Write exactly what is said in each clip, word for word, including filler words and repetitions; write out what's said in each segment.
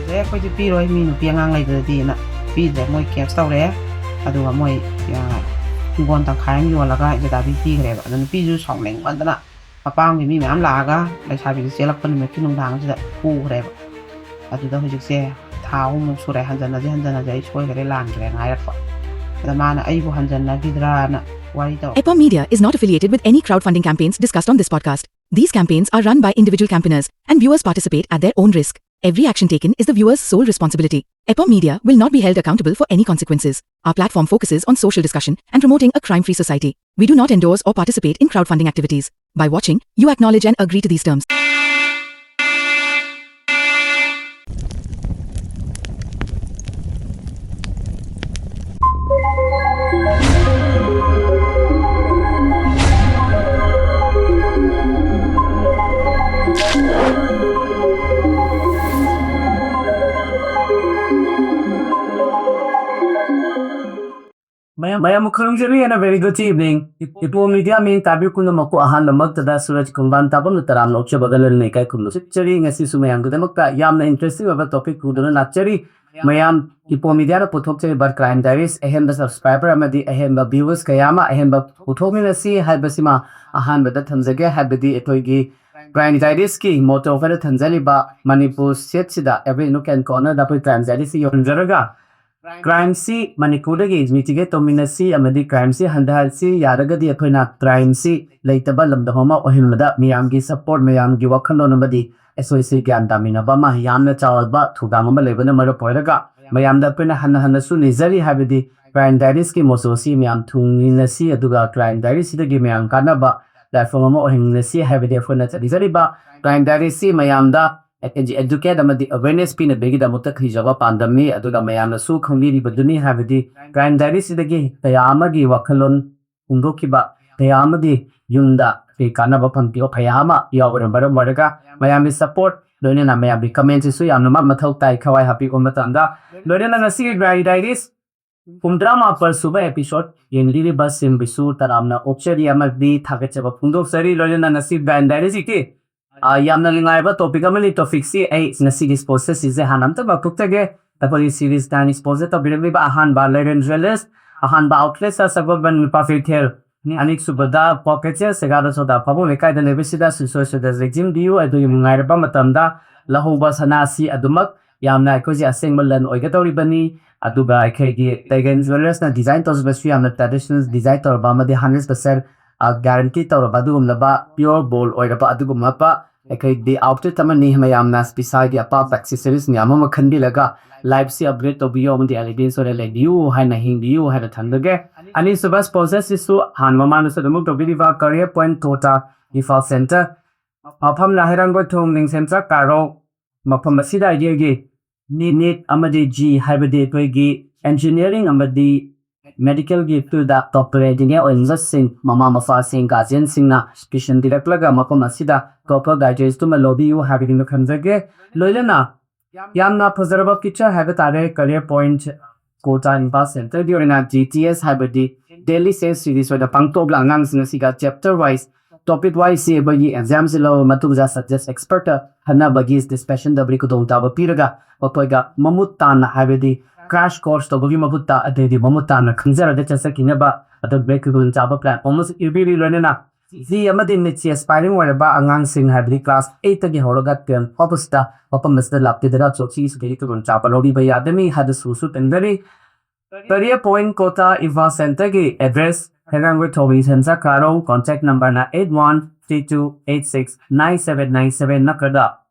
ꯑꯦ, ꯑꯩꯈꯣꯏꯗꯤ ꯄꯤꯔꯣꯏ, ꯃꯤ ꯅꯨꯄꯤ ꯑꯉꯥꯡ ꯂꯩꯕꯗꯗꯤꯅ ꯄꯤꯗ꯭ꯔꯦ꯫ ꯃꯣꯏ ꯀꯦꯁ ꯇꯧꯔꯦ꯫ ꯑꯗꯨꯒ ꯃꯣꯏ, ꯑ, ꯍꯤꯡꯒꯣꯜ ꯇꯪꯈꯥꯏ ꯑꯃ ꯌꯣꯜꯂꯒ ꯏꯖꯗꯥꯕꯤ ꯄꯤꯈ꯭ꯔꯦꯕ꯫ ꯑꯗꯣ ꯅꯨꯄꯤꯁꯨ ꯁꯥꯎꯅꯤꯡꯃꯟꯗꯅ ꯃꯄꯥꯝꯒꯤ ꯃꯤ ꯃꯌꯥꯝ ꯂꯥꯛꯑꯒ ꯂꯩꯁꯥꯕꯤꯁꯦ ꯆꯦꯜꯂꯛꯄ ꯅꯨꯃꯤꯠꯀꯤ ꯅꯨꯡꯗꯥꯡꯁꯤꯗ ꯄꯨꯈ꯭ꯔꯦꯕ꯫ ꯑꯗꯨꯗ ꯍꯧꯖꯤꯛꯁꯦ ꯊꯥ ꯑꯍꯨꯝꯃꯨꯛ ꯁꯨꯔꯦ, ꯍꯟꯖꯟꯅꯁꯦ ꯍꯟꯖꯟꯅꯁꯦ "ꯑꯩ ꯁꯣꯏꯈ꯭ꯔꯦ, ꯂꯥꯟꯈ꯭ꯔꯦ" ꯍꯥꯏꯔꯛꯄ꯫ ꯑꯗ ꯃꯥꯅ ꯑꯩꯕꯨ ꯍꯟꯖꯟꯅꯈꯤꯗ꯭ꯔꯥꯅ ꯋꯥꯔꯤ ꯇꯧꯔꯛꯄ꯫ Epom Media is not affiliated with any crowdfunding campaigns discussed on this podcast. These campaigns are run by individual campaigners, and viewers participate at their own risk. Every action taken is the viewer's sole responsibility. Epom Media will not be held accountable for any consequences. Our platform focuses on social discussion and promoting a crime-free society. We do not endorse or participate in crowdfunding activities. By watching, you acknowledge and agree to these terms. ꯃꯌꯥꯝ, ꯃꯌꯥꯝ ꯈꯨꯔꯨꯝꯖꯔꯤ and a very good evening. ꯏꯄꯣꯝ media ꯃꯤꯌꯦꯡ ꯇꯥꯕꯤꯌꯨ ꯄꯨꯝꯅꯃꯛꯄꯨ ꯑꯍꯥꯟꯕꯃꯛꯇꯗ ꯁꯨꯔꯖ ꯈꯣꯡꯕꯥꯟ ꯇꯥꯐꯝꯗ ꯇꯔꯥꯝꯅ ꯑꯣꯛꯆꯕꯒ ꯂꯣꯏꯅꯅ ꯏꯀꯥꯏ ꯈꯨꯝꯅꯖꯠꯆꯔꯤ꯫ ꯉꯁꯤꯁꯨ ꯃꯌꯥꯝꯒꯤꯗꯃꯛꯇ ꯌꯥꯝꯅ ꯏꯟꯇꯔꯦꯁꯇꯤꯡ ꯑꯣꯏꯕ ꯇꯣꯄꯤꯛ ꯄꯨꯗꯨꯅ ꯂꯥꯛꯆꯔꯤ꯫ ꯃꯌꯥꯝ, ꯏꯄꯣꯝ ꯃꯤꯗꯤꯌꯥꯅ ꯄꯨꯊꯣꯛꯆꯔꯤꯕ ꯀ꯭ꯔꯥꯏꯝ ꯗꯥꯏꯔꯤꯁ ꯑꯍꯦꯟꯕ ꯁꯕꯁꯀ꯭ꯔꯥꯏꯕꯔ ꯑꯃꯗꯤ ꯑꯍꯦꯟꯕ ꯚ꯭ꯌꯨꯋꯔꯁ ꯀꯌꯥ ꯑꯃ ꯑꯍꯦꯟꯕ ꯄꯨꯊꯣꯛꯃꯤꯟꯅꯁꯤ ꯍꯥꯏꯕꯁꯤꯃ ꯑꯍꯥꯟꯕꯗ ꯊꯝꯖꯒꯦ꯫ ꯍꯥꯏꯕꯗꯤ ꯑꯩꯈꯣꯏꯒꯤ ꯀ꯭ꯔꯥꯏꯝ ꯗꯥꯏꯔꯤꯁꯀꯤ ꯃꯣꯇꯣ ꯑꯣꯏꯅ ꯊꯝꯖꯔꯤꯕ ꯃꯅꯤꯄꯨꯔ ꯁ꯭ꯇꯦꯠꯁꯤꯗ every nook and cornerꯗ ꯑꯩꯈꯣꯏ ꯀ꯭ꯔꯥꯏꯝ ꯗꯥꯏꯔꯤꯁꯤ ꯌꯧꯍꯟꯖꯔꯒ ꯀ꯭ꯔꯥꯏꯝꯁꯤ ꯃꯅꯤꯄꯨꯔꯗꯒꯤ ꯃꯤꯇꯤꯒꯦꯠ ꯇꯧꯃꯤꯟꯅꯁꯤ ꯑꯃꯗꯤ ꯀ꯭ꯔꯥꯏꯝꯁꯤ ꯍꯟꯊꯍꯟꯁꯤ꯫ ꯌꯥꯔꯒꯗꯤ ꯑꯩꯈꯣꯏꯅ ꯀ꯭ꯔꯥꯏꯝꯁꯤ ꯂꯩꯇꯕ ꯂꯝꯗꯝ ꯑꯃ ꯑꯣꯏꯍꯟꯕꯗ ꯃꯤꯌꯥꯝꯒꯤ ꯁꯄꯣꯔꯠ, ꯃꯌꯥꯝꯒꯤ ꯋꯥꯈꯜꯂꯣꯟ ꯑꯃꯗꯤ ꯑꯩꯈꯣꯏꯁꯤ ꯒ꯭ꯌꯥꯟ ꯇꯥꯃꯤꯟꯅꯕ ꯑꯃ ꯌꯥꯝꯅ ꯆꯥꯎꯔꯕ ꯊꯧꯗꯥꯡ ꯑꯃ ꯂꯩꯕꯅ ꯃꯔꯝ ꯑꯣꯏꯔꯒ ꯃꯌꯥꯝꯗ ꯑꯩꯈꯣꯏꯅ ꯍꯟꯅ ꯍꯟꯅꯁꯨ ꯅꯤꯖꯔꯤ꯫ ꯍꯥꯏꯕꯗꯤ ꯀ꯭ꯔꯥꯏꯝ ꯗꯥꯏꯔꯤꯁꯀꯤ ꯃꯣꯇꯣꯁꯤ ꯃꯌꯥꯝ ꯊꯨꯡꯃꯤꯟꯅꯁꯤ, ꯑꯗꯨꯒ ꯀ꯭ꯔꯥꯏꯝ ꯗꯥꯏꯔꯤꯁꯤꯗꯒꯤ ꯃꯌꯥꯝ ꯀꯥꯟꯅꯕ ꯂꯥꯏꯐꯝ ꯑꯃ ꯑꯣꯏꯍꯟꯃꯤꯟꯅꯁꯤ ꯍꯥꯏꯕꯗꯤ ꯑꯩꯈꯣꯏꯅ ꯆꯠꯅꯤꯖꯔꯤꯕ ꯀ꯭ꯔꯥꯏꯝ ꯗꯥꯏꯔꯤꯁꯤ ꯃꯌꯥꯝꯗ ꯑꯦ-, ꯑꯦꯖꯨꯀꯦꯠ ꯑꯃꯗꯤ ꯑꯋꯦꯔꯅꯦꯁ ꯄꯤꯅꯕꯒꯤꯗꯃꯛꯇ ꯊꯤꯖꯕ ꯄꯥꯟꯗꯝꯅꯤ꯫ ꯑꯗꯨꯒ ꯃꯌꯥꯝꯅꯁꯨ ꯈꯪꯕꯤꯔꯤꯕꯗꯨꯅꯤ, ꯍꯥꯏꯕꯗꯤ ꯀ꯭ꯔꯥꯏꯝ ꯗꯥꯏꯔꯤꯁꯤꯗꯒꯤ ꯀꯌꯥ ꯑꯃꯒꯤ ꯋꯥꯈꯜꯂꯣꯟ ꯐꯣꯡꯗꯣꯛꯈꯤꯕ, ꯀꯌꯥ ꯑꯃꯗꯤ ꯌꯨꯝꯗ ꯑꯩꯈꯣꯏ ꯀꯥꯟꯅꯕ ꯐꯪꯈꯤꯕ ꯀꯌꯥ ꯑꯃ ꯌꯥꯎꯕꯅ ꯃꯔꯝ ꯑꯣꯏꯔꯒ ꯃꯌꯥꯝꯒꯤ ꯁꯄꯣꯔꯠ ꯂꯣꯏꯅꯅ ꯃꯌꯥꯝꯒꯤ ꯀꯃꯦꯟꯁꯤꯁꯨ ꯌꯥꯝꯅꯃꯛ ꯃꯊꯧ ꯇꯥꯏ, ꯊꯋꯥꯏ ꯍꯥꯞꯄꯤꯕ ꯃꯇꯝꯗ꯫ ꯂꯣꯏꯅꯅ ꯉꯁꯤꯒꯤ ꯀ꯭ꯔꯥꯏꯝ ꯗꯥꯏꯔꯤꯁ ꯍꯨꯝꯐꯨꯇꯔꯥ ꯃꯥꯄꯜ ꯁꯨꯕ ꯑꯦꯄꯤꯁꯣꯗ ꯌꯦꯡꯕꯤꯔꯤꯕꯁꯤꯡꯕꯨꯁꯨ ꯇꯔꯥꯝꯅ ꯑꯣꯛꯆꯔꯤ ꯑꯃꯗꯤ ꯊꯥꯒꯠꯆꯕ ꯐꯣꯡꯗꯣꯛꯆꯔꯤ꯫ ꯂꯣꯏꯅꯅ ꯉꯁꯤ ꯀ꯭ꯔꯥꯏꯝ ꯗꯥꯏꯔꯤꯁꯀꯤ ꯑ, ꯌꯥꯝꯅ ꯅꯨꯡꯉꯥꯏꯕ ꯇꯣꯄꯤꯛ ꯑꯃꯅꯤ꯫ ꯇꯣꯄꯤꯛꯁꯤ ꯑꯩ ꯉꯁꯤꯒꯤ ꯁ꯭ꯄꯣꯟꯁꯔꯁꯤꯡꯁꯦ ꯍꯥꯟꯅ ꯑꯝꯇ ꯄꯥꯊꯣꯛꯆꯒꯦ꯫ ꯑꯩꯈꯣꯏꯒꯤ ꯁꯤꯔꯤꯁ ꯅꯥꯏꯟ ꯁ꯭ꯄꯣꯟꯁꯔ ꯇꯧꯕꯤꯔꯛꯂꯤꯕ ꯑꯍꯥꯟꯕ ꯂꯩꯔꯦꯟ ꯖ꯭ꯋꯦꯂꯔꯁ, ꯑꯍꯥꯟꯕ ꯑꯥꯎꯠꯂꯦꯠꯁ ꯁꯒꯣꯜꯕꯟ ꯅꯨꯄꯥ ꯀꯩꯊꯦꯜ, ꯑꯅꯤꯁꯨꯕꯗ ꯄꯣꯀꯦꯠꯁꯦꯜ ꯁꯦꯒꯥꯗ ꯁꯣꯗꯥ ꯐꯥꯕꯨꯡ ꯂꯩꯀꯥꯏꯗ ꯂꯩꯕꯁꯤꯗ ꯁꯨꯡꯁꯣꯏ ꯁꯣꯏꯗꯅ ꯂꯦꯡꯁꯤꯟꯕꯤꯌꯨ꯫ ꯑꯗꯨꯒꯤ ꯅꯨꯡꯉꯥꯏꯔꯕ ꯃꯇꯝꯗ ꯂꯧꯍꯧꯕ ꯁꯅꯥꯁꯤ ꯑꯗꯨꯃꯛ ꯌꯥꯝꯅ ꯑꯩꯈꯣꯏꯁꯦ ꯑꯁꯦꯡꯕ ꯂꯟ ꯑꯣꯏꯒꯗꯧꯔꯤꯕꯅꯤ꯫ ꯑꯗꯨꯒ ꯑꯩꯈꯣꯏꯒꯤ ꯂꯩꯔꯦꯟ ꯖ꯭ꯋꯦꯂꯔꯁꯅ ꯗꯤꯖꯥꯏꯟ ꯇꯧꯖꯕꯁꯨ ꯌꯥꯝꯅ ꯇ꯭ꯔꯦꯗꯤꯁꯅꯦꯜ ꯗꯤꯖꯥꯏꯟ ꯇꯧꯔꯕ ꯑꯃꯗꯤ ꯍꯟꯗ꯭ꯔꯦꯠ ꯄꯔꯁꯦꯟ ꯒꯥꯔꯦꯟꯇꯤ ꯇꯧꯔꯕ ꯑꯗꯨꯒꯨꯝꯂꯕ ꯄꯤꯌꯣꯔ ꯒꯣꯜ ꯑꯣꯏꯔꯕ ꯑꯗꯨꯒꯨꯝꯂꯕ ꯑꯩꯈꯣꯏꯗꯤ ꯑꯥꯎꯠꯐꯤꯠ ꯑꯃꯅꯤ꯫ ꯃꯌꯥꯝꯅ ꯏꯁꯥꯒꯤ ꯑꯄꯥꯝꯕ ꯑꯦꯛꯁꯦꯁꯔꯤꯁ ꯃꯌꯥꯝ ꯑꯃ ꯈꯟꯕꯤꯔꯒ ꯂꯥꯏꯐꯁꯤ ꯑꯞꯒ꯭ꯔꯦꯗ ꯇꯧꯕꯤꯌꯨ ꯑꯃꯗꯤ ꯑꯦꯂꯤꯒꯦꯟꯁ ꯑꯣꯏꯅ ꯂꯩꯕꯤꯌꯨ ꯍꯥꯏꯅ ꯍꯤꯡꯕꯤꯌꯨ ꯍꯥꯏꯅ ꯊꯝꯖꯒꯦ꯫ ꯑꯅꯤꯁꯨꯕ ꯁ꯭ꯄꯣꯟꯁꯔꯁꯤꯁꯨ ꯍꯥꯟꯅ ꯃꯃꯥꯡꯗꯁꯨ ꯑꯗꯨꯃꯛ ꯇꯧꯕꯤꯔꯤꯕ career point Tota Imphal centre, ꯃꯐꯝꯅ ꯍꯩꯔꯥꯡꯒꯣꯏꯊꯣꯡ Ningthemcha ꯀꯥꯔꯣꯡ꯫ ꯃꯐꯝ ꯑꯁꯤꯗ ꯑꯩꯈꯣꯏꯒꯤ ꯅꯤꯠ ꯑꯃꯗꯤ ꯖꯤ ꯍꯥꯏꯕꯗꯤ ꯑꯩꯈꯣꯏꯒꯤ ꯏꯟꯖꯤꯅꯤꯌꯥꯔꯤꯡ ꯑꯃꯗꯤ ꯃꯦꯗꯤꯀꯦꯜꯒꯤ ꯐꯤꯜꯗ ꯇꯣꯞ ꯇꯣꯞꯄꯔ ꯏꯟꯖꯤꯅꯤꯌꯥꯔ ꯑꯣꯏꯅꯕꯁꯤꯡ, ꯃꯃꯥ ꯃꯄꯥꯁꯤꯡ, ꯒꯥꯔꯖꯤꯌꯟꯁꯤꯡꯅ ꯇ꯭ꯌꯨꯁꯟ ꯄꯤꯔꯛꯂꯒ ꯃꯐꯝ ꯑꯁꯤꯗ ꯇꯣꯞꯄꯔ ꯒꯥꯏꯗꯦꯟꯁꯇꯨꯃ ꯂꯧꯕꯤꯌꯨ ꯍꯥꯏꯕꯗꯨꯃ ꯊꯝꯖꯒꯦ꯫ ꯂꯣꯏꯅꯅ ꯌꯥꯝꯅ ꯐꯖꯔꯕ ꯐꯤꯆꯔ ꯍꯥꯏꯕ ꯇꯥꯔꯦ, ꯀꯔꯤꯌꯔ ꯄꯣꯏꯟꯠ ꯀꯣꯇꯥ ꯏꯝꯐꯥꯜ ꯁꯦꯟꯇꯔꯒꯤ ꯑꯣꯏꯅ ꯖꯤ ꯇꯤ ꯑꯦꯁ ꯍꯥꯏꯕꯗꯤ ꯗꯦꯂꯤ ꯁꯦꯜꯁ ꯁꯤꯔꯤꯁ ꯑꯣꯏꯅ ꯄꯥꯡꯊꯣꯛꯂꯒ ꯑꯉꯥꯡꯁꯤꯡ ꯑꯁꯤꯒ ꯆꯦꯞꯇꯔ ꯋꯥꯏꯁ ꯇꯣꯄꯤꯛ ꯋꯥꯏꯁꯁꯤ ꯑꯩꯈꯣꯏꯒꯤ ꯑꯦꯛꯖꯥꯝꯁꯤ ꯂꯧꯔꯕ ꯃꯇꯨꯡꯗ ꯁꯕꯖꯦꯛ ꯑꯦꯛꯁꯄꯔꯠꯇ ꯈꯟꯅꯕꯒꯤ ꯗꯤꯁꯀꯁꯟ ꯇꯧꯕꯒꯤ ꯈꯨꯗꯣꯡꯆꯥꯕ ꯄꯤꯔꯒ ꯃꯈꯣꯏꯒ ꯃꯃꯨꯠ ꯇꯥꯅ ꯍꯥꯏꯕꯗꯤ ꯀ꯭ꯔꯥꯁ ꯀꯣꯔꯁ ꯇꯧꯕꯒꯤ ꯃꯍꯨꯠꯇ ꯑꯗꯩꯗꯤ ꯃꯃꯨꯠ ꯇꯥꯅ ꯈꯪꯖꯔꯒ ꯆꯠꯆꯈꯤꯅꯕ ꯑꯗꯨꯒꯨꯝꯕꯒꯤ ꯈꯨꯗꯣꯡꯆꯥꯕ ꯄ꯭ꯂꯦꯠꯐꯣꯝ ꯑꯃꯁꯨ ꯏꯕꯤꯔꯤ꯫ ꯂꯣꯏꯅꯅ ꯖꯤ ꯑꯃꯗꯤ ꯅꯤꯠꯁꯤ ꯑꯦꯁꯄꯥꯏꯔꯤꯡ ꯑꯣꯏꯔꯕ ꯑꯉꯥꯡꯁꯤꯡ ꯍꯥꯏꯕꯗꯤ ꯀ꯭ꯂꯥꯁ ꯑꯩꯠꯇꯒꯤ ꯍꯧꯔꯒ ꯇꯦꯟ ꯐꯥꯎꯕꯁꯤꯗ ꯃꯐꯝ ꯑꯁꯤꯗ ꯂꯥꯛꯄꯤꯗꯨꯅ ꯆꯣꯛꯁꯤꯒꯤ ꯁꯤꯗꯒꯤ ꯈꯨꯗꯣꯡꯆꯥꯕ ꯂꯧꯕꯤꯕ ꯌꯥꯒꯅꯤ ꯍꯥꯏꯕꯁꯨ ꯇꯦꯟꯖꯔꯤ꯫ ꯀꯔꯤꯌꯔ ꯄꯣꯏꯟꯠ ꯀꯣꯇꯥ ꯏꯝꯐꯥꯜ ꯁꯦꯟꯇꯔꯒꯤ ꯑꯦꯗ꯭ꯔꯦꯁ ꯍꯩꯔꯥꯡꯒꯣꯏꯊꯣꯡ ꯅꯤꯡꯊꯦꯝꯆꯥ ꯀꯥꯔꯣꯡ, ꯀꯣꯟꯇꯦꯛ ꯅꯝꯕꯔꯅ eight one three two eight six nine seven nine seven ꯅꯠꯇ꯭ꯔꯒ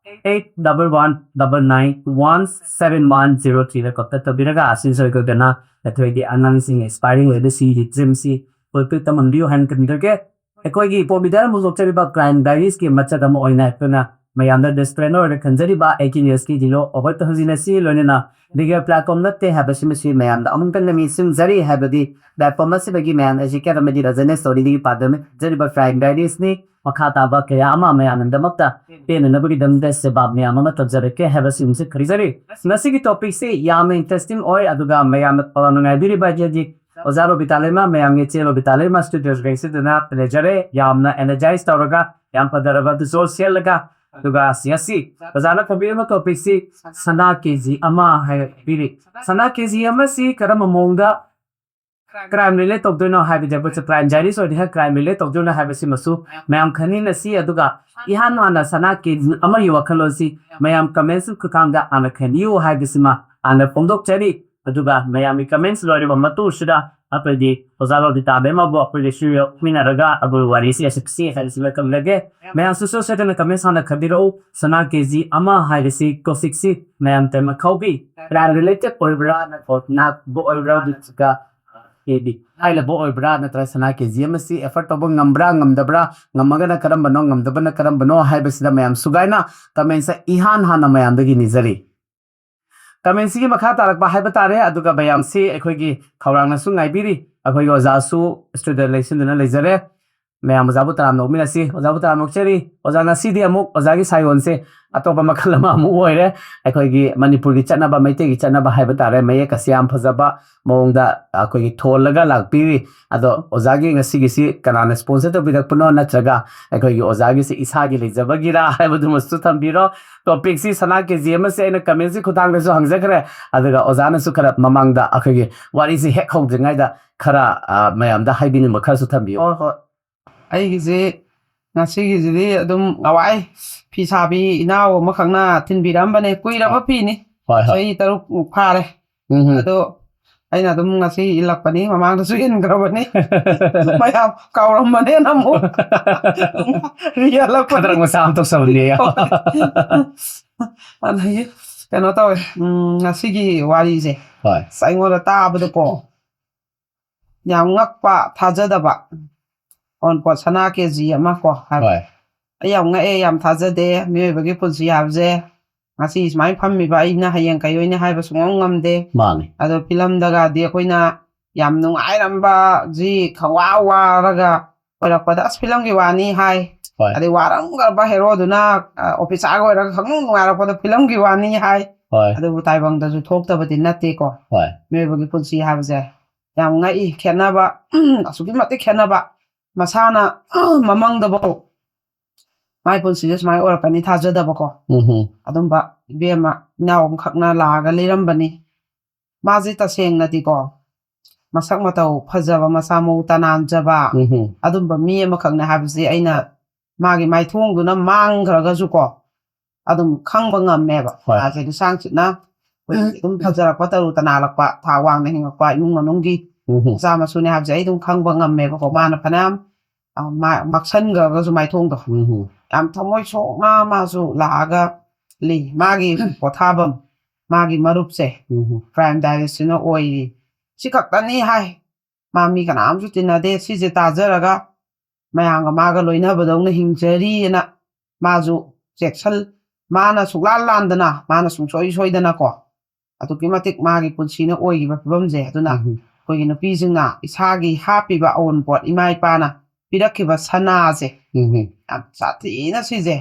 eight double one double nine one seven one zero ꯊ꯭ꯔꯤꯗ ꯀꯣꯟꯇꯦꯛ ꯇꯧꯕꯤꯔꯒ ꯑꯁꯤꯁꯨ ꯑꯩꯈꯣꯏꯒꯅ ꯑꯩꯈꯣꯏꯒꯤ ꯑꯉꯥꯡꯁꯤꯡ ꯑꯦꯁꯄꯥꯏꯔꯤꯡ ꯑꯣꯏꯕꯁꯤꯡꯒꯤ ꯗ꯭ꯔꯤꯝꯁꯤ ꯐꯨꯜꯐꯤꯜ ꯇꯧꯍꯟꯕꯤꯌꯨ ꯍꯥꯏꯅ ꯈꯟꯖꯒꯦ꯫ ꯑꯩꯈꯣꯏꯒꯤ ꯄꯣꯕꯤꯗ ꯍꯧꯗꯣꯛꯆꯔꯤꯕ ꯀ꯭ꯔꯥꯏꯝ ꯗꯥꯏꯔꯤꯁꯀꯤ ꯃꯆꯛ ꯑꯃ ꯑꯣꯏꯅ ꯑꯩꯈꯣꯏꯅ ꯃꯌꯥꯝꯗ ꯗꯤꯁꯀ꯭ꯂꯦꯃꯔ ꯑꯣꯏꯅ ꯈꯟꯖꯔꯤꯕ ꯑꯩꯒꯤ ꯅ꯭ꯌꯨꯁꯀꯤ ꯗꯤꯂꯣ ꯑꯣꯚꯔ ꯇꯧꯍꯟꯖꯤꯟꯅꯁꯤ꯫ ꯂꯣꯏꯅꯅ ꯂꯤꯒꯦꯜ ꯄ꯭ꯂꯦꯠꯐꯣꯝ ꯅꯠꯇꯦ ꯍꯥꯏꯕꯁꯤꯃꯁꯨ ꯃꯌꯥꯝꯗ ꯑꯃꯨꯛꯇꯪ ꯅꯤꯡꯁꯤꯡꯖꯔꯤ꯫ ꯍꯥꯏꯕꯗꯤ ꯄ꯭ꯂꯦꯠꯐꯣꯝ ꯑꯁꯤꯗꯒꯤ ꯃꯌꯥꯝ ꯑꯦꯖꯨꯀꯦꯠ ꯑꯃꯗꯤ ꯔꯖꯅꯦꯁ ꯁꯣꯔꯤꯗꯒꯤ ꯄꯥꯟꯗꯝꯖꯔꯤꯕ ꯀ꯭ꯔꯥꯏꯝ ꯗꯥꯏꯔꯤꯁꯅꯤ꯫ ꯃꯈꯥ ꯇꯥꯕ ꯀꯌꯥ ꯑꯃ ꯃꯌꯥꯝꯒꯤꯗꯃꯛꯇ ꯄꯦꯟꯅꯅꯕꯒꯤꯗꯃꯛꯇ ꯁꯦꯕꯥ ꯃꯌꯥꯝ ꯑꯃ ꯇꯧꯖꯔꯛꯀꯦ ꯍꯥꯏꯕꯁꯤꯡꯁꯤ ꯈꯪꯖꯔꯤ꯫ ꯉꯁꯤꯒꯤ ꯇꯣꯄꯤꯛꯁꯤ ꯌꯥꯝꯅ ꯏꯟꯇꯔꯦꯁꯇꯤꯡ ꯑꯣꯏ, ꯑꯗꯨꯒ ꯃꯌꯥꯝꯅ ꯄꯥꯎ ꯅꯨꯡꯉꯥꯏꯕꯤꯔꯤꯕ ꯑꯩꯒꯤ ꯑꯣꯖꯥ ꯔꯣꯕꯤꯇꯥ ꯂꯩꯃ, ꯃꯌꯥꯝꯒꯤ ꯏꯆꯦ ꯔꯣꯕꯤꯇꯥ ꯂꯩꯃ ꯁ꯭ꯇꯨꯗꯤꯑꯣꯁ ꯂꯦꯡꯁꯤꯟꯗꯨꯅ ꯂꯩꯖꯔꯦ꯫ ꯌꯥꯝꯅ ꯑꯦꯅꯔꯖꯥꯏꯁ ꯇꯧꯔꯒ, ꯌꯥꯝ ꯐꯖꯔꯕ ꯗꯤꯁꯀꯣꯔꯁ ꯁꯦꯠꯂꯒ, ꯑꯗꯨꯒ ꯉꯁꯤ ꯑꯣꯖꯥꯅ ꯊꯝꯕꯤꯔꯤꯕ ꯇꯣꯄꯤꯛꯁꯤ ꯁꯅꯥ ꯀꯦ ꯖꯤ ꯑꯃ ꯍꯥꯏꯅ ꯄꯤꯔꯤ꯫ ꯁꯅꯥ ꯀꯦ ꯖꯤ ꯑꯃꯁꯤ ꯀꯔꯝꯕ ꯃꯑꯣꯡꯗ ꯀ꯭ꯔꯥꯏꯝ ꯔꯤꯂꯦꯠ ꯇꯧꯗꯣꯏꯅꯣ ꯍꯥꯏꯕꯗꯤ, ꯑꯩꯈꯣꯏꯁꯦ ꯀ꯭ꯔꯥꯏꯝ ꯖꯥꯏꯅꯤꯁ ꯑꯣꯏꯔꯗꯤ ꯍꯦꯛ ꯀ꯭ꯔꯥꯏꯝ ꯔꯤꯂꯦꯠ ꯇꯧꯗꯣꯏꯅꯣ ꯍꯥꯏꯕꯁꯤꯃꯁꯨ ꯃꯌꯥꯝ ꯈꯟꯃꯤꯟꯅꯁꯤ꯫ ꯑꯗꯨꯒ ꯏꯍꯥꯟ ꯍꯥꯟꯅ ꯁꯅꯥ ꯀꯦ ꯖꯤ ꯑꯃꯒꯤ ꯋꯥꯈꯜꯂꯣꯟꯁꯤ ꯃꯌꯥꯝ ꯀꯃꯦꯟꯁ ꯈꯨꯠꯊꯥꯡꯗ ꯍꯥꯟꯅ ꯈꯟꯕꯤꯌꯨ ꯍꯥꯏꯕꯁꯤꯃ ꯍꯥꯟꯅ ꯐꯣꯡꯗꯣꯛꯆꯔꯤ꯫ ꯑꯗꯨꯒ ꯃꯌꯥꯝꯒꯤ ꯀꯃꯦꯟꯁ ꯂꯣꯏꯔꯕ ꯃꯇꯨꯡꯁꯤꯗ ꯑꯩꯈꯣꯏꯗꯤ ꯑꯣꯖꯥ ꯔꯣꯕꯤꯇꯥ ꯃꯦꯝ ꯑꯃꯕꯨ ꯑꯩꯈꯣꯏ ꯂꯩꯁꯤꯟꯕꯤꯔꯛꯃꯤꯟꯅꯔꯒ ꯑꯩꯈꯣꯏ ꯋꯥꯔꯤꯁꯤ ꯌꯥꯁꯛꯁꯤ ꯍꯥꯏꯕꯁꯤꯃ ꯊꯝꯖꯒꯦ꯫ ꯃꯌꯥꯝꯁꯨ ꯁꯣꯏ ꯁꯣꯏꯗꯅ ꯀꯃꯦꯟꯁ ꯍꯥꯟꯅ ꯈꯟꯕꯤꯔꯛꯎ꯫ ꯁꯅꯥ ꯀꯦ ꯖꯤ ꯑꯃ ꯍꯥꯏꯕꯁꯤ ꯇꯣꯄꯤꯛꯁꯤ ꯃꯌꯥꯝ ꯇꯝꯕ ꯈꯥꯎꯕꯤ ꯀ꯭ꯔꯥꯏꯝ ꯔꯤꯂꯦꯇꯦꯠ ꯑꯣꯏꯕ꯭ꯔꯥ, ꯅꯠꯇ꯭ꯔꯒ ꯅꯥꯛꯄ ꯑꯣꯏꯕ꯭ꯔꯥ, ꯅꯠꯇ꯭ꯔꯒ ꯀꯦꯗꯤ ꯍꯥꯏꯔꯕ ꯑꯣꯏꯕ꯭ꯔꯥ, ꯅꯠꯇ꯭ꯔꯒ ꯁꯅꯥ ꯀꯦ ꯖꯤ ꯑꯃꯁꯤ ꯑꯦꯐꯣꯔꯠ ꯇꯧꯕ ꯉꯝꯕ꯭ꯔꯥ ꯉꯝꯗꯕ꯭ꯔꯥ, ꯉꯝꯃꯒꯅ ꯀꯔꯝꯕꯅꯣ, ꯉꯝꯗꯕꯅ ꯀꯔꯝꯕꯅꯣ ꯍꯥꯏꯕꯁꯤꯗ ꯃꯌꯥꯝ ꯁꯨꯒꯥꯏꯅ ꯀꯃꯦꯟꯁꯦ ꯏꯍꯥꯟ ꯍꯥꯟꯅ ꯃꯌꯥꯝꯗꯒꯤ ꯅꯤꯖꯔꯤ꯫ ꯀꯃꯦꯟꯁꯤꯒꯤ ꯃꯈꯥ ꯇꯥꯔꯛꯄ ꯍꯥꯏꯕ ꯇꯥꯔꯦ꯫ ꯑꯗꯨꯒ ꯃꯌꯥꯝꯁꯤ ꯑꯩꯈꯣꯏꯒꯤ ꯈꯧꯔꯥꯡꯅꯁꯨ ꯉꯥꯏꯕꯤꯔꯤ꯫ ꯑꯩꯈꯣꯏꯒꯤ ꯑꯣꯖꯥꯁꯨ ꯁ꯭ꯇꯨꯗꯤꯑꯣ ꯂꯩꯁꯤꯟꯗꯨꯅ ꯂꯩꯖꯔꯦ꯫ ꯃꯌꯥꯝ ꯑꯣꯖꯥꯕꯨ ꯇꯔꯥꯝꯅ ꯑꯣꯛꯃꯤꯟꯅꯁꯤ꯫ ꯑꯣꯖꯥꯕꯨ ꯇꯔꯥꯝꯅ ꯑꯣꯛꯆꯔꯤ꯫ ꯑꯣꯖꯥ, ꯉꯁꯤꯗꯤ ꯑꯃꯨꯛ ꯑꯣꯖꯥꯒꯤ ꯁꯥꯏꯑꯣꯟꯁꯦ ꯑꯇꯣꯞꯄ ꯃꯈꯜ ꯑꯃ ꯑꯃꯨꯛ ꯑꯣꯏꯔꯦ꯫ ꯑꯩꯈꯣꯏꯒꯤ ꯃꯅꯤꯄꯨꯔꯒꯤ ꯆꯠꯅꯕ, ꯃꯩꯇꯩꯒꯤ ꯆꯠꯅꯕ ꯍꯥꯏꯕ ꯇꯥꯔꯦ, ꯃꯌꯦꯛ ꯑꯁꯤ ꯌꯥꯝ ꯐꯖꯕ ꯃꯑꯣꯡꯗ ꯑꯩꯈꯣꯏꯒꯤ ꯊꯣꯜꯂꯒ ꯂꯥꯛꯄꯤꯔꯤ꯫ ꯑꯗꯣ ꯑꯣꯖꯥꯒꯤ ꯉꯁꯤꯒꯤꯁꯤ ꯀꯅꯥꯅ ꯁ꯭ꯄꯣꯟꯁꯔ ꯇꯧꯕꯤꯔꯛꯄꯅꯣ, ꯅꯠꯇ꯭ꯔꯒ ꯑꯩꯈꯣꯏꯒꯤ ꯑꯣꯖꯥꯒꯤꯁꯤ ꯏꯁꯥꯒꯤ ꯂꯩꯖꯕꯒꯤꯔꯥ ꯍꯥꯏꯕꯗꯨꯃꯁꯨ ꯊꯝꯕꯤꯔꯣ꯫ ꯇꯣꯄꯤꯛꯁꯤ ꯁꯅꯥ ꯀꯦ ꯖꯤ ꯑꯃꯁꯦ ꯑꯩꯅ ꯀꯃꯦꯟꯁꯤ ꯈꯨꯠꯊꯥꯡꯗꯁꯨ ꯍꯪꯖꯈ꯭ꯔꯦ꯫ ꯑꯗꯨꯒ ꯑꯣꯖꯥꯅꯁꯨ ꯈꯔ ꯃꯃꯥꯡꯗ ꯑꯩꯈꯣꯏꯒꯤ ꯋꯥꯔꯤꯁꯤ ꯍꯦꯛ ꯍꯧꯗ꯭ꯔꯤꯉꯩꯗ ꯈꯔ, ꯑ, ꯃꯌꯥꯝꯗ ꯍꯥꯏꯕꯤꯅꯤꯡꯕ ꯈꯔꯁꯨ ꯊꯝꯕꯤꯌꯨ꯫ ꯍꯣꯏ, ꯍꯣꯏ꯫ ꯑꯩꯒꯤꯁꯤ ꯉꯁꯤꯒꯤꯁꯤꯗꯤ ꯑꯗꯨꯝ ꯉꯋꯥꯏ ꯐꯤ ꯁꯥꯕꯤ ꯏꯅꯥꯎ ꯑꯃꯈꯛꯅ ꯊꯤꯟꯕꯤꯔꯛꯑꯝꯕꯅꯦ꯫ ꯀꯨꯏꯔꯕ ꯍꯣꯏ꯫ ꯐꯤꯅꯤ꯫ ꯍꯣꯏ, ꯍꯣꯏ꯫ ꯆꯍꯤ ꯇꯔꯨꯛ ꯃꯨꯛ ꯐꯥꯔꯦ꯫ ꯎꯝ, ꯎꯝ꯫ ꯑꯗꯣ ꯑꯩꯅ ꯑꯗꯨꯝ ꯉꯁꯤ ꯏꯜꯂꯛꯄꯅꯤ, ꯃꯃꯥꯡꯗꯁꯨ ꯏꯟꯈ꯭ꯔꯕꯅꯤ꯫ ꯃꯌꯥꯝ ꯀꯥꯎꯔꯝꯃꯅꯦꯅ ꯑꯃꯨꯛ ꯔꯤꯍꯜꯂꯛꯄꯅꯤ꯫ ꯈꯗ꯭ꯔꯛ ꯃꯆꯥ ꯑꯃ ꯇꯧꯁꯜꯂꯨꯅꯦ꯫ ꯑꯗꯒꯤ ꯀꯩꯅꯣ ꯇꯧꯋꯦ, ꯎꯝ, ꯉꯁꯤꯒꯤ ꯋꯥꯔꯤꯁꯦ ꯍꯣꯏ꯫ ꯑꯁ, ꯑꯩꯉꯣꯟꯗ ꯇꯥꯕꯗꯀꯣ ꯌꯥꯝ ꯉꯛꯄ, ꯊꯥꯖꯗꯕ꯫ ꯑꯣꯟꯄꯣꯠ ꯁꯅꯥ ꯀꯦ ꯖꯤ ꯑꯃ ꯀꯣ ꯍꯥꯏꯕ꯫ ꯍꯣꯏ꯫ ꯑꯩ ꯌꯥꯝ ꯉꯛꯑꯦ, ꯌꯥꯝ ꯊꯥꯖꯗꯦ꯫ ꯃꯤꯑꯣꯏꯕꯒꯤ ꯄꯨꯟꯁꯤ ꯍꯥꯏꯕꯁꯦ ꯉꯁꯤ ꯁꯨꯃꯥꯏꯅ ꯐꯝꯃꯤꯕ ꯑꯩꯅ ꯍꯌꯦꯡ ꯀꯩ ꯑꯣꯏꯅꯤ ꯍꯥꯏꯕ ꯁꯨꯡꯉꯝ ꯉꯝꯗꯦ꯫ ꯃꯥꯅꯤ꯫ ꯑꯗꯣ ꯐꯤꯂꯝꯗꯒꯗꯤ ꯑꯩꯈꯣꯏꯅ ꯌꯥꯝ ꯅꯨꯡꯉꯥꯏꯔꯝꯕ, ꯖꯤ ꯈꯪꯋꯥ ꯋꯥꯔꯒ ꯑꯣꯏꯔꯛꯄꯗ, "ꯑꯁ, ꯐꯤꯂꯝꯒꯤ ꯋꯥꯅꯤ" ꯍꯥꯏ꯫ ꯍꯣꯏ꯫ ꯑꯗꯩ ꯋꯥꯔꯝꯈ꯭ꯔꯕ ꯍꯦꯔꯣꯗꯨꯅ, ꯑ, ꯑꯣꯐꯤꯁꯥꯔꯒ ꯑꯣꯏꯔꯒ ꯈꯪꯅꯨꯡ ꯅꯨꯡꯉꯥꯏꯔꯛꯄꯗ ꯐꯤꯂꯝꯒꯤ ꯋꯥꯅꯤ ꯍꯥꯏ꯫ ꯍꯣꯏ꯫ ꯑꯗꯨꯕꯨ ꯇꯥꯏꯕꯪꯗꯁꯨ ꯊꯣꯛꯇꯕꯗꯤ ꯅꯠꯇꯦꯀꯣ꯫ ꯍꯣꯏ꯫ ꯃꯤꯑꯣꯏꯕꯒꯤ ꯄꯨꯟꯁꯤ ꯍꯥꯏꯕꯁꯦ꯫ ꯌꯥꯝ ꯉꯛꯏ꯫ ꯈꯦꯠꯅꯕ ꯑꯁꯨꯛꯀꯤ ꯃꯇꯤꯛ ꯈꯦꯠꯅꯕ꯫ ꯃꯁꯥꯅ ꯃꯃꯪꯗꯐꯥꯎ ꯃꯥꯏ ꯄꯨꯟꯁꯤꯁꯦ ꯁꯨꯃꯥꯏꯅ ꯑꯣꯏꯔꯛꯀꯅꯤ ꯊꯥꯖꯗꯕꯀꯣ꯫ ꯎꯝ ꯑꯗꯨꯝꯕ ꯏꯕꯦꯝꯃ ꯏꯅꯥꯎ ꯑꯃꯈꯛꯅ ꯂꯥꯛꯑꯒ ꯂꯩꯔꯝꯕꯅꯤ꯫ ꯃꯥꯁꯦ ꯇꯁꯦꯡꯅꯗꯤꯀꯣ, ꯃꯁꯛ ꯃꯇꯧ ꯐꯖꯕ, ꯃꯁꯥ ꯃꯎ ꯇꯅꯥꯟꯖꯕ, ꯎꯝ ꯑꯗꯨꯝꯕ ꯃꯤ ꯑꯃꯈꯛꯅꯦ ꯍꯥꯏꯕꯁꯤ ꯑꯩꯅ ꯃꯥꯒꯤ ꯃꯥꯏꯊꯣꯡꯗꯨꯅ ꯃꯥꯡꯈ꯭ꯔꯒꯁꯨꯀꯣ, ꯑꯗꯨꯝ ꯈꯪꯕ ꯉꯝꯃꯦꯕ꯫ ꯍꯣꯏ꯫ ꯃꯥꯁꯦ ꯂꯤꯁꯥꯡ ꯁꯤꯠꯅ ꯑꯩꯈꯣꯏꯒꯤ ꯑꯗꯨꯝ ꯐꯖꯔꯛꯄ, ꯇꯔꯨ ꯇꯅꯥꯜꯂꯛꯄ, ꯊꯥꯛ ꯋꯥꯡꯅ ꯍꯤꯡꯉꯛꯄ ꯏꯃꯨꯡ ꯃꯅꯨꯡꯒꯤ ꯎꯝ ꯃꯆꯥ ꯃꯁꯨꯅꯦ ꯍꯥꯏꯕꯁꯦ ꯑꯩ ꯑꯗꯨꯝ ꯈꯪꯕ ꯉꯝꯃꯦꯕꯀꯣ꯫ ꯃꯥꯅ ꯐꯅꯌꯥꯝ, ꯑ, ꯃꯥ-, ꯃꯛꯁꯟꯈ꯭ꯔꯒꯁꯨ ꯃꯥꯏꯊꯣꯡꯗꯣ, ꯎꯝ ꯌꯥꯝ ꯊꯃꯣꯏ ꯁꯣꯛꯅ ꯃꯥꯁꯨ ꯂꯥꯛꯑꯒ ꯂꯩ꯫ ꯃꯥꯒꯤ ꯄꯣꯊꯥꯐꯝ, ꯃꯥꯒꯤ ꯃꯔꯨꯞꯁꯦ ꯎꯝ ꯀ꯭ꯔꯥꯏꯝ ꯗꯥꯏꯔꯤꯁꯁꯤꯅ ꯑꯣꯏꯔꯤ꯫ ꯁꯤ ꯈꯛꯇꯅꯤ ꯍꯥꯏ꯫ ꯃꯥ ꯃꯤ ꯀꯅꯥꯝꯁꯨ ꯇꯤꯟꯅꯗꯦ꯫ ꯁꯤꯁꯦ ꯇꯥꯖꯔꯒ ꯃꯌꯥꯝꯒ ꯃꯥꯒ ꯂꯣꯏꯅꯕꯗꯧꯅ ꯍꯤꯡꯖꯔꯤꯑꯅ ꯃꯥꯁꯨ ꯆꯦꯛꯁꯜ-, ꯃꯥꯅ ꯁꯨꯛꯂꯥꯟ ꯂꯥꯟꯗꯅ, ꯃꯥꯅ ꯁꯨꯡꯁꯣꯏ ꯁꯣꯏꯗꯅꯀꯣ, ꯑꯗꯨꯛꯀꯤ ꯃꯇꯤꯛ ꯃꯥꯒꯤ ꯄꯨꯟꯁꯤꯅ ꯑꯣꯏꯈꯤꯕ ꯐꯤꯕꯝꯁꯦ꯫ ꯑꯗꯨꯅ ꯎꯝ ꯑꯩꯈꯣꯏꯒꯤ ꯅꯨꯄꯤꯁꯤꯡꯅ ꯏꯁꯥꯒꯤ ꯍꯥꯞꯄꯤꯕ ꯑꯑꯣꯟꯄꯣꯠ, ꯏꯃꯥ ꯏꯄꯥꯅ ꯄꯤꯔꯛꯈꯤꯕ ꯁꯅꯥꯁꯦ, ꯎꯝ ꯌꯥꯝ ꯁꯥꯊꯤꯅ ꯁꯤꯁꯦ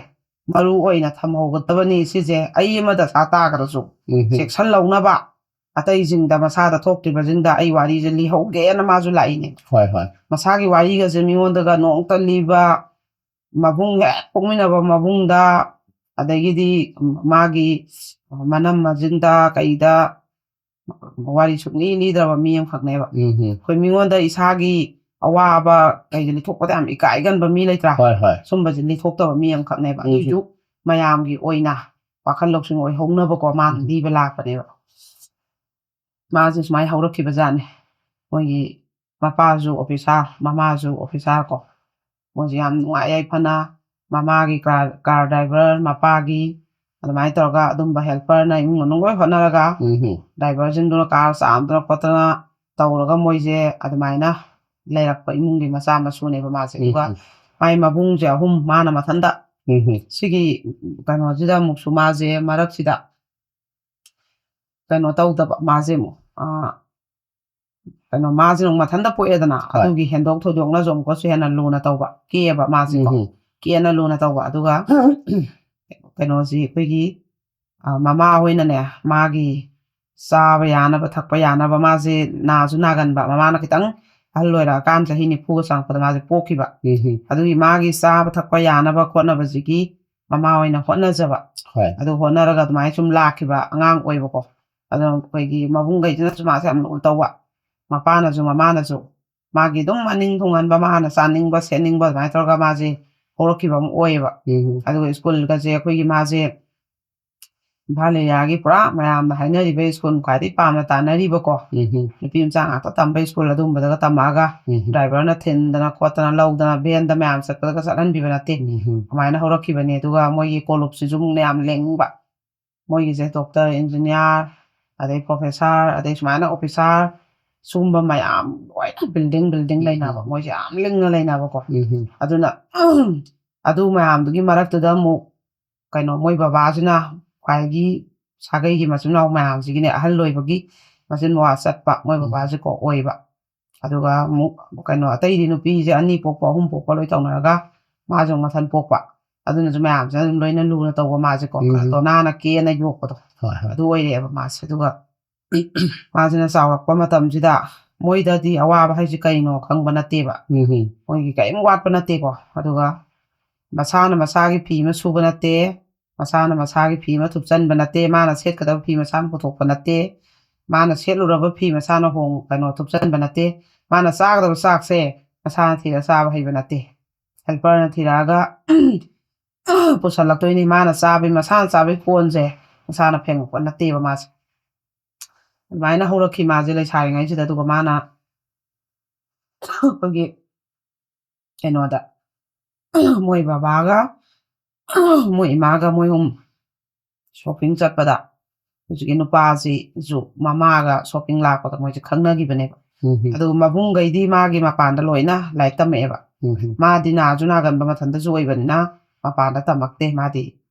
ꯃꯔꯨ ꯑꯣꯏꯅ ꯊꯝꯍꯧꯒꯗꯕꯅꯤ꯫ ꯁꯤꯁꯦ ꯑꯩ ꯑꯃ ꯗꯁꯥ ꯇꯥꯈ꯭ꯔꯁꯨ ꯎꯝ ꯆꯦꯛꯁꯜꯍꯧꯅꯕ, ꯑꯇꯩꯁꯤꯡꯗ, ꯃꯁꯥꯗ ꯊꯣꯛꯇ꯭ꯔꯤꯕꯁꯤꯡꯗ ꯑꯩ ꯋꯥꯔꯤꯁꯦ ꯂꯤꯍꯧꯒꯦꯅ ꯃꯥꯁꯨ ꯂꯥꯛꯏꯅꯦ꯫ ꯍꯣꯏ ꯍꯣꯏ ꯃꯁꯥꯒꯤ ꯋꯥꯔꯤꯒꯁꯦ ꯃꯤꯉꯣꯟꯗꯒ ꯅꯣꯡꯇ ꯂꯤꯕ, ꯃꯕꯨꯡ ꯍꯦꯛ ꯄꯣꯛꯃꯤꯟꯅꯕ ꯃꯕꯨꯡꯗ, ꯑꯗꯒꯤꯗꯤ ꯃꯥꯒꯤ ꯃꯅꯝꯃꯁꯤꯡꯗ ꯀꯩꯗ ꯋꯥꯔꯤ ꯁꯨꯡꯂꯤ ꯂꯤꯗ꯭ꯔꯕ ꯃꯤ ꯑꯃꯈꯛꯅꯦꯕ꯫ ꯎꯝ ꯑꯩꯈꯣꯏ ꯃꯤꯉꯣꯟꯗ ꯏꯁꯥꯒꯤ ꯑꯋꯥꯕ ꯀꯩꯗ ꯂꯤꯊꯣꯛꯄꯗ ꯌꯥꯝ ꯏꯀꯥꯏꯒꯟꯕ ꯃꯤ ꯂꯩꯇ꯭ꯔꯥ? ꯍꯣꯏ ꯍꯣꯏ ꯁꯨꯝꯕꯁꯦ ꯂꯤꯊꯣꯛꯇꯕ ꯃꯤ ꯑꯃꯈꯛꯅꯦꯕ꯫ ꯎꯝ꯫ ꯑꯗꯨꯏꯁꯨ ꯃꯌꯥꯝꯒꯤ ꯑꯣꯏꯅ ꯋꯥꯈꯜ ꯂꯧꯁꯤꯡ ꯑꯣꯏꯍꯧꯅꯕꯀꯣ ꯃꯥꯅ ꯎꯝ꯫ ꯂꯤꯕ ꯂꯥꯛꯄꯅꯦꯕ꯫ ꯃꯥꯁꯦ ꯁꯨꯃꯥꯏꯅ ꯍꯧꯔꯛꯈꯤꯕꯖꯥꯠꯅꯦ꯫ ꯃꯣꯏꯒꯤ ꯃꯄꯥꯁꯨ ꯑꯣꯐꯤꯁꯥꯔ, ꯃꯃꯥꯁꯨ ꯑꯣꯐꯤꯁꯥꯔ ꯀꯣ꯫ ꯃꯣꯏꯁꯦ ꯌꯥꯝ ꯅꯨꯡꯉꯥꯏ ꯌꯥꯏꯐꯅ, ꯃꯃꯥꯒꯤ ꯀꯥꯔ, ꯀꯥꯔ ꯗ꯭ꯔꯥꯏꯚꯔ, ꯃꯄꯥꯒꯤ ꯑꯗꯨꯃꯥꯏꯅ ꯇꯧꯔꯒ ꯑꯗꯨꯝꯕ ꯍꯦꯜꯄꯔꯅ ꯏꯃꯨꯡ ꯃꯅꯨꯡ ꯂꯣꯏ ꯍꯣꯠꯅꯔꯒ, ꯎꯝ ꯗ꯭ꯔꯥꯏꯚꯔꯁꯤꯡꯗꯨꯅ ꯀꯥꯔ ꯆꯥꯝꯗꯅ ꯈꯣꯠꯇꯅ ꯇꯧꯔꯒ ꯃꯣꯏꯁꯦ ꯑꯗꯨꯃꯥꯏꯅ ꯂꯩꯔꯛꯄ ꯏꯃꯨꯡꯒꯤ ꯃꯆꯥ ꯃꯁꯨꯅꯦꯕ ꯃꯥꯁꯦ꯫ ꯑꯗꯨꯒ ꯎꯝ ꯃꯥꯏ ꯃꯕꯨꯡꯁꯦ ꯑꯍꯨꯝ, ꯃꯥꯅ ꯃꯊꯟꯇ꯫ ꯎꯝ ꯁꯤꯒꯤ ꯀꯩꯅꯣꯁꯤꯗ ꯑꯃꯨꯛꯁꯨ ꯃꯥꯁꯦ ꯃꯔꯛꯁꯤꯗ ꯀꯩꯅꯣ ꯇꯧꯗꯕ, ꯃꯥꯁꯦ ꯑꯃꯨꯛ, ꯑ, ꯀꯩꯅꯣ, ꯃꯥꯁꯦ ꯑꯃꯨꯛ ꯃꯊꯟꯇ ꯄꯣꯛꯑꯦꯗꯅ, ꯍꯣꯏ꯫ ꯑꯗꯨꯒꯤ ꯍꯦꯟꯗꯣꯛ ꯊꯣꯏꯗꯣꯛꯅꯁꯨ ꯑꯃꯨꯛꯀꯁꯨ ꯍꯦꯟꯅ ꯂꯨꯅ ꯇꯧꯕ, ꯀꯦꯑꯕ ꯃꯥꯁꯦꯀꯣ꯫ ꯎꯝ ꯀꯦꯅ ꯂꯨꯅ ꯇꯧꯕ꯫ ꯑꯗꯨꯒ ꯀꯩꯅꯣꯁꯤ ꯑꯩꯈꯣꯏꯒꯤ, ꯑ, ꯃꯃꯥ ꯍꯣꯏꯅꯅꯦ, ꯃꯥꯒꯤ ꯆꯥꯕ ꯌꯥꯅꯕ, ꯊꯛꯄ ꯌꯥꯅꯕ, ꯃꯥꯁꯦ ꯅꯥꯁꯨ ꯅꯥꯒꯟꯕ, ꯃꯃꯥꯅ ꯈꯤꯇꯪ ꯑꯍꯜ ꯑꯣꯏꯔꯛꯑꯀꯥꯟ ꯆꯍꯤ ꯅꯤꯐꯨꯒ ꯆꯪꯉꯛꯄꯗ ꯃꯥꯁꯦ ꯄꯣꯛꯈꯤꯕ꯫ ꯎꯝ ꯑꯗꯨꯒꯤ ꯃꯥꯒꯤ ꯆꯥꯕ ꯊꯛꯄ ꯌꯥꯅꯕ ꯈꯣꯠꯅꯕꯁꯤꯒꯤ ꯃꯃꯥ ꯑꯣꯏꯅ ꯍꯣꯠꯅꯖꯕ꯫ ꯍꯣꯏ ꯑꯗꯨ ꯍꯣꯠꯅꯔꯒ ꯑꯗꯨꯃꯥꯏꯅ ꯁꯨꯝ ꯂꯥꯛꯈꯤꯕ ꯑꯉꯥꯡ ꯑꯣꯏꯕꯀꯣ꯫ ꯑꯗꯣ ꯑꯩꯈꯣꯏꯒꯤ ꯃꯕꯨꯡꯈꯩꯁꯤꯅꯁꯨ ꯃꯥꯁꯦ ꯌꯥꯝ ꯂꯨꯅ ꯇꯧꯕ, ꯃꯄꯥꯅꯁꯨ ꯃꯃꯥꯅꯁꯨ ꯃꯥꯒꯤ ꯑꯗꯨꯝ ꯃꯅꯤꯡ ꯊꯨꯡꯍꯟꯕ, ꯃꯥꯅ ꯆꯥꯅꯤꯡꯕ ꯁꯦꯠꯅꯤꯡꯕ ꯑꯗꯨꯃꯥꯏꯅ ꯇꯧꯔꯒ ꯃꯥꯁꯦ ꯍꯧꯔꯛꯈꯤꯕ ꯑꯃ ꯑꯣꯏꯌꯦꯕ꯫ ꯎꯝ ꯑꯗꯨꯒ ꯁ꯭ꯀꯨꯜꯒꯁꯦ ꯑꯩꯈꯣꯏꯒꯤ ꯃꯥꯁꯦ ꯏꯝꯐꯥꯜ ꯑꯦꯔꯤꯌꯥꯒꯤ ꯄꯨꯔꯥ ꯃꯌꯥꯝꯅ ꯍꯥꯏꯅꯔꯤꯕ ꯁ꯭ꯀꯨꯜ, ꯈ꯭ꯋꯥꯏꯗꯒꯤ ꯄꯥꯝꯅ ꯇꯥꯅꯔꯤꯕꯀꯣ, ꯎꯝ ꯅꯨꯄꯤ ꯃꯆꯥ ꯉꯥꯛꯇ ꯇꯝꯕ ꯁ꯭ꯀꯨꯜ ꯑꯗꯨꯒꯨꯝꯕꯗꯒ ꯇꯝꯃꯛꯑꯒ ꯎꯝ ꯗ꯭ꯔꯥꯏꯚꯔꯅ ꯊꯤꯟꯗꯅ ꯈꯣꯠꯇꯅ ꯂꯧꯗꯅ ꯚꯦꯟꯗ ꯃꯌꯥꯝ ꯆꯠꯄꯗꯒ ꯆꯠꯍꯟꯕꯤꯕ ꯅꯠꯇꯦ꯫ ꯎꯝ ꯑꯗꯨꯃꯥꯏꯅ ꯍꯧꯔꯛꯈꯤꯕꯅꯦ꯫ ꯑꯗꯨꯒ ꯃꯣꯏꯒꯤ ꯀꯣꯂꯨꯞꯁꯤꯁꯨ ꯑꯃꯨꯛ ꯌꯥꯝ ꯂꯦꯡꯕ, ꯃꯣꯏꯒꯤꯁꯦ ꯗꯣꯛꯇꯔ, ꯏꯟꯖꯤꯅꯤꯌꯥꯔ, ꯑꯗꯩ ꯄ꯭ꯔꯣꯐꯦꯁꯔ, ꯑꯗꯩ ꯁꯨꯃꯥꯏꯅ ꯑꯣꯐꯤꯁꯥꯔ, ꯁꯨꯝꯕ ꯃꯌꯥꯝ ꯂꯣꯏꯅ ꯕꯤꯜꯗꯤꯡ ꯕꯤꯜꯗꯤꯡ ꯂꯩꯅꯕ, ꯎꯝ꯫ ꯃꯣꯏꯁꯦ ꯌꯥꯝ ꯂꯤꯡꯅ ꯂꯩꯅꯕꯀꯣ꯫ ꯎꯝ ꯑꯗꯨꯅ ꯑꯗꯨ ꯃꯌꯥꯝꯗꯨꯒꯤ ꯃꯔꯛꯇꯨꯗ ꯑꯃꯨꯛ ꯀꯩꯅꯣ, ꯃꯣꯏ ꯕꯕꯥꯁꯤꯅ ꯈ꯭ꯋꯥꯏꯒꯤ ꯁꯥꯒꯩꯒꯤ ꯃꯆꯤꯟ ꯃꯅꯥꯎ ꯃꯌꯥꯝꯁꯤꯒꯤꯅꯦ ꯑꯍꯜ ꯑꯣꯏꯕꯒꯤ ꯃꯆꯤꯟ ꯃꯋꯥ ꯆꯠꯄ ꯃꯣꯏ ꯎꯝ꯫ ꯕꯕꯥꯁꯦꯀꯣ ꯑꯣꯏꯕ꯫ ꯑꯗꯨꯒ ꯑꯃꯨꯛ ꯀꯩꯅꯣ, ꯑꯇꯩꯗꯤ ꯅꯨꯄꯤꯁꯦ ꯑꯅꯤ ꯄꯣꯛꯄ, ꯑꯍꯨꯝ ꯄꯣꯛꯄ ꯂꯣꯏ ꯇꯧꯅꯔꯒ ꯃꯥꯁꯨ ꯑꯃꯨꯛ ꯃꯊꯟ ꯄꯣꯛꯄ꯫ ꯑꯗꯨꯅꯁꯨ ꯃꯌꯥꯝꯁꯤꯅ ꯑꯗꯨꯝ ꯂꯣꯏꯅ ꯂꯨꯅ ꯇꯧꯕ ꯃꯥꯁꯦꯀꯣ꯫ ꯎꯝ꯫ ꯇꯣꯅꯥꯅ ꯀꯦꯅ ꯌꯣꯛꯄꯗꯣ ꯍꯣꯏ ꯍꯣꯏ ꯑꯗꯨ ꯑꯣꯏꯔꯛꯑꯦꯕ ꯃꯥꯁꯦ꯫ ꯑꯗꯨꯒ ꯃꯥꯁꯤꯅ ꯆꯥꯎꯔꯛꯄ ꯃꯇꯝꯁꯤꯗ ꯃꯣꯏꯗꯗꯤ ꯑꯋꯥꯕ ꯍꯥꯏꯁꯦ ꯀꯩꯅꯣ ꯈꯪꯕ ꯅꯠꯇꯦꯕ꯫ ꯎꯝ ꯃꯣꯏꯒꯤ ꯀꯔꯤꯝ ꯋꯥꯠꯄ ꯅꯠꯇꯦꯀꯣ꯫ ꯑꯗꯨꯒ ꯃꯁꯥꯅ ꯃꯁꯥꯒꯤ ꯐꯤ ꯑꯃ ꯁꯨꯕ ꯅꯠꯇꯦ, ꯃꯁꯥꯅ ꯃꯁꯥꯒꯤ ꯐꯤ ꯑꯃ ꯊꯨꯞꯆꯟꯕ ꯅꯠꯇꯦ, ꯃꯥꯅ ꯁꯦꯠꯀꯗꯕ ꯐꯤ ꯃꯁꯥꯅ ꯄꯨꯊꯣꯛꯄ ꯅꯠꯇꯦ, ꯃꯥꯅ ꯁꯦꯠꯂꯨꯔꯕ ꯐꯤ ꯃꯁꯥꯅ ꯍꯣꯡ ꯀꯩꯅꯣ ꯊꯨꯞꯆꯟꯕ ꯅꯠꯇꯦ, ꯃꯥꯅ ꯆꯥꯒꯗꯕ ꯆꯥꯛꯁꯦ ꯃꯁꯥꯅ ꯊꯤꯔ ꯆꯥꯕ ꯍꯩꯕ ꯅꯠꯇꯦ꯫ ꯍꯦꯜꯄꯔꯅ ꯊꯤꯔꯛꯑꯒ ꯄꯨꯁꯜꯂꯛꯇꯣꯏꯅꯤ꯫ ꯃꯥꯅ ꯆꯥꯕꯩ, ꯃꯁꯥꯅ ꯆꯥꯕꯩ ꯀꯣꯟꯁꯦ ꯃꯁꯥꯅ ꯐꯦꯡꯉꯛꯄ ꯅꯠꯇꯦꯕ ꯃꯥꯁꯦ꯫ ꯑꯗꯨꯃꯥꯏꯅ ꯍꯧꯔꯛꯈꯤ ꯃꯥꯁꯦ ꯂꯩꯁꯥꯔꯤꯉꯩꯁꯤꯗ꯫ ꯑꯗꯨꯒ ꯃꯥꯅ ꯑꯩꯈꯣꯏꯒꯤ ꯀꯩꯅꯣꯗ ꯃꯣꯏ ꯕꯕꯥꯒ ꯃꯣꯏ ꯏꯃꯥꯒ ꯃꯣꯏ ꯑꯍꯨꯝ ꯁꯣꯞꯄꯤꯡ ꯆꯠꯄꯗ ꯍꯧꯖꯤꯛꯀꯤ ꯅꯨꯄꯥꯁꯤꯁꯨ ꯃꯃꯥꯒ ꯁꯣꯞꯄꯤꯡ ꯂꯥꯛꯄꯗ ꯃꯣꯏꯁꯦ ꯈꯪꯅꯈꯤꯕꯅꯦꯕ꯫ ꯎꯝ ꯑꯗꯨꯒ ꯃꯕꯨꯡꯈꯩꯗꯤ ꯃꯥꯒꯤ ꯃꯄꯥꯟꯗ ꯂꯣꯏꯅ ꯂꯥꯏꯔꯤꯛ ꯇꯝꯃꯛꯑꯦꯕ꯫ ꯎꯝ ꯃꯥꯗꯤ ꯅꯥꯁꯨ ꯅꯥꯒꯟꯕ ꯃꯊꯟꯇꯁꯨ ꯑꯣꯏꯕꯅꯤꯅ ꯃꯄꯥꯟꯗ ꯇꯝꯃꯛꯇꯦ, ꯃꯥꯗꯤ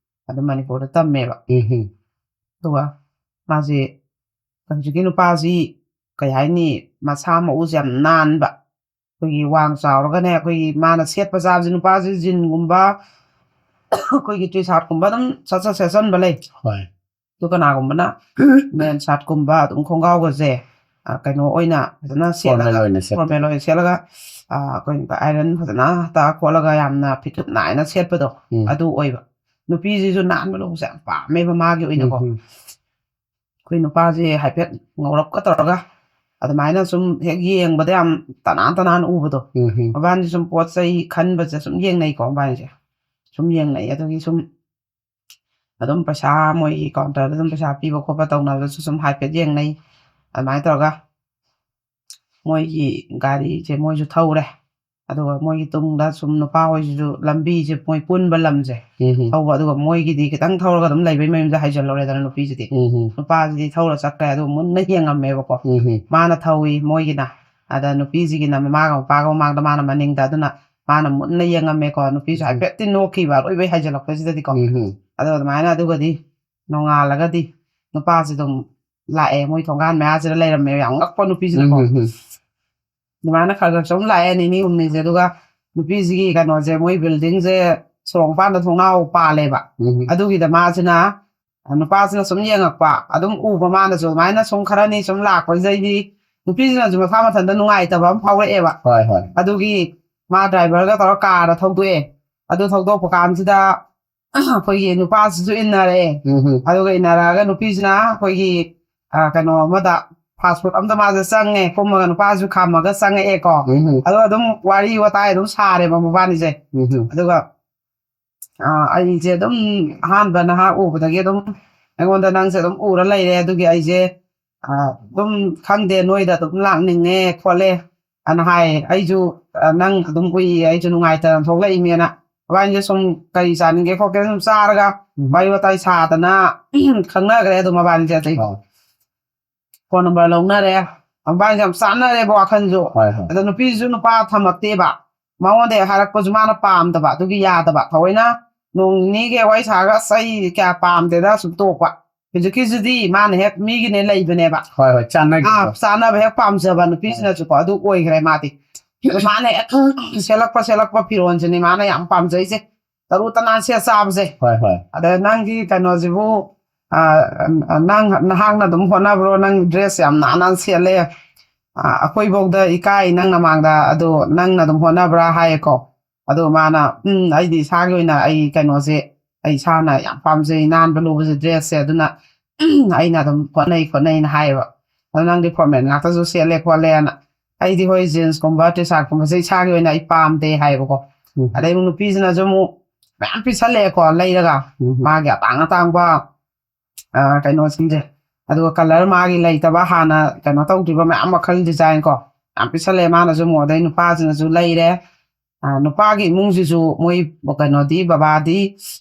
ꯑꯗꯨꯝ ꯃꯅꯤꯄꯨꯔꯗ ꯇꯝꯃꯦꯕ꯫ ꯎꯝ ꯑꯗꯨꯒ ꯃꯥꯁꯦ ꯍꯧꯖꯤꯛꯀꯤ ꯅꯨꯄꯥꯁꯤ ꯀꯩ ꯍꯥꯏꯅꯤ, ꯃꯁꯥ ꯃꯎꯁꯦ ꯌꯥꯝ ꯅꯥꯟꯕ, ꯑꯩꯈꯣꯏꯒꯤ ꯋꯥꯡ ꯆꯥꯎꯔꯒꯅꯦ, ꯑꯩꯈꯣꯏꯒꯤ ꯃꯥꯅ ꯁꯦꯠꯄ ꯆꯥꯕꯁꯦ, ꯅꯨꯄꯥꯁꯦ ꯖꯤꯟꯒꯨꯝꯕ ꯑꯩꯈꯣꯏꯒꯤ ꯇꯤ ꯁꯥꯔꯠꯀꯨꯝꯕ ꯑꯗꯨꯝ ꯁꯠ ꯁꯠ ꯁꯦꯠꯆꯟꯕ ꯂꯩ꯫ ꯍꯣꯏ ꯑꯗꯨ ꯀꯅꯥꯒꯨꯝꯕꯅ ꯃꯦꯟ ꯁꯥꯔꯠꯀꯨꯝꯕ ꯑꯗꯨꯝ ꯈꯣꯡꯒ꯭ꯔꯥꯎꯒꯁꯦ, ꯑ, ꯀꯩꯅꯣ ꯑꯣꯏꯅ ꯐꯖꯅ ꯁꯦꯠꯂꯒ, ꯐꯣꯔꯃꯦꯜ ꯑꯣꯏꯅ ꯁꯦꯠꯄ꯫ ꯐꯣꯔꯃꯦꯜ ꯑꯣꯏꯅ ꯁꯦꯠꯂꯒ, ꯑ, ꯑꯩꯈꯣꯏ ꯑꯥꯏꯔꯟ ꯐꯖꯅ ꯇꯥ ꯈꯣꯠꯂꯒ ꯌꯥꯝꯅ ꯐꯤꯇꯨꯞ ꯅꯥꯏꯅ ꯁꯦꯠꯄꯗꯣ, ꯎꯝ꯫ ꯑꯗꯨ ꯑꯣꯏꯕ꯫ ꯅꯨꯄꯤꯁꯤꯁꯨ ꯅꯥꯟꯕ ꯂꯨꯕꯁꯦ ꯌꯥꯝ ꯄꯥꯝꯃꯦꯕ ꯃꯥꯒꯤ ꯑꯣꯏꯅꯀꯣ꯫ ꯎꯝ, ꯎꯝ꯫ ꯑꯩꯈꯣꯏ ꯅꯨꯄꯥꯁꯦ ꯍꯥꯏꯐꯦꯠ ꯉꯧꯔꯞꯀ ꯇꯧꯔꯒ ꯑꯗꯨꯃꯥꯏꯅ ꯁꯨꯝ ꯍꯦꯛ ꯌꯦꯡꯕꯗ ꯌꯥꯝ ꯇꯅꯥꯟ ꯇꯅꯥꯟ ꯎꯕꯗꯣ꯫ ꯎꯝ, ꯎꯝ꯫ ꯃꯕꯥꯅꯤ ꯁꯨꯝ ꯄꯣꯠ ꯆꯩ ꯈꯟꯕꯁꯦ ꯁꯨꯝ ꯌꯦꯡꯅꯩꯀꯣ, ꯃꯕꯥꯅꯤꯁꯦ ꯁꯨꯝ ꯌꯦꯡꯅꯩ꯫ ꯑꯗꯨꯒꯤ ꯁꯨꯝ ꯑꯗꯨꯝ ꯄꯩꯁꯥ, ꯃꯣꯏꯒꯤ ꯀꯥꯎꯟꯇꯔꯗ ꯑꯗꯨꯝ ꯄꯩꯁꯥ ꯄꯤꯕ ꯈꯣꯠꯄ ꯇꯧꯅꯕꯗꯁꯨ ꯁꯨꯝ ꯍꯥꯏꯐꯦꯠ ꯌꯦꯡꯅꯩ꯫ ꯑꯗꯨꯃꯥꯏꯅ ꯇꯧꯔꯒ ꯃꯣꯏꯒꯤ ꯒꯥꯔꯤꯁꯦ ꯃꯣꯏꯁꯨ ꯊꯧꯔꯦ꯫ ꯑꯗꯨꯒ ꯃꯣꯏꯒꯤ ꯇꯨꯡꯗ ꯁꯨꯝ ꯅꯨꯄꯥ ꯍꯣꯏꯁꯤꯁꯨ ꯂꯝꯕꯤꯁꯦ ꯃꯣꯏ ꯄꯨꯟꯕ ꯂꯝꯁꯦ ꯎꯝ, ꯎꯝ꯫ ꯊꯧꯕ, ꯑꯗꯨꯒ ꯃꯣꯏꯒꯤꯗꯤ ꯈꯤꯇꯪ ꯊꯧꯔꯒ ꯑꯗꯨꯝ ꯂꯩꯕꯩ ꯃꯌꯨꯝꯁꯦ ꯍꯥꯏꯖꯜꯂꯨꯔꯦꯗꯅ ꯅꯨꯄꯤꯁꯤꯗꯤ꯫ ꯎꯝ, ꯎꯝ꯫ ꯅꯨꯄꯥꯁꯤꯗꯤ ꯊꯧꯔ ꯆꯠꯈ꯭ꯔꯦ, ꯑꯗꯨꯒ ꯃꯨꯟꯅ ꯌꯦꯡꯉꯝꯃꯦꯕꯀꯣ꯫ ꯎꯝ, ꯎꯝ꯫ ꯃꯥꯅ ꯊꯧꯏ ꯃꯣꯏꯒꯤꯅ, ꯑꯗ ꯅꯨꯄꯤꯁꯤꯒꯤꯅ ꯃꯃꯥꯒ ꯃꯄꯥꯒ ꯃꯃꯥꯡꯗ, ꯃꯥꯅ ꯃꯅꯤꯡꯗ, ꯑꯗꯨꯅ ꯃꯥꯅ ꯃꯨꯟꯅ ꯌꯦꯡꯉꯝꯃꯦꯀꯣ꯫ ꯅꯨꯄꯤꯁꯨ ꯎꯝ꯫ ꯍꯥꯏꯐꯦꯠꯇꯤ ꯅꯣꯛꯈꯤꯕ ꯑꯔꯣꯏꯕꯩ ꯍꯥꯏꯖꯜꯂꯛꯄꯁꯤꯗꯗꯤꯀꯣ꯫ ꯎꯝ, ꯎꯝ꯫ ꯑꯗꯣ ꯑꯗꯨꯃꯥꯏꯅ ꯑꯗꯨꯒꯗꯤ ꯅꯣꯡꯉꯥꯜꯂꯒꯗꯤ ꯅꯨꯄꯥꯁꯤ ꯑꯗꯨꯝ ꯂꯥꯛꯑꯦ, ꯃꯣꯏ ꯊꯣꯡꯒꯥꯟ ꯃꯌꯥꯁꯤꯗ ꯂꯩꯔꯝꯃꯦꯕ, ꯌꯥꯝ ꯉꯛꯄ ꯅꯨꯄꯤꯁꯤꯅꯀꯣ꯫ ꯎꯝ, ꯎꯝ, ꯎꯝ꯫ ꯑꯗꯨꯃꯥꯏꯅ ꯈꯔ ꯈꯔ ꯁꯨꯝ ꯂꯥꯛꯑꯦ ꯅꯤꯅꯤ ꯍꯨꯝꯅꯤꯁꯦ꯫ ꯑꯗꯨꯒ ꯅꯨꯄꯤꯁꯤꯒꯤ ꯀꯩꯅꯣꯁꯦ, ꯃꯣꯏ ꯕꯤꯜꯗꯤꯡꯁꯦ ꯁꯣꯔꯣꯛ ꯃꯄꯥꯟꯗ ꯊꯣꯡꯅꯥꯎ ꯄꯥꯜꯂꯦꯕ꯫ ꯎꯝ, ꯎꯝ꯫ ꯑꯗꯨꯒꯤꯗ ꯃꯥꯁꯤꯅ, ꯅꯨꯄꯥꯁꯤꯅ ꯁꯨꯝ ꯌꯦꯡꯉꯛꯄ, ꯑꯗꯨꯝ ꯎꯕ ꯃꯥꯅꯁꯨ꯫ ꯑꯗꯨꯃꯥꯏꯅ ꯁꯨꯝ ꯈꯔꯅꯤ ꯁꯨꯝ ꯂꯥꯛꯄꯁꯤꯗꯩꯗꯤ ꯅꯨꯄꯤꯁꯤꯅꯁꯨ ꯃꯁꯥ ꯃꯊꯟꯇ ꯅꯨꯡꯉꯥꯏꯇꯕ ꯑꯃ ꯐꯥꯎꯔꯛꯑꯦꯕ꯫ ꯍꯣꯏ, ꯍꯣꯏ꯫ ꯑꯗꯨꯒꯤ ꯃꯥ ꯗ꯭ꯔꯥꯏꯚꯔꯒ ꯇꯧꯔ ꯀꯥꯔꯗ ꯊꯧꯗꯣꯛꯑꯦ꯫ ꯑꯗꯨ ꯊꯧꯗꯣꯛꯄ ꯀꯥꯟꯁꯤꯗ ꯑꯩꯈꯣꯏꯒꯤ ꯅꯨꯄꯥꯁꯤꯁꯨ ꯏꯟꯅꯔꯛꯑꯦ꯫ ꯎꯝ, ꯎꯝ꯫ ꯑꯗꯨꯒ ꯏꯟꯅꯔꯛꯑꯒ ꯅꯨꯄꯤꯁꯤꯅ ꯑꯩꯈꯣꯏꯒꯤ, ꯑ, ꯀꯩꯅꯣ ꯑꯃꯗ, ꯐꯥꯁ ꯐꯨꯗ ꯑꯃꯗ ꯃꯥꯁꯦ ꯆꯪꯉꯦ, ꯀꯨꯝꯃꯒ ꯅꯨꯄꯥꯁꯨ ꯈꯥꯝꯃꯒ ꯆꯪꯉꯛꯑꯦꯀꯣ꯫ ꯎꯝ, ꯎꯝ꯫ ꯑꯗꯣ ꯑꯗꯨꯝ ꯋꯥꯔꯤ ꯋꯥꯇꯥꯏ ꯑꯗꯨꯝ ꯁꯥꯔꯦꯕ ꯃꯕꯥꯅꯤꯁꯦ꯫ ꯎꯝ, ꯎꯝ꯫ ꯑꯗꯨꯒ, ꯑ, ꯑꯩꯁꯦ ꯑꯗꯨꯝ ꯑꯍꯥꯟꯕ ꯅꯍꯥꯛ ꯎꯕꯗꯒꯤ ꯑꯗꯨꯝ ꯑꯩꯉꯣꯟꯗ ꯅꯪꯁꯦ ꯑꯗꯨꯝ ꯎꯔ ꯂꯩꯔꯦ, ꯑꯗꯨꯒꯤ ꯑꯩꯁꯦ, ꯑ, ꯑꯗꯨꯝ ꯈꯪꯗꯦ, ꯅꯣꯏꯗ ꯑꯗꯨꯝ ꯂꯥꯛꯅꯤꯡꯉꯦ ꯈꯣꯠꯂꯦ ꯑꯅ ꯍꯥꯏ꯫ ꯑꯩꯁꯨ, ꯑ, ꯅꯪ ꯑꯗꯨꯝ ꯎꯏꯌꯦ, ꯑꯩꯁꯨ ꯅꯨꯡꯉꯥꯏꯇꯅ ꯊꯣꯛꯂꯛꯏꯅꯦꯅ꯫ ꯃꯕꯥꯅꯤꯁꯦ ꯁꯨꯝ ꯀꯔꯤ ꯆꯥꯅꯤꯡꯒꯦ ꯈꯣꯠꯀꯦ ꯁꯨꯝ ꯆꯥꯔꯒ ꯎꯝ꯫ ꯋꯥꯔꯤ ꯋꯥꯇꯥꯏ ꯁꯥꯗꯅ ꯈꯪꯅꯈ꯭ꯔꯦ ꯑꯗꯨꯝ ꯃꯕꯥꯅꯤꯁꯦ꯫ ꯑꯇꯩ ꯑꯣ꯫ ꯐꯣꯟ ꯅꯝꯕꯔ ꯂꯧꯅꯔꯦ, ꯃꯕꯥꯅꯤꯁꯦ ꯌꯥꯝ ꯆꯥꯟꯅꯔꯦꯕ ꯋꯥꯈꯜꯁꯨ꯫ ꯍꯣꯏ, ꯍꯣꯏ꯫ ꯑꯗꯣ ꯅꯨꯄꯤꯁꯨ ꯅꯨꯄꯥ ꯊꯝꯃꯛꯇꯦꯕ, ꯃꯉꯣꯟꯗ ꯍꯦꯛ ꯍꯥꯏꯔꯛꯄꯁꯨ ꯃꯥꯅ ꯄꯥꯝꯗꯕ, ꯑꯗꯨꯒꯤ ꯌꯥꯗꯕ꯫ ꯊꯑꯣꯏꯅ ꯅꯣꯡ ꯅꯤꯅꯤꯒꯤ ꯋꯥꯔꯤ ꯁꯥꯔꯒ "ꯑꯁ ꯑꯩ ꯀꯌꯥ ꯄꯥꯝꯗꯦꯗ" ꯁꯨꯝ ꯇꯣꯛꯄ꯫ ꯍꯧꯖꯤꯛꯀꯤꯁꯤꯗꯤ ꯃꯥꯅ ꯍꯦꯛ ꯃꯤꯒꯤꯅꯦ ꯂꯩꯕꯅꯦꯕ꯫ ꯍꯣꯏ, ꯍꯣꯏ, ꯑꯥ, ꯆꯥꯟꯅꯈꯤꯕꯗꯣ꯫ ꯆꯥꯅꯕ ꯍꯦꯛ ꯄꯥꯝꯖꯕ ꯅꯨꯄꯤꯁꯤꯅꯁꯨꯀꯣ, ꯑꯗꯨ ꯑꯣꯏꯈ꯭ꯔꯦ ꯃꯥꯗꯤ꯫ ꯑꯗꯣ ꯃꯥꯅ ꯍꯦꯛ ꯁꯦꯠꯂꯛꯄ, ꯁꯦꯠꯂꯛꯄ ꯐꯤꯔꯣꯜꯁꯤꯅꯦ ꯃꯥꯅ ꯌꯥꯝ ꯄꯥꯝꯖꯩꯁꯦ, ꯇꯔꯨ ꯇꯅꯥꯟ ꯁꯦꯠ ꯆꯥꯕꯁꯦ꯫ ꯍꯣꯏ, ꯍꯣꯏ꯫ ꯑꯗ ꯅꯪꯒꯤ ꯀꯩꯅꯣꯁꯤꯕꯨ, "ꯑ, ꯅꯪ ꯅꯍꯥꯛꯅ ꯑꯗꯨꯝ ꯍꯣꯠꯅꯕ꯭ꯔꯣ? ꯅꯪ dress ꯌꯥꯝ ꯅꯥꯟ ꯅꯥꯟ ꯁꯦꯠꯂꯦ꯫ ꯑ, ꯑꯩꯈꯣꯏꯐꯧꯗ ꯏꯀꯥꯏ ꯅꯪ ꯅꯃꯥꯡꯗ, ꯑꯗꯣ ꯅꯪꯅ ꯑꯗꯨꯝ ꯍꯣꯠꯅꯕ꯭ꯔꯥ?" ꯍꯥꯏꯌꯦꯀꯣ꯫ ꯑꯗꯣ ꯃꯥꯅ, "ꯎꯝ, ꯑꯩꯗꯤ ꯏꯁꯥꯒꯤ ꯑꯣꯏꯅ ꯑꯩ ꯀꯩꯅꯣꯁꯦ, ꯑꯩ ꯏꯁꯥꯅ ꯌꯥꯝ ꯄꯥꯝꯖꯩ ꯅꯥꯟꯕ ꯂꯨꯕꯁꯦ, dressꯁꯦ, ꯑꯗꯨꯅ ꯑꯩꯅ ꯑꯗꯨꯝ ꯍꯣꯠꯅꯩ ꯈꯣꯠꯅꯩꯅ" ꯍꯥꯏꯌꯦꯕ꯫ "ꯑꯗꯣ ꯅꯪꯗꯤ formal ꯉꯥꯛꯇꯁꯨ ꯁꯦꯠꯂꯦ ꯈꯣꯠꯂꯦꯅ"꯫ "ꯑꯩꯗꯤ ꯍꯣꯏ jeansꯀꯨꯝꯕ T-shirtꯀꯨꯝꯕꯁꯦ ꯏꯁꯥꯒꯤ ꯑꯣꯏꯅ ꯑꯩ ꯄꯥꯝꯗꯦ" ꯍꯥꯏꯌꯦꯕꯀꯣ꯫ ꯎꯝ꯫ ꯑꯗꯩ ꯑꯃꯨꯛ ꯅꯨꯄꯤꯁꯤꯅꯁꯨ ꯑꯃꯨꯛ ꯃꯌꯥꯝ ꯄꯤꯁꯜꯂꯛꯑꯦꯀꯣ ꯂꯩꯔꯒ꯫ ꯎꯝ꯫ ꯃꯥꯒꯤ ꯑꯇꯥꯡ ꯑꯇꯥꯡꯕ, ꯑ, ꯀꯩꯅꯣꯁꯤꯡꯁꯦ꯫ ꯑꯗꯨꯒ colour ꯃꯥꯒꯤ ꯂꯩꯇꯕ, ꯍꯥꯟꯅ ꯀꯩꯅꯣ ꯇꯧꯗ꯭ꯔꯤꯕ ꯃꯌꯥꯝ ꯃꯈꯜ design ꯀꯣ, ꯌꯥꯝ ꯄꯤꯁꯜꯂꯛꯑꯦ꯫ ꯃꯥꯅꯁꯨ ꯑꯃꯨꯛ, ꯑꯗꯩ ꯅꯨꯄꯥꯁꯤꯅꯁꯨ ꯂꯩꯔꯦ꯫ ꯑ, ꯅꯨꯄꯥꯒꯤ ꯏꯃꯨꯡꯁꯤꯁꯨ ꯃꯣꯏ ꯀꯩꯅꯣꯗꯤ, ꯕꯕꯥꯗꯤ,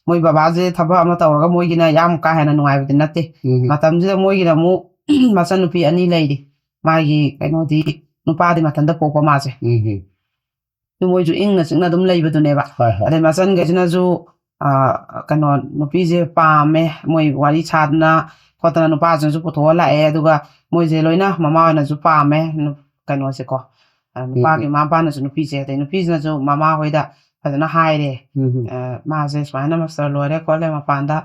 ꯃꯣꯏ ꯕꯕꯥꯁꯦ ꯊꯕꯛ ꯑꯃ ꯇꯧꯔꯒ ꯃꯣꯏꯒꯤꯅ ꯌꯥꯝ ꯀꯥ ꯍꯦꯟꯅ ꯅꯨꯡꯉꯥꯏꯕꯗꯤ ꯅꯠꯇꯦ꯫ ꯎꯝ꯫ ꯃꯇꯝꯁꯤꯗ ꯃꯣꯏꯒꯤꯅ ꯑꯃꯨꯛ ꯃꯆꯟꯅꯨꯄꯤ ꯑꯅꯤ ꯂꯩꯔꯤ꯫ ꯃꯥꯒꯤ ꯀꯩꯅꯣꯗꯤ, ꯅꯨꯄꯥꯗꯤ ꯃꯊꯟꯇ ꯄꯣꯛꯄ ꯃꯥꯁꯦ꯫ ꯎꯝ꯫ ꯑꯗꯨ ꯃꯣꯏꯁꯨ ꯏꯪꯅ ꯆꯤꯛꯅ ꯑꯗꯨꯝ ꯂꯩꯕꯗꯨꯅꯦꯕ꯫ ꯍꯣꯏ, ꯍꯣꯏ꯫ ꯑꯗꯩ ꯃꯆꯟꯈꯩꯁꯤꯅꯁꯨ, ꯑ, ꯀꯩꯅꯣ, ꯅꯨꯄꯤꯁꯦ ꯄꯥꯝꯃꯦ, ꯃꯣꯏ ꯋꯥꯔꯤ ꯁꯥꯗꯅ ꯈꯣꯠꯇꯅ ꯅꯨꯄꯥꯁꯤꯡꯁꯨ ꯄꯨꯊꯣꯛꯑ ꯂꯥꯛꯑꯦ꯫ ꯑꯗꯨꯒ ꯃꯣꯏꯁꯦ ꯂꯣꯏꯅ ꯃꯃꯥ ꯍꯣꯏꯅꯁꯨ ꯄꯥꯝꯃꯦ, ꯅꯨ-, ꯀꯩꯅꯣꯁꯦꯀꯣ꯫ ꯑ, ꯅꯨꯄꯥꯒꯤ ꯎꯝ꯫ ꯃꯃꯥ ꯃꯄꯥꯅꯁꯨ ꯅꯨꯄꯤꯁꯦ, ꯑꯗꯩ ꯅꯨꯄꯤꯁꯤꯅꯁꯨ ꯃꯃꯥ ꯍꯣꯏꯗ ꯐꯖꯅ ꯍꯥꯏꯔꯦ꯫ ꯎꯝ꯫ ꯑ, ꯃꯥꯁꯦ ꯁꯨꯃꯥꯏꯅ master ꯂꯣꯏꯔꯦ ꯈꯣꯠꯂꯦ, ꯃꯄꯥꯟꯗ,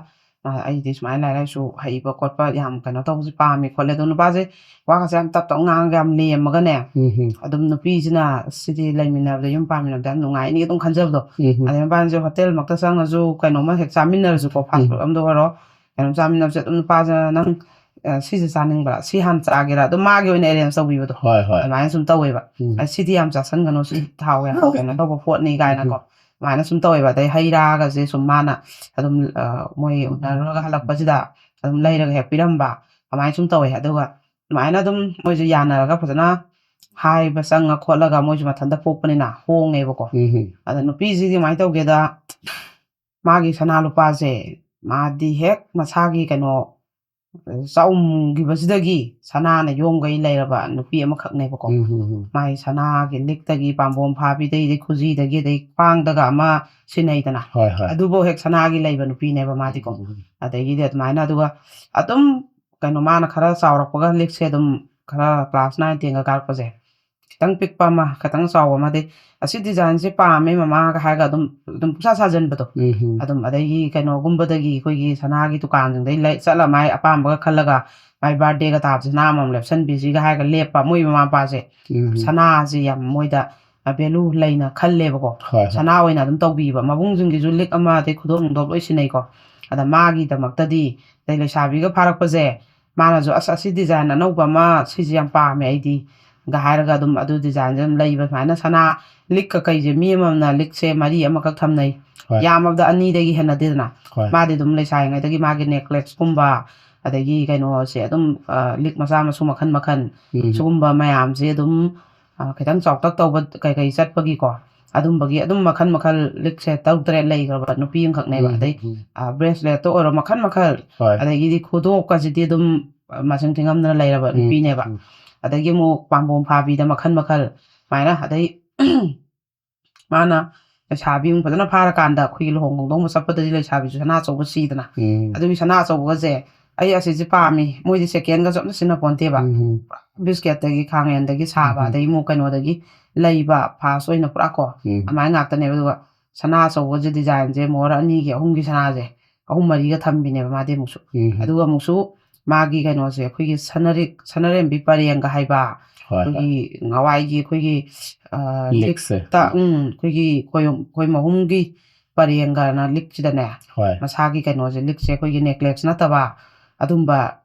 ꯑ, ꯑꯩꯗꯤ ꯁꯨꯃꯥꯏꯅ ꯂꯥꯏꯔꯤꯛ ꯂꯥꯏꯁꯨ ꯍꯩꯕ ꯈꯣꯠꯄ ꯌꯥꯝ ꯀꯩꯅꯣ ꯇꯧꯕꯁꯦ ꯄꯥꯝꯃꯤ ꯈꯣꯠꯂꯦ꯫ ꯑꯗꯣ ꯅꯨꯄꯥꯁꯦ ꯋꯥꯒꯁꯦ ꯌꯥꯝ ꯇꯞ ꯇꯞ ꯉꯥꯡꯉꯒ ꯌꯥꯝ ꯂꯦꯝꯃꯒꯅꯦ, ꯎꯝ꯫ ꯑꯗꯨꯝ ꯅꯨꯄꯤꯁꯤꯅ "ꯁꯤꯗꯤ ꯂꯩꯃꯤꯟꯅꯕꯗ, ꯌꯨꯝ ꯄꯥꯟꯃꯤꯟꯅꯕꯗ ꯌꯥꯝ ꯅꯨꯡꯉꯥꯏꯅꯤ" ꯑꯗꯨꯝ ꯈꯟꯖꯕꯗꯣ꯫ ꯎꯝ꯫ ꯑꯗꯩ ꯃꯄꯥꯟꯁꯦ ꯍꯣꯇꯦꯜꯃꯛꯇ ꯆꯪꯉꯁꯨ, ꯀꯩꯅꯣꯝꯃ ꯍꯦꯛ ꯆꯥꯃꯤꯟꯅꯔꯁꯨꯀꯣ, fast ꯎꯝ꯫ Food ꯑꯝꯗ ꯑꯣꯏꯔꯣ, ꯀꯩꯅꯣꯝ ꯆꯥꯃꯤꯟꯅꯕꯁꯦ ꯑꯗꯨꯝ ꯅꯨꯄꯥꯁꯤꯅ "ꯅꯪ, ꯑ, ꯁꯤꯁꯦ ꯆꯥꯅꯤꯡꯕ꯭ꯔꯥ? ꯁꯤ ꯍꯥꯟꯅ ꯆꯥꯒꯦꯔꯥ?" ꯑꯗꯨꯝ ꯃꯥꯒꯤ ꯑꯣꯏꯅ arrange ꯇꯧꯕꯤꯕꯗꯣ꯫ ꯍꯣꯏ, ꯍꯣꯏ꯫ ꯑꯗꯨꯃꯥꯏꯅ ꯁꯨꯝ ꯇꯧꯋꯦꯕ꯫ ꯎꯝ꯫ "ꯑ, ꯁꯤꯗꯤ ꯌꯥꯝ ꯆꯥꯁꯟꯒꯅꯨ, ꯁꯤ ꯊꯥꯎ ꯌꯥꯝ ꯀꯩꯅꯣ ꯇꯧꯕ ꯄꯣꯠꯅꯤ" ꯀꯥꯏꯅꯀꯣ꯫ ꯎꯝ꯫ ꯑꯗꯨꯃꯥꯏꯅ ꯁꯨꯝ ꯇꯧꯋꯦꯕ꯫ ꯑꯗꯩ ꯍꯩ ꯔꯥꯒꯁꯦ ꯁꯨꯝ ꯃꯥꯅ ꯑꯗꯨꯝ, ꯑ, ꯃꯣꯏ ꯎꯅꯔꯨꯔꯒ ꯍꯜꯂꯛꯄꯁꯤꯗ ꯑꯗꯨꯝ ꯂꯩꯔꯒ ꯍꯦꯛ ꯄꯤꯔꯝꯕ, ꯑꯗꯨꯃꯥꯏꯅ ꯁꯨꯝ ꯇꯧꯋꯦ꯫ ꯑꯗꯨꯒ ꯑꯗꯨꯃꯥꯏꯅ ꯑꯗꯨꯝ ꯃꯣꯏꯁꯦ ꯌꯥꯅꯔꯒ ꯐꯖꯅ ꯍꯥꯏꯕ ꯆꯪꯉ ꯈꯣꯠꯂꯒ ꯃꯣꯏꯁꯨ ꯃꯊꯟꯇ ꯄꯣꯛꯄꯅꯤꯅ ꯍꯣꯡꯉꯦꯕꯀꯣ꯫ ꯎꯝ꯫ ꯑꯗ ꯅꯨꯄꯤꯁꯤꯗꯤ ꯀꯃꯥꯏꯅ ꯇꯧꯒꯦꯗ, ꯃꯥꯒꯤ ꯁꯅꯥ ꯂꯨꯄꯥꯁꯦ ꯃꯥꯗꯤ ꯍꯦꯛ ꯃꯁꯥꯒꯤ ꯀꯩꯅꯣ, ꯑ, ꯆꯥꯛꯎꯝꯈꯤꯕꯁꯤꯗꯒꯤ ꯁꯅꯥꯅ ꯌꯣꯝꯒꯩ ꯂꯩꯔꯕ ꯅꯨꯄꯤ ꯑꯃꯈꯛꯅꯦꯕꯀꯣ꯫ ꯎꯝ, ꯎꯝ, ꯎꯝ꯫ ꯃꯥꯒꯤ ꯁꯅꯥꯒꯤ ꯂꯤꯛꯇꯒꯤ, ꯄꯥꯝꯕꯣꯝ ꯐꯥꯕꯤꯗꯒꯤ, ꯑꯗꯩ ꯈꯨꯖꯤꯗꯒꯤ, ꯑꯗꯩ ꯈ꯭ꯋꯥꯡꯗꯒ ꯑꯃ ꯁꯤꯟꯅꯩꯗꯅ꯫ ꯍꯣꯏ, ꯍꯣꯏ꯫ ꯑꯗꯨꯐꯧ ꯍꯦꯛ ꯁꯅꯥꯒꯤ ꯂꯩꯕ ꯅꯨꯄꯤꯅꯦꯕ ꯃꯥꯗꯤꯀꯣ꯫ ꯎꯝ, ꯎꯝ, ꯎꯝ꯫ ꯑꯗꯒꯤꯗꯤ ꯑꯗꯨꯃꯥꯏꯅ, ꯑꯗꯨꯒ ꯑꯗꯨꯝ ꯀꯩꯅꯣ, ꯃꯥꯅ ꯈꯔ ꯆꯥꯎꯔꯛꯄꯒ, ꯂꯤꯛꯁꯦ ꯑꯗꯨꯝ ꯈꯔ class nine, tenꯒ ꯀꯥꯔꯛꯄꯁꯦ, ꯈꯤꯇꯪ ꯄꯤꯛꯄ ꯑꯃ, ꯈꯤꯇꯪ ꯆꯥꯎꯕ ꯑꯃ, ꯑꯗꯩ "ꯑꯁꯤ ꯗꯤꯖꯥꯏꯟꯁꯦ ꯄꯥꯝꯃꯦ ꯃꯃꯥꯒ" ꯍꯥꯏꯔꯒ ꯑꯗꯨꯝ ꯑꯗꯨꯝ ꯄꯨꯡꯁꯥ ꯁꯥꯖꯟꯕꯗꯣ꯫ ꯎꯝ ꯍꯝ꯫ ꯑꯗꯨꯝ ꯑꯗꯒꯤ ꯀꯩꯅꯣꯒꯨꯝꯕꯗꯒꯤ ꯑꯩꯈꯣꯏꯒꯤ ꯁꯅꯥꯒꯤ ꯗꯨꯀꯥꯟꯁꯤꯡꯗꯩ ꯂꯩ ꯆꯠꯂ ꯃꯥꯏ ꯑꯄꯥꯝꯕꯒ ꯈꯜꯂꯒ ꯃꯥꯏ ꯕꯥꯔꯗꯦꯒ ꯇꯥꯕꯁꯦ ꯁꯅꯥ ꯑꯃꯃꯝ ꯂꯦꯞꯁꯟꯕꯤꯁꯤꯒ ꯍꯥꯏꯔꯒ ꯂꯦꯞꯄ꯫ ꯃꯣꯏ ꯃꯃꯥ ꯃꯄꯥꯁꯦ ꯎꯝ ꯍꯝ꯫ ꯁꯅꯥꯁꯦ ꯌꯥꯝ ꯃꯣꯏꯗ ꯚꯦꯂꯨ ꯂꯩꯅ ꯈꯜꯂꯦꯕꯀꯣ꯫ ꯍꯣꯏ ꯍꯣꯏ꯫ ꯁꯅꯥ ꯑꯣꯏꯅ ꯑꯗꯨꯝ ꯇꯧꯕꯤꯕ꯫ ꯃꯕꯨꯡꯁꯤꯡꯒꯤꯁꯨ ꯂꯤꯛ ꯑꯃ, ꯑꯗꯩ ꯈꯨꯗꯣꯞ ꯅꯨꯡꯗꯣꯞ ꯂꯣꯏ ꯁꯤꯟꯅꯩꯀꯣ꯫ ꯑꯗ ꯃꯥꯒꯤꯗꯃꯛꯇꯗꯤ, ꯑꯗꯩ ꯂꯩꯁꯥꯕꯤꯒ ꯐꯥꯔꯛꯄꯁꯦ, ꯃꯥꯅꯁꯨ "ꯑꯁ, ꯑꯁꯤ ꯗꯤꯖꯥꯏꯟ ꯑꯅꯧꯕ ꯑꯃ, ꯁꯤꯁꯦ ꯌꯥꯝ ꯄꯥꯝꯃꯦ ꯑꯩꯗꯤ" ꯒ ꯍꯥꯏꯔꯒ ꯑꯗꯨꯝ ꯑꯗꯨ ꯗꯤꯖꯥꯏꯟꯁꯦ ꯑꯗꯨꯝ ꯂꯩꯕ꯫ ꯁꯨꯃꯥꯏꯅ ꯁꯅꯥ ꯂꯤꯛꯀ ꯀꯩꯁꯦ ꯃꯤ ꯑꯃꯃꯝꯅ ꯂꯤꯛꯁꯦ ꯃꯔꯤ ꯑꯃꯈꯛ ꯊꯝꯅꯩ꯫ ꯍꯣꯏ꯫ ꯌꯥꯝꯃꯕꯗ ꯑꯅꯤꯗꯒꯤ ꯍꯦꯟꯅꯗꯦꯗꯅ꯫ ꯍꯣꯏ꯫ ꯃꯥꯗꯤ ꯑꯗꯨꯝ ꯂꯩꯁꯥꯔꯤꯉꯩꯗꯒꯤ ꯃꯥꯒꯤ ꯅꯦꯛꯂꯦꯁꯀꯨꯝꯕ, ꯑꯗꯒꯤ ꯀꯩꯅꯣꯁꯦ ꯑꯗꯨꯝ, ꯑ, ꯂꯤꯛ ꯃꯆꯥ ꯃꯁꯨ ꯃꯈꯟ ꯃꯈꯟ, ꯎꯝ꯫ ꯁꯤꯒꯨꯝꯕ ꯃꯌꯥꯝꯁꯦ ꯑꯗꯨꯝ, ꯑ, ꯈꯤꯇꯪ ꯆꯥꯎꯇꯛ ꯇꯧꯕ ꯀꯩ ꯀꯩ ꯆꯠꯄꯒꯤꯀꯣ, ꯑꯗꯨꯝꯕꯒꯤ ꯑꯗꯨꯝ ꯃꯈꯟ ꯃꯈꯜ ꯂꯤꯛꯁꯦ ꯇꯔꯨꯛ ꯇꯔꯦꯠ ꯂꯩꯈ꯭ꯔꯕ ꯅꯨꯄꯤ ꯑꯃꯈꯛꯅꯦꯕ꯫ ꯎꯝ, ꯑꯗꯩ, ꯎꯝ꯫ ꯑ, ꯕ꯭ꯔꯦꯁꯂꯦꯠꯇ ꯑꯣꯏꯔꯣ, ꯃꯈꯟ ꯃꯈꯜ, ꯍꯣꯏ꯫ ꯑꯗꯒꯤꯗꯤ ꯈꯨꯗꯣꯞꯀꯁꯤꯗꯤ ꯑꯗꯨꯝ, ꯑ, ꯃꯁꯤꯡ ꯊꯤꯉꯝꯗꯅ ꯂꯩꯔꯕ ꯎꯝ, ꯅꯨꯄꯤꯅꯦꯕ꯫ ꯎꯝ꯫ ꯑꯗꯒꯤ ꯑꯃꯨꯛ ꯄꯥꯝꯕꯣꯝ ꯐꯥꯕꯤꯗ ꯃꯈꯟ ꯃꯈꯜ, ꯁꯨꯃꯥꯏꯅ꯫ ꯑꯗꯩ ꯃꯥꯅ ꯂꯩꯁꯥꯕꯤ ꯑꯃꯨꯛ ꯐꯖꯅ ꯐꯥꯔꯀꯥꯟꯗ ꯑꯩꯈꯣꯏꯒꯤ ꯂꯨꯍꯣꯡ ꯈꯣꯡꯗꯣꯡꯕ ꯆꯠꯄꯗꯗꯤ ꯂꯩꯁꯥꯕꯤꯁꯨ ꯁꯅꯥ ꯑꯆꯧꯕ ꯁꯤꯗꯅ꯫ ꯎꯝ꯫ ꯑꯗꯨꯒꯤ ꯁꯅꯥ ꯑꯆꯧꯕꯒꯁꯦ "ꯑꯩ ꯑꯁꯤꯁꯦ ꯄꯥꯝꯃꯤ", ꯃꯣꯏꯗꯤ ꯁꯦꯀꯦꯟꯒꯁꯨ ꯑꯝꯇ ꯁꯤꯖꯤꯟꯅ ꯄꯣꯟꯇꯦꯕ꯫ ꯎꯝ꯫ ꯕꯤꯁꯀꯦꯠꯇꯒꯤ ꯈꯥꯡꯉꯦꯟꯗꯒꯤ ꯁꯥꯕ, ꯎꯝ꯫ ꯑꯗꯒꯤ ꯑꯃꯨꯛ ꯀꯩꯅꯣꯗꯒꯤ ꯂꯩꯕ, ꯐꯥꯔꯁ ꯑꯣꯏꯅ ꯄꯨꯔꯥ ꯀꯣ, ꯎꯝ꯫ ꯑꯗꯨꯃꯥꯏꯅ ꯉꯥꯛꯇꯅꯦꯕ꯫ ꯑꯗꯨꯒ ꯁꯅꯥ ꯑꯆꯧꯕꯁꯦ ꯗꯤꯖꯥꯏꯟꯁꯦ ꯃꯣꯍꯣꯔ ꯑꯅꯤꯒꯤ, ꯑꯍꯨꯝꯒꯤ ꯁꯅꯥꯁꯦ ꯑꯍꯨꯝ ꯃꯔꯤꯒ ꯊꯝꯕꯤꯅꯦꯕ ꯃꯥꯗꯤ ꯑꯃꯨꯛꯁꯨ꯫ ꯎꯝ꯫ ꯑꯗꯨꯒ ꯑꯃꯨꯛꯁꯨ ꯃꯥꯒꯤ ꯀꯩꯅꯣꯁꯦ, ꯑꯩꯈꯣꯏꯒꯤ ꯁꯅꯔꯤꯛ-, ꯁꯅꯔꯦꯝꯕꯤ ꯄꯔꯦꯡꯒ ꯍꯥꯏꯕ, ꯍꯣꯏ, ꯍꯣꯏ꯫ ꯑꯩꯈꯣꯏꯒꯤ ꯉꯋꯥꯏꯒꯤ ꯑꯩꯈꯣꯏꯒꯤ, ꯑ, ꯂꯤꯛꯁꯦ꯫ ꯂꯤꯛꯇ, ꯎꯝ, ꯑꯩꯈꯣꯏꯒꯤ ꯈꯣꯏ-, ꯈꯣꯏ ꯃꯍꯨꯝꯒꯤ ꯄꯔꯦꯡꯒꯅ ꯂꯤꯛꯁꯤꯗꯅꯦ, ꯍꯣꯏ꯫ ꯃꯁꯥꯒꯤ ꯀꯩꯅꯣꯁꯦ, ꯂꯤꯛꯁꯦ ꯑꯩꯈꯣꯏꯒꯤ ꯅꯦꯛꯂꯦꯁ ꯅꯠꯇꯕ ꯑꯗꯨꯝꯕ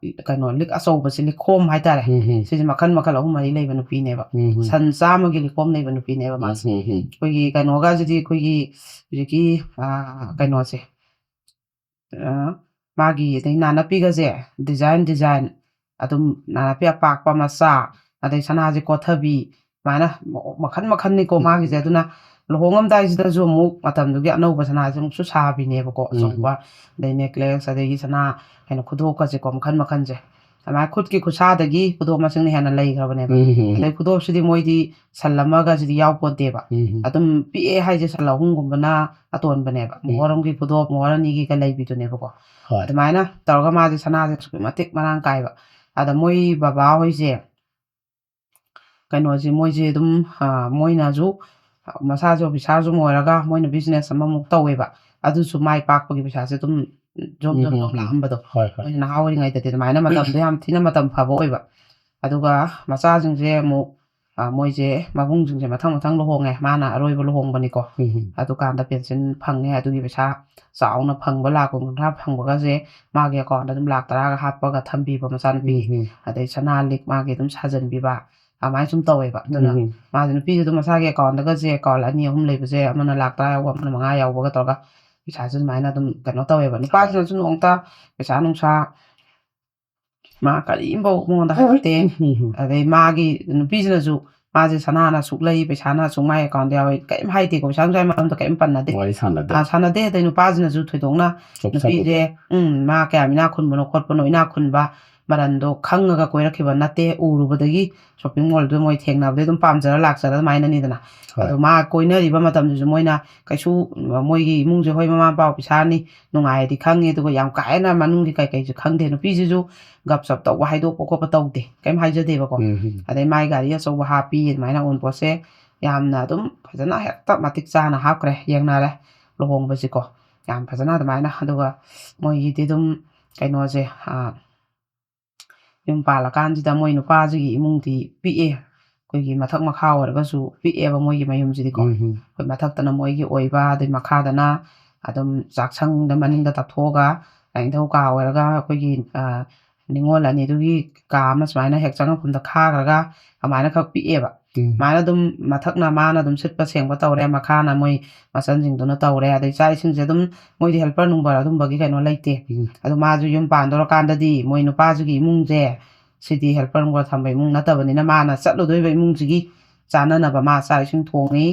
ꯀꯩꯅꯣ, ꯂꯤꯛ ꯑꯆꯧꯕꯁꯦ, ꯂꯤꯛꯈꯣꯝ ꯍꯥꯏꯇꯥꯔꯦ꯫ ꯎꯝ, ꯎꯝ꯫ ꯁꯤꯁꯦ ꯃꯈꯜ ꯃꯈꯜ ꯑꯍꯨꯝ ꯃꯔꯤ ꯂꯩꯕ ꯅꯨꯄꯤꯅꯦꯕ꯫ ꯎꯝ, ꯎꯝ꯫ ꯁꯟ ꯆꯥꯝꯃꯒꯤ ꯂꯤꯛꯈꯣꯝ ꯂꯩꯕ ꯅꯨꯄꯤꯅꯦꯕ ꯃꯥꯁꯦ꯫ ꯎꯝ, ꯎꯝ, ꯎꯝ꯫ ꯑꯩꯈꯣꯏꯒꯤ ꯀꯩꯅꯣꯒꯁꯤꯗꯤ, ꯑꯩꯈꯣꯏꯒꯤ ꯍꯧꯖꯤꯛꯀꯤ, ꯑ, ꯀꯩꯅꯣꯁꯦ, ꯑ, ꯃꯥꯒꯤ ꯑꯗꯩ ꯅꯥꯅꯞꯄꯤꯒꯁꯦ ꯗꯤꯖꯥꯏꯟ ꯗꯤꯖꯥꯏꯟ, ꯑꯗꯨꯝ ꯅꯥꯅꯞꯄꯤ ꯑꯄꯥꯛꯄ ꯃꯆꯥ, ꯑꯗꯩ ꯁꯅꯥꯁꯦ ꯀꯣꯊꯕꯤ, ꯁꯨꯃꯥꯏꯅ ꯃ-, ꯃꯈꯟ ꯃꯈꯟꯅꯤꯀꯣ ꯎꯝ, ꯃꯥꯒꯤꯁꯦ꯫ ꯎꯝ꯫ ꯑꯗꯨꯅ ꯂꯨꯍꯣꯡꯉꯝꯗꯥꯏꯁꯤꯗꯁꯨ ꯑꯃꯨꯛ ꯃꯇꯝꯗꯨꯒꯤ ꯑꯅꯧꯕ ꯁꯅꯥꯁꯦ ꯑꯃꯨꯛꯁꯨ ꯁꯥꯕꯤꯅꯦꯕꯀꯣ, ꯎꯝ, ꯎꯝ꯫ ꯑꯆꯧꯕ, ꯑꯗꯩ ꯅꯦꯛꯂꯦꯁ, ꯑꯗꯒꯤ ꯁꯅꯥ ꯀꯩꯅꯣ ꯈꯨꯗꯣꯞꯀꯁꯦꯀꯣ, ꯃꯈꯟ ꯃꯈꯟꯁꯦ꯫ ꯑꯗꯨꯃꯥꯏꯅ ꯈꯨꯠꯀꯤ ꯈꯨꯠꯁꯥꯗꯒꯤ ꯈꯨꯗꯣꯞ ꯃꯁꯤꯡꯅ ꯍꯦꯟꯅ ꯂꯩꯈ꯭ꯔꯕꯅꯦꯕ꯫ ꯎꯝ, ꯎꯝ, ꯎꯝ꯫ ꯑꯗꯩ ꯈꯨꯗꯣꯞꯁꯤꯗꯤ ꯃꯣꯏꯗꯤ ꯁꯟ ꯑꯃꯒꯁꯤꯗꯤ ꯌꯥꯎꯄꯣꯟꯇꯦꯕ꯫ ꯎꯝ, ꯎꯝ꯫ ꯑꯗꯨꯝ ꯄꯤꯛꯑꯦ ꯍꯥꯏꯁꯦ ꯁꯟ ꯑꯍꯨꯝꯒꯨꯝꯕꯅ ꯑꯇꯣꯟꯕꯅꯦꯕ꯫ ꯎꯝ꯫ ꯃꯣꯍꯣꯔ ꯑꯃꯒꯤ ꯈꯨꯗꯣꯞ, ꯃꯣꯍꯣꯔ ꯑꯅꯤꯒꯤꯒ ꯂꯩꯕꯤꯗꯨꯅꯦꯕꯀꯣ꯫ ꯍꯣꯏ꯫ ꯑꯗꯨꯃꯥꯏꯅ ꯇꯧꯔꯒ ꯃꯥꯁꯦ ꯁꯅꯥꯁꯦ ꯑꯁꯨꯛꯀꯤ ꯃꯇꯤꯛ ꯃꯔꯥꯡ ꯀꯥꯏꯕ꯫ ꯑꯗ ꯃꯣꯏ ꯕꯕꯥ ꯍꯣꯏꯁꯦ ꯀꯩꯅꯣꯁꯦ ꯃꯣꯏꯁꯦ ꯑꯗꯨꯝ, ꯑ, ꯃꯣꯏꯅꯁꯨ, ꯑ, ꯃꯁꯥꯁꯦ officer ꯁꯨ ꯑꯣꯏꯔꯒ ꯃꯣꯏꯅ business ꯑꯃꯃꯨꯛ ꯇꯧꯋꯦꯕ꯫ ꯑꯗꯨꯁꯨ ꯃꯥꯏ ꯄꯥꯛꯄꯒꯤ ꯄꯩꯁꯥꯁꯦ ꯑꯗꯨꯝ ꯖꯣꯝ ꯖꯣꯝ ꯎꯝ, ꯖꯣꯝ ꯎꯝ, ꯎꯝ꯫ ꯂꯥꯛꯑꯝꯕꯗꯣ꯫ ꯍꯣꯏ, ꯍꯣꯏ꯫ ꯃꯣꯏꯁꯦ ꯅꯍꯥ ꯑꯣꯏꯔꯤꯉꯩꯗꯗꯤ ꯑꯗꯨꯃꯥꯏꯅ ꯃꯇꯝꯗꯣ ꯌꯥꯝ ꯊꯤꯅ ꯃꯇꯝ ꯐꯕ ꯑꯣꯏꯕ꯫ ꯑꯗꯨꯒ ꯃꯆꯥꯁꯤꯡꯁꯦ ꯑꯃꯨꯛ, ꯑ, ꯃꯣꯏꯁꯦ ꯃꯕꯨꯡꯁꯤꯡꯁꯦ ꯃꯊꯪ ꯃꯊꯪ ꯂꯨꯍꯣꯡꯉꯦ꯫ ꯃꯥꯅ ꯑꯔꯣꯏꯕ ꯂꯨꯍꯣꯡꯕꯅꯤꯀꯣ꯫ ꯎꯝ, ꯎꯝ꯫ ꯑꯗꯨꯀꯥꯟꯗ pension ꯐꯪꯉꯦ꯫ ꯑꯗꯨꯒꯤ ꯄꯩꯁꯥ ꯆꯥꯎꯅ ꯐꯪꯕ, ꯂꯥꯛ ꯀꯨꯟ ꯀꯨꯟꯊ꯭ꯔꯥ ꯐꯪꯕꯒꯁꯦ ꯃꯥꯒꯤ account ꯇ ꯑꯗꯨꯝ ꯂꯥꯛ ꯇꯔꯥꯒ ꯍꯥꯞꯄꯒ ꯊꯝꯕꯤꯕ ꯃꯆꯥꯅꯨꯄꯤ꯫ ꯎꯝ, ꯎꯝ꯫ ꯑꯗꯩ ꯁꯅꯥ ꯂꯤꯛ ꯃꯥꯒꯤ ꯑꯗꯨꯝ ꯁꯥꯖꯟꯕꯤꯕ꯫ ꯑꯗꯨꯃꯥꯏꯅ ꯁꯨꯝ ꯇꯧꯋꯦꯕ꯫ ꯑꯗꯨꯅ ꯎꯝ, ꯎꯝ꯫ ꯃꯥꯁꯦ ꯅꯨꯄꯤꯁꯨ ꯑꯗꯨꯝ ꯃꯁꯥꯒꯤ account ꯇꯒꯁꯦ account ꯑꯅꯤ ꯑꯍꯨꯝ ꯂꯩꯕꯁꯦ, ꯑꯃꯅ ꯂꯥꯛ ꯇꯔꯥ ꯌꯥꯎꯕ, ꯑꯃꯅ ꯃꯉꯥ ꯌꯥꯎꯕꯒ ꯇꯧꯔꯒ ꯄꯩꯁꯥꯁꯦ ꯑꯗꯨꯃꯥꯏꯅ ꯑꯗꯨꯝ ꯀꯩꯅꯣ ꯇꯧꯋꯦꯕ꯫ ꯅꯨꯄꯥꯁꯤꯅꯁꯨ ꯅꯣꯡꯃꯇ ꯄꯩꯁꯥ ꯅꯨꯡꯁꯥ ꯃꯥ ꯀꯔꯤꯝꯐꯥꯎ ꯃꯉꯣꯟꯗ ꯍꯥꯏꯔꯛꯇꯦ꯫ ꯎꯝ, ꯎꯝ꯫ ꯑꯗꯩ ꯃꯥꯒꯤ ꯅꯨꯄꯤꯁꯤꯅꯁꯨ ꯃꯥꯁꯦ ꯁꯅꯥꯅ ꯑꯁꯨꯛ ꯂꯩ, ꯄꯩꯁꯥꯅ ꯑꯁꯨꯛ ꯃꯥꯏ account ꯇ ꯌꯥꯎꯋꯤ, ꯀꯔꯤꯝ ꯍꯥꯏꯗꯦꯀꯣ꯫ ꯄꯩꯁꯥ ꯅꯨꯡꯁꯥꯒꯤ ꯃꯔꯝꯗ ꯀꯔꯤꯝ ꯄꯟꯅꯗꯦ꯫ ꯋꯥꯔꯤ ꯁꯥꯟꯅꯗꯦ꯫ ꯑꯥ, ꯁꯥꯟꯅꯗꯦ꯫ ꯑꯗꯩ ꯅꯨꯄꯥꯁꯤꯅꯁꯨ ꯊꯣꯏꯗꯣꯛꯅ ꯆꯣꯞꯁꯟꯗꯦ꯫ ꯅꯨꯄꯤꯁꯦ, ꯎꯝ, ꯃꯥ ꯀꯌꯥꯝ ꯏꯅꯥꯛ ꯈꯨꯟꯕꯅꯣ ꯈꯣꯠꯄꯅꯣ, ꯏꯅꯥꯛ ꯈꯨꯟꯕ ꯃꯔꯟꯗꯣ ꯈꯪꯉꯒ ꯀꯣꯏꯔꯛꯈꯤꯕ ꯅꯠꯇꯦ꯫ ꯎꯔꯨꯕꯗꯒꯤ shopping mall ꯗꯨꯗ ꯃꯣꯏ ꯊꯦꯡꯅꯕꯗꯩ ꯑꯗꯨꯝ ꯄꯥꯝꯖꯔ ꯂꯥꯛꯆꯔ ꯑꯗꯨꯃꯥꯏꯅꯅꯤꯗꯅ꯫ ꯍꯣꯏ꯫ ꯑꯗꯣ ꯃꯥ ꯀꯣꯏꯅꯔꯤꯕ ꯃꯇꯝꯗꯨꯁꯨ ꯃꯣꯏꯅ ꯀꯩꯁꯨ, ꯃꯣꯏꯒꯤ ꯏꯃꯨꯡꯁꯦ, ꯍꯣꯏ, ꯃꯃꯥ ꯃꯄꯥ ꯑꯣꯐꯤꯁꯥꯔꯅꯤ, ꯅꯨꯡꯉꯥꯏꯔꯗꯤ ꯈꯪꯉꯤ, ꯑꯗꯨꯒ ꯌꯥꯝ ꯀꯥ ꯍꯦꯟꯅ ꯃꯅꯨꯡꯒꯤ ꯀꯩ ꯀꯩꯁꯨ ꯈꯪꯗꯦ꯫ ꯅꯨꯄꯤꯁꯤꯁꯨ ꯒꯞ ꯁꯞ ꯇꯧꯕ, ꯍꯥꯏꯗꯣꯛꯄ ꯈꯣꯠꯄ ꯇꯧꯗꯦ, ꯀꯩꯝ ꯍꯥꯏꯖꯗꯦꯕꯀꯣ꯫ ꯎꯝ, ꯎꯝ꯫ ꯑꯗꯩ ꯃꯥꯏ ꯒꯥꯔꯤ ꯑꯆꯧꯕ ꯍꯥꯞꯄꯤ, ꯑꯗꯨꯃꯥꯏꯅ ꯑꯎꯟꯄꯣꯠꯁꯦ ꯌꯥꯝꯅ ꯑꯗꯨꯝ ꯐꯖꯅ ꯍꯦꯛꯇ ꯃꯇꯤꯛ ꯆꯥꯅ ꯍꯥꯞꯈ꯭ꯔꯦ꯫ ꯌꯦꯡꯅꯔꯦ ꯂꯨꯍꯣꯡꯕꯁꯤꯀꯣ, ꯌꯥꯝ ꯐꯖꯅ ꯑꯗꯨꯃꯥꯏꯅ꯫ ꯑꯗꯨꯒ ꯃꯣꯏꯒꯤꯗꯤ ꯑꯗꯨꯝ ꯀꯩꯅꯣꯁꯦ, ꯑ, ꯌꯨꯝ ꯄꯥꯜꯂꯀꯥꯟꯁꯤꯗ ꯃꯣꯏ ꯅꯨꯄꯥꯁꯤꯒꯤ ꯏꯃꯨꯡꯗꯤ ꯄꯤꯛꯑꯦ꯫ ꯑꯩꯈꯣꯏꯒꯤ ꯃꯊꯛ ꯃꯈꯥ ꯑꯣꯏꯔꯒꯁꯨ ꯄꯤꯛꯑꯦꯕ ꯃꯣꯏꯒꯤ ꯃꯌꯨꯝꯁꯤꯗꯤꯀꯣ꯫ ꯎꯝ, ꯎꯝ꯫ ꯑꯩꯈꯣꯏ ꯃꯊꯛꯇꯅ ꯃꯣꯏꯒꯤ ꯑꯣꯏꯕ, ꯑꯗꯩ ꯃꯈꯥꯗꯅ ꯑꯗꯨꯝ ꯆꯥꯛꯁꯪꯗ ꯃꯅꯤꯡꯗ ꯇꯞꯊꯣꯛꯑꯒ ꯂꯥꯏꯅꯤꯡꯊꯧ ꯀꯥ ꯑꯣꯏꯔꯒ ꯑꯩꯈꯣꯏꯒꯤ, ꯑ, ꯅꯤꯉꯣꯜ ꯑꯅꯤꯗꯨꯒꯤ ꯀꯥ ꯑꯃ ꯁꯨꯃꯥꯏꯅ ꯍꯦꯛ ꯆꯪꯉꯛꯐꯝꯗ ꯈꯥꯈ꯭ꯔꯒ ꯑꯗꯨꯃꯥꯏꯅ ꯈꯛ ꯄꯤꯛꯑꯦꯕ꯫ ꯎꯝ꯫ ꯑꯗꯨꯃꯥꯏꯅ ꯑꯗꯨꯝ ꯃꯊꯛꯅ ꯃꯥꯅ ꯑꯗꯨꯝ ꯁꯤꯠꯄ ꯁꯦꯡꯕ ꯇꯧꯔꯦ, ꯃꯈꯥꯅ ꯃꯣꯏ ꯃꯆꯟꯁꯤꯡꯗꯨꯅ ꯇꯧꯔꯦ꯫ ꯑꯗꯩ ꯆꯥꯛ ꯏꯁꯤꯡꯁꯦ ꯑꯗꯨꯝ ꯃꯣꯏꯗꯤ helper ꯅꯨꯡꯕꯔ ꯑꯗꯨꯝꯕꯒꯤ ꯀꯩꯅꯣ ꯂꯩꯇꯦ꯫ ꯎꯝ꯫ ꯑꯗꯣ ꯃꯥꯁꯨ ꯌꯨꯝ ꯄꯥꯟꯗꯣꯔꯀꯥꯟꯗꯗꯤ ꯃꯣꯏ ꯅꯨꯄꯥꯁꯤꯒꯤ ꯏꯃꯨꯡꯁꯦ ꯁꯤꯗꯤ helper ꯅꯨꯡꯕꯔ ꯊꯝꯕ ꯏꯃꯨꯡ ꯅꯠꯇꯕꯅꯤꯅ ꯃꯥꯅ ꯆꯠꯂꯨꯗꯣꯏꯕ ꯏꯃꯨꯡꯁꯤꯒꯤ ꯆꯥꯅꯅꯕ ꯃꯥ ꯆꯥꯛ ꯏꯁꯤꯡ ꯊꯣꯡꯉꯤ꯫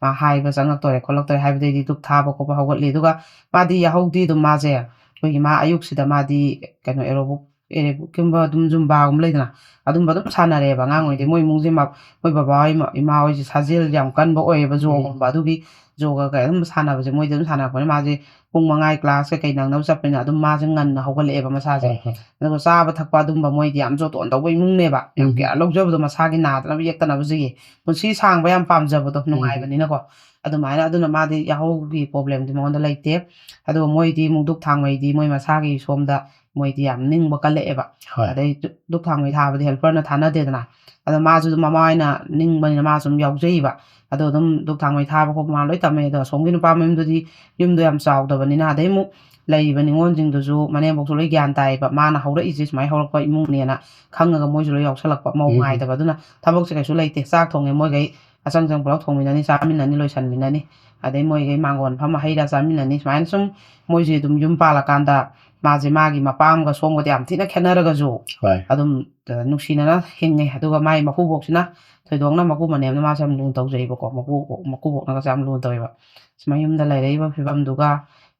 ꯃꯥ ꯍꯥꯏꯕ ꯆꯪꯉꯛꯇꯣꯔꯦ ꯈꯣꯠꯂꯛꯇꯣꯔꯦ ꯍꯥꯏꯕꯗꯩꯗꯤ ꯙꯨꯞ ꯊꯥꯕ ꯈꯣꯠꯄ ꯍꯧꯒꯠꯂꯤ꯫ ꯑꯗꯨꯒ ꯃꯥꯗꯤ ꯌꯥꯍꯧꯗꯤ ꯑꯗꯨꯝ ꯃꯥꯁꯦ ꯑꯩꯈꯣꯏꯒꯤ ꯃꯥ ꯑꯌꯨꯛꯁꯤꯗ ꯃꯥꯗꯤ ꯀꯩꯅꯣ aerobic, aerobic ꯀꯨꯝꯕ ꯑꯗꯨꯝ ꯖꯨꯝꯕꯥꯒꯨꯝꯕ ꯂꯩꯗꯅ, ꯑꯗꯨꯝꯕ ꯑꯗꯨꯝ ꯁꯥꯟꯅꯔꯦꯕ ꯑꯉꯥꯡ ꯑꯣꯏꯔꯤꯉꯩꯗꯩ꯫ ꯃꯣꯏ ꯏꯃꯨꯡꯁꯦ ꯃ-, ꯃꯣꯏ ꯕꯕꯥ ꯍꯣꯏ ꯏꯃꯥ, ꯏꯃꯥ ꯍꯣꯏꯁꯦ ꯁꯥꯖꯦꯜ ꯌꯥꯝ ꯀꯟꯕ ꯑꯣꯏꯌꯦꯕ, ꯎꯝ꯫ ꯖꯣꯒꯨꯝꯕ꯫ ꯑꯗꯨꯒꯤ ꯖꯣꯒ ꯀꯩ ꯑꯗꯨꯝ ꯁꯥꯟꯅꯕꯁꯦ ꯃꯣꯏꯗꯤ ꯑꯗꯨꯝ ꯁꯥꯟꯅꯔꯛꯄꯅꯤꯅ ꯃꯥꯁꯦ ꯄꯨꯡ ꯃꯉꯥꯒꯤ ꯀ꯭ꯂꯥꯁ ꯀꯩꯀꯩ ꯅꯪꯅꯕ ꯆꯠꯄꯅꯤꯅ ꯑꯗꯨꯝ ꯃꯥꯁꯦ ꯉꯟꯅ ꯍꯧꯒꯠꯂꯛꯑꯦꯕ ꯃꯁꯥꯁꯦ꯫ ꯍꯣꯏ, ꯍꯣꯏ꯫ ꯑꯗꯨꯒ ꯆꯥꯕ ꯊꯛꯄ ꯑꯗꯨꯝꯕ ꯃꯣꯏꯗꯤ ꯌꯥꯝ ꯖꯣꯇꯣꯟ ꯇꯧꯕ ꯏꯃꯨꯡꯅꯦꯕ, ꯌꯥꯝ ꯎꯝ꯫ ꯀꯤꯌꯥꯔ ꯂꯧꯖꯕꯗꯣ, ꯃꯁꯥꯒꯤ ꯅꯥꯗꯅꯕ ꯌꯦꯛꯇꯅꯕꯁꯤꯒꯤ꯫ ꯄꯨꯟꯁꯤ ꯁꯥꯡꯕ ꯌꯥꯝ ꯄꯥꯝꯖꯕꯗꯣ, ꯎꯝ꯫ ꯅꯨꯡꯉꯥꯏꯕꯅꯤꯅꯀꯣ꯫ ꯑꯗꯨꯃꯥꯏꯅ, ꯑꯗꯨꯅ ꯃꯥꯗꯤ ꯌꯥꯍꯧꯒꯤ ꯄ꯭ꯔꯣꯕ꯭ꯂꯦꯝꯗꯤ ꯃꯉꯣꯟꯗ ꯂꯩꯇꯦ꯫ ꯑꯗꯨꯒ ꯃꯣꯏꯗꯤ ꯑꯃꯨꯛ ꯗꯨꯛ ꯊꯥꯡꯃꯩꯗꯤ ꯃꯣꯏ ꯃꯁꯥꯒꯤ ꯁꯣꯝꯗ ꯃꯣꯏꯗꯤ ꯌꯥꯝ ꯅꯤꯡꯕ ꯀꯜꯂꯛꯑꯦꯕ꯫ ꯍꯣꯏ꯫ ꯑꯗꯩ ꯗꯨꯛ ꯊꯥꯡꯃꯩ ꯊꯥꯕꯗꯤ ꯍꯦꯜꯄꯔꯅ ꯊꯥꯅꯗꯦꯗꯅ꯫ ꯑꯗꯣ ꯃꯥꯁꯨ ꯑꯗꯨꯝ ꯃꯃꯥ ꯍꯣꯏꯅ ꯅꯤꯡꯕꯅꯤꯅ ꯃꯥꯁꯨ ꯑꯗꯨꯝ ꯌꯥꯎꯖꯩꯕ꯫ ꯑꯗꯣ ꯑꯗꯨꯝ ꯗꯨꯛ ꯊꯥꯡꯃꯩ ꯊꯥꯕ ꯈꯣꯠꯄ ꯃꯥ ꯂꯣꯏ ꯇꯝꯃꯦ꯫ ꯑꯗꯣ ꯑꯁꯣꯝꯒꯤ ꯅꯨꯄꯥ ꯃꯌꯨꯝꯗꯨꯗꯤ ꯌꯨꯝꯗꯣ ꯌꯥꯝ ꯆꯥꯎꯗꯕꯅꯤꯅ, ꯑꯗꯩ ꯑꯃꯨꯛ ꯂꯩꯔꯤꯕ ꯅꯤꯉꯣꯜꯁꯤꯡꯗꯨꯁꯨ ꯃꯅꯦꯝꯕꯣꯛꯁꯨ ꯂꯣꯏ ꯒ꯭ꯌꯥꯟ ꯇꯥꯏꯌꯦꯕ, ꯃꯥꯅ ꯍꯧꯔꯛꯏꯁꯦ ꯁꯨꯃꯥꯏꯅ ꯍꯧꯔꯛꯄ ꯏꯃꯨꯡꯅꯦꯅ ꯈꯪꯉꯒ ꯃꯣꯏꯁꯨ ꯂꯣꯏ ꯌꯥꯎꯁꯜꯂꯛꯄ꯫ ꯃꯧ ꯎꯝ꯫ ꯉꯥꯏꯗꯕ, ꯑꯗꯨꯅ ꯊꯕꯛꯁꯦ ꯀꯩꯁꯨ ꯂꯩꯇꯦ꯫ ꯆꯥꯛ ꯊꯣꯡꯉꯦ ꯃꯣꯏꯈꯩ, ꯑꯆꯪ ꯑꯆꯪ ꯄꯨꯂꯞ ꯊꯣꯡꯃꯤꯟꯅꯅꯤ, ꯆꯥꯃꯤꯟꯅꯅꯤ, ꯂꯣꯏꯁꯟꯃꯤꯟꯅꯅꯤ꯫ ꯑꯗꯩ ꯃꯣꯏꯈꯩ ꯃꯥꯡꯒꯣꯟ ꯐꯝꯃ ꯍꯩ ꯔꯥ ꯆꯥꯃꯤꯟꯅꯅꯤ꯫ ꯁꯨꯃꯥꯏꯅ ꯁꯨꯝ ꯃꯣꯏꯁꯦ ꯑꯗꯨꯝ ꯌꯨꯝ ꯄꯥꯜꯂꯀꯥꯟꯗ ꯃꯥꯁꯦ ꯃꯥꯒꯤ ꯃꯄꯥꯝꯒ ꯁꯣꯝꯒꯗꯤ ꯌꯥꯝ ꯊꯤꯅ ꯈꯦꯠꯅꯔꯒꯁꯨ ꯍꯣꯏ꯫ ꯑꯗꯨꯝ, ꯑ, ꯅꯨꯡꯁꯤꯅꯅ ꯍꯤꯡꯉꯦ꯫ ꯑꯗꯨꯒ ꯃꯥꯒꯤ ꯃꯀꯨꯕꯣꯛꯁꯤꯅ, ꯊꯣꯏꯗꯣꯛꯅ ꯃꯀꯨ ꯃꯅꯦꯝꯅ ꯃꯥꯁꯦ ꯌꯥꯝ ꯂꯨꯅ ꯇꯧꯖꯩꯕꯀꯣ꯫ ꯃꯀꯨ-, ꯃꯀꯨꯕꯣꯛꯅꯒꯁꯦ ꯌꯥꯝ ꯂꯨꯅ ꯇꯧꯋꯦꯕ꯫ ꯑꯁ, ꯃꯌꯨꯝꯗ ꯂꯩꯔꯛꯏꯕ ꯐꯤꯕꯝꯗꯨꯒ,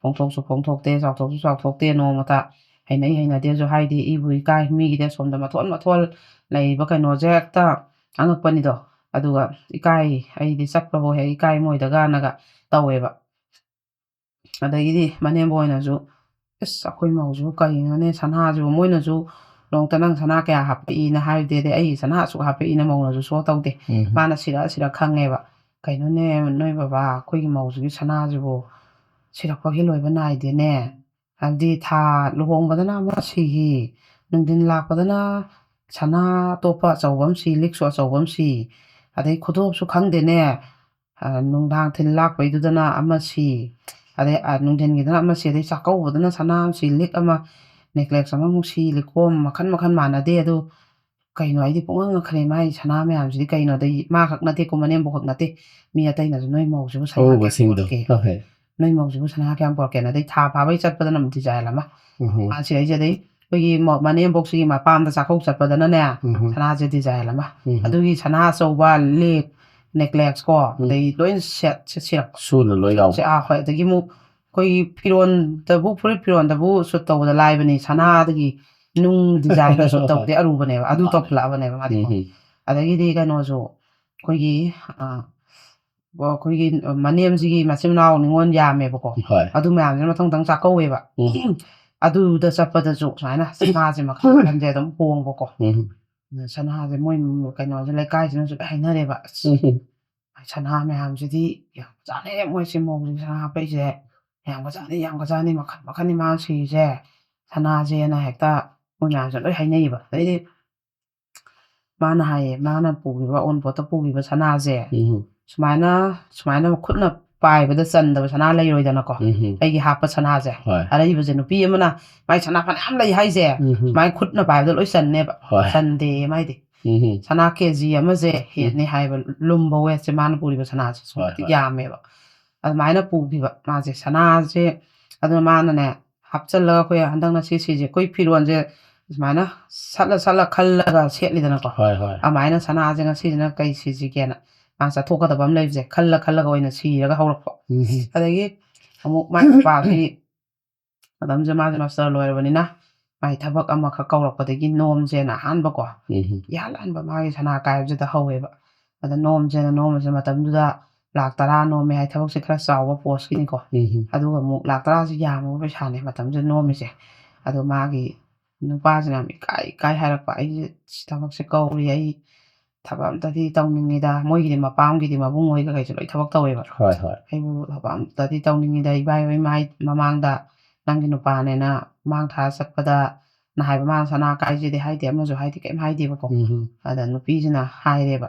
ꯐꯣꯡꯊꯣꯛꯁꯨ ꯐꯣꯡꯊꯣꯛꯇꯦ, ꯆꯥꯎꯊꯣꯛꯁꯨ ꯆꯥꯎꯊꯣꯛꯇꯦ, ꯅꯣꯡꯃꯇ ꯍꯩꯅꯩ ꯍꯩꯅꯗꯦꯁꯨ ꯍꯥꯏꯗꯦ꯫ ꯏꯕꯨ ꯏꯀꯥꯏ, ꯃꯤꯒꯤꯗꯤ ꯑꯁꯣꯝꯗ ꯃꯊꯣꯟ ꯃꯊꯣꯟ ꯂꯩꯔꯤꯕ ꯀꯩꯅꯣꯁꯦ ꯍꯦꯛꯇ ꯑꯉꯛꯄꯅꯤꯗꯣ꯫ ꯑꯗꯨꯒ ꯏꯀꯥꯏ, ꯑꯩꯗꯤ ꯆꯠꯄꯕꯨ ꯍꯦꯛ ꯏꯀꯥꯏ ꯃꯣꯏꯗꯒꯅꯒ ꯇꯧꯋꯦꯕ꯫ ꯑꯗꯒꯤꯗꯤ ꯃꯅꯦꯝꯕꯣꯛ ꯍꯣꯏꯅꯁꯨ, "ꯑꯁ, ꯑꯩꯈꯣꯏ ꯃꯧꯁꯤꯕꯨ ꯀꯩꯅꯣꯅꯦ, ꯁꯅꯥꯁꯤꯕꯨ", ꯃꯣꯏꯅꯁꯨ ꯅꯣꯡꯃꯇ "ꯅꯪ ꯁꯅꯥ ꯀꯌꯥ ꯍꯥꯞꯄꯛꯏꯅ" ꯍꯥꯏꯗꯦ, ꯑꯗꯩ "ꯑꯩꯒꯤ ꯁꯅꯥ ꯑꯁꯨꯛ ꯍꯥꯞꯄꯛꯏꯅ" ꯃꯧꯅꯁꯨ ꯁꯣ ꯇꯧꯗꯦ꯫ ꯎꯝ꯫ ꯃꯥꯅ ꯁꯤꯔ ꯁꯤꯔ ꯈꯪꯉꯦꯕ, "ꯀꯩꯅꯣꯅꯦ, ꯅꯣꯏ ꯕꯕꯥ, ꯑꯩꯈꯣꯏꯒꯤ ꯃꯧꯁꯤꯒꯤ ꯁꯅꯥꯁꯤꯕꯨ ꯁꯤꯔꯛꯄꯒꯤ ꯂꯣꯏꯕ ꯅꯥꯏꯗꯦꯅꯦ꯫ ꯍꯥꯏꯕꯗꯤ ꯊꯥ ꯂꯨꯍꯣꯡꯕꯗꯅ ꯑꯃ ꯁꯤꯈꯤ, ꯅꯨꯡꯊꯤꯟ ꯂꯥꯛꯄꯗꯅ ꯁꯅꯥ ꯑꯇꯣꯞꯄ ꯑꯆꯧꯕ ꯑꯃ ꯁꯤ, ꯂꯤꯛꯁꯨ ꯑꯆꯧꯕ ꯑꯃ ꯁꯤ, ꯑꯗꯩ ꯈꯨꯗꯣꯞꯁꯨ ꯈꯪꯗꯦꯅꯦ꯫ ꯑ, ꯅꯨꯡꯗꯥꯡ ꯊꯤꯟ ꯂꯥꯛꯄꯩꯗꯨꯗꯅ ꯑꯃ ꯁꯤ, ꯑꯗꯩ, ꯑ, ꯅꯨꯡꯊꯤꯟꯒꯤꯗꯅ ꯑꯃ ꯁꯤ, ꯑꯗꯩ ꯆꯥꯛꯀꯧꯕꯗꯅ ꯁꯅꯥ ꯑꯃ ꯁꯤ, ꯂꯤꯛ ꯑꯃ, ꯅꯦꯀ꯭ꯂꯦꯁ ꯑꯃꯃꯨꯛ ꯁꯤ, ꯂꯤꯛꯀꯣꯝ ꯃꯈꯟ ꯃꯈꯟ ꯃꯥꯟꯅꯗꯦ꯫ ꯑꯗꯨ ꯀꯩꯅꯣ, ꯑꯩꯗꯤ ꯄꯨꯡꯉꯛ ꯉꯛꯈ꯭ꯔꯦ, ꯃꯥꯒꯤ ꯁꯅꯥ ꯃꯌꯥꯝꯁꯤꯗꯤ ꯀꯩꯅꯣ? ꯑꯗꯩ ꯃꯥ ꯈꯛ ꯅꯠꯇꯦꯀꯣ, ꯃꯅꯦꯝꯕꯣꯛ ꯈꯛ ꯅꯠꯇꯦ, ꯃꯤ ꯑꯇꯩꯅꯁꯨ "ꯅꯣꯏ ꯃꯧꯁꯤꯕꯨ ꯁꯅꯥ ꯀꯌꯥꯝ ꯑꯎꯕꯁꯤꯡꯗꯣ꯫ ꯄꯨꯔꯛꯀꯦ? ꯍꯣꯏ꯫ ꯅꯣꯏ ꯃꯧꯁꯤꯕꯨ ꯁꯅꯥ ꯀꯌꯥꯝ ꯄꯨꯔꯛꯀꯦꯅ?" ꯑꯗꯩ ꯊꯥ ꯐꯥꯕꯩ ꯆꯠꯄꯗꯅ ꯑꯃꯨꯛ ꯗꯤꯖꯥꯏꯟ ꯑꯃ꯫ ꯎꯝ꯫ ꯃꯥ ꯁꯤꯔꯛꯏꯁꯦ, ꯑꯗꯩ ꯑꯩꯈꯣꯏꯒꯤ ꯃ-, ꯃꯅꯦꯝꯕꯣꯛꯁꯤꯒꯤ ꯃꯄꯥꯝꯗ ꯆꯥꯛꯀꯧ ꯆꯠꯄꯗꯅꯅꯦ, ꯎꯝ꯫ ꯁꯅꯥꯁꯦ ꯗꯤꯖꯥꯏꯟ ꯑꯃ꯫ ꯎꯝ꯫ ꯑꯗꯨꯒꯤ ꯁꯅꯥ ꯑꯆꯧꯕ, ꯂꯤꯛ, ꯅꯦꯀ꯭ꯂꯦꯁ ꯀꯣ, ꯎꯝ꯫ ꯑꯗꯩ ꯂꯣꯏ ꯁꯦꯠꯁꯦ ꯁꯤꯔꯛꯄ꯫ ꯁꯨꯅ ꯂꯣꯏ ꯌꯥꯎꯕ꯫ ꯁꯦ-, ꯑꯥ, ꯍꯣꯏ, ꯑꯗꯒꯤ ꯑꯃꯨꯛ ꯑꯩꯈꯣꯏꯒꯤ ꯐꯤꯔꯣꯟꯗꯕꯨ, ꯐꯨꯔꯤꯠ ꯐꯤꯔꯣꯟꯗꯕꯨ ꯁꯨꯠ ꯇꯧꯕꯗ ꯂꯥꯏꯕꯅꯤ, ꯁꯅꯥꯗꯒꯤ ꯅꯨꯡ ꯗꯤꯖꯥꯏꯟꯗ ꯁꯨꯠ ꯇꯧꯕꯗꯤ ꯑꯔꯨꯕꯅꯦꯕ, ꯑꯗꯨ ꯃꯥꯅꯦ꯫ ꯇꯧꯁꯤꯜꯂꯛꯑꯕꯅꯦꯕ ꯃꯥꯗꯤꯀꯣ꯫ ꯎꯝ꯫ ꯑꯗꯒꯤꯗꯤ ꯀꯩꯅꯣꯁꯨ, ꯑꯩꯈꯣꯏꯒꯤ, ꯑ, ꯑꯩꯈꯣꯏꯒꯤ ꯃꯅꯦꯝꯁꯤꯒꯤ ꯃꯆꯤꯟ ꯃꯅꯥꯎ ꯅꯤꯉꯣꯜ ꯌꯥꯝꯃꯦꯕꯀꯣ꯫ ꯍꯣꯏ꯫ ꯑꯗꯨ ꯃꯌꯥꯝꯁꯤꯅ ꯃꯊꯪ ꯃꯊꯪ ꯆꯥꯛꯀꯧꯋꯦꯕ꯫ ꯎꯝ꯫ ꯑꯗꯨꯗ ꯆꯠꯄꯗꯁꯨ ꯁꯨꯃꯥꯏꯅ ꯁꯅꯥꯁꯦ ꯃꯈꯜ ꯃꯈꯜꯁꯦ ꯑꯗꯨꯝ ꯍꯣꯡꯕꯀꯣ꯫ ꯎꯝ꯫ ꯁꯅꯥꯁꯦ ꯃꯣꯏ ꯀꯩꯅꯣꯁꯦ ꯂꯩꯀꯥꯏꯁꯤꯅꯁꯨ ꯂꯣꯏ ꯍꯥꯏꯅꯔꯦꯕ꯫ "ꯑꯁ, ꯎꯝ꯫ ꯁꯅꯥ ꯃꯌꯥꯝꯁꯤꯗꯤ ꯌꯥꯝ ꯆꯥꯅꯩ, ꯃꯣꯏꯁꯦ ꯃꯧꯁꯦ ꯁꯅꯥ ꯍꯥꯞꯄꯛꯏꯁꯦ ꯌꯥꯝꯒꯖꯥꯠꯅꯤ, ꯌꯥꯝꯒꯖꯥꯠꯅꯤ, ꯃꯈꯜ ꯃꯈꯜꯅꯤ ꯃꯥꯅ ꯁꯤꯔꯤꯁꯦ ꯁꯅꯥꯁꯦꯅ" ꯍꯦꯛꯇ ꯃꯣꯏ ꯃꯌꯥꯝꯁꯦ ꯂꯣꯏ ꯍꯥꯏꯅꯩꯌꯦꯕ꯫ ꯑꯗꯩꯗꯤ ꯃꯥꯅ ꯍꯥꯏꯌꯦ, ꯃꯥꯅ ꯄꯨꯈꯤꯕ, ꯑꯎꯟꯄꯣꯠꯇ ꯄꯨꯈꯤꯕ ꯁꯅꯥꯁꯦ ꯎꯝ꯫ ꯁꯨꯃꯥꯏꯅ, ꯁꯨꯃꯥꯏꯅ ꯈꯨꯠꯅ ꯄꯥꯏꯕꯗ ꯆꯟꯗꯕ ꯁꯅꯥ ꯂꯩꯔꯣꯏꯗꯅꯀꯣ꯫ ꯎꯝ꯫ ꯑꯩꯒꯤ ꯍꯥꯞꯄ ꯁꯅꯥꯁꯦ ꯍꯣꯏ꯫ ꯑꯔꯩꯕꯁꯦ, ꯅꯨꯄꯤ ꯑꯃꯅ ꯃꯥꯏ ꯁꯅꯥ ꯐꯅꯌꯥꯝ ꯂꯩ ꯍꯥꯏꯁꯦ ꯎꯝ꯫ ꯁꯨꯃꯥꯏꯅ ꯈꯨꯠꯅ ꯄꯥꯏꯕꯗ ꯂꯣꯏ ꯆꯟꯅꯦꯕ꯫ ꯍꯣꯏ꯫ ꯆꯟꯗꯦ ꯃꯥꯏꯗꯤ꯫ ꯎꯝ꯫ ꯁꯅꯥ ꯀꯦ ꯖꯤ ꯑꯃꯁꯦ ꯍꯦꯟꯅꯤ ꯍꯥꯏꯕ, ꯂꯨꯝꯕ ꯋꯦꯠꯁꯦ ꯃꯥꯅ ꯄꯨꯔꯤꯕ ꯁꯅꯥꯁꯦ ꯁꯨꯃꯥꯏꯅ ꯍꯣꯏ꯫ ꯌꯥꯝꯃꯦꯕ꯫ ꯑꯗꯨꯃꯥꯏꯅ ꯄꯨꯈꯤꯕ ꯃꯥꯁꯦ ꯁꯅꯥꯁꯦ꯫ ꯑꯗꯨꯅ ꯃꯥꯅꯅꯦ ꯍꯥꯞꯆꯜꯂꯒ ꯑꯩꯈꯣꯏ ꯍꯟꯗꯛꯅ ꯁꯤ ꯁꯤꯁꯦ ꯑꯩꯈꯣꯏ ꯐꯤꯔꯣꯟꯁꯦ ꯁꯨꯃꯥꯏꯅ ꯁꯠꯂ ꯁꯠꯂ ꯈꯜꯂꯒ ꯁꯦꯠꯂꯤꯗꯅꯀꯣ꯫ ꯍꯣꯏ, ꯍꯣꯏ꯫ ꯑꯗꯨꯃꯥꯏꯅ ꯁꯅꯥꯁꯦ ꯉꯁꯤꯁꯤꯅ ꯀꯩ ꯁꯤꯁꯤꯒꯦꯅ ꯃꯥ ꯆꯠꯊꯣꯛꯀꯗꯕ ꯑꯃ ꯂꯩꯕꯁꯦ ꯈꯜꯂ ꯈꯜꯂꯒ ꯑꯣꯏꯅ ꯁꯤꯔꯒ ꯍꯧꯔꯛꯄ꯫ ꯎꯝ꯫ ꯑꯗꯒꯤ ꯑꯃꯨꯛ ꯃꯥꯏ ꯅꯨꯄꯥꯁꯤ ꯃꯇꯝꯁꯦ ꯃꯥꯁꯦ ꯃꯥꯁꯇꯔ ꯂꯣꯏꯔꯕꯅꯤꯅ ꯃꯥꯏ ꯊꯕꯛ ꯑꯃꯈꯛ ꯀꯧꯔꯛꯄꯗꯒꯤ ꯅꯣꯝꯁꯦꯅ ꯑꯍꯥꯟꯕꯀꯣ ꯎꯝ꯫ ꯏꯍꯥꯟ ꯍꯥꯟꯕ ꯃꯥꯒꯤ ꯁꯅꯥ ꯀꯥꯏꯕꯁꯤꯗ ꯍꯧꯋꯦꯕ꯫ ꯑꯗ ꯅꯣꯝꯁꯦꯅ ꯅꯣꯝꯕꯁꯦ ꯃꯇꯝꯗꯨꯗ ꯂꯥꯛ ꯇꯔꯥ ꯅꯣꯝꯃꯦ ꯍꯥꯏ, ꯊꯕꯛꯁꯦ ꯈꯔ ꯆꯥꯎꯕ ꯄꯣꯁꯀꯤꯅꯤꯀꯣ꯫ ꯎꯝ꯫ ꯑꯗꯨꯒ ꯑꯃꯨꯛ ꯂꯥꯛ ꯇꯔꯥꯁꯤ ꯌꯥꯝꯃꯕ ꯄꯩꯁꯥꯅꯦ ꯃꯇꯝꯁꯤꯗ ꯅꯣꯝꯃꯤꯁꯦ꯫ ꯑꯗꯣ ꯃꯥꯒꯤ ꯅꯨꯄꯥꯁꯤꯅ ꯌꯥꯝ ꯏꯀꯥꯏ ꯏꯀꯥꯏ ꯍꯥꯏꯔꯛꯄ, "ꯑꯩꯁꯦ ꯁꯤ ꯊꯕꯛꯁꯦ ꯀꯧꯔꯤ, ꯑꯩ ꯊꯕꯛ ꯑꯝꯇꯗꯤ ꯇꯧꯅꯤꯡꯉꯤꯗ", ꯃꯣꯏꯒꯤꯗꯤ ꯃꯄꯥꯝꯒꯤꯗꯤ ꯃꯕꯨꯡ ꯍꯣꯏ ꯀꯩꯀꯩꯁꯨ ꯂꯣꯏ ꯊꯕꯛ ꯇꯧꯋꯦꯕ꯫ ꯍꯣꯏ, ꯍꯣꯏ꯫ "ꯑꯩꯕꯨ ꯊꯕꯛ ꯑꯝꯇꯗꯤ ꯇꯧꯅꯤꯡꯉꯤꯗ ꯏꯕꯥꯏ ꯍꯣꯏ ꯃꯥꯏ ꯃꯃꯥꯡꯗ, ꯅꯪꯒꯤ ꯅꯨꯄꯥꯅꯦꯅ ꯃꯥꯡ ꯊꯥ ꯆꯠꯄꯗ ꯅ ꯍꯥꯏꯕ, ꯃꯥꯅ ꯁꯅꯥ ꯀꯥꯏꯁꯤꯗꯤ ꯍꯥꯏꯗꯦ, ꯑꯃꯁꯨ ꯍꯥꯏꯗꯦ, ꯀꯩꯝ ꯍꯥꯏꯗꯦꯕꯀꯣ꯫ ꯎꯝ꯫ ꯑꯗ ꯅꯨꯄꯤꯁꯤꯅ ꯍꯥꯏꯔꯦꯕ,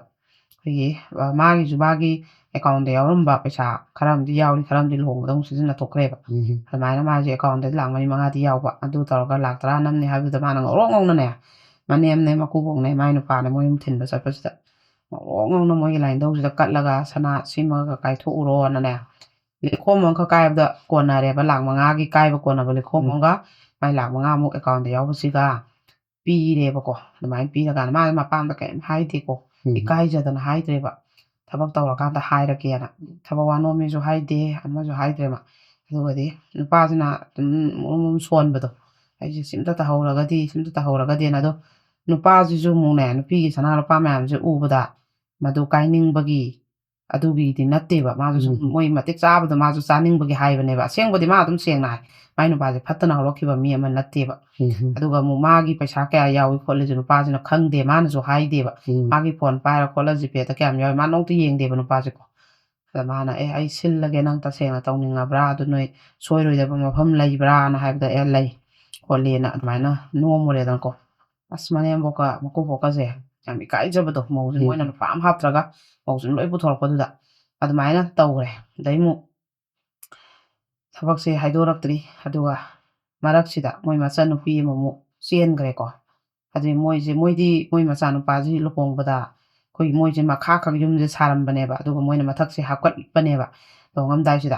ꯑꯩꯈꯣꯏꯒꯤ, ꯑ, ꯃꯥꯒꯤꯁꯨ ꯃꯥꯒꯤ ꯑꯦꯀꯥꯎꯟꯗ ꯌꯥꯎꯔꯝꯕ ꯄꯩꯁꯥ ꯈꯔ ꯑꯃꯗꯤ ꯌꯥꯎꯔꯤ, ꯈꯔ ꯑꯃꯗꯤ ꯂꯨꯍꯣꯡꯕꯗ ꯑꯃꯨꯛ ꯁꯤꯖꯤꯟꯅꯊꯣꯛꯈ꯭ꯔꯦꯕ꯫ ꯎꯝ꯫ ꯑꯗꯨꯃꯥꯏꯅ ꯃꯥꯁꯦ ꯑꯦꯀꯥꯎꯟꯗ ꯂꯥꯛ ꯃꯔꯤ ꯃꯉꯥꯗꯤ ꯌꯥꯎꯕ, ꯑꯗꯨ ꯇꯧꯔꯒ ꯂꯥꯛ ꯇꯔꯥ ꯅꯝꯅꯤ ꯍꯥꯏꯕꯗꯨꯗ ꯃꯥꯅ ꯉꯧꯔꯣꯛ ꯉꯧꯅꯅꯦ, ꯃꯅꯦꯝꯅꯦ, ꯃꯀꯨꯕꯣꯛꯅꯦ, ꯃꯥꯏ ꯅꯨꯄꯥꯅꯦ, ꯃꯣꯏ ꯑꯍꯨꯝ ꯊꯤꯟꯕ ꯆꯠꯄꯁꯤꯗ ꯉꯧꯔꯣꯛ ꯉꯧꯅ ꯃꯣꯏꯒꯤ ꯂꯥꯏꯅꯤꯡꯊꯧꯁꯤꯗ ꯀꯠꯂꯒ ꯁꯅꯥ ꯁꯤꯃꯒ ꯀꯥꯏꯊꯣꯛꯎꯔꯣꯅꯅꯦ, ꯂꯤꯈꯣꯝ ꯑꯃꯈꯛ ꯀꯥꯏꯕꯗ ꯀꯣꯟꯅꯔꯦꯕ, ꯂꯥꯛ ꯃꯉꯥꯒꯤ ꯀꯥꯏꯕ ꯀꯣꯟꯅꯕ ꯂꯤꯈꯣꯝ ꯎꯝ꯫ ꯑꯃꯒ ꯃꯥꯏ ꯂꯥꯛ ꯃꯉꯥꯃꯨꯛ ꯑꯦꯀꯥꯎꯟꯗ ꯌꯥꯎꯕꯁꯤꯒ ꯄꯤꯔꯦꯕꯀꯣ꯫ ꯑꯗꯨꯃꯥꯏꯅ ꯄꯤꯔꯀꯥꯟꯗ ꯃꯥꯁꯦ ꯃꯄꯥꯝꯗ ꯀꯔꯤꯝ ꯍꯥꯏꯗꯦꯀꯣ, ꯎꯝ꯫ ꯏꯀꯥꯏꯖꯗꯅ ꯍꯥꯏꯗ꯭ꯔꯦꯕ, ꯊꯕꯛ ꯇꯧꯔꯀꯥꯟꯗ ꯍꯥꯏꯔꯒꯦꯅ꯫ ꯊꯕꯛ ꯋꯥꯅꯣꯝꯃꯦꯁꯨ ꯍꯥꯏꯗꯦ, ꯑꯃꯁꯨ ꯍꯥꯏꯗ꯭ꯔꯦꯕ꯫ ꯑꯗꯨꯒꯗꯤ ꯅꯨꯄꯥꯁꯤꯅ ꯑꯗꯨꯝ ꯃꯨꯔꯨꯝ ꯃꯨꯔꯨꯝ ꯁꯣꯟꯕꯗꯣ, "ꯑꯩꯁꯦ ꯁꯤꯝꯇ ꯇꯧꯍꯧꯔꯒꯗꯤ, ꯁꯤꯝꯇ ꯇꯧꯍꯧꯔꯒꯗꯤꯅ", ꯑꯗꯣ ꯅꯨꯄꯥꯁꯤꯁꯨ ꯑꯃꯨꯛꯅꯦ ꯅꯨꯄꯤꯒꯤ ꯁꯅꯥ ꯂꯨꯄꯥ ꯃꯌꯥꯝꯁꯦ ꯎꯕꯗ ꯃꯗꯨ ꯀꯥꯏꯅꯤꯡꯕꯒꯤ ꯑꯗꯨꯒꯤꯗꯤ ꯅꯠꯇꯦꯕ꯫ ꯃꯥꯁꯨ ꯁꯨꯝ ꯎꯝ꯫ ꯃꯣꯏ ꯃꯇꯤꯛ ꯆꯥꯕꯗꯣ ꯃꯥꯁꯨ ꯆꯥꯅꯤꯡꯕꯒꯤ ꯍꯥꯏꯕꯅꯦꯕ꯫ ꯑꯁꯦꯡꯕꯗꯤ ꯃꯥ ꯑꯗꯨꯝ ꯁꯦꯡꯅ ꯍꯥꯏ, ꯃꯥꯏ ꯅꯨꯄꯥꯁꯦ ꯐꯠꯇꯅ ꯍꯧꯔꯛꯈꯤꯕ ꯃꯤ ꯑꯃ ꯅꯠꯇꯦꯕ꯫ ꯎꯝ꯫ ꯑꯗꯨꯒ ꯑꯃꯨꯛ ꯃꯥꯒꯤ ꯄꯩꯁꯥ ꯀꯌꯥ ꯌꯥꯎꯏ ꯈꯣꯠꯂꯤꯁꯦ ꯅꯨꯄꯥꯁꯤꯅ ꯈꯪꯗꯦ, ꯃꯥꯅꯁꯨ ꯍꯥꯏꯗꯦꯕ꯫ ꯎꯝ꯫ ꯃꯥꯒꯤ ꯐꯣꯟ ꯄꯥꯏꯔ ꯈꯣꯠꯂ ꯖꯤꯄꯦꯗ ꯀꯌꯥꯝ ꯌꯥꯎꯏ ꯃꯥ ꯅꯣꯡꯇ ꯌꯦꯡꯗꯦꯕ ꯅꯨꯄꯥꯁꯦꯀꯣ꯫ ꯑꯗ ꯃꯥꯅ, "ꯑꯦ, ꯑꯩ ꯁꯤꯜꯂꯒꯦ, ꯅꯪ ꯇꯁꯦꯡꯅ ꯇꯧꯅꯤꯡꯉꯕ꯭ꯔꯥ? ꯑꯗꯨ ꯅꯣꯏ ꯁꯣꯏꯔꯣꯏꯗꯕ ꯃꯐꯝ ꯂꯩꯕ꯭ꯔꯥꯅ?" ꯍꯥꯏꯕꯗ, "ꯑꯦ, ꯂꯩ" ꯈꯣꯠꯂꯦꯅ ꯑꯗꯨꯃꯥꯏꯅ ꯅꯣꯝꯃꯨꯔꯦꯗꯅꯀꯣ꯫ ꯑꯁ, ꯃꯅꯦꯝꯕꯣꯛꯀ ꯃꯀꯨꯕꯣꯛꯀꯁꯦ ꯌꯥꯝ ꯏꯀꯥꯏꯖꯕꯗꯣ, ꯃꯧꯁꯦ ꯎꯝ꯫ ꯃꯣꯏꯅ ꯂꯨꯄꯥ ꯑꯃ ꯍꯥꯞꯇ꯭ꯔꯒ ꯃꯧꯁꯤꯅ ꯂꯣꯏ ꯄꯨꯊꯣꯔꯛꯄꯗꯨꯗ ꯑꯗꯨꯃꯥꯏꯅ ꯇꯧꯈ꯭ꯔꯦ꯫ ꯑꯗꯩ ꯑꯃꯨꯛ ꯊꯕꯛꯁꯦ ꯍꯥꯏꯗꯣꯔꯛꯇ꯭ꯔꯤ꯫ ꯑꯗꯨꯒ ꯃꯔꯛꯁꯤꯗ ꯃꯣꯏ ꯃꯆꯟꯅꯨꯄꯤ ꯑꯃꯃꯨꯛ ꯆꯦꯟꯈ꯭ꯔꯦꯀꯣ꯫ ꯑꯗꯨꯗꯤ ꯃꯣꯏꯁꯦ, ꯃꯣꯏꯗꯤ ꯃꯣꯏ ꯃꯆꯥꯅꯨꯄꯥꯁꯤ ꯂꯨꯍꯣꯡꯕꯗ ꯑꯩꯈꯣꯏ ꯃꯣꯏꯁꯦ ꯃꯈꯥꯈꯛ ꯌꯨꯝꯁꯦ ꯁꯥꯔꯝꯕꯅꯦꯕ, ꯑꯗꯨꯒ ꯃꯣꯏꯅ ꯃꯊꯛꯁꯦ ꯍꯥꯞꯀꯠꯄꯅꯦꯕ ꯂꯨꯍꯣꯡꯉꯝꯗꯥꯏꯁꯤꯗ꯫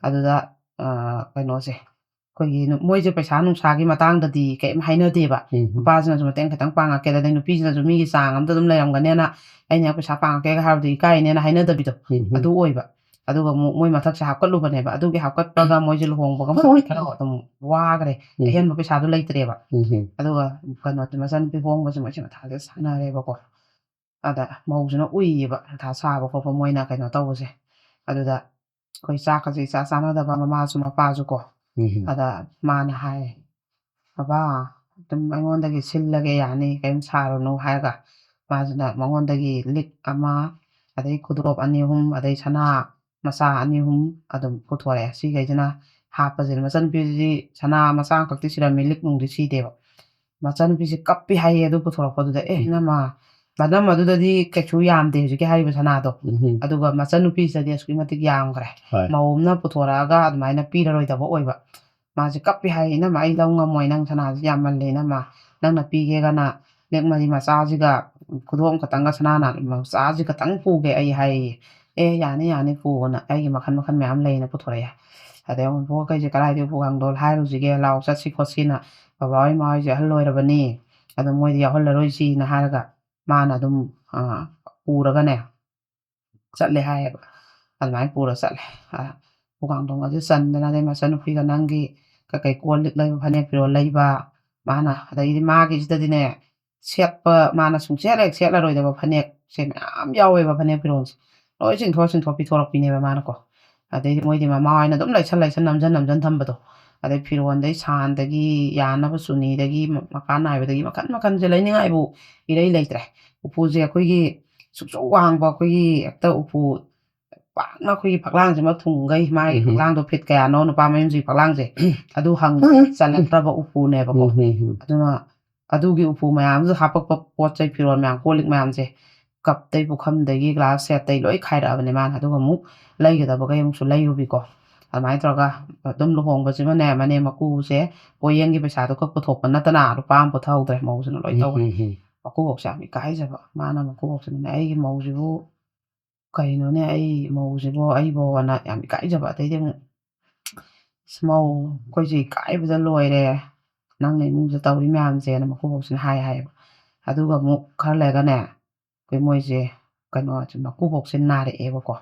ꯑꯗꯨꯗ, ꯑ, ꯀꯩꯅꯣꯁꯦ, ꯑꯩꯈꯣꯏꯒꯤ ꯅꯨ-, ꯃꯣꯏꯁꯦ ꯄꯩꯁꯥ ꯅꯨꯡꯁꯥꯒꯤ ꯃꯇꯥꯡꯗꯗꯤ ꯀꯩꯝ ꯍꯥꯏꯅꯗꯦꯕ꯫ ꯎꯝ꯫ ꯅꯨꯄꯥꯁꯤꯅꯁꯨ ꯃꯇꯦꯡ ꯈꯤꯇꯪ ꯄꯥꯡꯉꯛꯀꯦ, ꯑꯗꯩ ꯅꯨꯄꯤꯁꯤꯅꯁꯨ ꯃꯤꯒꯤ ꯆꯥꯡ ꯑꯝꯗ ꯑꯗꯨꯝ ꯂꯩꯔꯝꯒꯅꯦꯅ, "ꯑꯩꯅ ꯍꯦꯛ ꯄꯩꯁꯥ ꯄꯥꯡꯉꯛꯀꯦꯒ ꯍꯥꯏꯕꯗꯣ ꯏꯀꯥꯏꯅꯦꯅ" ꯍꯥꯏꯅꯗꯕꯤꯗꯣ, ꯎꯝ꯫ ꯑꯗꯨ ꯑꯣꯏꯕ꯫ ꯑꯗꯨꯒ ꯑꯃꯨꯛ ꯃꯣꯏ ꯃꯊꯛꯁꯦ ꯍꯥꯞꯀꯠꯂꯨꯕꯅꯦ꯫ ꯑꯗꯨꯒꯤ ꯍꯥꯞꯀꯠꯄꯒ ꯃꯣꯏꯁꯦ ꯂꯨꯍꯣꯡꯕꯒ ꯃꯣꯏ ꯈꯔ ꯑꯗꯨꯝ ꯋꯥꯈ꯭ꯔꯦ꯫ ꯎꯝ꯫ ꯑꯍꯦꯟꯕ ꯄꯩꯁꯥꯗꯣ ꯂꯩꯇ꯭ꯔꯦꯕ꯫ ꯎꯝ꯫ ꯑꯗꯨꯒ ꯀꯩꯅꯣ, ꯃꯆꯟꯅꯨꯄꯤ ꯍꯣꯡꯕꯁꯦ ꯃꯣꯏꯁꯦ ꯃꯊꯥꯁꯦ ꯁꯥꯟꯅꯔꯦꯕꯀꯣ꯫ ꯑꯗ ꯃꯧꯁꯤꯅ ꯎꯏꯌꯦꯕ ꯃꯊꯥ ꯁꯥꯕ ꯈꯣꯠꯄ ꯃꯣꯏꯅ ꯀꯩꯅꯣ ꯇꯧꯕꯁꯦ꯫ ꯑꯗꯨꯗ ꯑꯩꯈꯣꯏ ꯆꯥꯛꯀꯁꯦ ꯏꯆꯥ ꯆꯥꯟꯅꯗꯕ, ꯃꯃꯥꯁꯨ ꯃꯄꯥꯁꯨ ꯀꯣ꯫ ꯎꯝ꯫ ꯑꯗ ꯃꯥꯅ ꯍꯥꯏ, "ꯕꯕꯥ, ꯑꯗꯨꯝ ꯑꯩꯉꯣꯟꯗꯒꯤ ꯁꯤꯜꯂꯒꯦ, ꯌꯥꯅꯤ, ꯀꯔꯤꯝ ꯁꯥꯔꯨꯅꯨ" ꯍꯥꯏꯔꯒ, ꯃꯥꯁꯤꯅ ꯃꯉꯣꯟꯗꯒꯤ ꯂꯤꯛ ꯑꯃ, ꯑꯗꯩ ꯈꯨꯗꯣꯞ ꯑꯅꯤ ꯑꯍꯨꯝ, ꯑꯗꯩ ꯁꯅꯥ ꯃꯆꯥ ꯑꯅꯤ ꯑꯍꯨꯝ ꯑꯗꯨꯝ ꯄꯨꯊꯣꯔꯛꯑꯦ꯫ ꯁꯤꯈꯩꯁꯤꯅ ꯍꯥꯞꯄꯁꯤꯅ, ꯃꯆꯟꯅꯨꯄꯤꯁꯤꯗꯤ ꯁꯅꯥ ꯃꯆꯥ ꯑꯃꯈꯛꯇꯤ ꯁꯤꯔꯝꯃꯤ, ꯂꯤꯛ ꯅꯨꯡꯗꯤ ꯁꯤꯗꯦꯕ꯫ ꯃꯆꯟꯅꯨꯄꯤꯁꯦ ꯀꯞꯄꯤ ꯍꯥꯏꯌꯦ ꯑꯗꯨ ꯄꯨꯊꯣꯔꯛꯄꯗꯨꯗ, "ꯑꯦ, ꯎꯝ꯫ ꯏꯅꯝꯃ, ꯃꯅꯝ ꯑꯗꯨꯗꯗꯤ ꯀꯩꯁꯨ ꯌꯥꯝꯗꯦ ꯍꯧꯖꯤꯛꯀꯤ ꯍꯥꯏꯔꯤꯕ ꯁꯅꯥꯗꯣ꯫ ꯎꯝ꯫ ꯑꯗꯨꯒ ꯃꯆꯟꯅꯨꯄꯤꯁꯤꯗꯗꯤ ꯑꯁꯨꯛꯀꯤ ꯃꯇꯤꯛ ꯌꯥꯝꯈ꯭ꯔꯦ꯫ ꯍꯣꯏ꯫ ꯃꯧ ꯑꯃꯅ ꯄꯨꯊꯣꯔꯛꯑꯒ ꯑꯗꯨꯃꯥꯏꯅ ꯄꯤꯔꯔꯣꯏꯗꯕ ꯑꯣꯏꯕ꯫ ꯃꯥꯁꯦ ꯀꯞꯄꯤ ꯍꯥꯏꯌꯦ, 'ꯏꯅꯝꯃ, ꯑꯩ ꯂꯧ ꯉꯝꯃꯣꯏ, ꯅꯪ ꯁꯅꯥꯁꯦ ꯌꯥꯝꯃꯜꯂꯦ ꯏꯅꯝꯃ꯫ ꯅꯪꯅ ꯄꯤꯒꯦꯒꯅ ꯂꯤꯛ ꯃꯔꯤ ꯃꯆꯥꯁꯤꯒ ꯈꯨꯗꯣꯞ ꯑꯃꯈꯛꯇꯪꯒ ꯁꯅꯥꯅ ꯃꯆꯥꯁꯤ ꯈꯛꯇꯪ ꯄꯨꯒꯦ ꯑꯩ' ꯍꯥꯏꯌꯦ꯫ 'ꯑꯦ, ꯌꯥꯅꯤ, ꯌꯥꯅꯤ, ꯄꯨꯑꯣꯅ ꯑꯩꯒꯤ ꯃꯈꯜ ꯃꯈꯜ ꯃꯌꯥꯝ ꯂꯩꯅ ꯄꯨꯊꯣꯔꯛꯑꯦ꯫ ꯑꯗꯩ ꯑꯃꯨꯛ, 'ꯏꯕꯣꯛ, ꯑꯩꯈꯣꯏꯁꯦ ꯀꯗꯥꯏꯗꯒꯤ ꯎꯄꯨ ꯀꯥꯡꯊꯣꯜ ꯍꯥꯏꯔꯨꯁꯤꯒꯦ? ꯂꯥꯎ, ꯆꯠꯁꯤ ꯈꯣꯠꯁꯤꯅ꯫ ꯕꯕꯥ ꯍꯣꯏ ꯏꯃꯥ ꯍꯣꯏꯁꯦ ꯑꯍꯜ ꯑꯣꯏꯔꯕꯅꯤ꯫ ꯑꯗꯣ ꯃꯣꯏꯗꯤ ꯌꯥꯎꯍꯜꯂꯔꯣꯏꯁꯤꯅ' ꯍꯥꯏꯔꯒ ꯃꯥꯅ ꯑꯗꯨꯝ, ꯑ, ꯄꯨꯔꯒꯅꯦ, ꯆꯠꯂꯦ ꯍꯥꯏꯌꯦꯕ꯫ ꯑꯗꯨꯃꯥꯏꯅ ꯄꯨꯔ ꯆꯠꯂꯦ꯫ ꯑ, ꯎꯄꯨ ꯀꯥꯡꯊꯣꯟꯒꯁꯦ ꯆꯟꯗꯅ, ꯑꯗꯩ ꯃꯆꯟꯅꯨꯄꯤꯒ ꯅꯪꯒꯤ ꯀꯩꯀꯩ ꯀꯣꯜ ꯂꯤꯛ ꯂꯩꯕ, ꯐꯅꯦꯛ ꯐꯤꯔꯣꯜ ꯂꯩꯕ, ꯃꯥꯅ, ꯑꯗꯩꯗꯤ ꯃꯥꯒꯤꯁꯤꯗꯗꯤꯅꯦ, ꯁꯦꯠꯄ, ꯃꯥꯅ ꯁꯨꯡꯁꯦꯠ ꯍꯦꯛ ꯁꯦꯠꯂꯔꯣꯏꯗꯕ ꯐꯅꯦꯛꯁꯦ ꯃꯌꯥꯝ ꯌꯥꯎꯋꯦꯕ, ꯐꯅꯦꯛ ꯐꯤꯔꯣꯜꯁꯦ꯫ ꯂꯣꯏ ꯆꯤꯡꯊꯣꯛ ꯆꯤꯡꯊꯣꯛ ꯄꯤꯊꯣꯔꯛꯄꯤꯅꯦꯕ ꯃꯥꯅꯀꯣ꯫ ꯑꯗꯩꯗꯤ ꯃꯣꯏꯗꯤ ꯃꯃꯥ ꯍꯣꯏꯅ ꯑꯗꯨꯝ ꯂꯩꯁꯟ ꯂꯩꯁꯟ ꯅꯝꯖꯟ ꯅꯝꯖꯟ ꯊꯝꯕꯗꯣ꯫ ꯑꯗꯩ ꯐꯤꯔꯣꯟꯗꯩ ꯁꯥꯟꯗꯒꯤ ꯌꯥꯟꯅꯕ ꯆꯨꯅꯤꯗꯒꯤ ꯃ-, ꯃꯀꯥ ꯅꯥꯏꯕꯗꯒꯤ ꯃꯈꯟ ꯃꯈꯟꯁꯦ ꯂꯩꯅꯤꯡꯉꯥꯏꯕꯨ ꯏꯔꯩ ꯂꯩꯇ꯭ꯔꯦ꯫ ꯎꯄꯨꯁꯦ ꯑꯩꯈꯣꯏꯒꯤ ꯁꯨꯛꯆꯧ ꯋꯥꯡꯕ ꯑꯩꯈꯣꯏꯒꯤ ꯍꯦꯛꯇ ꯎꯄꯨ ꯄꯥꯛꯅ ꯑꯩꯈꯣꯏꯒꯤ ꯐꯛꯂꯥꯡꯁꯤꯃ ꯊꯨꯡꯒꯩ, ꯃꯥꯒꯤ ꯎꯝ꯫ ꯐꯛꯂꯥꯡꯗꯣ ꯐꯤꯠ ꯀꯌꯥꯅꯣ ꯅꯨꯄꯥ ꯃꯌꯨꯝꯁꯤꯒꯤ ꯐꯛꯂꯥꯡꯁꯦ, ꯑꯗꯨ ꯍꯪ ꯆꯜꯂꯛꯇ꯭ꯔꯕ ꯎꯄꯨꯅꯦꯕꯀꯣ꯫ ꯎꯝ, ꯎꯝ, ꯎꯝ꯫ ꯑꯗꯨꯅ ꯑꯗꯨꯒꯤ ꯎꯄꯨ ꯃꯌꯥꯝꯗꯨꯗ ꯍꯥꯄꯛꯄ ꯄꯣꯠ ꯆꯩ, ꯐꯤꯔꯣꯜ ꯃꯌꯥꯝ, ꯀꯣꯜ ꯂꯤꯛ ꯃꯌꯥꯝꯁꯦ, ꯀꯞꯇꯩ ꯄꯨꯈꯝꯗꯒꯤ ꯒ꯭ꯂꯥꯁ ꯁꯦꯠꯇꯩ ꯂꯣꯏ ꯈꯥꯏꯔꯛꯑꯕꯅꯦ ꯃꯥꯅ꯫ ꯑꯗꯨꯒ ꯑꯃꯨꯛ ꯂꯩꯒꯗꯕꯈꯩ ꯑꯃꯨꯛꯁꯨ ꯂꯩꯔꯨꯕꯤꯀꯣ꯫ ꯑꯗꯨꯃꯥꯏꯅ ꯇꯧꯔꯒ ꯑꯗꯨꯝ ꯂꯨꯍꯣꯡꯕꯁꯤꯃꯅꯦ, ꯃꯅꯦꯝ ꯃꯀꯨꯁꯦ ꯄꯣꯌꯦꯡꯒꯤ ꯄꯩꯁꯥꯗꯣ ꯈꯛ ꯄꯨꯊꯣꯛꯄ ꯅꯠꯇꯅ ꯂꯨꯄꯥ ꯑꯃ ꯄꯨꯊꯍꯧꯗ꯭ꯔꯦ, ꯃꯧꯁꯤꯅ ꯂꯣꯏ ꯎꯝ, ꯇꯧꯈ꯭ꯔꯦ꯫ ꯎꯝ, ꯎꯝ꯫ ꯃꯀꯨꯕꯣꯛꯁꯦ ꯌꯥꯝ ꯏꯀꯥꯏꯖꯕ꯫ ꯃꯥꯅ ꯃꯀꯨꯕꯣꯛꯁꯤꯅꯅꯦ, "ꯑꯩꯒꯤ ꯃꯧꯁꯤꯕꯨ ꯀꯩꯅꯣꯅꯦ, ꯑꯩ ꯃꯧꯁꯤꯕꯨ ꯑꯩꯕꯣꯅ" ꯌꯥꯝ ꯏꯀꯥꯏꯖꯕ꯫ ꯑꯗꯩꯗꯤ ꯑꯃꯨꯛ, "ꯑꯁ, ꯃꯧ, ꯑꯩꯈꯣꯏꯁꯦ ꯏꯀꯥꯏꯕꯗ ꯂꯣꯏꯔꯦ, ꯅꯪꯅ ꯏꯃꯨꯡꯁꯦ ꯇꯧꯔꯤ ꯃꯌꯥꯝꯁꯦꯅ" ꯃꯀꯨꯕꯣꯛꯁꯤꯅ ꯍꯥꯏ ꯍꯥꯏꯌꯦꯕ꯫ ꯑꯗꯨꯒ ꯑꯃꯨꯛ ꯈꯔ ꯂꯩꯔꯒꯅꯦ, ꯑꯩꯈꯣꯏ ꯃꯣꯏꯁꯦ, ꯀꯩꯅꯣ, ꯃꯀꯨꯕꯣꯛꯁꯦ ꯅꯥꯔꯛꯑꯦꯕꯀꯣ꯫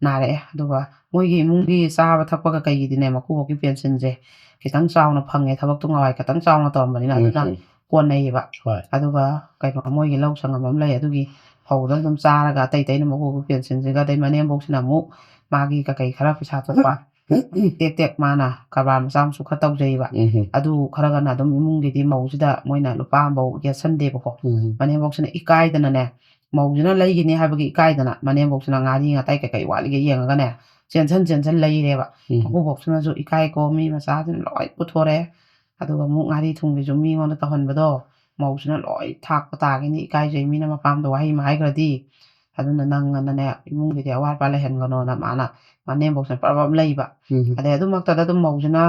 ꯅꯥꯔꯛꯑꯦ꯫ ꯑꯗꯨꯒ ꯃꯣꯏꯒꯤ ꯏꯃꯨꯡꯒꯤ ꯆꯥꯕ ꯊꯛꯄꯒ ꯀꯩꯒꯤꯗꯤꯅꯦ, ꯃꯀꯨꯕꯣꯛꯀꯤ ꯄꯦꯟꯁꯤꯟꯁꯦ ꯈꯤꯇꯪ ꯆꯥꯎꯅ ꯐꯪꯉꯦ, ꯊꯕꯛꯇꯣ ꯉꯋꯥꯏ ꯈꯤꯇꯪ ꯆꯥꯎꯅ ꯇꯧꯔꯝꯕꯅꯤꯅ, ꯎꯝ, ꯑꯗꯨꯅ ꯎꯝ꯫ ꯀꯣꯟꯅꯩꯌꯦꯕ꯫ ꯍꯣꯏ꯫ ꯑꯗꯨꯒ ꯀꯩꯅꯣ, ꯃꯣꯏꯒꯤ ꯂꯧ ꯁꯪꯉꯝ ꯑꯃ ꯂꯩ, ꯑꯗꯨꯒꯤ ꯐꯧꯗꯣ ꯑꯗꯨꯝ ꯆꯥꯔꯒ, ꯑꯇꯩ ꯑꯇꯩꯅ ꯃꯀꯨꯕꯣꯛꯀꯤ ꯄꯦꯟꯁꯤꯟꯁꯤꯒ, ꯑꯗꯩ ꯃꯅꯦꯝꯕꯣꯛꯁꯤꯅ ꯑꯃꯨꯛ ꯃꯥꯒꯤ ꯀꯩꯀꯩ ꯈꯔ ꯄꯩꯁꯥ ꯊꯣꯛꯄ ꯇꯦꯛ ꯇꯦꯛ ꯃꯥꯅ ꯀꯔꯕꯥꯔ ꯃꯆꯥ ꯃꯁꯨ ꯈꯔ ꯇꯧꯖꯩꯕ꯫ ꯎꯝ꯫ ꯑꯗꯨ ꯈꯔꯒꯅ ꯑꯗꯨꯝ ꯏꯃꯨꯡꯒꯤꯗꯤ ꯃꯧꯁꯤꯗ ꯃꯣꯏꯅ ꯂꯨꯄꯥ ꯑꯃꯐꯧ ꯌꯦꯠꯁꯟꯗꯦꯕꯀꯣ꯫ ꯎꯝ꯫ ꯃꯅꯦꯝꯕꯣꯛꯁꯤꯅ ꯏꯀꯥꯏꯗꯅꯅꯦ, ꯃꯧꯁꯤꯅ ꯂꯩꯒꯤꯅꯤ ꯍꯥꯏꯕꯒꯤ ꯏꯀꯥꯏꯗꯅ ꯃꯅꯦꯝꯕꯣꯛꯁꯤꯅ ꯉꯥꯔꯤ ꯉꯥꯇꯥꯏ ꯀꯩꯀꯩ ꯋꯥꯠꯂꯤꯒꯦ ꯌꯦꯡꯉꯒꯅꯦ, ꯆꯦꯟꯁꯟ ꯆꯦꯟꯁꯟ ꯂꯩꯔꯦꯕ꯫ ꯎꯝ꯫ ꯃꯀꯨꯕꯣꯛꯁꯤꯅꯁꯨ ꯏꯀꯥꯏꯀꯣ, ꯃꯤ ꯃꯆꯥꯁꯤꯅ ꯂꯣꯏ ꯄꯨꯊꯣꯔꯛꯑꯦ꯫ ꯑꯗꯨꯒ ꯑꯃꯨꯛ ꯉꯥꯔꯤ ꯊꯨꯝꯒꯤꯁꯨ ꯃꯤꯉꯣꯟꯗ ꯇꯧꯍꯟꯕꯗꯣ, ꯃꯧꯁꯤꯅ ꯂꯣꯏ ꯊꯥꯛꯄ ꯇꯥꯒꯤꯅꯤ, ꯏꯀꯥꯏꯖꯩ, ꯃꯤꯅ ꯃꯄꯥꯝꯗ ꯋꯥꯍꯩ ꯑꯃ ꯍꯥꯏꯈ꯭ꯔꯗꯤ꯫ ꯑꯗꯨꯅ ꯅꯪ ꯉꯟꯅꯅꯦ, ꯏꯃꯨꯡꯒꯤꯗꯤ ꯑꯋꯥꯠ ꯑꯄꯥ ꯂꯩꯍꯟꯒꯅꯣꯅ ꯃꯥꯅ, ꯃꯅꯦꯝꯕꯣꯛꯁꯤꯅ ꯄ꯭ꯔꯞ ꯄ꯭ꯔꯞ ꯂꯩꯕ꯫ ꯎꯝ꯫ ꯑꯗꯩ ꯑꯗꯨꯃꯛꯇꯗ ꯑꯗꯨꯝ ꯃꯧꯁꯤꯅ,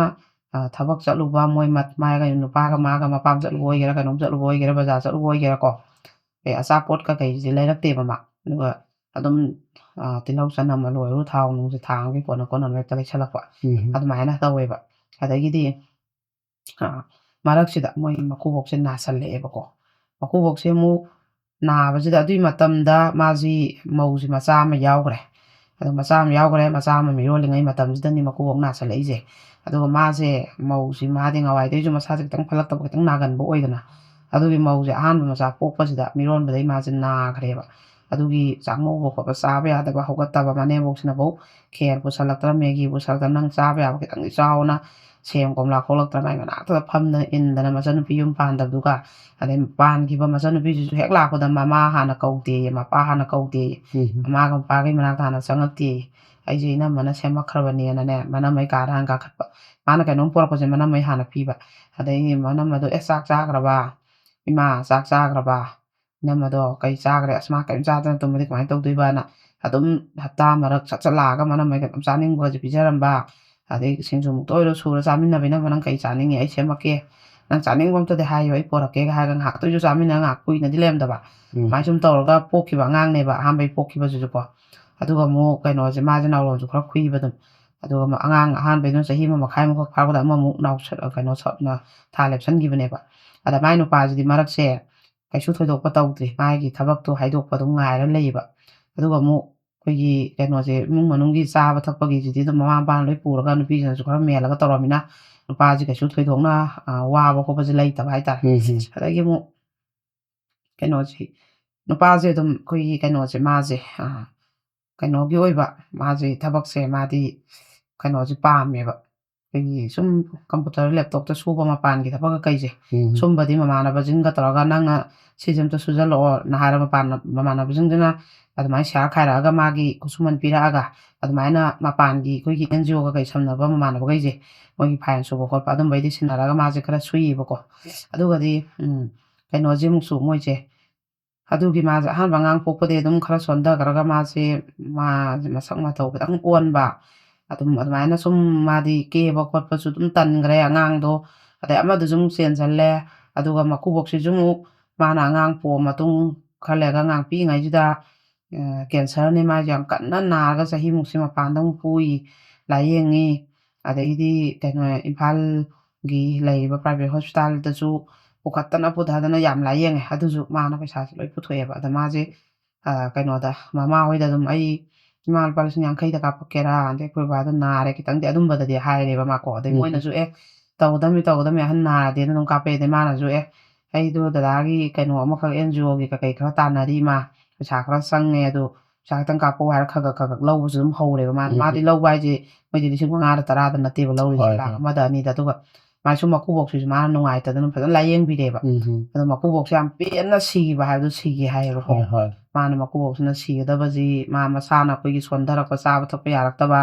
ꯑ, ꯊꯕꯛ ꯆꯠꯂꯨꯕ, ꯃꯣꯏ ꯃꯠ-, ꯃꯥꯒ ꯅꯨꯄꯥꯒ ꯃꯥꯒ ꯃꯄꯥꯝ ꯆꯠꯂꯨꯕ ꯑꯣꯏꯒꯦꯔꯥ, ꯀꯩꯅꯣꯝ ꯆꯠꯂꯨꯕ ꯑꯣꯏꯒꯦꯔꯥ, ꯕꯖꯥꯔ ꯆꯠꯂꯨꯕ ꯑꯣꯏꯒꯦꯔꯥꯀꯣ, ꯑꯦ, ꯑꯆꯥꯄꯣꯠ ꯀꯩꯀꯩꯁꯦ ꯂꯩꯔꯛꯇꯦꯕ ꯃꯥ꯫ ꯑꯗꯨꯒ ꯑꯗꯨꯝ, ꯑ, ꯇꯤꯜꯍꯧ ꯆꯅꯝ ꯑꯂꯨ ꯑꯣꯏꯔꯣ, ꯊꯥꯎ ꯅꯨꯡꯁꯦ ꯊꯥꯡꯒꯤ ꯀꯣꯟꯅ ꯀꯣꯟꯅ ꯍꯦꯛꯇ ꯂꯩꯁꯜꯂꯛꯄ꯫ ꯎꯝ꯫ ꯑꯗꯨꯃꯥꯏꯅ ꯇꯧꯋꯦꯕ꯫ ꯑꯗꯒꯤꯗꯤ, ꯑ, ꯃꯔꯛꯁꯤꯗ ꯃꯣꯏ ꯃꯀꯨꯕꯣꯛꯁꯦ ꯅꯥꯁꯜꯂꯛꯑꯦꯕꯀꯣ꯫ ꯃꯀꯨꯕꯣꯛꯁꯦ ꯑꯃꯨꯛ ꯅꯥꯕꯁꯤꯗ, ꯑꯗꯨꯏ ꯃꯇꯝꯗ ꯃꯥꯁꯤ, ꯃꯧꯁꯤ ꯃꯆꯥ ꯑꯃ ꯌꯥꯎꯈ꯭ꯔꯦ꯫ ꯑꯗꯣ ꯃꯆꯥ ꯑꯃ ꯌꯥꯎꯈ꯭ꯔꯦ, ꯃꯆꯥ ꯑꯃ ꯃꯤꯔꯣꯜꯂꯤꯉꯩ ꯃꯇꯝꯁꯤꯗꯅꯤ ꯃꯀꯨꯕꯣꯛ ꯅꯥꯁꯜꯂꯛꯏꯁꯦ꯫ ꯑꯗꯨꯒ ꯃꯥꯁꯦ, ꯃꯧꯁꯤ, ꯃꯥꯗꯤ ꯉꯋꯥꯏꯗꯩꯁꯨ ꯃꯁꯥꯁꯦ ꯈꯤꯇꯪ ꯐꯠꯂꯛꯇꯕ, ꯈꯤꯇꯪ ꯅꯥꯒꯟꯕ ꯑꯣꯏꯗꯅ, ꯑꯗꯨꯒꯤ ꯃꯧꯁꯦ ꯑꯍꯥꯟꯕ ꯃꯆꯥ ꯄꯣꯛꯄꯁꯤꯗ ꯃꯤꯔꯣꯟꯕꯗꯩ ꯃꯥꯁꯦ ꯅꯥꯈ꯭ꯔꯦꯕ꯫ ꯑꯗꯨꯒꯤ ꯆꯥꯛꯃꯧꯕ ꯈꯣꯠꯄ ꯆꯥꯕ ꯌꯥꯗꯕ ꯍꯧꯒꯠꯇꯕ ꯃꯅꯦꯝꯕꯣꯛꯁꯤꯅꯐꯧ ꯈꯦꯔ ꯄꯨꯁꯜꯂꯛꯇꯅ, ꯃꯦꯒꯤ ꯄꯨꯁꯜꯂꯛꯇꯅ, "ꯅꯪ ꯆꯥꯕ ꯌꯥꯕ ꯈꯤꯇꯪꯗꯤ ꯆꯥꯎꯅ, ꯁꯦꯝ ꯀꯣꯝꯂꯥ ꯈꯣꯛꯂꯛꯇꯅ ꯃꯥꯏ ꯃꯅꯥꯛꯇꯗ ꯐꯝꯗꯅ ꯏꯟꯗꯅ ꯃꯆꯟꯅꯨꯄꯤ ꯌꯨꯝ ꯄꯥꯟꯗꯕꯗꯨꯒ, ꯑꯗꯩ ꯄꯥꯟꯈꯤꯕ ꯃꯆꯟꯅꯨꯄꯤꯁꯤꯁꯨ ꯍꯦꯛ ꯂꯥꯛꯄꯗ ꯃꯃꯥ ꯍꯥꯟꯅ ꯀꯧꯗꯦꯌꯦ, ꯃꯄꯥ ꯍꯥꯟꯅ ꯀꯧꯗꯦꯌꯦ, ꯎꯝ꯫ ꯃꯃꯥꯒ ꯃꯄꯥꯒꯤ ꯃꯅꯥꯛꯇ ꯍꯥꯟꯅ ꯆꯪꯉꯛꯇꯦꯌꯦ꯫ ꯑꯩꯁꯦ ꯏꯅꯝꯃꯅ ꯁꯦꯝꯃꯛꯈ꯭ꯔꯕꯅꯦꯅꯅꯦ, ꯃꯅꯝꯃꯩ ꯀꯥꯗ ꯍꯥꯟꯅ ꯀꯥꯈꯠꯄ꯫ ꯃꯥꯅ ꯀꯩꯅꯣꯝ ꯄꯨꯔꯛꯄꯁꯦ ꯃꯅꯝꯃꯩ ꯍꯥꯟꯅ ꯄꯤꯕ꯫ ꯑꯗꯩ ꯃꯅꯝꯃꯗꯣ, "ꯑꯦ, ꯆꯥꯛ ꯆꯥꯈ꯭ꯔꯕ? ꯏꯃꯥ, ꯆꯥꯛ ꯆꯥꯈ꯭ꯔꯕ? ꯏꯅꯝꯃꯗꯣ ꯀꯩ ꯆꯥꯈ꯭ꯔꯦ? ꯑꯁ, ꯃꯥ ꯀꯔꯤꯝ ꯆꯥꯗꯅ ꯇꯨꯝꯃꯗꯤ ꯀꯃꯥꯏꯅ ꯇꯧꯗꯣꯏꯕꯅ?" ꯑꯗꯨꯝ ꯍꯞꯇꯥ ꯃꯔꯛ ꯁꯠ ꯁꯠ ꯂꯥꯛꯑꯒ ꯃꯅꯝꯃꯩ ꯀꯩꯅꯣꯝ ꯆꯥꯅꯤꯡꯕꯁꯦ ꯄꯤꯖꯔꯝꯕ꯫ ꯑꯗꯩ ꯁꯤꯡꯖꯨꯃꯨꯛꯇ ꯑꯣꯏꯔꯣ ꯁꯨꯔ ꯆꯥꯃꯤꯟꯅꯕ, "ꯏꯅꯝꯃ, ꯅꯪ ꯀꯩ ꯆꯥꯅꯤꯡꯉꯤ? ꯑꯩ ꯁꯦꯝꯃꯛꯀꯦ꯫ ꯅꯪ ꯆꯥꯅꯤꯡꯕ ꯑꯝꯇꯗꯤ ꯍꯥꯏꯌꯣ, ꯑꯩ ꯄꯣꯔꯛꯀꯦꯒ" ꯍꯥꯏꯔꯒ ꯉꯥꯏꯍꯥꯛꯇ ꯑꯣꯏꯁꯨ ꯆꯥꯃꯤꯟꯅꯔꯒ ꯉꯥꯏꯍꯥꯛ ꯀꯨꯏꯅꯗꯤ ꯂꯩꯔꯝꯗꯕ꯫ ꯎꯝ꯫ ꯑꯗꯨꯃꯥꯏꯅ ꯁꯨꯝ ꯇꯧꯔꯒ ꯄꯣꯛꯈꯤꯕ ꯑꯉꯥꯡꯅꯦꯕ, ꯑꯍꯥꯟꯕꯩ ꯄꯣꯛꯈꯤꯕꯁꯤꯁꯨꯀꯣ꯫ ꯑꯗꯨꯒ ꯑꯃꯨꯛ ꯀꯩꯅꯣꯁꯦ, ꯃꯥꯁꯦ ꯅꯥꯎꯔꯣꯟꯁꯨ ꯈꯔ ꯈꯨꯏꯕ ꯑꯗꯨꯝ꯫ ꯑꯗꯨꯒ ꯑꯃ ꯑꯉꯥꯡ ꯑꯍꯥꯟꯕꯩꯗꯨꯅ ꯆꯍꯤ ꯑꯃ ꯃꯈꯥꯏꯃꯨꯛꯈꯛ ꯐꯥꯔꯛꯄꯗ ꯑꯃꯃꯨꯛ ꯅꯥꯎꯁ-, ꯀꯩꯅꯣ ꯁ-, ꯅ-, ꯊꯥ ꯂꯦꯞꯁꯟꯈꯤꯕꯅꯦꯕ꯫ ꯑꯗ ꯃꯥꯏ ꯅꯨꯄꯥꯁꯤꯗꯤ ꯃꯔꯛꯁꯦ ꯀꯩꯁꯨ ꯊꯣꯏꯗꯣꯛꯄ ꯇꯧꯗ꯭ꯔꯤ꯫ ꯃꯥꯒꯤ ꯊꯕꯛꯇꯣ ꯍꯥꯏꯗꯣꯛꯄ ꯑꯗꯨꯝ ꯉꯥꯏꯔ ꯂꯩꯌꯦꯕ꯫ ꯑꯗꯨꯒ ꯑꯃꯨꯛ ꯑꯩꯈꯣꯏꯒꯤ ꯀꯩꯅꯣꯁꯦ, ꯏꯃꯨꯡ ꯃꯅꯨꯡꯒꯤ ꯆꯥꯕ ꯊꯛꯄꯒꯤꯁꯤꯗꯤ ꯑꯗꯨꯝ ꯃꯃꯥ ꯃꯄꯥꯅ ꯂꯣꯏ ꯄꯨꯔꯒ ꯅꯨꯄꯤꯁꯤꯅꯁꯨ ꯈꯔ ꯃꯦꯜꯂꯒ ꯇꯧꯔꯃꯤꯅ ꯅꯨꯄꯥꯁꯦ ꯀꯩꯁꯨ ꯊꯣꯏꯗꯣꯛꯅ, ꯑ, ꯋꯥꯕ ꯈꯣꯠꯄꯁꯦ ꯂꯩꯇꯕ ꯍꯥꯏꯇꯥꯔꯦ꯫ ꯎꯝ, ꯎꯝ꯫ ꯑꯗꯒꯤ ꯑꯃꯨꯛ ꯀꯩꯅꯣꯁꯦ, ꯅꯨꯄꯥꯁꯦ ꯑꯗꯨꯝ ꯑꯩꯈꯣꯏꯒꯤ ꯀꯩꯅꯣꯁꯦ, ꯃꯥꯁꯦ, ꯑ, ꯀꯩꯅꯣꯒꯤ ꯑꯣꯏꯕ, ꯃꯥꯁꯦ ꯊꯕꯛꯁꯦ, ꯃꯥꯗꯤ ꯀꯩꯅꯣꯁꯦ ꯄꯥꯝꯃꯦꯕ꯫ ꯑꯩꯈꯣꯏꯒꯤ ꯁꯨꯝ computer, laptopꯇ ꯁꯨꯕ ꯃꯄꯥꯟꯒꯤ ꯊꯕꯛ ꯀꯩꯁꯦ, ꯎꯝ꯫ ꯁꯨꯝꯕꯗꯤ ꯃꯃꯥꯟꯅꯕꯁꯤꯡꯒ ꯇꯧꯔꯒ, "ꯅꯪꯅ ꯁꯤꯁꯦ ꯑꯝꯇ ꯁꯨꯖꯜꯂꯛꯑꯣꯅ" ꯍꯥꯏꯔ ꯃꯄꯥꯟ-, ꯃꯃꯥꯟꯅꯕꯁꯤꯡꯗꯨꯅ ꯑꯗꯨꯃꯥꯏꯅ ꯁꯤꯌꯥꯔ ꯈꯥꯏꯔꯛꯑꯒ, ꯃꯥꯒꯤ ꯈꯨꯠꯁꯨꯃꯟ ꯄꯤꯔꯛꯑꯒ, ꯑꯗꯨꯃꯥꯏꯅ ꯃꯄꯥꯟꯒꯤ ꯑꯩꯈꯣꯏꯒꯤ NGOꯒ ꯀꯩ ꯁꯝꯅꯕ ꯃꯃꯥꯟꯅꯕꯈꯩꯁꯦ, ꯃꯣꯏꯒꯤ file ꯁꯨꯕ ꯈꯣꯠꯄ ꯑꯗꯨꯝꯕꯩꯗꯤ ꯁꯤꯟꯅꯔꯒ ꯃꯥꯁꯦ ꯈꯔ ꯁꯨꯏꯌꯦꯕꯀꯣ꯫ ꯑꯗꯨꯒꯗꯤ, ꯎꯝ, ꯀꯩꯅꯣꯁꯦ ꯑꯃꯨꯛꯁꯨ ꯃꯣꯏꯁꯦ, ꯑꯗꯨꯒꯤ ꯃꯥꯁꯦ ꯑꯍꯥꯟꯕ ꯑꯉꯥꯡ ꯄꯣꯛꯄꯗꯤ ꯑꯗꯨꯝ ꯈꯔ ꯁꯣꯟꯊꯈ꯭ꯔꯒ ꯃꯥꯁꯦ, ꯃꯥꯁꯦ ꯃꯁꯛ ꯃꯇꯧ ꯈꯤꯇꯪ ꯑꯣꯟꯕ, ꯑꯗꯨꯝ ꯑꯗꯨꯃꯥꯏꯅ ꯁꯨꯝ ꯃꯥꯗꯤ ꯀꯦꯕ ꯈꯣꯠꯄꯁꯨ ꯑꯗꯨꯝ ꯇꯟꯈ꯭ꯔꯦ ꯑꯉꯥꯡꯗꯣ꯫ ꯑꯗꯩ ꯑꯃꯗꯨꯁꯨ ꯑꯃꯨꯛ ꯆꯦꯟꯁꯤꯜꯂꯦ꯫ ꯑꯗꯨꯒ ꯃꯀꯨꯕꯣꯛꯁꯤꯁꯨ ꯑꯃꯨꯛ ꯃꯥꯅ ꯑꯉꯥꯡ ꯄꯣꯛꯑ ꯃꯇꯨꯡ ꯈꯔ ꯂꯩꯔꯒ ꯑꯉꯥꯡ ꯄꯤꯛꯏꯉꯩꯁꯤꯗ, ꯑ, cancerꯅꯦ ꯃꯥꯁꯦ ꯌꯥꯝ ꯀꯟꯅ ꯅꯥꯔꯒ ꯆꯍꯤꯃꯨꯛꯁꯦ ꯃꯄꯥꯟꯗ ꯑꯃꯨꯛ ꯄꯨꯏ, ꯂꯥꯏꯌꯦꯡꯉꯤ꯫ ꯑꯗꯩꯗꯤ ꯀꯩꯅꯣ, ꯏꯝꯐꯥꯜꯒꯤ ꯂꯩꯔꯤꯕ private hospitalꯗꯁꯨ ꯄꯨꯈꯠꯇꯅ ꯄꯨꯊꯗꯅ ꯌꯥꯝ ꯂꯥꯏꯌꯦꯡꯉꯦ꯫ ꯑꯗꯨꯁꯨ ꯃꯥꯅ ꯄꯩꯁꯥꯁꯦ ꯂꯣꯏ ꯄꯨꯊꯣꯛꯑꯦꯕ꯫ ꯑꯗ ꯃꯥꯁꯦ, ꯑ, ꯀꯩꯅꯣꯗ, ꯃꯃꯥ ꯍꯣꯏꯗ ꯑꯗꯨꯝ, "ꯑꯩ ꯏꯃꯥ ꯂꯨꯄꯥ ꯂꯤꯁꯤꯡ ꯌꯥꯡꯈꯩꯗ ꯀꯥꯞꯄꯛꯀꯦꯔꯥ? ꯑꯗꯩ ꯑꯩꯈꯣꯏ ꯕꯥꯗꯣ ꯅꯥꯔꯦ ꯈꯤꯇꯪꯗꯤ", ꯑꯗꯨꯝꯕꯗꯗꯤ ꯍꯥꯏꯔꯦꯕ ꯃꯥꯀꯣ꯫ ꯑꯗꯩ ꯎꯝ꯫ ꯃꯣꯏꯅꯁꯨ, "ꯑꯦ, ꯇꯧꯒꯗꯕꯅꯤ, ꯇꯧꯒꯗꯕꯅꯤ, ꯑꯍꯟ ꯅꯥꯔꯗꯤꯅ" ꯑꯗꯨꯝ ꯀꯥꯞꯄꯛꯑꯦ꯫ ꯑꯗꯩ ꯃꯥꯅꯁꯨ, "ꯑꯦ, ꯑꯩꯗꯣ ꯗꯗꯥꯒꯤ ꯀꯩꯅꯣ ꯑꯃꯈꯛ NGOꯒꯤ ꯀꯩꯀꯩ ꯈꯔ ꯇꯥꯟꯅꯔꯤ ꯏꯃꯥ, ꯄꯩꯁꯥ ꯈꯔ ꯆꯪꯉꯦ, ꯑꯗꯨ ꯄꯩꯁꯥ ꯈꯤꯇꯪ ꯀꯥꯞꯄꯛꯑꯣ ꯍꯥꯏꯔ ꯈꯔ ꯈꯔ ꯈꯔ ꯈꯔ ꯂꯧꯕꯁꯨ ꯑꯗꯨꯝ ꯍꯧꯔꯦꯕ ꯃꯥꯅ꯫ ꯎꯝ꯫ ꯃꯥꯗꯤ ꯂꯧꯕ ꯍꯥꯏꯁꯦ ꯃꯣꯏꯗꯤ ꯂꯤꯁꯤꯡ ꯃꯉꯥꯗ ꯇꯔꯥꯗ ꯅꯠꯇꯦꯕ ꯂꯧꯔꯤꯁꯦ, ꯍꯣꯏ, ꯂꯥꯛ ꯍꯣꯏ꯫ ꯑꯃꯗ ꯑꯅꯤꯗ꯫ ꯑꯗꯨꯒ ꯃꯥꯏꯁꯨ ꯃꯀꯨꯕꯣꯛꯁꯤꯁꯨ ꯃꯥꯅ ꯅꯨꯡꯉꯥꯏꯇꯗꯅ ꯐꯖꯅ ꯂꯥꯏꯌꯦꯡꯕꯤꯔꯦꯕ꯫ ꯎꯝ꯫ ꯑꯗꯣ ꯃꯀꯨꯕꯣꯛꯁꯦ ꯌꯥꯝ ꯄꯦꯟꯅ ꯁꯤꯈꯤꯕ ꯍꯥꯏꯕꯗꯣ ꯁꯤꯈꯤ ꯍꯥꯏꯌꯦꯕꯀꯣ꯫ ꯍꯣꯏ, ꯍꯣꯏ꯫ ꯃꯥꯅ ꯃꯀꯨꯕꯣꯛꯁꯤꯅ ꯁꯤꯒꯗꯕꯁꯤ ꯃꯥ ꯃꯁꯥꯅ ꯑꯩꯈꯣꯏꯒꯤ ꯁꯣꯟꯊꯔꯛꯄ, ꯆꯥꯕ ꯊꯛꯄ ꯌꯥꯔꯛꯇꯕ,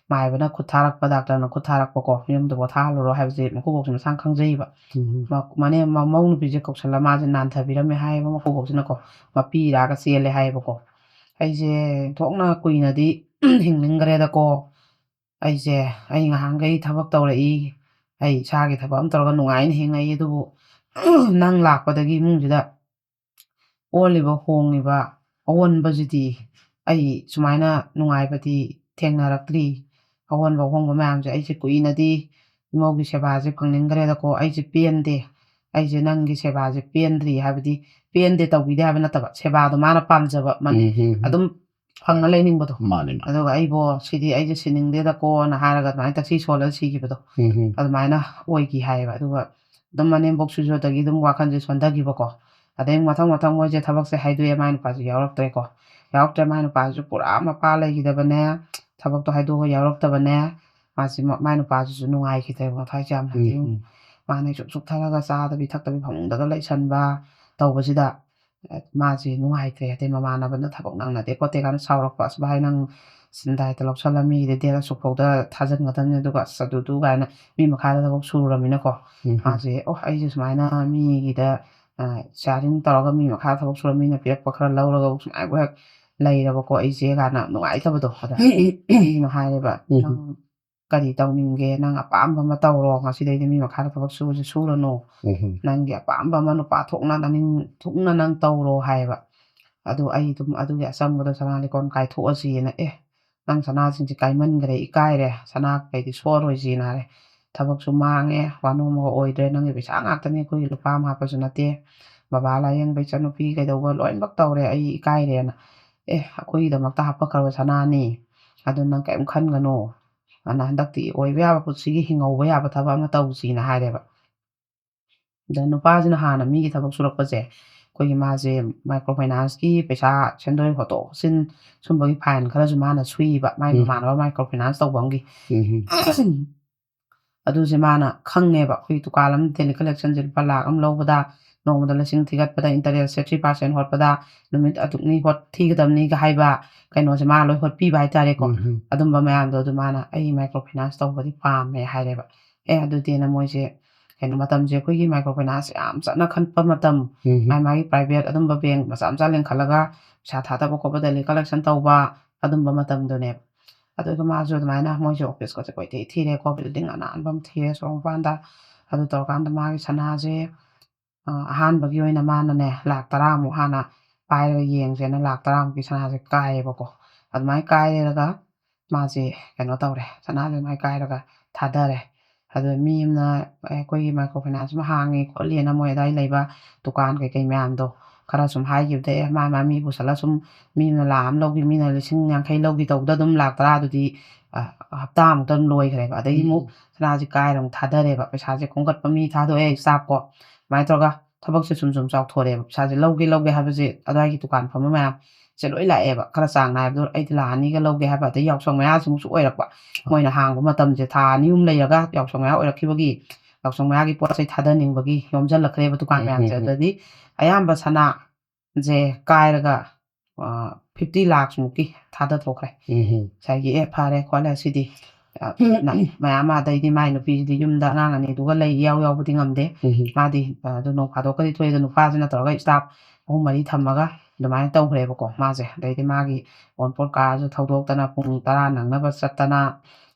ꯃꯥꯏꯕꯅ ꯈꯨꯠ ꯊꯥꯔꯛꯄ, ꯗꯥꯛꯇꯔꯅ ꯈꯨꯠ ꯊꯥꯔꯛꯄꯀꯣ, ꯌꯨꯝꯗ ꯄꯣꯊꯥꯍꯜꯂꯨꯔꯣ ꯍꯥꯏꯕꯁꯦ ꯃꯀꯨꯕꯣꯛꯁꯦ ꯃꯁꯥꯅ ꯈꯪꯖꯩꯕ꯫ ꯎꯝ꯫ ꯃ-, ꯃꯅꯦ-, ꯃ-, ꯃꯧ ꯅꯨꯄꯤꯁꯦ ꯀꯧꯁꯜꯂ ꯃꯥꯁꯦ ꯅꯥꯟꯊꯕꯤꯔꯝꯃꯦ ꯍꯥꯏꯌꯦꯕ ꯃꯀꯨꯕꯣꯛꯁꯤꯅꯀꯣ꯫ ꯃꯄꯤ ꯏꯔꯥꯒ ꯆꯦꯜꯂꯦ ꯍꯥꯏꯌꯦꯕꯀꯣ꯫ "ꯑꯩꯁꯦ ꯊꯣꯛꯅ ꯀꯨꯏꯅꯗꯤ ꯍꯤꯡꯅꯤꯡꯈ꯭ꯔꯦꯗꯀꯣ꯫ ꯑꯩꯁꯦ, ꯑꯩ ꯉꯍꯥꯟꯈꯩ ꯊꯕꯛ ꯇꯧꯔꯛꯏ, ꯑꯩ ꯏꯁꯥꯒꯤ ꯊꯕꯛ ꯑꯃ ꯇꯧꯔꯒ ꯅꯨꯡꯉꯥꯏꯅ ꯍꯤꯡꯉꯛꯏ, ꯑꯗꯨꯕꯨ ꯅꯪ ꯂꯥꯛꯄꯗꯒꯤ ꯏꯃꯨꯡꯁꯤꯗ ꯑꯣꯜꯂꯤꯕ ꯍꯣꯡꯉꯤꯕ ꯑꯑꯣꯟꯕꯁꯤꯗꯤ ꯑꯩ ꯁꯨꯃꯥꯏꯅ ꯅꯨꯡꯉꯥꯏꯕꯗꯤ ꯊꯦꯡꯅꯔꯛꯇ꯭ꯔꯤ꯫ ꯑꯑꯣꯟꯕ ꯑꯍꯣꯡꯕ ꯃꯌꯥꯝꯁꯦ ꯑꯩꯁꯦ ꯀꯨꯏꯅꯗꯤ ꯏꯃꯧꯒꯤ ꯁꯦꯕꯥꯁꯦ ꯐꯪꯅꯤꯡꯈ꯭ꯔꯦꯗꯀꯣ꯫ ꯑꯩꯁꯦ ꯄꯦꯟꯗꯦ, ꯑꯩꯁꯦ ꯅꯪꯒꯤ ꯁꯦꯕꯥꯁꯦ ꯄꯦꯟꯗ꯭ꯔꯤ", ꯍꯥꯏꯕꯗꯤ ꯄꯦꯟꯗꯦ ꯇꯧꯕꯤꯗꯦ ꯍꯥꯏꯕ ꯅꯠꯇꯕ, ꯁꯦꯕꯥꯗꯣ ꯃꯥꯅ ꯄꯥꯝꯖꯕ ꯃꯅꯦ-, ꯎꯝ, ꯎꯝ, ꯎꯝ꯫ ꯑꯗꯨꯝ ꯐꯪꯉ ꯂꯩꯅꯤꯡꯕꯗꯣ꯫ ꯃꯥꯅꯦ, ꯃꯥꯅꯦ꯫ ꯑꯗꯨꯒ "ꯑꯩꯕꯣ ꯁꯤꯗꯤ ꯑꯩꯁꯦ ꯁꯤꯅꯤꯡꯗꯦꯗꯀꯣꯅ" ꯍꯥꯏꯔꯒ ꯑꯗꯨꯃꯥꯏꯅ ꯇꯦꯛꯁꯤ ꯁꯣꯜꯂꯒ ꯁꯤꯈꯤꯕꯗꯣ, ꯎꯝ, ꯎꯝ꯫ ꯑꯗꯨꯃꯥꯏꯅ ꯑꯣꯏꯈꯤ ꯍꯥꯏꯌꯦꯕ꯫ ꯑꯗꯨꯒ ꯑꯗꯨꯝ ꯃꯅꯦꯝꯕꯣꯛꯁꯤꯁꯨ ꯑꯗꯒꯤ ꯑꯗꯨꯝ ꯋꯥꯈꯜꯁꯦ ꯁꯣꯟꯊꯈꯤꯕꯀꯣ꯫ ꯑꯗꯩ ꯃꯊꯪ ꯃꯊꯪ ꯃꯣꯏꯁꯦ ꯊꯕꯛꯁꯦ ꯍꯥꯏꯗꯣꯛꯑꯦ, ꯃꯥꯏ ꯅꯨꯄꯥꯁꯨ ꯌꯥꯎꯔꯛꯇ꯭ꯔꯦꯀꯣ꯫ ꯌꯥꯎꯔꯛꯇ꯭ꯔꯦ, ꯃꯥꯏ ꯅꯨꯄꯥꯁꯨ ꯄꯨꯔꯥ ꯃꯄꯥ ꯂꯩꯈꯤꯗꯕꯅꯦ, ꯊꯕꯛꯇꯣ ꯍꯥꯏꯗꯣꯛꯑꯒ ꯌꯥꯎꯔꯛꯇꯕꯅꯦ꯫ ꯃꯥꯁꯤ ꯃ-, ꯃꯥꯏ ꯅꯨꯄꯥꯁꯤꯁꯨ ꯅꯨꯡꯉꯥꯏꯈꯤꯗ꯭ꯔꯦꯕ, ꯃꯊ꯭ꯋꯥꯏꯁꯦ ꯌꯥꯝꯅ꯫ ꯎꯝ, ꯎꯝ꯫ ꯃꯥꯅ ꯁꯨꯛ ꯆꯨꯛꯊꯔꯒ ꯆꯥꯗꯕꯤ ꯊꯛꯇꯕꯤ ꯐꯃꯨꯡꯗꯒ ꯂꯩꯁꯟꯕ ꯇꯧꯕꯁꯤꯗ, ꯑ, ꯃꯥꯁꯤ ꯅꯨꯡꯉꯥꯏꯇ꯭ꯔꯦ꯫ ꯑꯗꯩ ꯃꯃꯥꯟꯅꯕꯅ ꯊꯕꯛ ꯅꯪꯅꯗꯦ ꯈꯣꯠꯇꯦ ꯀꯥꯏꯅ ꯁꯥꯎꯔꯛꯄ, "ꯑꯁ ꯚꯥꯏ, ꯅꯪ ꯁꯤꯟꯗꯥꯏꯇ ꯂꯧꯁꯜꯂ ꯃꯤꯒꯤꯗꯤ date ꯑꯁꯨꯛ ꯐꯥꯎꯗ ꯊꯥꯖꯤꯟꯒꯗꯕꯅꯤ, ꯑꯗꯨꯒ ꯑꯁ ꯑꯗꯨꯗꯨ" ꯀꯥꯏꯅ ꯃꯤ ꯃꯈꯥꯗ ꯊꯕꯛ ꯁꯨꯔꯨꯔꯃꯤꯅꯀꯣ꯫ ꯎꯝ, ꯎꯝ꯫ ꯃꯥꯁꯦ, "ꯑꯣ, ꯑꯩꯁꯦ ꯁꯨꯃꯥꯏꯅ ꯃꯤꯒꯤꯗ, ꯑ, sharing ꯇꯧꯔꯒ ꯃꯤ ꯃꯈꯥꯗ ꯊꯕꯛ ꯁꯨꯔ ꯃꯤꯅ ꯄꯤꯔꯛꯄ ꯈꯔ ꯂꯧꯔꯒ ꯁꯨꯃꯥꯏꯅ ꯍꯦꯛ ꯂꯩꯔꯕꯀꯣ ꯑꯩꯁꯦ" ꯀꯥꯏꯅ ꯅꯨꯡꯉꯥꯏꯇꯕꯗꯣ꯫ ꯑꯗ ꯃꯤꯅ ꯍꯥꯏꯔꯦꯕ, ꯎꯝ, ꯎꯝ꯫ "ꯅꯪ ꯀꯔꯤ ꯇꯧꯅꯤꯡꯒꯦ? ꯅꯪ ꯑꯄꯥꯝꯕ ꯑꯃ ꯇꯧꯔꯣ꯫ ꯉꯁꯤꯗꯩꯗꯤ ꯃꯤ ꯃꯈꯥꯗ ꯊꯕꯛ ꯁꯨꯕꯁꯦ ꯁꯨꯔꯅꯨ꯫ ꯎꯝ, ꯎꯝ꯫ ꯅꯪꯒꯤ ꯑꯄꯥꯝꯕ ꯑꯃ ꯅꯨꯄꯥ ꯊꯣꯛꯅ ꯅꯅꯤꯡ ꯊꯨꯡꯅ ꯅꯪ ꯇꯧꯔꯣ" ꯍꯥꯏꯌꯦꯕ꯫ ꯑꯗꯨ ꯑꯩ ꯑꯗꯨꯝ ꯑꯗꯨꯒꯤ ꯑꯆꯪꯕꯗꯣ ꯁꯅꯥ ꯂꯤꯛꯀꯣꯟ ꯀꯥꯏꯊꯣꯛꯑꯁꯤꯅ, "ꯑꯦ, ꯅꯪ ꯁꯅꯥꯁꯤꯡꯁꯦ ꯀꯥꯏꯃꯟꯈ꯭ꯔꯦ, ꯏꯀꯥꯏꯔꯦ, ꯁꯅꯥ ꯀꯩꯗꯤ ꯁꯣꯛꯑꯔꯣꯏꯁꯤꯅ" ꯍꯥꯏꯔꯦ꯫ "ꯊꯕꯛꯁꯨ ꯃꯥꯡꯉꯦ, ꯋꯥꯅꯣꯝꯕꯒ ꯑꯣꯏꯗ꯭ꯔꯦ, ꯅꯪꯒꯤ ꯄꯩꯁꯥ ꯉꯥꯛꯇꯅꯦ, ꯑꯩꯈꯣꯏꯒꯤ ꯂꯨꯄꯥ ꯑꯃ ꯍꯥꯞꯄꯁꯨ ꯅꯠꯇꯦ, ꯕꯕꯥ ꯂꯥꯏꯌꯦꯡꯕ, ꯏꯆꯟꯅꯨꯄꯤ ꯀꯩꯗꯧꯕ ꯂꯣꯏꯅꯃꯛ ꯇꯧꯔꯦ, ꯑꯩ ꯏꯀꯥꯏꯔꯦꯅ"꯫ "ꯑꯦ, ꯑꯩꯈꯣꯏꯒꯤꯗꯃꯛꯇ ꯍꯥꯞꯄꯛꯈ꯭ꯔꯕ ꯁꯅꯥꯅꯤ, ꯑꯗꯨ ꯅꯪ ꯀꯔꯤꯝ ꯈꯟꯒꯅꯨ, ꯑꯗꯨꯅ ꯍꯟꯗꯛꯇꯤ ꯑꯣꯏꯕ ꯌꯥꯕ ꯄꯨꯟꯁꯤꯒꯤ ꯍꯤꯡꯍꯧꯕ ꯌꯥꯕ ꯊꯕꯛ ꯑꯃ ꯇꯧꯁꯤꯅ" ꯍꯥꯏꯔꯦꯕ꯫ ꯑꯗ ꯅꯨꯄꯥꯁꯤꯅ ꯍꯥꯟꯅ ꯃꯤꯒꯤ ꯊꯕꯛ ꯁꯨꯔꯛꯄꯁꯦ ꯑꯩꯈꯣꯏꯒꯤ ꯃꯥꯁꯦ ꯃꯥꯏꯀ꯭ꯔꯣ ꯐꯥꯏꯅꯥꯟꯁꯀꯤ ꯄꯩꯁꯥ ꯁꯦꯟꯗꯣꯏ ꯍꯣꯠꯇꯣꯛ ꯍꯣꯠꯆꯤꯟ ꯁꯨꯝꯕꯒꯤ ꯐꯥꯏꯟ ꯈꯔꯁꯨ ꯃꯥꯅ ꯁꯨꯏꯕ, ꯃꯥꯏ ꯎꯝ꯫ ꯃꯃꯥꯟꯅꯕ ꯃꯥꯏꯀ꯭ꯔꯣ ꯐꯥꯏꯅꯥꯟꯁ ꯇꯧꯕ ꯑꯃꯒꯤ꯫ ꯎꯝ꯫ ꯑꯗꯨꯁꯦ ꯃꯥꯅ ꯈꯪꯉꯦꯕ, ꯑꯩꯈꯣꯏꯒꯤ ꯗꯨꯀꯥꯟ ꯑꯃ ꯗꯦꯂꯤ ꯀꯂꯦꯛꯁꯟꯁꯦ ꯂꯨꯄꯥ ꯂꯥꯛ ꯑꯃ ꯂꯧꯕꯗ ꯅꯣꯡꯃꯗ ꯂꯤꯁꯤꯡ ꯊꯤꯒꯠꯄꯗ ꯏꯟꯇꯔꯦꯁꯁꯦ ꯊ꯭ꯔꯤ ꯄꯥꯔꯁꯦꯟ ꯍꯣꯠꯄꯗ ꯅꯨꯃꯤꯠ ꯑꯗꯨꯛꯅꯤ ꯍꯣꯠ ꯊꯤꯒꯗꯕꯅꯤꯒ ꯍꯥꯏꯕ ꯀꯩꯅꯣꯁꯦ ꯃꯥ ꯂꯣꯏ ꯍꯣꯠꯄꯤꯕ ꯍꯥꯏꯇꯥꯔꯦꯀꯣ꯫ ꯎꯝ꯫ ꯑꯗꯨꯝꯕ ꯃꯌꯥꯝꯗꯣ ꯑꯗꯨ ꯃꯥꯅ ꯑꯩ ꯃꯥꯏꯀ꯭ꯔꯣ ꯐꯥꯏꯅꯥꯟꯁ ꯇꯧꯕꯗꯤ ꯄꯥꯝꯃꯦ ꯍꯥꯏꯔꯦꯕ꯫ ꯑꯦ ꯑꯗꯨꯗꯤꯅ ꯃꯣꯏꯁꯦ ꯀꯩꯅꯣ ꯃꯇꯝꯁꯦ ꯑꯩꯈꯣꯏꯒꯤ ꯃꯥꯏꯀ꯭ꯔꯣ ꯐꯥꯏꯅꯥꯟꯁ ꯌꯥꯝ ꯆꯠꯅ ꯈꯟꯕ ꯃꯇꯝ, ꯎꯝ꯫ ꯃꯥꯏ ꯃꯥꯒꯤ ꯄ꯭ꯔꯥꯏꯚꯦꯠ ꯑꯗꯨꯝꯕ ꯕꯦꯡ ꯃꯆꯥ ꯃꯆꯥ ꯂꯤꯡꯈꯠꯂꯒ ꯄꯩꯁꯥ ꯊꯥꯗꯕ ꯈꯣꯠꯄ ꯗꯦꯂꯤ ꯀꯂꯦꯛꯁꯟ ꯇꯧꯕ ꯑꯗꯨꯝꯕ ꯃꯇꯝꯗꯨꯅꯦꯕ꯫ ꯑꯗꯨꯒ ꯃꯥꯁꯨ ꯑꯗꯨꯃꯥꯏꯅ ꯃꯣꯏꯁꯨ ꯑꯣꯐꯤꯁꯀꯁꯦ ꯀꯣꯏꯊꯤ ꯊꯤꯔꯦꯀꯣ, ꯕꯤꯜꯗꯤꯡ ꯑꯅꯥꯟꯕ ꯑꯃ ꯊꯤꯔꯦ ꯁꯣꯔꯣꯛ ꯃꯄꯥꯟꯗ꯫ ꯑꯗꯨ ꯇꯧꯔꯀꯥꯟꯗ ꯃꯥꯒꯤ ꯁꯅꯥꯁꯦ ꯑ, ꯑꯍꯥꯟꯕꯒꯤ ꯑꯣꯏꯅ ꯃꯥꯅꯅꯦ ꯂꯥꯛ ꯇꯔꯥꯃꯨꯛ ꯍꯥꯟꯅ ꯄꯥꯏꯔꯒ ꯌꯦꯡꯁꯦꯅ ꯂꯥꯛ ꯇꯔꯥꯃꯨꯛꯀꯤ ꯁꯅꯥꯁꯦ ꯀꯥꯏꯌꯦꯕꯀꯣ꯫ ꯑꯗꯨꯃꯥꯏꯅ ꯀꯥꯏꯔꯒ ꯃꯥꯁꯦ ꯀꯩꯅꯣ ꯇꯧꯔꯦ, ꯁꯅꯥꯁꯦ ꯑꯗꯨꯃꯥꯏꯅ ꯀꯥꯏꯔꯒ ꯊꯥꯗꯔꯦ꯫ ꯑꯗꯨ ꯃꯤ ꯑꯃꯅ ꯑꯩꯈꯣꯏꯒꯤ ꯃꯥꯏꯀ꯭ꯔꯣ ꯐꯥꯏꯅꯥꯟꯁ ꯑꯃ ꯍꯥꯡꯉꯤ ꯈꯣꯠꯂꯤꯅ ꯃꯣꯏ ꯑꯗꯥꯏ ꯂꯩꯕ ꯗꯨꯀꯥꯟ ꯀꯩꯀꯩ ꯃꯌꯥꯝꯗꯣ ꯈꯔ ꯁꯨꯝ ꯍꯥꯏꯈꯤꯕꯗ, ꯑꯦ ꯃꯥ ꯃꯥ ꯃꯤ ꯄꯨꯁꯜꯂ ꯁꯨꯝ ꯃꯤ ꯑꯃꯅ ꯂꯥꯛ ꯑꯃ ꯂꯧꯈꯤ, ꯃꯤꯅ ꯂꯤꯁꯤꯡ ꯌꯥꯡꯈꯩ ꯂꯧꯈꯤ ꯇꯧꯕꯗ ꯑꯗꯨꯝ ꯂꯥꯛ ꯇꯔꯥꯗꯨꯗꯤ ꯑ, ꯍꯞꯇꯥꯃꯨꯛꯇ ꯑꯗꯨꯝ ꯂꯣꯏꯈ꯭ꯔꯦꯕ꯫ ꯑꯗꯒꯤ ꯑꯃꯨꯛ ꯎꯝ꯫ ꯁꯅꯥꯁꯦ ꯀꯥꯏꯔ ꯑꯃꯨꯛ ꯊꯥꯗꯔꯦꯕ, ꯄꯩꯁꯥꯁꯦ ꯈꯣꯝꯒꯠꯄ ꯃꯤ ꯊꯥꯗꯣꯛꯑꯦ, ꯁ꯭ꯇꯥꯐ ꯀꯣ꯫ ꯑꯗꯨꯃꯥꯏꯅ ꯇꯧꯔꯒ ꯊꯕꯛꯁꯦ ꯁꯨꯝ ꯁꯨꯝ ꯆꯥꯎꯊꯣꯔꯛꯑꯦꯕ꯫ ꯄꯩꯁꯥꯁꯦ ꯂꯧꯒꯦ ꯂꯧꯒꯦ ꯍꯥꯏꯕꯁꯦ ꯑꯗꯨꯋꯥꯏꯒꯤ ꯗꯨꯀꯥꯟ ꯐꯝꯕ ꯃꯌꯥꯝ ꯁꯦ ꯂꯣꯏ ꯂꯥꯛꯑꯦꯕ꯫ ꯈꯔ ꯆꯥꯡ ꯅꯥꯏꯕꯗꯣ ꯑꯩꯗꯤ ꯂꯥꯛ ꯑꯅꯤꯒ ꯂꯧꯒꯦ ꯍꯥꯏꯕ, ꯑꯗꯩ ꯌꯥꯎꯁꯪ ꯃꯌꯥꯁꯤꯃꯨꯛꯁꯨ ꯑꯣꯏꯔꯛꯄ꯫ ꯃꯣꯏꯅ ꯍꯥꯡꯕ ꯃꯇꯝꯁꯦ ꯊꯥ ꯑꯅꯤ ꯑꯍꯨꯝ ꯂꯩꯔꯒ ꯌꯥꯎꯁꯪ ꯃꯌꯥ ꯑꯣꯏꯔꯛꯈꯤꯕꯒꯤ ꯌꯥꯎꯁꯪ ꯃꯌꯥꯒꯤ ꯄꯣꯠ ꯆꯩ ꯊꯥꯗꯅꯤꯡꯕꯒꯤ ꯌꯣꯝꯁꯤꯜꯂꯛꯈ꯭ꯔꯦꯕ ꯗꯨꯀꯥꯟ ꯎꯝ, ꯃꯌꯥꯝꯁꯦ꯫ ꯎꯝ, ꯎꯝ꯫ ꯑꯗꯨꯗꯗꯤ ꯑꯌꯥꯝꯕ ꯁꯅꯥꯁꯦ ꯀꯥꯏꯔꯒ ꯐꯤꯐꯇꯤ ꯂꯥꯛꯁꯃꯨꯛꯀꯤ ꯊꯥꯗꯊꯣꯛꯈ꯭ꯔꯦ꯫ ꯎꯝ꯫ ꯉꯁꯥꯏꯒꯤ ꯑꯦ ꯐꯔꯦ ꯈꯣꯠꯂꯦ ꯁꯤꯗꯤ ꯑ, ꯅ- ꯃꯌꯥꯝ ꯑꯃ, ꯑꯗꯩꯗꯤ ꯃꯥꯏ ꯅꯨꯄꯤꯁꯤꯗꯤ ꯌꯨꯝꯗ ꯑꯉꯥꯡ ꯑꯅꯤꯗꯨꯒ ꯂꯩ ꯏꯌꯥꯎ ꯌꯥꯎꯕꯗꯤ ꯉꯝꯗꯦ꯫ ꯎꯝ꯫ ꯃꯥꯗꯤ ꯑ, ꯑꯗꯨ ꯅꯣꯡ ꯐꯥꯗꯣꯛꯀꯗꯤ ꯊꯣꯛꯑꯦ, ꯑꯗꯣ ꯅꯨꯄꯥꯁꯤꯅ ꯇꯧꯔꯒ ꯁ꯭ꯇꯥꯐ ꯑꯍꯨꯝ ꯃꯔꯤ ꯊꯝꯃꯒ ꯑꯗꯨꯃꯥꯏꯅ ꯇꯧꯈ꯭ꯔꯦꯕꯀꯣ ꯃꯥꯁꯦ꯫ ꯑꯗꯩꯗꯤ ꯃꯥꯒꯤ ꯑꯣꯟꯄꯣꯠ ꯀꯥꯁꯨ ꯊꯧꯗꯣꯛꯇꯅ ꯄꯨꯡ ꯇꯔꯥ ꯅꯪꯅꯕ ꯆꯠꯇꯅ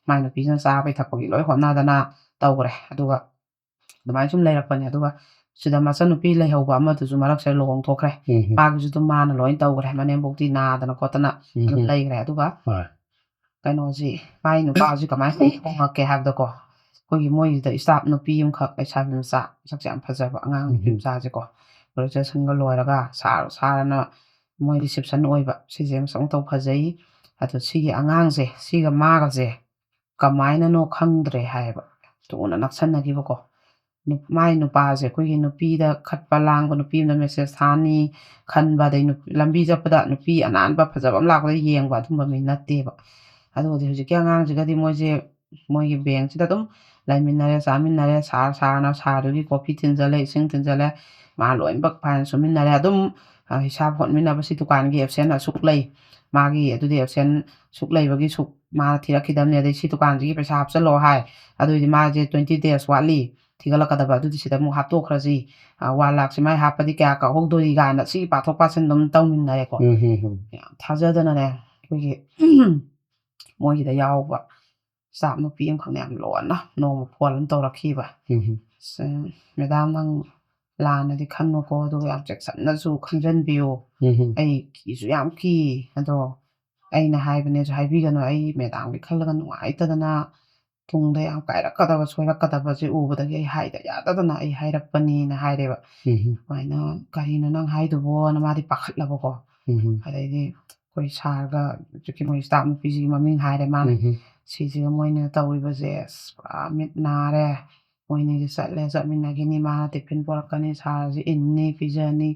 ꯃꯥꯏ ꯅꯨꯄꯤꯁꯤꯅ ꯆꯥꯕꯩ ꯊꯛꯄꯒꯤ ꯂꯣꯏ ꯍꯣꯠꯅꯗꯅ ꯇꯧꯈ꯭ꯔꯦ꯫ ꯑꯗꯨꯒ ꯑꯗꯨꯃꯥꯏꯅ ꯁꯨꯝ ꯂꯩꯔꯛꯄꯅꯦ꯫ ꯑꯗꯨꯒ ꯁꯤꯗ ꯃꯆꯟꯅꯨꯄꯤ ꯂꯩꯍꯧꯕ ꯑꯃꯗꯨꯁꯨ ꯃꯔꯛꯁꯤꯗ ꯂꯨꯍꯣꯡ ꯊꯣꯛꯈ꯭ꯔꯦ꯫ ꯎꯝ꯫ ꯃꯥꯒꯤꯁꯨ ꯑꯗꯨꯝ ꯃꯥꯅ ꯂꯣꯏ ꯇꯧꯈ꯭ꯔꯦ, ꯃꯅꯦꯝꯕꯣꯛꯇꯤ ꯅꯥꯗꯅ ꯈꯣꯠꯇꯅ ꯑꯗꯨꯝ ꯎꯝ꯫ ꯂꯩꯈ꯭ꯔꯦ꯫ ꯑꯗꯨꯒ ꯍꯣꯏ꯫ ꯀꯩꯅꯣꯁꯤ ꯃꯥꯏ ꯅꯨꯄꯥꯁꯤ ꯀꯃꯥꯏꯅ ꯍꯣꯡꯉꯛꯀꯦ ꯍꯥꯏꯕꯗꯀꯣ, ꯑꯩꯈꯣꯏꯒꯤ ꯃꯣꯏꯁꯤꯗ ꯁ꯭ꯇꯥꯐ ꯅꯨꯄꯤ ꯑꯃꯈꯛ, ꯂꯩꯁꯥꯕꯤ ꯃꯆꯥ, ꯃꯁꯛꯁꯦ ꯌꯥꯝ ꯐꯖꯕ ꯑꯉꯥꯡ ꯅꯨꯄꯤ ꯎꯝ꯫ ꯃꯆꯥꯁꯦꯀꯣ, ꯒ꯭ꯔꯦꯖꯨꯑꯦꯁꯟꯒ ꯂꯣꯏꯔꯒ ꯁꯥꯔ ꯁꯥꯔꯅ ꯃꯣꯏ ꯔꯤꯁꯦꯞꯁꯟ ꯑꯣꯏꯕ, ꯁꯤꯁꯦ ꯃꯁꯛ ꯃꯇꯧ ꯐꯖꯩ꯫ ꯑꯗꯣ ꯁꯤꯒꯤ ꯑꯉꯥꯡꯁꯦ ꯁꯤꯒ ꯃꯥꯒꯁꯦ ꯀꯃꯥꯏꯅꯅꯣ ꯈꯪꯗ꯭ꯔꯦ ꯍꯥꯏꯌꯦꯕ, ꯊꯨꯅ ꯅꯛꯁꯟꯅꯈꯤꯕꯀꯣ꯫ ꯅꯨ- ꯃꯥꯏ ꯅꯨꯄꯥꯁꯦ ꯑꯩꯈꯣꯏꯒꯤ ꯅꯨꯄꯤꯗ ꯈꯠꯄ ꯂꯥꯡꯕ, ꯅꯨꯄꯤ ꯑꯃꯗ ꯃꯦꯁꯦꯖ ꯊꯥꯅꯤ ꯈꯟꯕ, ꯑꯗꯩ ꯅꯨꯄꯤ, ꯂꯝꯕꯤ ꯆꯠꯄꯗ ꯅꯨꯄꯤ ꯑꯅꯥꯟꯕ ꯐꯖꯕ ꯑꯃ ꯂꯥꯛꯄꯗ ꯌꯦꯡꯕ, ꯑꯗꯨꯝꯕ ꯃꯤ ꯅꯠꯇꯦꯕ꯫ ꯑꯗꯨꯒꯗꯤ ꯍꯧꯖꯤꯛꯀꯤ ꯑꯉꯥꯡꯁꯤꯒꯗꯤ ꯃꯣꯏꯁꯦ ꯃꯣꯏꯒꯤ ꯕꯦꯡꯁꯤꯗ ꯑꯗꯨꯝ ꯂꯩꯃꯤꯟꯅꯔꯦ, ꯆꯥꯃꯤꯟꯅꯔꯦ, ꯁꯥꯔ ꯁꯥꯔꯅ ꯁꯥꯔꯗꯨꯒꯤ ꯀꯣꯐꯤ ꯊꯤꯟꯖꯜꯂꯦ, ꯏꯁꯤꯡ ꯊꯤꯟꯖꯜꯂꯦ, ꯃꯥ ꯂꯣꯏꯅꯃꯛ ꯐꯥꯏꯟ ꯁꯨꯃꯤꯟꯅꯔꯦ, ꯑꯗꯨꯝ ꯑ, ꯍꯤꯁꯥꯞ ꯍꯣꯠꯃꯤꯟꯅꯕ, ꯁꯤ ꯗꯨꯀꯥꯟꯒꯤ ꯑꯦꯞꯁꯦꯟ ꯑꯁꯨꯛ ꯂꯩ, ꯃꯥꯒꯤ ꯑꯗꯨꯗꯤ ꯑꯦꯞꯁꯦꯟ ꯑꯁꯨꯛ ꯂꯩꯕꯒꯤ ꯁꯨꯛ ꯃꯥꯅ ꯊꯤꯔꯛꯈꯤꯗꯕꯅꯦ, ꯑꯗꯩ ꯁꯤ ꯗꯨꯀꯥꯟꯁꯤꯒꯤ ꯄꯩꯁꯥ ꯍꯥꯞꯆꯜꯂꯣ ꯍꯥꯏ, ꯑꯗꯨꯏꯗꯤ ꯃꯥꯁꯦ ꯇ꯭ꯋꯦꯟꯇꯤ ꯗꯦꯖ ꯋꯥꯠꯂꯤ ꯊꯤꯒꯠꯂꯛꯀꯗꯕ, ꯑꯗꯨꯗꯤ ꯁꯤꯗ ꯑꯃꯨꯛ ꯍꯥꯞꯇꯣꯛꯈ꯭ꯔꯁꯤ, ꯋꯥꯟ ꯂꯥꯛꯁꯤ ꯃꯥꯏ ꯍꯥꯞꯄꯗꯤ ꯀꯌꯥ ꯀꯛꯍꯧꯗꯣꯔꯤ ꯀꯥꯏꯅ ꯁꯤ ꯄꯥꯊꯣꯛ ꯄꯥꯁꯤꯟ ꯑꯗꯨꯝ ꯇꯧꯃꯤꯟꯅꯔꯦꯀꯣ꯫ ꯎꯝ, ꯎꯝ, ꯎꯝ꯫ ꯌꯥꯝ ꯊꯥꯖꯗꯅꯅꯦ ꯑꯩꯈꯣꯏꯒꯤ ꯃꯣꯏꯒꯤꯗ ꯌꯥꯎꯕ ꯁ꯭ꯇꯥꯐ ꯅꯨꯄꯤ ꯑꯃꯈꯛꯅ ꯌꯥꯝ ꯂꯣꯟꯅ ꯅꯣꯡꯃ ꯐꯣꯟ ꯑꯃ ꯇꯧꯔꯛꯈꯤꯕ꯫ ꯎꯝ, ꯎꯝ꯫ "ꯑꯁ, ꯃꯦꯗꯥꯝ, ꯅꯪ ꯂꯥꯟꯅꯗꯤ ꯈꯟꯅꯨꯀꯣ, ꯑꯗꯨꯒ ꯌꯥꯝ ꯆꯦꯛꯁꯤꯟꯅꯁꯨ ꯈꯟꯖꯟꯕꯤꯌꯨ꯫ ꯎꯝ, ꯎꯝ꯫ ꯑꯩ ꯀꯤꯁꯨ ꯌꯥꯝ ꯀꯤ, ꯑꯗꯣ ꯑꯩꯅ ꯍꯥꯏꯕꯅꯦꯁꯨ ꯍꯥꯏꯕꯤꯒꯅꯨ, ꯑꯩ ꯃꯦꯗꯥꯝꯒꯤ ꯈꯜꯂꯒ ꯅꯨꯡꯉꯥꯏꯇꯗꯅ ꯇꯨꯡꯗ ꯌꯥꯝ ꯀꯥꯏꯔꯛꯀꯗꯕ, ꯁꯣꯏꯔꯛꯀꯗꯕꯁꯦ ꯎꯕꯗꯒꯤ ꯑꯩ ꯍꯥꯏꯗ ꯌꯥꯗꯗꯅ ꯑꯩ ꯍꯥꯏꯔꯛꯄꯅꯤꯅ" ꯍꯥꯏꯔꯦꯕ꯫ ꯎꯝ, ꯎꯝ꯫ ꯑꯗꯨꯃꯥꯏꯅ "ꯀꯔꯤꯅꯣ ꯅꯪ ꯍꯥꯏꯗꯨꯕꯣꯅ?" ꯃꯥꯗꯤ ꯄꯥꯈꯠꯂꯕꯀꯣ꯫ ꯎꯝ, ꯎꯝ꯫ ꯑꯗꯩꯗꯤ ꯑꯩꯈꯣꯏ ꯁꯥꯔꯒ ꯍꯧꯖꯤꯛꯀꯤ ꯃꯣꯏ ꯁ꯭ꯇꯥꯐ ꯅꯨꯄꯤꯁꯤꯒꯤ ꯃꯃꯤꯡ ꯍꯥꯏꯔꯦ ꯃꯥꯅ꯫ ꯎꯝ, ꯎꯝ꯫ "ꯁꯤꯁꯤꯒ ꯃꯣꯏꯅ ꯇꯧꯔꯤꯕꯁꯦ ꯑꯁ ꯄꯨꯔꯥ ꯃꯤꯠ ꯅꯥꯔꯦ꯫ ꯃꯣꯏꯅꯤꯁꯦ ꯆꯠꯂꯦ, ꯆꯠꯃꯤꯟꯅꯈꯤꯅꯤ, ꯃꯥꯅ ꯇꯤꯐꯤꯟ ꯄꯣꯔꯛꯀꯅꯤ, ꯁꯥꯔꯁꯦ ꯏꯟꯅꯤ, ꯄꯤꯖꯅꯤ,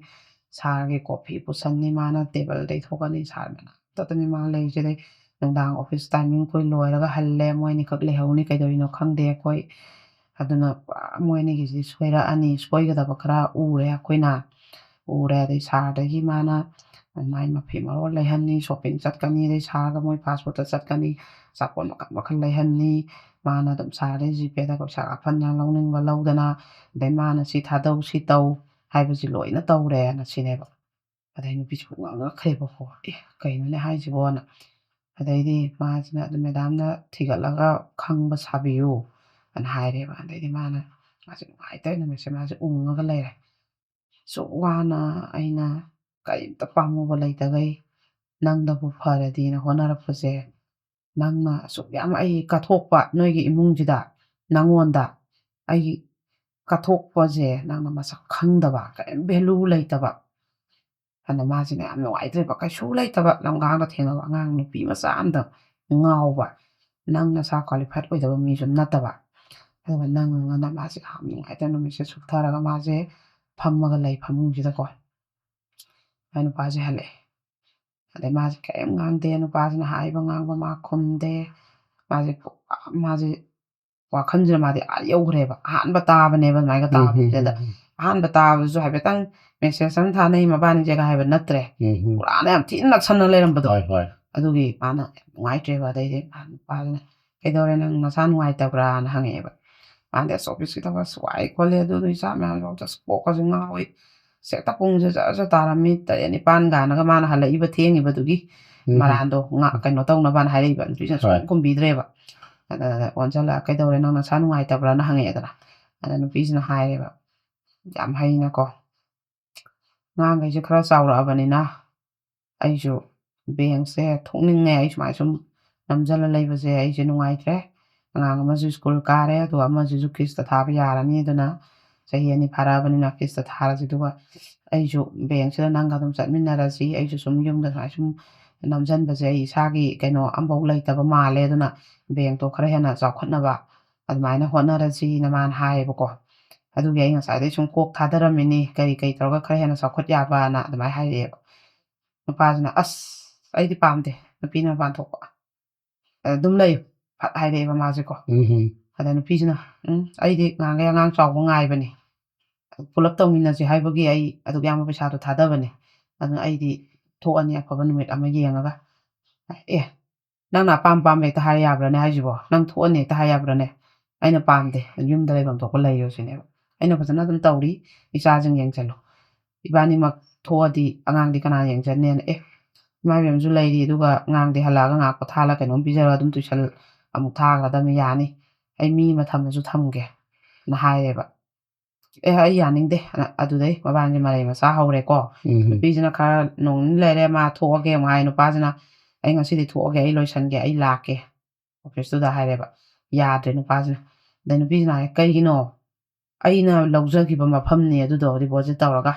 ꯁꯥꯔꯒꯤ ꯀꯣꯐꯤ ꯄꯨꯁꯟꯅꯤ, ꯃꯥꯅ ꯇꯦꯕꯜ ꯇꯩꯊꯣꯛꯀꯅꯤ, ꯁꯥꯔ ꯃꯅꯥꯛꯇꯗꯅꯤ ꯃꯥ ꯂꯩꯔꯤꯁꯦ꯫ ꯑꯗꯩ ꯅꯨꯡꯗꯥꯡ ꯑꯣꯐꯤꯁ ꯇꯥꯏꯃꯤꯡ ꯑꯩꯈꯣꯏ ꯂꯣꯏꯔꯒ ꯍꯜꯂꯦ, ꯃꯣꯏꯅꯤꯈꯛ ꯂꯩꯍꯧꯅꯤ, ꯀꯩꯗꯧꯔꯤꯅꯣ ꯈꯪꯗꯦ ꯑꯩꯈꯣꯏ꯫ ꯑꯗꯨꯅ ꯄꯨꯔꯥ ꯃꯣꯏ ꯑꯅꯤꯒꯤꯁꯤꯗꯤ ꯁꯣꯏꯔꯛꯑꯅꯤ, ꯁꯣꯏꯒꯗꯕ ꯈꯔ ꯎꯔꯦ ꯑꯩꯈꯣꯏꯅ꯫ ꯎꯔꯦ, ꯑꯗꯩ ꯁꯥꯔꯗꯒꯤ ꯃꯥꯅ ꯃꯥꯏ ꯃꯐꯤ ꯃꯔꯣꯜ ꯂꯩꯍꯟꯅꯤ, ꯁꯣꯞꯄꯤꯡ ꯆꯠꯀꯅꯤ, ꯑꯗꯩ ꯁꯥꯔꯒ ꯃꯣꯏ ꯐꯥꯁ ꯐꯨꯗꯇ ꯆꯠꯀꯅꯤ, ꯑꯆꯥꯄꯣꯠ ꯃꯈꯜ ꯃꯈꯜ ꯂꯩꯍꯟꯅꯤ꯫ ꯃꯥꯅ ꯑꯗꯨꯝ ꯁꯥꯔꯗꯩ ꯖꯤꯄꯦꯗ ꯄꯩꯁꯥ ꯀꯥꯞꯍꯟꯗꯅ, ꯂꯧꯅꯤꯡꯕ ꯂꯧꯗꯅ, ꯑꯗꯩ ꯃꯥꯅ ꯁꯤ ꯊꯥꯗꯧ, ꯁꯤ ꯇꯧ ꯍꯥꯏꯕꯁꯤ ꯂꯣꯏꯅ ꯇꯧꯔꯦꯅ ꯁꯤꯅꯦꯕ꯫ ꯑꯗꯩ ꯅꯨꯄꯤꯁꯤ ꯄꯨꯡꯉꯛ ꯉꯛꯈ꯭ꯔꯦꯕꯀꯣ꯫ "ꯑꯦ, ꯀꯩꯅꯣꯅꯦ ꯍꯥꯏꯁꯤꯕꯣꯅ?" ꯑꯗꯩꯗꯤ ꯃꯥꯁꯤꯅ ꯑꯗꯨꯝ "ꯃꯦꯗꯥꯝꯅ ꯊꯤꯒꯠꯂꯒ ꯈꯪꯕ ꯁꯥꯕꯤꯌꯨ" ꯑꯅ ꯍꯥꯏꯔꯦꯕ꯫ ꯑꯗꯩꯗꯤ ꯃꯥꯅ, ꯃꯥꯁꯦ ꯅꯨꯡꯉꯥꯏꯇꯕ ꯅꯨꯃꯤꯠꯁꯦ ꯃꯥꯁꯦ ꯎꯪꯉꯒ ꯂꯩꯔꯦ꯫ "ꯑꯁꯨꯛ ꯋꯥꯅ ꯑꯩꯅ ꯀꯔꯤꯝꯇ ꯄꯥꯝꯃꯨꯕ ꯂꯩꯇꯈꯩ ꯅꯪꯗꯕꯨ ꯐꯔꯗꯤꯅ ꯍꯣꯠꯅꯔꯛꯄꯁꯦ, ꯅꯪꯅ ꯑꯁꯨꯛ ꯌꯥꯝ ꯑꯩ ꯀꯠꯊꯣꯛꯄ ꯅꯣꯏꯒꯤ ꯏꯃꯨꯡꯁꯤꯗ, ꯅꯪꯉꯣꯟꯗ ꯑꯩꯒꯤ ꯀꯠꯊꯣꯛꯄꯁꯦ ꯅꯪꯅ ꯃꯁꯛ ꯈꯪꯗꯕ, ꯀꯔꯤꯝ ꯚꯦꯂꯨ ꯂꯩꯇꯕ", ꯑꯗ ꯃꯥꯁꯤꯅ ꯌꯥꯝ ꯅꯨꯡꯉꯥꯏꯇ꯭ꯔꯦꯕ꯫ "ꯀꯩꯁꯨ ꯂꯩꯇꯕ, ꯂꯝꯒꯥꯡꯗ ꯊꯦꯡꯅꯕ ꯑꯉꯥꯡ ꯅꯨꯄꯤ ꯃꯆꯥ ꯑꯝꯗ ꯉꯥꯎꯕ, ꯅꯪ ꯅꯁꯥ ꯀ꯭ꯋꯥꯂꯤꯐꯥꯏꯠ ꯑꯣꯏꯗꯕ ꯃꯤꯁꯨ ꯅꯠꯇꯕ, ꯑꯗꯨꯒ ꯅꯪꯉꯒꯅ ꯃꯥꯁꯦ ꯌꯥꯝ ꯅꯨꯡꯉꯥꯏꯇꯅ ꯅꯨꯃꯤꯠꯁꯦ ꯁꯨꯛꯊꯔꯒ ꯃꯥꯁꯦ ꯐꯝꯃꯒ ꯂꯩ ꯐꯃꯨꯡꯁꯤꯗꯀꯣ꯫ ꯑꯗꯩ ꯅꯨꯄꯥꯁꯦ ꯍꯜꯂꯛꯑꯦ꯫ ꯑꯗꯩ ꯃꯥꯁꯦ ꯀꯔꯤꯝ ꯉꯥꯡꯗꯦ꯫ ꯅꯨꯄꯥꯁꯤꯅ ꯍꯥꯏꯕ ꯉꯥꯡꯕ ꯃꯥ ꯈꯨꯝꯗꯦ꯫ ꯃꯥꯁꯦ ꯄꯨꯔꯥ, ꯃꯥꯁꯦ ꯋꯥꯈꯜꯁꯤꯅ ꯃꯥꯗꯤ ꯑꯥ ꯌꯧꯈ꯭ꯔꯦꯕ꯫ ꯑꯍꯥꯟꯕ ꯇꯥꯕꯅꯦꯕ ꯑꯗꯨꯃꯥꯏꯅ ꯎꯝ, ꯎꯝ, ꯇꯥꯕꯁꯤꯗ꯫ ꯎꯝ, ꯎꯝ꯫ ꯑꯍꯥꯟꯕ ꯇꯥꯕꯗꯨꯁꯨ ꯍꯥꯏꯐꯦꯠꯇꯪ ꯃꯦꯁꯦꯖ ꯑꯃ ꯊꯥꯅꯩ ꯃꯕꯥꯅꯤꯁꯦꯒ ꯍꯥꯏꯕ ꯅꯠꯇ꯭ꯔꯦ꯫ ꯎꯝ, ꯎꯝ꯫ ꯄꯨꯔꯥꯅ ꯌꯥꯝ ꯊꯤꯅ ꯅꯛꯁꯟꯅ ꯂꯩꯔꯝꯕꯗꯣ꯫ ꯍꯣꯏ, ꯍꯣꯏ꯫ ꯑꯗꯨꯒꯤ ꯃꯥꯅ ꯌꯥꯝ ꯅꯨꯡꯉꯥꯏꯇ꯭ꯔꯦꯕ꯫ ꯑꯗꯩꯗꯤ ꯃꯥ ꯅꯨꯄꯥꯗꯨꯅ, "ꯀꯩꯗꯧꯔꯦ, ꯅꯪ ꯅꯁꯥ ꯅꯨꯡꯉꯥꯏꯇꯕ꯭ꯔꯥꯅ?" ꯍꯪꯉꯛꯑꯦꯕ꯫ ꯃꯥꯗꯤ, "ꯑꯁ, ꯑꯣꯐꯤꯁꯀꯤ ꯊꯕꯛ ꯑꯁ ꯋꯥꯏ ꯈꯣꯠꯂꯦ, ꯑꯗꯨꯗꯨ ꯏꯆꯥ ꯃꯌꯥꯝ ꯌꯥꯎꯕꯗ ꯑꯁ ꯀꯣꯛꯀꯁꯨ ꯉꯥꯎꯏ꯫ ꯁꯦꯛꯇ ꯄꯨꯡꯁꯦ ꯖꯔ ꯖꯔ ꯇꯥꯔꯝꯃꯤ, ꯇꯔꯦꯠ ꯅꯤꯄꯥꯟ ꯀꯥꯟꯅꯒ ꯃꯥꯅ ꯍꯜꯂꯛꯏꯕ ꯊꯦꯡꯉꯤꯕꯗꯨꯒꯤ ꯎꯝ꯫ ꯃꯔꯥꯟꯗꯣ ꯉꯥ-, ꯀꯩꯅꯣ ꯇꯧꯅꯕꯅ ꯍꯥꯏꯔꯛꯏꯕ꯫ ꯅꯨꯄꯤꯁꯤꯅ ꯍꯣꯏ꯫ ꯁꯨꯡꯈꯨꯝ ꯈꯨꯝꯕꯤꯗ꯭ꯔꯦꯕ꯫ ꯑꯗ ꯑꯣꯟꯁꯤꯜꯂꯒ, "ꯀꯩꯗꯧꯔꯦ, ꯅꯪ ꯅꯁꯥ ꯅꯨꯡꯉꯥꯏꯇꯕ꯭ꯔꯥꯅ?" ꯍꯪꯉꯛꯑꯦꯗꯅ꯫ ꯑꯗ ꯅꯨꯄꯤꯁꯤꯅ ꯍꯥꯏꯔꯦꯕ, ꯌꯥꯝ ꯍꯩꯅꯀꯣ, "ꯑꯉꯥꯡꯈꯩꯁꯦ ꯈꯔ ꯆꯥꯎꯔꯛꯑꯕꯅꯤꯅ ꯑꯩꯁꯨ ꯕꯦꯡꯁꯦ ꯊꯣꯛꯅꯤꯡꯉꯦ꯫ ꯑꯩ ꯁꯨꯃꯥꯏꯅ ꯁꯨꯝ ꯅꯝꯖꯜꯂ ꯂꯩꯕꯁꯦ ꯑꯩꯁꯦ ꯅꯨꯡꯉꯥꯏꯇ꯭ꯔꯦ꯫ ꯑꯉꯥꯡ ꯑꯃꯁꯨ ꯁ꯭ꯀꯨꯜ ꯀꯥꯔꯦ, ꯑꯗꯨꯒ ꯑꯃꯁꯤꯁꯨ ꯀꯤꯁꯇ ꯊꯥꯕ ꯌꯥꯔꯅꯤ꯫ ꯑꯗꯨꯅ ꯆꯍꯤ ꯑꯅꯤ ꯐꯥꯔꯛꯑꯕꯅꯤꯅ ꯀꯤꯁꯇ ꯊꯥꯔꯁꯤ꯫ ꯑꯗꯨꯒ ꯑꯩꯁꯨ ꯕꯦꯡꯁꯤꯗ ꯅꯪꯒ ꯑꯗꯨꯝ ꯆꯠꯃꯤꯟꯅꯔꯁꯤ꯫ ꯑꯩꯁꯨ ꯁꯨꯝ ꯌꯨꯝꯗ ꯁꯨꯃꯥꯏꯅ ꯁꯨꯝ ꯅꯝꯖꯟꯕꯁꯦ ꯑꯩ ꯏꯁꯥꯒꯤ ꯀꯩꯅꯣ ꯑꯝꯐꯥꯎ ꯂꯩꯇꯕ ꯃꯥꯜꯂꯦ꯫ ꯑꯗꯨꯅ ꯕꯦꯡꯇꯣ ꯈꯔ ꯍꯦꯟꯅ ꯆꯥꯎꯈꯠꯅꯕ ꯑꯗꯨꯃꯥꯏꯅ ꯍꯣꯠꯅꯔꯁꯤꯅ" ꯃꯥꯅ ꯍꯥꯏꯌꯦꯕꯀꯣ꯫ ꯑꯗꯨꯒꯤ ꯑꯩ ꯉꯁꯥꯏꯗꯩ ꯁꯨꯝ ꯀꯣꯛ ꯊꯥꯗꯔꯝꯃꯤꯅꯤ, ꯀꯔꯤ ꯀꯔꯤ ꯇꯧꯔꯒ ꯈꯔ ꯍꯦꯟꯅ ꯆꯥꯎꯈꯠ ꯌꯥꯕꯅ ꯑꯗꯨꯃꯥꯏꯅ ꯍꯥꯏꯔꯛꯑꯦꯕ꯫ ꯅꯨꯄꯥꯁꯤꯅ, "ꯑꯁ, ꯑꯩꯗꯤ ꯄꯥꯝꯗꯦ ꯅꯨꯄꯤꯅ ꯃꯄꯥꯟ ꯊꯣꯛꯄ꯫ ꯑꯗꯨꯝ ꯂꯩꯌꯨ", ꯐꯠ ꯍꯥꯏꯔꯛꯑꯦꯕ ꯃꯥꯁꯦꯀꯣ꯫ ꯎꯝ꯫ ꯑꯗ ꯅꯨꯄꯤꯁꯤꯅ, "ꯎꯝ, ꯑꯩꯗꯤ ꯉꯍꯥꯟꯈꯩ ꯑꯉꯥꯡ ꯆꯥꯎꯕ ꯉꯥꯏꯕꯅꯤ꯫ ꯄꯨꯂꯞ ꯇꯧꯃꯤꯟꯅꯁꯤ ꯍꯥꯏꯕꯒꯤ ꯑꯩ ꯑꯗꯨꯛ ꯌꯥꯝꯕ ꯄꯩꯁꯥꯗꯣ ꯊꯥꯗꯕꯅꯤ꯫ ꯑꯗꯨꯅ ꯑꯩꯗꯤ ꯊꯣꯛꯑꯅꯤ ꯑꯐꯕ ꯅꯨꯃꯤꯠ ꯑꯃ ꯌꯦꯡꯉꯒ"꯫ "ꯑꯦ, ꯅꯪꯅ ꯑꯄꯥꯝ ꯑꯄꯥꯝꯕ ꯍꯦꯛꯇ ꯍꯥꯏ ꯌꯥꯕ꯭ꯔꯥꯅꯦ ꯍꯥꯏꯁꯤꯕꯣ? ꯅꯪ ꯊꯣꯛꯑꯅꯤ ꯍꯦꯛꯇ ꯍꯥꯏ ꯌꯥꯕ꯭ꯔꯥꯅꯦ? ꯑꯩꯅ ꯄꯥꯝꯗꯦ, ꯌꯨꯝꯗ ꯂꯩꯐꯝ ꯊꯣꯛꯄ ꯂꯩꯌꯣ ꯁꯤꯅꯦꯕ꯫ ꯑꯩꯅ ꯐꯖꯅ ꯑꯗꯨꯝ ꯇꯧꯔꯤ, ꯏꯆꯥꯁꯤꯡ ꯌꯦꯡꯁꯜꯂꯨ꯫ ꯏꯕꯥꯅꯤꯃꯛ ꯊꯣꯛꯑꯗꯤ ꯑꯉꯥꯡꯗꯤ ꯀꯅꯥ ꯌꯦꯡꯁꯟꯅꯦꯅ?" "ꯑꯦ, ꯏꯃꯥ ꯏꯕꯦꯝꯁꯨ ꯂꯩꯔꯤ, ꯑꯗꯨꯒ ꯑꯉꯥꯡꯗꯤ ꯍꯜꯂꯛꯑꯒ ꯉꯥꯏꯍꯥꯛ ꯄꯣꯊꯥꯍꯜꯂ ꯀꯩꯅꯣꯝ ꯄꯤꯖꯔꯒ ꯑꯗꯨꯝ ꯇꯨꯏꯁꯟ ꯑꯃꯨꯛ ꯊꯥꯈ꯭ꯔꯗꯕꯅꯤ, ꯌꯥꯅꯤ꯫ ꯑꯩ ꯃꯤ ꯑꯃ ꯊꯝꯃꯁꯨ ꯊꯝꯒꯦ" ꯅ ꯍꯥꯏꯔꯦꯕ꯫ "ꯑꯦ, ꯑꯩ ꯌꯥꯅꯤꯡꯗꯦ" ꯑꯅ ꯑꯗꯨꯗꯩ ꯃꯕꯥꯅꯤꯁꯦ ꯃꯔꯩ ꯃꯆꯥ ꯍꯧꯔꯦꯀꯣ꯫ ꯎꯝ꯫ ꯅꯨꯄꯤꯁꯤꯅ ꯈꯔ ꯅꯣꯡ ꯅꯤꯅꯤ ꯂꯩꯔꯦ, ꯃꯥ ꯊꯣꯛꯑꯒꯦ ꯑꯃꯨꯛ ꯍꯥꯏ꯫ ꯅꯨꯄꯥꯁꯤꯅ, "ꯑꯩ ꯉꯁꯤꯗꯤ ꯊꯣꯛꯑꯒꯦ, ꯑꯩ ꯂꯣꯏꯁꯟꯒꯦ, ꯑꯩ ꯂꯥꯛꯀꯦ ꯑꯣꯐꯤꯁꯇꯨꯗ" ꯍꯥꯏꯔꯦꯕ꯫ ꯌꯥꯗ꯭ꯔꯦ ꯅꯨꯄꯥꯁꯤꯅ꯫ ꯑꯗꯩ ꯅꯨꯄꯤꯁꯤꯅ ꯍꯥꯏ, "ꯀꯩꯒꯤꯅꯣ? ꯑꯩꯅ ꯂꯧꯖꯈꯤꯕ ꯃꯐꯝꯅꯤ ꯑꯗꯨꯗꯣ, ꯗꯤꯄꯣꯖꯤꯠ ꯇꯧꯔꯒ꯫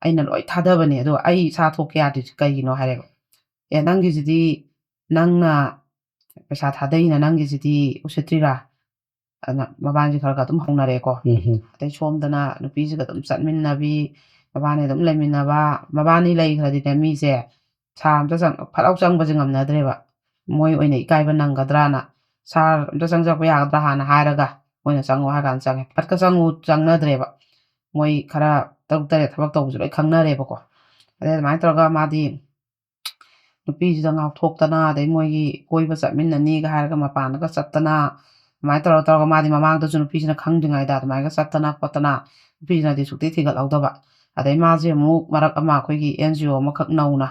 ꯑꯩꯅ ꯂꯣꯏ ꯊꯥꯗꯕꯅꯦ, ꯑꯗꯣ ꯑꯩ ꯏꯁꯥ ꯊꯣꯛꯀꯦ ꯌꯥꯗ꯭ꯔꯤꯁꯦ ꯀꯩꯒꯤꯅꯣ?" ꯍꯥꯏꯔꯦꯕ꯫ "ꯑꯦ, ꯅꯪꯒꯤꯁꯤꯗꯤ ꯅꯪꯅ ꯄꯩꯁꯥ ꯊꯥꯗꯩꯅ ꯅꯪꯒꯤꯁꯤꯗꯤ ꯎꯁꯤꯠꯇ꯭ꯔꯤꯔꯥ? ꯑꯗꯨꯅ ꯃꯕꯥꯅꯤꯁꯦ ꯈꯔ ꯈꯔ ꯑꯗꯨꯝ ꯍꯧꯅꯔꯦꯀꯣ꯫ ꯑꯗꯩ ꯁꯣꯝꯗꯅ ꯅꯨꯄꯤꯁꯤꯒ ꯑꯗꯨꯝ ꯆꯠꯃꯤꯟꯅꯕꯤ, ꯃꯕꯥꯅꯤ ꯑꯗꯨꯝ ꯂꯩꯃꯤꯟꯅꯕ, ꯃꯕꯥꯅꯤ ꯂꯩꯈ꯭ꯔꯗꯤꯅꯦ ꯃꯤꯁꯦ ꯁꯥꯔ ꯑꯝꯇ ꯆꯪ-, ꯐꯠ ꯂꯥꯎ ꯆꯪꯕꯁꯦ ꯉꯝꯅꯗ꯭ꯔꯦꯕ꯫ ꯃꯣꯏ ꯑꯣꯏꯅ ꯏꯀꯥꯏꯕ ꯅꯪꯒꯗ꯭ꯔꯥꯅ, "ꯁꯥꯔ ꯑꯝꯇ ꯆꯪꯖꯔꯛꯄ ꯌꯥꯒꯗ꯭ꯔꯥ?" ꯍꯥꯟꯅ ꯍꯥꯏꯔꯒ, "ꯃꯣꯏꯅ ꯆꯪꯉꯣ" ꯍꯥꯏ ꯀꯥꯟꯗ ꯆꯪꯉꯦ꯫ ꯐꯠꯀ ꯆꯪꯉꯨ ꯆꯪꯅꯗ꯭ꯔꯦꯕ꯫ ꯃꯣꯏ ꯈꯔ ꯇꯔꯨꯛ ꯇꯔꯦꯠ ꯊꯕꯛ ꯇꯧꯕꯁꯨ ꯂꯣꯏ ꯈꯪꯅꯔꯦꯕꯀꯣ꯫ ꯑꯗꯩ ꯑꯗꯨꯃꯥꯏꯅ ꯇꯧꯔꯒ ꯃꯥꯗꯤ ꯅꯨꯄꯤꯁꯤꯗ ꯉꯥꯎꯊꯣꯛꯇꯅ, ꯑꯗꯩ ꯃꯣꯏꯒꯤ ꯀꯣꯏꯕ ꯆꯠꯃꯤꯟꯅꯅꯤꯒ ꯍꯥꯏꯔꯒ ꯃꯄꯥꯟꯗꯒ ꯆꯠꯇꯅ, ꯑꯗꯨꯃꯥꯏꯅ ꯇꯧꯔ ꯇꯧꯔꯒ ꯃꯥꯗꯤ ꯃꯃꯥꯡꯗꯁꯨ ꯅꯨꯄꯤꯁꯤꯅ ꯈꯪꯗ꯭ꯔꯤꯉꯩꯗ ꯑꯗꯨꯃꯥꯏꯅ ꯆꯠꯇꯅ ꯈꯣꯠꯇꯅ ꯅꯨꯄꯤꯁꯤꯅꯗꯤ ꯁꯨꯛꯊꯤ ꯊꯤꯒꯠꯍꯧꯗꯕ꯫ ꯑꯗꯩ ꯃꯥꯁꯦ ꯑꯃꯨꯛ ꯃꯔꯛ ꯑꯃ ꯑꯩꯈꯣꯏꯒꯤ ꯑꯦꯟ ꯖꯤ ꯑꯣ ꯑꯃꯈꯛ ꯅꯧꯅ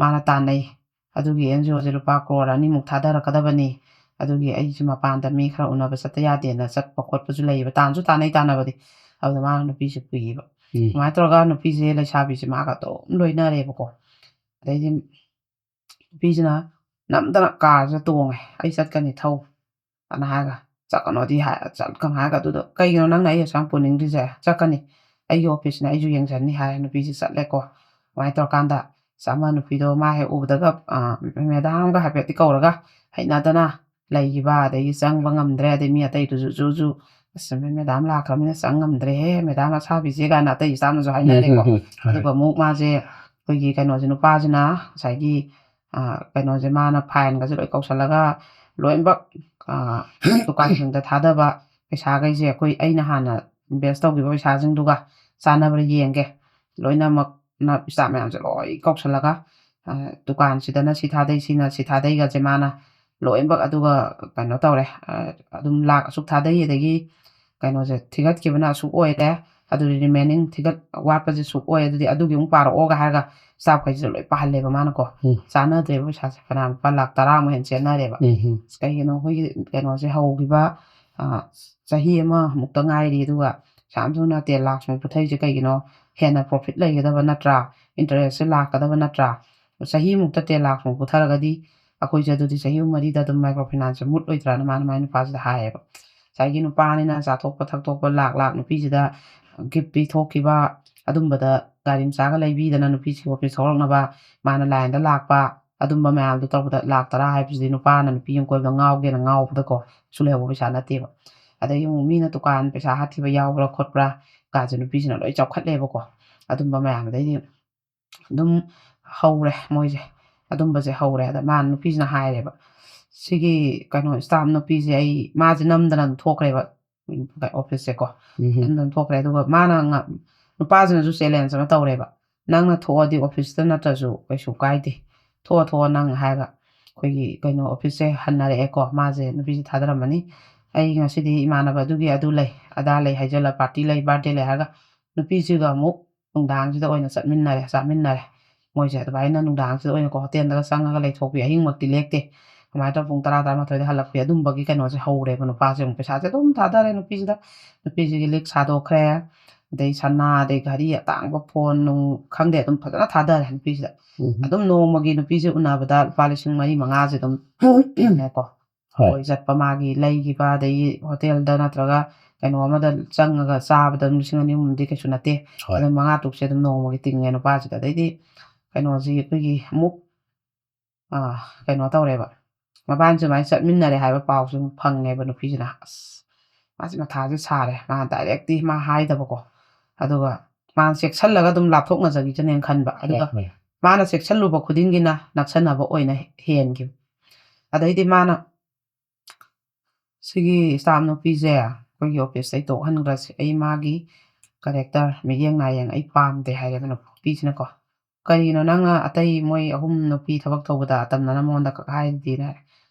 ꯃꯥꯅ ꯇꯥꯟꯅꯩ꯫ ꯑꯗꯨꯒꯤ ꯑꯦꯟ ꯖꯤ ꯑꯣꯁꯦ ꯂꯨꯄꯥ ꯀ꯭ꯔꯣꯔ ꯑꯅꯤꯃꯨꯛ ꯊꯥꯗꯔꯛꯀꯗꯕꯅꯤ, ꯑꯗꯨꯒꯤ ꯑꯩꯁꯦ ꯃꯄꯥꯟꯗ ꯃꯤ ꯈꯔ ꯎꯅꯕ ꯆꯠꯇ ꯌꯥꯗꯦꯅ ꯆꯠꯄ ꯈꯣꯠꯄꯁꯨ ꯂꯩꯌꯦꯕ, ꯇꯥꯟꯁꯨ ꯇꯥꯟꯅꯩ ꯇꯥꯟꯅꯕꯗꯤ꯫ ꯑꯗꯨꯗ ꯃꯥꯅ ꯅꯨꯄꯤꯁꯦ ꯄꯨꯏꯌꯦꯕ꯫ ꯎꯝ꯫ ꯑꯗꯨꯃꯥꯏꯅ ꯇꯧꯔꯒ ꯅꯨꯄꯤꯁꯦ, ꯂꯩꯁꯥꯕꯤꯁꯦ ꯃꯥꯒ ꯑꯗꯨꯝ ꯂꯣꯏꯅꯔꯦꯕꯀꯣ꯫ ꯑꯗꯩꯗꯤ ꯅꯨꯄꯤꯁꯤꯅ ꯅꯝꯗꯅ ꯀꯥꯔꯁꯦ ꯇꯣꯡꯉꯦ, "ꯑꯩ ꯆꯠꯀꯅꯤ, ꯊꯧ" ꯑꯅ ꯍꯥꯏꯔꯒ, "ꯆꯠꯀꯅꯣꯗꯤ" ꯍꯥꯏ, ꯆꯠꯀꯅꯣ ꯍꯥꯏꯔꯒ, ꯑꯗꯨꯗ, "ꯀꯩꯒꯤꯅꯣ ꯅꯪꯅ ꯑꯩ ꯑꯁꯨꯛ ꯌꯥꯝ ꯄꯨꯅꯤꯡꯗ꯭ꯔꯤꯁꯦ?" "ꯆꯠꯀꯅꯤ, ꯑꯩꯒꯤ ꯑꯣꯐꯤꯁꯅ ꯑꯩꯁꯨ ꯌꯦꯡꯖꯅꯤ" ꯍꯥꯏꯔ ꯅꯨꯄꯤꯁꯦ ꯆꯠꯂꯦꯀꯣ꯫ ꯑꯗꯨꯃꯥꯏꯅ ꯇꯧꯔꯀꯥꯟꯗ ꯑꯁ ꯑꯃ ꯅꯨꯄꯤꯗꯣ ꯃꯥ ꯍꯦꯛ ꯎꯕꯗꯒ, ꯑ, ꯃꯦꯗꯥꯝꯒ ꯍꯥꯏꯐꯦꯠꯇꯤ ꯀꯧꯔꯒ ꯍꯩꯅꯗꯅ ꯂꯩꯈꯤꯕ, ꯑꯗꯒꯤ ꯆꯪꯕ ꯉꯝꯗ꯭ꯔꯦ, ꯑꯗꯩ ꯃꯤ ꯑꯇꯩꯗꯨꯁꯨ ꯖꯨ ꯖꯨ, "ꯑꯁ, ꯃꯦꯗꯥꯝ ꯂꯥꯛꯈ꯭ꯔꯕꯅꯤꯅ ꯆꯪ ꯉꯝꯗ꯭ꯔꯦꯍꯦ, ꯃꯦꯗꯥꯝ ꯑꯁꯥꯕꯤꯁꯦ" ꯀꯥꯏꯅ ꯑꯇꯩ ꯏꯁꯇꯥꯐꯅꯁꯨ ꯍꯥꯏꯅꯔꯦꯀꯣ꯫ ꯎꯝ, ꯎꯝ, ꯎꯝ, ꯍꯣꯏ꯫ ꯑꯗꯨꯒ ꯑꯃꯨꯛ ꯃꯥꯁꯦ ꯑꯩꯈꯣꯏꯒꯤ ꯀꯩꯅꯣꯁꯦ, ꯅꯨꯄꯥꯁꯤꯅ ꯉꯁꯥꯏꯒꯤ, ꯑ, ꯀꯩꯅꯣꯁꯦ, ꯃꯥꯅ ꯐꯥꯏꯟꯒꯁꯦ ꯂꯣꯏ ꯀꯧꯁꯜꯂꯒ ꯂꯣꯏꯅꯃꯛ, ꯑ, ꯗꯨꯀꯥꯟꯁꯤꯡꯗ ꯊꯥꯗꯕ ꯄꯩꯁꯥꯈꯩꯁꯦ ꯑꯩꯈꯣꯏ, ꯑꯩꯅ ꯍꯥꯟꯅ ꯏꯟꯚꯦꯁ ꯇꯧꯈꯤꯕ ꯄꯩꯁꯥꯁꯤꯡꯗꯨꯒ ꯆꯥꯟꯅꯕ꯭ꯔꯥ ꯌꯦꯡꯒꯦ, ꯂꯣꯏꯅꯃꯛꯅ ꯏꯁꯇꯥꯐ ꯃꯌꯥꯝꯁꯦ ꯂꯣꯏ ꯀꯧꯁꯜꯂꯒ, ꯑ, ꯗꯨꯀꯥꯟꯁꯤꯗꯅ ꯁꯤ ꯊꯥꯗꯩ, ꯁꯤꯅ ꯁꯤ ꯊꯥꯗꯩꯒꯁꯦ ꯃꯥꯅ ꯂꯣꯏꯅꯃꯛ, ꯑꯗꯨꯒ ꯀꯩꯅꯣ ꯇꯧꯔꯦ, ꯑ, ꯑꯗꯨꯝ ꯂꯥꯛ ꯑꯁꯨꯛ ꯊꯥꯗꯩ, ꯑꯗꯒꯤ ꯀꯩꯅꯣꯁꯦ ꯊꯤꯒꯠꯈꯤꯕꯅ ꯑꯁꯨꯛ ꯑꯣꯏꯔꯦ, ꯑꯗꯨꯗꯤ ꯔꯤꯃꯦꯅꯤꯡ ꯊꯤꯒꯠ-, ꯋꯥꯠꯄꯁꯦ ꯁꯨꯛ ꯑꯣꯏ, ꯑꯗꯨꯗꯤ ꯑꯗꯨꯒꯤ ꯑꯃꯨꯛ ꯄꯥꯔꯛꯑꯣꯒ ꯍꯥꯏꯔꯒ ꯏꯁꯇꯥꯐꯈꯩꯁꯤꯗ ꯂꯣꯏ ꯄꯥꯍꯜꯂꯦꯕ ꯃꯥꯅꯀꯣ꯫ ꯎꯝ꯫ ꯆꯥꯟꯅꯗ꯭ꯔꯦꯕ ꯄꯩꯁꯥꯁꯦ, ꯐꯅꯌꯥꯝ ꯂꯨꯄꯥ ꯂꯥꯛ ꯇꯔꯥꯃꯨꯛ ꯍꯦꯟꯅ ꯆꯦꯟꯅꯔꯦꯕ꯫ ꯎꯝ, ꯎꯝ꯫ ꯑꯁ, ꯀꯩꯒꯤꯅꯣ ꯑꯩꯈꯣꯏꯒꯤ ꯀꯩꯅꯣꯁꯦ ꯍꯧꯈꯤꯕ, ꯑ, ꯆꯍꯤ ꯑꯃꯃꯨꯛꯇ ꯉꯥꯏꯔꯤ, ꯑꯗꯨꯒ ꯌꯥꯝ ꯊꯨꯅ ꯇꯦꯟ ꯂꯥꯛ ꯁꯨꯃꯥꯏꯅ ꯄꯨꯊꯩꯁꯦ ꯀꯩꯒꯤꯅꯣ? ꯍꯦꯟꯅ ꯄ꯭ꯔꯣꯐꯤꯠ ꯂꯩꯒꯗꯕ ꯅꯠꯇ꯭ꯔꯥ? ꯏꯟꯇꯔꯦꯁꯁꯦ ꯂꯥꯛꯀꯗꯕ ꯅꯠꯇ꯭ꯔꯥ? ꯆꯍꯤꯃꯨꯛꯇ ꯇꯦꯟ ꯂꯥꯛ ꯁꯨꯃꯥꯏꯅ ꯄꯨꯊꯔꯒꯗꯤ ꯑꯩꯈꯣꯏꯁꯦ ꯑꯗꯨꯗꯤ ꯆꯍꯤ ꯑꯍꯨꯝ ꯃꯔꯤꯗ ꯑꯗꯨꯝ ꯃꯥꯏꯀ꯭ꯔꯣ ꯐꯥꯏꯅꯥꯟꯁꯁꯦ ꯃꯨꯠꯂꯣꯏꯗ꯭ꯔꯥꯅ ꯃꯥꯅ ꯃꯥꯏ ꯅꯨꯄꯥꯁꯤꯗ ꯍꯥꯏꯌꯦꯕ꯫ ꯉꯁꯥꯏꯒꯤ ꯅꯨꯄꯥꯅꯤꯅ ꯆꯥꯊꯣꯛꯄ ꯊꯛꯇꯣꯛꯄ ꯂꯥꯛ ꯂꯥꯛ ꯅꯨꯄꯤꯁꯤꯗ ꯒꯤꯐ ꯄꯤꯊꯣꯛꯈꯤꯕ, ꯑꯗꯨꯝꯕꯗ ꯒꯥꯔꯤ ꯃꯆꯥꯒ ꯂꯩꯕꯤꯗꯅ ꯅꯨꯄꯤꯁꯤ ꯑꯣꯐꯤꯁ ꯊꯣꯛꯂꯛꯅꯕ ꯃꯥꯅ ꯂꯥꯏꯟꯗ ꯂꯥꯛꯄ, ꯑꯗꯨꯝꯕ ꯃꯌꯥꯝꯗꯣ ꯇꯧꯕꯗ ꯂꯥꯛ ꯇꯔꯥ ꯍꯥꯏꯕꯁꯤꯗꯤ ꯅꯨꯄꯥꯅ ꯅꯨꯄꯤ ꯑꯃ ꯀꯣꯏꯕꯗ ꯉꯥꯎꯒꯦꯅ ꯉꯥꯎꯕꯗꯀꯣ ꯀꯩꯁꯨ ꯂꯩꯍꯧꯕ ꯄꯩꯁꯥ ꯅꯠꯇꯦꯕ꯫ ꯑꯗꯒꯤ ꯑꯃꯨꯛ ꯃꯤꯅ ꯗꯨꯀꯥꯟ ꯄꯩꯁꯥ ꯍꯥꯠꯈꯤꯕ ꯌꯥꯎꯕ꯭ꯔꯥ ꯈꯣꯠꯄ꯭ꯔꯥ ꯀꯥꯁꯦ ꯅꯨꯄꯤꯁꯤꯅ ꯂꯣꯏ ꯆꯥꯎꯈꯠꯂꯦꯕꯀꯣ꯫ ꯑꯗꯨꯝꯕ ꯃꯌꯥꯝ ꯑꯗꯩꯗꯤ ꯑꯗꯨꯝ ꯍꯧꯔꯦ ꯃꯣꯏꯁꯦ꯫ ꯑꯗꯨꯝꯕꯁꯦ ꯍꯧꯔꯦ꯫ ꯑꯗ ꯃꯥ ꯅꯨꯄꯤꯁꯤꯅ ꯍꯥꯏꯔꯦꯕ, "ꯁꯤꯒꯤ ꯀꯩꯅꯣ staff ꯅꯨꯄꯤꯁꯦ ꯑꯩ", ꯃꯥꯁꯦ ꯅꯝꯗꯅ ꯑꯗꯨꯝ ꯊꯣꯛꯈ꯭ꯔꯦꯕ ꯑꯣꯐꯤꯁꯁꯦꯀꯣ꯫ ꯎꯝ꯫ ꯅꯝꯗꯅ ꯊꯣꯛꯈ꯭ꯔꯦ꯫ ꯑꯗꯨꯒ ꯃꯥꯅ ꯉ-, ꯅꯨꯄꯥꯁꯤꯅꯁꯨ challenge ꯑꯃ ꯇꯧꯔꯦꯕ, "ꯅꯪꯅ ꯊꯣꯛꯑꯗꯤ ꯑꯣꯐꯤꯁꯇ ꯅꯠꯇ꯭ꯔꯁꯨ ꯀꯩꯁꯨ ꯀꯥꯏꯗꯦ, ꯊꯣꯛꯑꯣ ꯊꯣꯛꯑꯣ ꯅꯪ" ꯍꯥꯏꯔꯒ꯫ ꯑꯩꯈꯣꯏꯒꯤ ꯀꯩꯅꯣ ꯑꯣꯐꯤꯁꯁꯦ ꯍꯟꯅꯔꯛꯑꯦꯀꯣ꯫ ꯃꯥꯁꯦ ꯅꯨꯄꯤꯁꯦ ꯊꯥꯗꯔꯝꯃꯅꯤ꯫ "ꯑꯩ ꯉꯁꯤꯗꯤ ꯏꯃꯥꯟꯅꯕ ꯑꯗꯨꯒꯤ ꯑꯗꯨ ꯂꯩ, ꯑꯗꯥ ꯂꯩ" ꯍꯥꯏꯖꯜꯂ, party ꯂꯩ, birthday ꯂꯩ ꯍꯥꯏꯔꯒ ꯅꯨꯄꯤꯁꯤꯒ ꯑꯃꯨꯛ ꯅꯨꯡꯗꯥꯡꯁꯤꯗ ꯑꯣꯏꯅ ꯆꯠꯃꯤꯟꯅꯔꯦ, ꯆꯥꯃꯤꯟꯅꯔꯦ꯫ ꯃꯣꯏꯁꯦ ꯑꯗꯨꯃꯥꯏꯅ ꯅꯨꯡꯗꯥꯡꯁꯤꯗ ꯑꯣꯏꯅꯀꯣ ꯍꯣꯇꯦꯜꯗꯒ ꯆꯪꯉꯒ ꯂꯩꯊꯣꯛꯄꯤ, ꯑꯍꯤꯡꯃꯛꯇꯤ ꯂꯦꯛꯇꯦ꯫ ꯑꯗꯨꯃꯥꯏꯅ ꯇꯧꯔ ꯄꯨꯡ ꯇꯔꯥ, ꯇꯔꯥꯃꯥꯊꯣꯏꯗ ꯍꯜꯂꯛꯄꯤ, ꯑꯗꯨꯝꯕꯒꯤ ꯀꯩꯅꯣꯁꯦ ꯍꯧꯔꯦꯕ꯫ ꯅꯨꯄꯥꯁꯦ ꯑꯃꯨꯛ ꯄꯩꯁꯥꯁꯦ ꯑꯗꯨꯝ ꯊꯥꯗꯔꯦ ꯅꯨꯄꯤꯁꯤꯗ꯫ ꯅꯨꯄꯤꯁꯤꯒꯤ ꯂꯤꯛ ꯁꯥꯗꯣꯛꯈ꯭ꯔꯦ, ꯑꯗꯩ ꯁꯅꯥ, ꯑꯗꯩ ꯘꯔꯤ ꯑꯇꯥꯡꯕ, ꯐꯣꯟ ꯅꯨꯡ ꯈꯪꯗꯦ, ꯑꯗꯨꯝ ꯐꯖꯅ ꯊꯥꯗꯔꯦ ꯅꯨꯄꯤꯁꯤꯗ꯫ ꯎꯝ꯫ ꯑꯗꯨꯝ ꯅꯣꯡꯃꯒꯤ ꯅꯨꯄꯤꯁꯦ ꯎꯅꯕꯗ ꯂꯨꯄꯥ ꯂꯤꯁꯤꯡ ꯃꯔꯤ ꯃꯉꯥꯁꯦ ꯑꯗꯨꯝ ꯐꯪꯉꯦꯀꯣ꯫ ꯍꯣꯏ꯫ ꯀꯣꯏ ꯆꯠꯄ ꯃꯥꯒꯤ ꯂꯩꯈꯤꯕ, ꯑꯗꯒꯤ ꯍꯣꯇꯦꯜꯗ ꯅꯠꯇ꯭ꯔꯒ ꯀꯩꯅꯣ ꯑꯃꯗ ꯆꯪꯉꯒ ꯆꯥꯕꯗ ꯑꯗꯨꯝ ꯂꯤꯁꯤꯡ ꯑꯅꯤ ꯑꯍꯨꯝꯗꯤ ꯀꯩꯁꯨ ꯅꯠꯇꯦ꯫ ꯍꯣꯏ꯫ ꯑꯗꯨꯝ ꯃꯉꯥ ꯇꯔꯨꯛꯁꯦ ꯑꯗꯨꯝ ꯅꯣꯡꯃꯒꯤ ꯇꯤꯡꯉꯦ ꯅꯨꯄꯥꯁꯤꯗ꯫ ꯑꯗꯩꯗꯤ ꯀꯩꯅꯣꯁꯤ ꯑꯩꯈꯣꯏꯒꯤ ꯑꯃꯨꯛ, ꯑ, ꯀꯩꯅꯣ ꯇꯧꯔꯦꯕ꯫ ꯃꯕꯥꯅꯤ ꯁꯨꯃꯥꯏꯅ ꯆꯠꯃꯤꯟꯅꯔꯦ ꯍꯥꯏꯕ ꯄꯥꯎꯁꯦ ꯑꯃꯨꯛ ꯐꯪꯉꯦꯕ ꯅꯨꯄꯤꯁꯤꯅ꯫ ꯑꯁ, ꯃꯥꯁꯤ ꯃꯊꯥꯁꯦ ꯁꯥꯔꯦ꯫ ꯃꯥ directꯇꯤ ꯃꯥ ꯍꯥꯏꯗꯕꯀꯣ꯫ ꯑꯗꯨꯒ ꯃꯥꯅ ꯆꯦꯛꯁꯤꯜꯂꯒ ꯑꯗꯨꯝ ꯂꯥꯞꯊꯣꯛꯅꯖꯈꯤꯁꯅꯦꯅ ꯈꯟꯕ꯫ ꯑꯗꯨꯒ ꯍꯣꯏ, ꯍꯣꯏ꯫ ꯃꯥꯅ ꯆꯦꯛꯁꯤꯜꯂꯨꯕ ꯈꯨꯗꯤꯡꯒꯤꯅ ꯅꯛꯁꯟꯅꯕ ꯑꯣꯏꯅ ꯍꯦꯟꯈꯤꯕ꯫ ꯑꯗꯩꯗꯤ ꯃꯥꯅ ꯁꯤꯒꯤ staff ꯅꯨꯄꯤꯁꯦ ꯑꯩꯈꯣꯏꯒꯤ ꯑꯣꯐꯤꯁꯇꯩ ꯇꯣꯛꯍꯟꯈ꯭ꯔꯁꯦ, ꯑꯩ ꯃꯥꯒꯤ character, ꯃꯤꯠꯌꯦꯡ ꯅꯥꯌꯦꯡ ꯑꯩ ꯄꯥꯝꯗꯦ ꯍꯥꯏꯔꯦꯕ ꯅꯨꯄꯤꯁꯤꯅꯀꯣ꯫ "ꯀꯔꯤꯒꯤꯅꯣ ꯅꯪꯅ ꯑꯇꯩ ꯃꯣꯏ ꯑꯍꯨꯝ ꯅꯨꯄꯤ ꯊꯕꯛ ꯇꯧꯕꯗ ꯑꯇꯝꯅꯅ ꯃꯉꯣꯟꯗ ꯈꯛ ꯍꯥꯏꯔꯤꯗꯤꯅ?" ꯍꯥꯏꯔꯦ꯫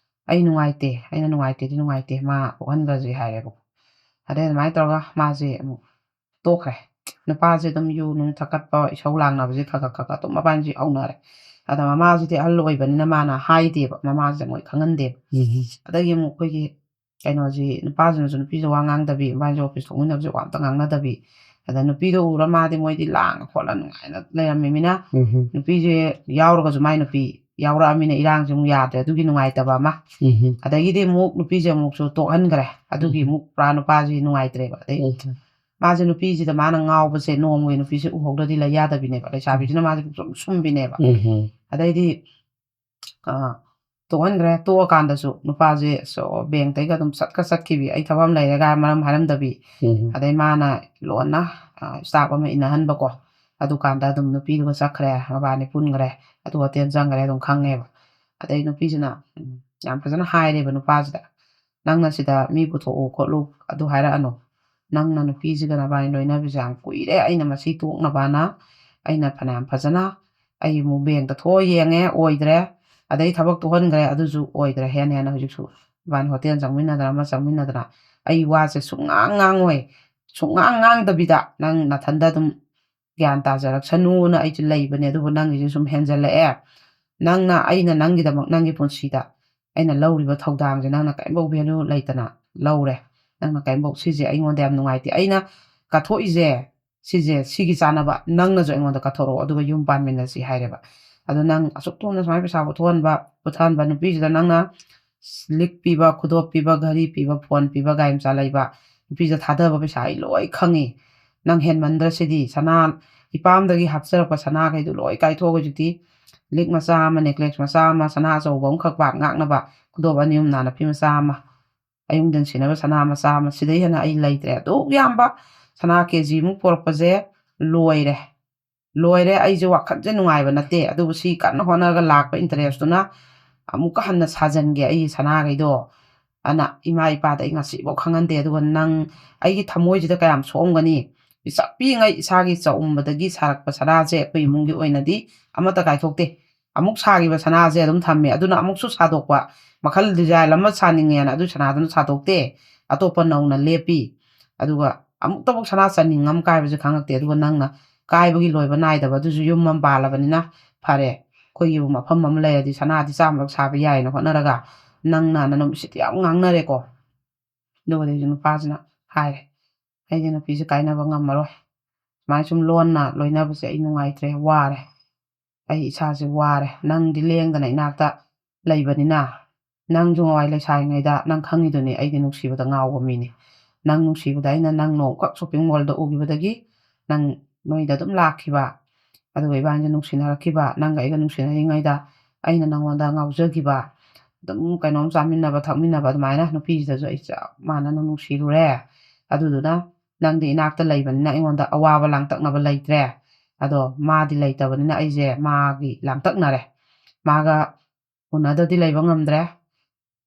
"ꯑꯩ ꯅꯨꯡꯉꯥꯏꯇꯦ, ꯑꯩꯅ ꯅꯨꯡꯉꯥꯏꯇꯦꯗꯤ ꯅꯨꯡꯉꯥꯏꯇꯦ, ꯃꯥ ꯇꯣꯛꯍꯟꯈ꯭ꯔꯁꯦ" ꯍꯥꯏꯔꯦꯕꯀꯣ꯫ ꯑꯗꯩ ꯑꯗꯨꯃꯥꯏꯅ ꯇꯧꯔꯒ ꯃꯥꯁꯦ ꯑꯃꯨꯛ ꯇꯣꯛꯈ꯭ꯔꯦ꯫ ꯅꯨꯄꯥꯁꯦ ꯑꯗꯨꯝ ꯌꯨ ꯅꯨꯡ ꯊꯛꯀꯠꯄ, ꯏꯁꯧ ꯂꯥꯡꯅꯕꯁꯦ ꯈꯔ ꯈꯔ ꯈꯔ ꯈꯔ ꯑꯗꯨꯝ ꯃꯕꯥꯅꯤꯁꯦ ꯍꯧꯅꯔꯦ꯫ ꯑꯗ ꯃꯃꯥꯁꯤꯗꯤ ꯑꯍꯜ ꯑꯣꯏꯕꯅꯤꯅ ꯃꯥꯅ ꯍꯥꯏꯗꯦꯕ, ꯃꯃꯥꯁꯤꯗ ꯃꯣꯏ ꯈꯪꯍꯟꯗꯦꯕ꯫ ꯎꯝ꯫ ꯑꯗꯒꯤ ꯑꯃꯨꯛ ꯑꯩꯈꯣꯏꯒꯤ ꯀꯩꯅꯣꯁꯤ, ꯅꯨꯄꯥꯁꯤꯅꯁꯨ ꯅꯨꯄꯤꯁꯦ ꯋꯥ ꯉꯥꯡꯗꯕꯤ, ꯃꯕꯥꯅꯤꯁꯦ ꯑꯣꯐꯤꯁ ꯊꯣꯛꯃꯤꯟꯅꯕꯁꯦ ꯋꯥ ꯑꯝꯇ ꯉꯥꯡꯅꯗꯕꯤ꯫ ꯑꯗ ꯅꯨꯄꯤꯗꯣ ꯎꯔ ꯃꯥꯗꯤ ꯃꯣꯏꯗꯤ ꯂꯥꯡꯉ ꯈꯣꯠꯂ ꯅꯨꯡꯉꯥꯏꯅ ꯂꯩꯔꯝꯃꯤꯃꯤꯅ, ꯎꯝ꯫ ꯅꯨꯄꯤꯁꯦ ꯌꯥꯎꯔꯒꯁꯨ ꯃꯥꯏ ꯅꯨꯄꯤ ꯌꯥꯎꯔꯛꯑꯃꯤꯅ ꯏꯔꯥꯡꯁꯦ ꯑꯃꯨꯛ ꯌꯥꯗ꯭ꯔꯦ, ꯑꯗꯨꯒꯤ ꯅꯨꯡꯉꯥꯏꯇꯕ ꯑꯃ꯫ ꯎꯝ꯫ ꯑꯗꯒꯤꯗꯤ ꯑꯃꯨꯛ ꯅꯨꯄꯤꯁꯦ ꯑꯃꯨꯛꯁꯨ ꯇꯣꯛꯍꯟꯈ꯭ꯔꯦ, ꯑꯗꯨꯒꯤ ꯎꯝ꯫ ꯑꯃꯨꯛ ꯄꯨꯔꯥ ꯅꯨꯄꯥꯁꯤ ꯅꯨꯡꯉꯥꯏꯇ꯭ꯔꯦꯕ꯫ ꯑꯗꯩ ꯎꯝ꯫ ꯃꯥꯁꯦ ꯅꯨꯄꯤꯁꯤꯗ ꯃꯥꯅ ꯉꯥꯎꯕꯁꯦ ꯅꯣꯡꯃꯒꯤ ꯅꯨꯄꯤꯁꯦ ꯎꯍꯧꯗ꯭ꯔꯗꯤ ꯂꯩ ꯌꯥꯗꯕꯤꯅꯦꯕ, ꯂꯩꯁꯥꯕꯤꯁꯤꯅ ꯃꯥꯁꯦ ꯁꯨꯝ ꯁꯨꯝꯕꯤꯅꯦꯕ꯫ ꯎꯝ꯫ ꯑꯗꯩꯗꯤ ꯑ, ꯇꯣꯛꯍꯟꯈ꯭ꯔꯦ꯫ ꯇꯣꯛꯑꯀꯥꯟꯗꯁꯨ ꯅꯨꯄꯥꯁꯦ ꯕꯦꯡꯇꯩꯒ ꯑꯗꯨꯝ ꯆꯠꯀ ꯆꯠꯈꯤꯕꯤ, ꯑꯩ ꯊꯕꯛ ꯑꯃ ꯂꯩꯔꯦꯒ ꯃꯔꯝ ꯍꯥꯏꯔꯝꯗꯕꯤ꯫ ꯑꯗꯩ ꯃꯥꯅ ꯂꯣꯟꯅ ꯁ꯭ꯇꯥꯐ ꯑꯃ ꯏꯟꯅꯍꯟꯕꯀꯣ꯫ ꯑꯗꯨꯀꯥꯟꯗ ꯑꯗꯨꯝ ꯅꯨꯄꯤꯗꯨꯒ ꯆꯠꯈ꯭ꯔꯦ, ꯃꯕꯥꯅꯤ ꯄꯨꯟꯈ꯭ꯔꯦ꯫ ꯑꯗꯨ ꯍꯣꯇꯦꯜ ꯆꯪꯈ꯭ꯔꯦ ꯑꯗꯨꯝ ꯈꯪꯉꯦꯕ꯫ ꯑꯗꯩ ꯅꯨꯄꯤꯁꯤꯅ ꯎꯝ, ꯌꯥꯝ ꯐꯖꯅ ꯍꯥꯏꯔꯦꯕ ꯅꯨꯄꯥꯁꯤꯗ, "ꯅꯪꯅ ꯁꯤꯗ ꯃꯤ ꯄꯨꯊꯣꯛꯎ ꯈꯣꯠꯂꯨ ꯑꯗꯨ ꯍꯥꯏꯔꯛꯑꯅꯨ꯫ ꯅꯪꯅ ꯅꯨꯄꯤꯁꯤꯒ ꯅꯕꯥꯅꯤ ꯂꯣꯏꯅꯕꯁꯦ ꯌꯥꯝ ꯀꯨꯏꯔꯦ꯫ ꯑꯩꯅ ꯃꯁꯤ ꯇꯣꯛꯅꯕꯅ ꯑꯩꯅ ꯐꯅꯌꯥꯝ ꯐꯖꯅ ꯑꯩ ꯑꯃꯨꯛ ꯕꯦꯡꯇ ꯊꯣꯛꯑ ꯌꯦꯡꯉꯦ, ꯑꯣꯏꯗ꯭ꯔꯦ꯫ ꯑꯗꯩ ꯊꯕꯛ ꯇꯣꯛꯍꯟꯈ꯭ꯔꯦ, ꯑꯗꯨꯁꯨ ꯑꯣꯏꯗ꯭ꯔꯦ꯫ ꯍꯦꯟꯅ ꯍꯦꯟꯅ ꯍꯧꯖꯤꯛꯁꯨ ꯏꯕꯥꯅꯤ ꯍꯣꯇꯦꯜ ꯆꯪꯃꯤꯟꯅꯗꯅ ꯑꯃ ꯆꯪꯃꯤꯟꯅꯗꯅ ꯑꯩ ꯋꯥꯁꯦ ꯁꯨꯡꯉꯥꯡ ꯉꯥꯡꯉꯣꯏ꯫ ꯁꯨꯡꯉꯥꯡ ꯉꯥꯡꯗꯕꯤꯗ ꯅꯪ ꯅꯊꯟꯗ ꯑꯗꯨꯝ ꯒ꯭ꯌꯥꯟ ꯇꯥꯖꯔꯛꯁꯅꯨꯅ ꯑꯩꯁꯨ ꯂꯩꯕꯅꯦ꯫ ꯑꯗꯨꯕꯨ ꯅꯪꯒꯤꯁꯦ ꯁꯨꯝ ꯍꯦꯟꯖꯜꯂꯛꯑꯦ꯫ ꯅꯪꯅ, ꯑꯩꯅ ꯅꯪꯒꯤꯗꯃꯛ ꯅꯪꯒꯤ ꯄꯨꯟꯁꯤꯗ ꯑꯩꯅ ꯂꯧꯔꯤꯕ ꯊꯧꯗꯥꯡꯁꯦ ꯅꯪꯅ ꯀꯔꯤꯝꯐꯥꯎ ꯚꯦꯂꯨ ꯂꯩꯇꯅ ꯂꯧꯔꯦ꯫ ꯅꯪꯅ ꯀꯔꯤꯝꯐꯥꯎ, ꯁꯤꯁꯦ ꯑꯩꯉꯣꯟꯗ ꯌꯥꯝ ꯅꯨꯡꯉꯥꯏꯇꯦ꯫ ꯑꯩꯅ ꯀꯠꯊꯣꯛꯏꯁꯦ ꯁꯤꯁꯦ, ꯁꯤꯒꯤ ꯆꯥꯅꯕ ꯅꯪꯅꯁꯨ ꯑꯩꯉꯣꯟꯗ ꯀꯠꯊꯣꯔꯛꯑꯣ, ꯑꯗꯨꯒ ꯌꯨꯝ ꯄꯥꯟꯃꯤꯟꯅꯁꯤ ꯍꯥꯏꯔꯦꯕ꯫ ꯑꯗꯣ ꯅꯪ ꯑꯁꯨꯛ ꯊꯨꯅ ꯁꯨꯃꯥꯏꯅ ꯄꯩꯁꯥ ꯄꯨꯊꯣꯛꯍꯟꯕ, ꯄꯨꯊꯍꯟꯕ ꯅꯨꯄꯤꯁꯤꯗ ꯅꯪꯅ ꯂꯤꯛ ꯄꯤꯕ, ꯈꯨꯗꯣꯞ ꯄꯤꯕ, ꯘꯔꯤ ꯄꯤꯕ, ꯐꯣꯟ ꯄꯤꯕ, ꯒꯥꯔꯤ ꯃꯆꯥ ꯂꯩꯕ, ꯅꯨꯄꯤꯁꯤꯗ ꯊꯥꯗꯕ ꯄꯩꯁꯥ ꯑꯩ ꯂꯣꯏ ꯈꯪꯉꯤ꯫ ꯅꯪ ꯍꯦꯟꯃꯟꯗ꯭ꯔ ꯁꯤꯗꯤ? ꯁꯅꯥ ꯏꯄꯥꯝꯗꯒꯤ ꯍꯥꯞꯆꯔꯛꯄ ꯁꯅꯥꯈꯩꯗꯣ ꯂꯣꯏ ꯀꯥꯏꯊꯣꯛꯑꯒ ꯍꯧꯖꯤꯛꯇꯤ ꯂꯤꯛ ꯃꯆꯥ ꯑꯃ, ꯅꯦꯀ꯭ꯂꯦꯁ ꯃꯆꯥ ꯑꯃ, ꯁꯅꯥ ꯑꯆꯧꯕ ꯑꯃꯈꯛ ꯄꯥꯛ ꯉꯥꯛꯅꯕ, ꯈꯨꯗꯣꯞ ꯑꯅꯤ ꯑꯍꯨꯝ ꯅꯥꯟꯅꯐꯤ ꯃꯆꯥ ꯑꯃ, ꯑꯌꯨꯛ ꯅꯨꯡꯊꯤꯟ ꯁꯤꯅꯕ ꯁꯅꯥ ꯃꯆꯥ ꯑꯃ, ꯁꯤꯗꯩ ꯍꯦꯟꯅ ꯑꯩ ꯂꯩꯇ꯭ꯔꯦ꯫ ꯑꯗꯨꯛ ꯌꯥꯝꯕ ꯁꯅꯥ ꯀꯦ ꯖꯤ ꯃꯨꯛ ꯄꯣꯔꯛꯄꯁꯦ ꯂꯣꯏꯔꯦ꯫ ꯂꯣꯏꯔꯦ, ꯑꯩꯁꯦ ꯋꯥꯈꯜꯁꯦ ꯅꯨꯡꯉꯥꯏꯕ ꯅꯠꯇꯦ꯫ ꯑꯗꯨꯕꯨ ꯁꯤ ꯀꯟꯅ ꯍꯣꯠꯅꯔꯒ ꯂꯥꯛꯄ ꯏꯟꯇꯔꯦꯁꯇꯨꯅ ꯑꯃꯨꯛꯀ ꯍꯟꯅ ꯁꯥꯖꯟꯒꯦ ꯑꯩꯒꯤ ꯁꯅꯥꯈꯩꯗꯣ꯫ ꯑꯅ ꯏꯃꯥ ꯏꯄꯥꯗ ꯑꯩ ꯉꯁꯤꯐꯥꯎ ꯈꯪꯍꯟꯗꯦ꯫ ꯑꯗꯨꯒ ꯅꯪ ꯑꯩꯒꯤ ꯊꯃꯣꯏꯁꯤꯗ ꯀꯌꯥꯝ ꯁꯣꯛꯑꯝꯒꯅꯤ꯫ ꯄꯤꯁꯛ ꯄꯤꯛꯏꯉꯩ ꯏꯁꯥꯒꯤ ꯆꯥꯎꯝꯕꯗꯒꯤ ꯁꯥꯔꯛꯄ ꯁꯅꯥꯁꯦ ꯑꯩꯈꯣꯏ ꯏꯃꯨꯡꯒꯤ ꯑꯣꯏꯅꯗꯤ ꯑꯃꯠꯇ ꯀꯥꯏꯊꯣꯛꯇꯦ꯫ ꯑꯃꯨꯛ ꯁꯥꯈꯤꯕ ꯁꯅꯥꯁꯦ ꯑꯗꯨꯝ ꯊꯝꯃꯦ꯫ ꯑꯗꯨꯅ ꯑꯃꯨꯛꯁꯨ ꯁꯥꯗꯣꯛꯄ, ꯃꯈꯜ ꯗꯤꯖꯥꯏꯟ ꯑꯃ ꯁꯥꯅꯤꯡꯉꯦꯅ ꯑꯗꯨ ꯁꯅꯥꯗꯨꯅ ꯁꯥꯗꯣꯛꯇꯦ꯫ ꯑꯇꯣꯞꯄ ꯅꯧꯅ ꯂꯦꯞꯄꯤ꯫ ꯑꯗꯨꯒ ꯑꯃꯨꯛꯇꯐꯥꯎ ꯁꯅꯥ ꯆꯅꯤꯡ ꯑꯃ ꯀꯥꯏꯕꯁꯦ ꯈꯪꯉꯛꯇꯦ꯫ ꯑꯗꯨꯒ ꯅꯪꯅ ꯀꯥꯏꯕꯒꯤ ꯂꯣꯏꯕ ꯅꯥꯏꯗꯕ, ꯑꯗꯨꯁꯨ ꯌꯨꯝ ꯑꯃ ꯄꯥꯜꯂꯕꯅꯤꯅ ꯐꯔꯦ꯫ ꯑꯩꯈꯣꯏꯒꯤꯕꯨ ꯃꯐꯝ ꯑꯃ ꯂꯩꯔꯗꯤ ꯁꯅꯥꯗꯤ ꯆꯥꯝꯃꯔꯛ ꯁꯥꯕ ꯌꯥꯏꯅ ꯍꯣꯠꯅꯔꯒ ꯅꯪꯅ ꯅꯅꯨꯡꯁꯤꯠ ꯌꯥꯝ ꯉꯥꯡꯅꯔꯦꯀꯣ꯫ ꯑꯗꯨꯒꯗꯤ ꯍꯧꯖꯤꯛ ꯅꯨꯄꯥꯁꯤꯅ ꯍꯥꯏꯔꯦ, "ꯑꯩꯗꯤ ꯅꯨꯄꯤꯁꯦ ꯀꯥꯏꯅꯕ ꯉꯝꯃꯔꯣꯏ꯫ ꯁꯨꯃꯥꯏꯅ ꯁꯨꯝ ꯂꯣꯟꯅ ꯂꯣꯏꯅꯕꯁꯦ ꯑꯩ ꯅꯨꯡꯉꯥꯏꯇ꯭ꯔꯦ, ꯋꯥꯔꯦ꯫ ꯑꯩ ꯏꯁꯥꯁꯦ ꯋꯥꯔꯦ꯫ ꯅꯪꯗꯤ ꯂꯦꯡꯗꯅ ꯏꯅꯥꯛꯇ ꯂꯩꯕꯅꯤꯅ, ꯅꯪꯁꯨ ꯉꯋꯥꯏ ꯂꯩꯁꯥꯔꯤꯉꯩꯗ ꯅꯪ ꯈꯪꯉꯤꯗꯨꯅꯤ ꯑꯩꯗꯤ ꯅꯨꯡꯁꯤꯕꯗ ꯉꯥꯎꯕ ꯃꯤꯅꯤ꯫ ꯅꯪ ꯅꯨꯡꯁꯤꯕꯗ ꯑꯩꯅ ꯅꯪ ꯅꯣꯡꯈꯛ ꯁꯣꯄꯤꯡ ꯃꯣꯜꯗ ꯎꯈꯤꯕꯗꯒꯤ ꯅꯪ ꯅꯣꯏꯗ ꯑꯗꯨꯝ ꯂꯥꯛꯈꯤꯕ꯫ ꯑꯗꯨꯒ ꯏꯕꯥꯅꯤꯁꯦ ꯅꯨꯡꯁꯤꯅꯔꯛꯈꯤꯕ꯫ ꯅꯪꯒ ꯑꯩꯒ ꯅꯨꯡꯁꯤꯅꯔꯤꯉꯩꯗ ꯑꯩꯅ ꯅꯪꯉꯣꯟꯗ ꯉꯥꯎꯖꯈꯤꯕ꯫ ꯑꯗꯨꯝ ꯀꯩꯅꯣꯝ ꯆꯥꯃꯤꯟꯅꯕ ꯊꯛꯃꯤꯟꯅꯕ ꯑꯗꯨꯃꯥꯏꯅ ꯅꯨꯄꯤꯁꯤꯗꯁꯨ ꯑꯩ ꯆꯞ ꯃꯥꯟꯅꯅ ꯅꯨꯡꯁꯤꯔꯨꯔꯦ꯫ ꯑꯗꯨꯗꯨꯅ ꯅꯪꯗꯤ ꯏꯅꯥꯛꯇ ꯂꯩꯕꯅꯤꯅ ꯑꯩꯉꯣꯟꯗ ꯑꯋꯥꯕ ꯂꯥꯡꯇꯛꯅꯕ ꯂꯩꯇ꯭ꯔꯦ꯫ ꯑꯗꯣ ꯃꯥꯗꯤ ꯂꯩꯇꯕꯅꯤꯅ ꯑꯩꯁꯦ ꯃꯥꯒꯤ ꯂꯥꯡꯇꯛꯅꯔꯦ꯫ ꯃꯥꯒ ꯎꯅꯗꯗꯤ ꯂꯩꯕ ꯉꯝꯗ꯭ꯔꯦ꯫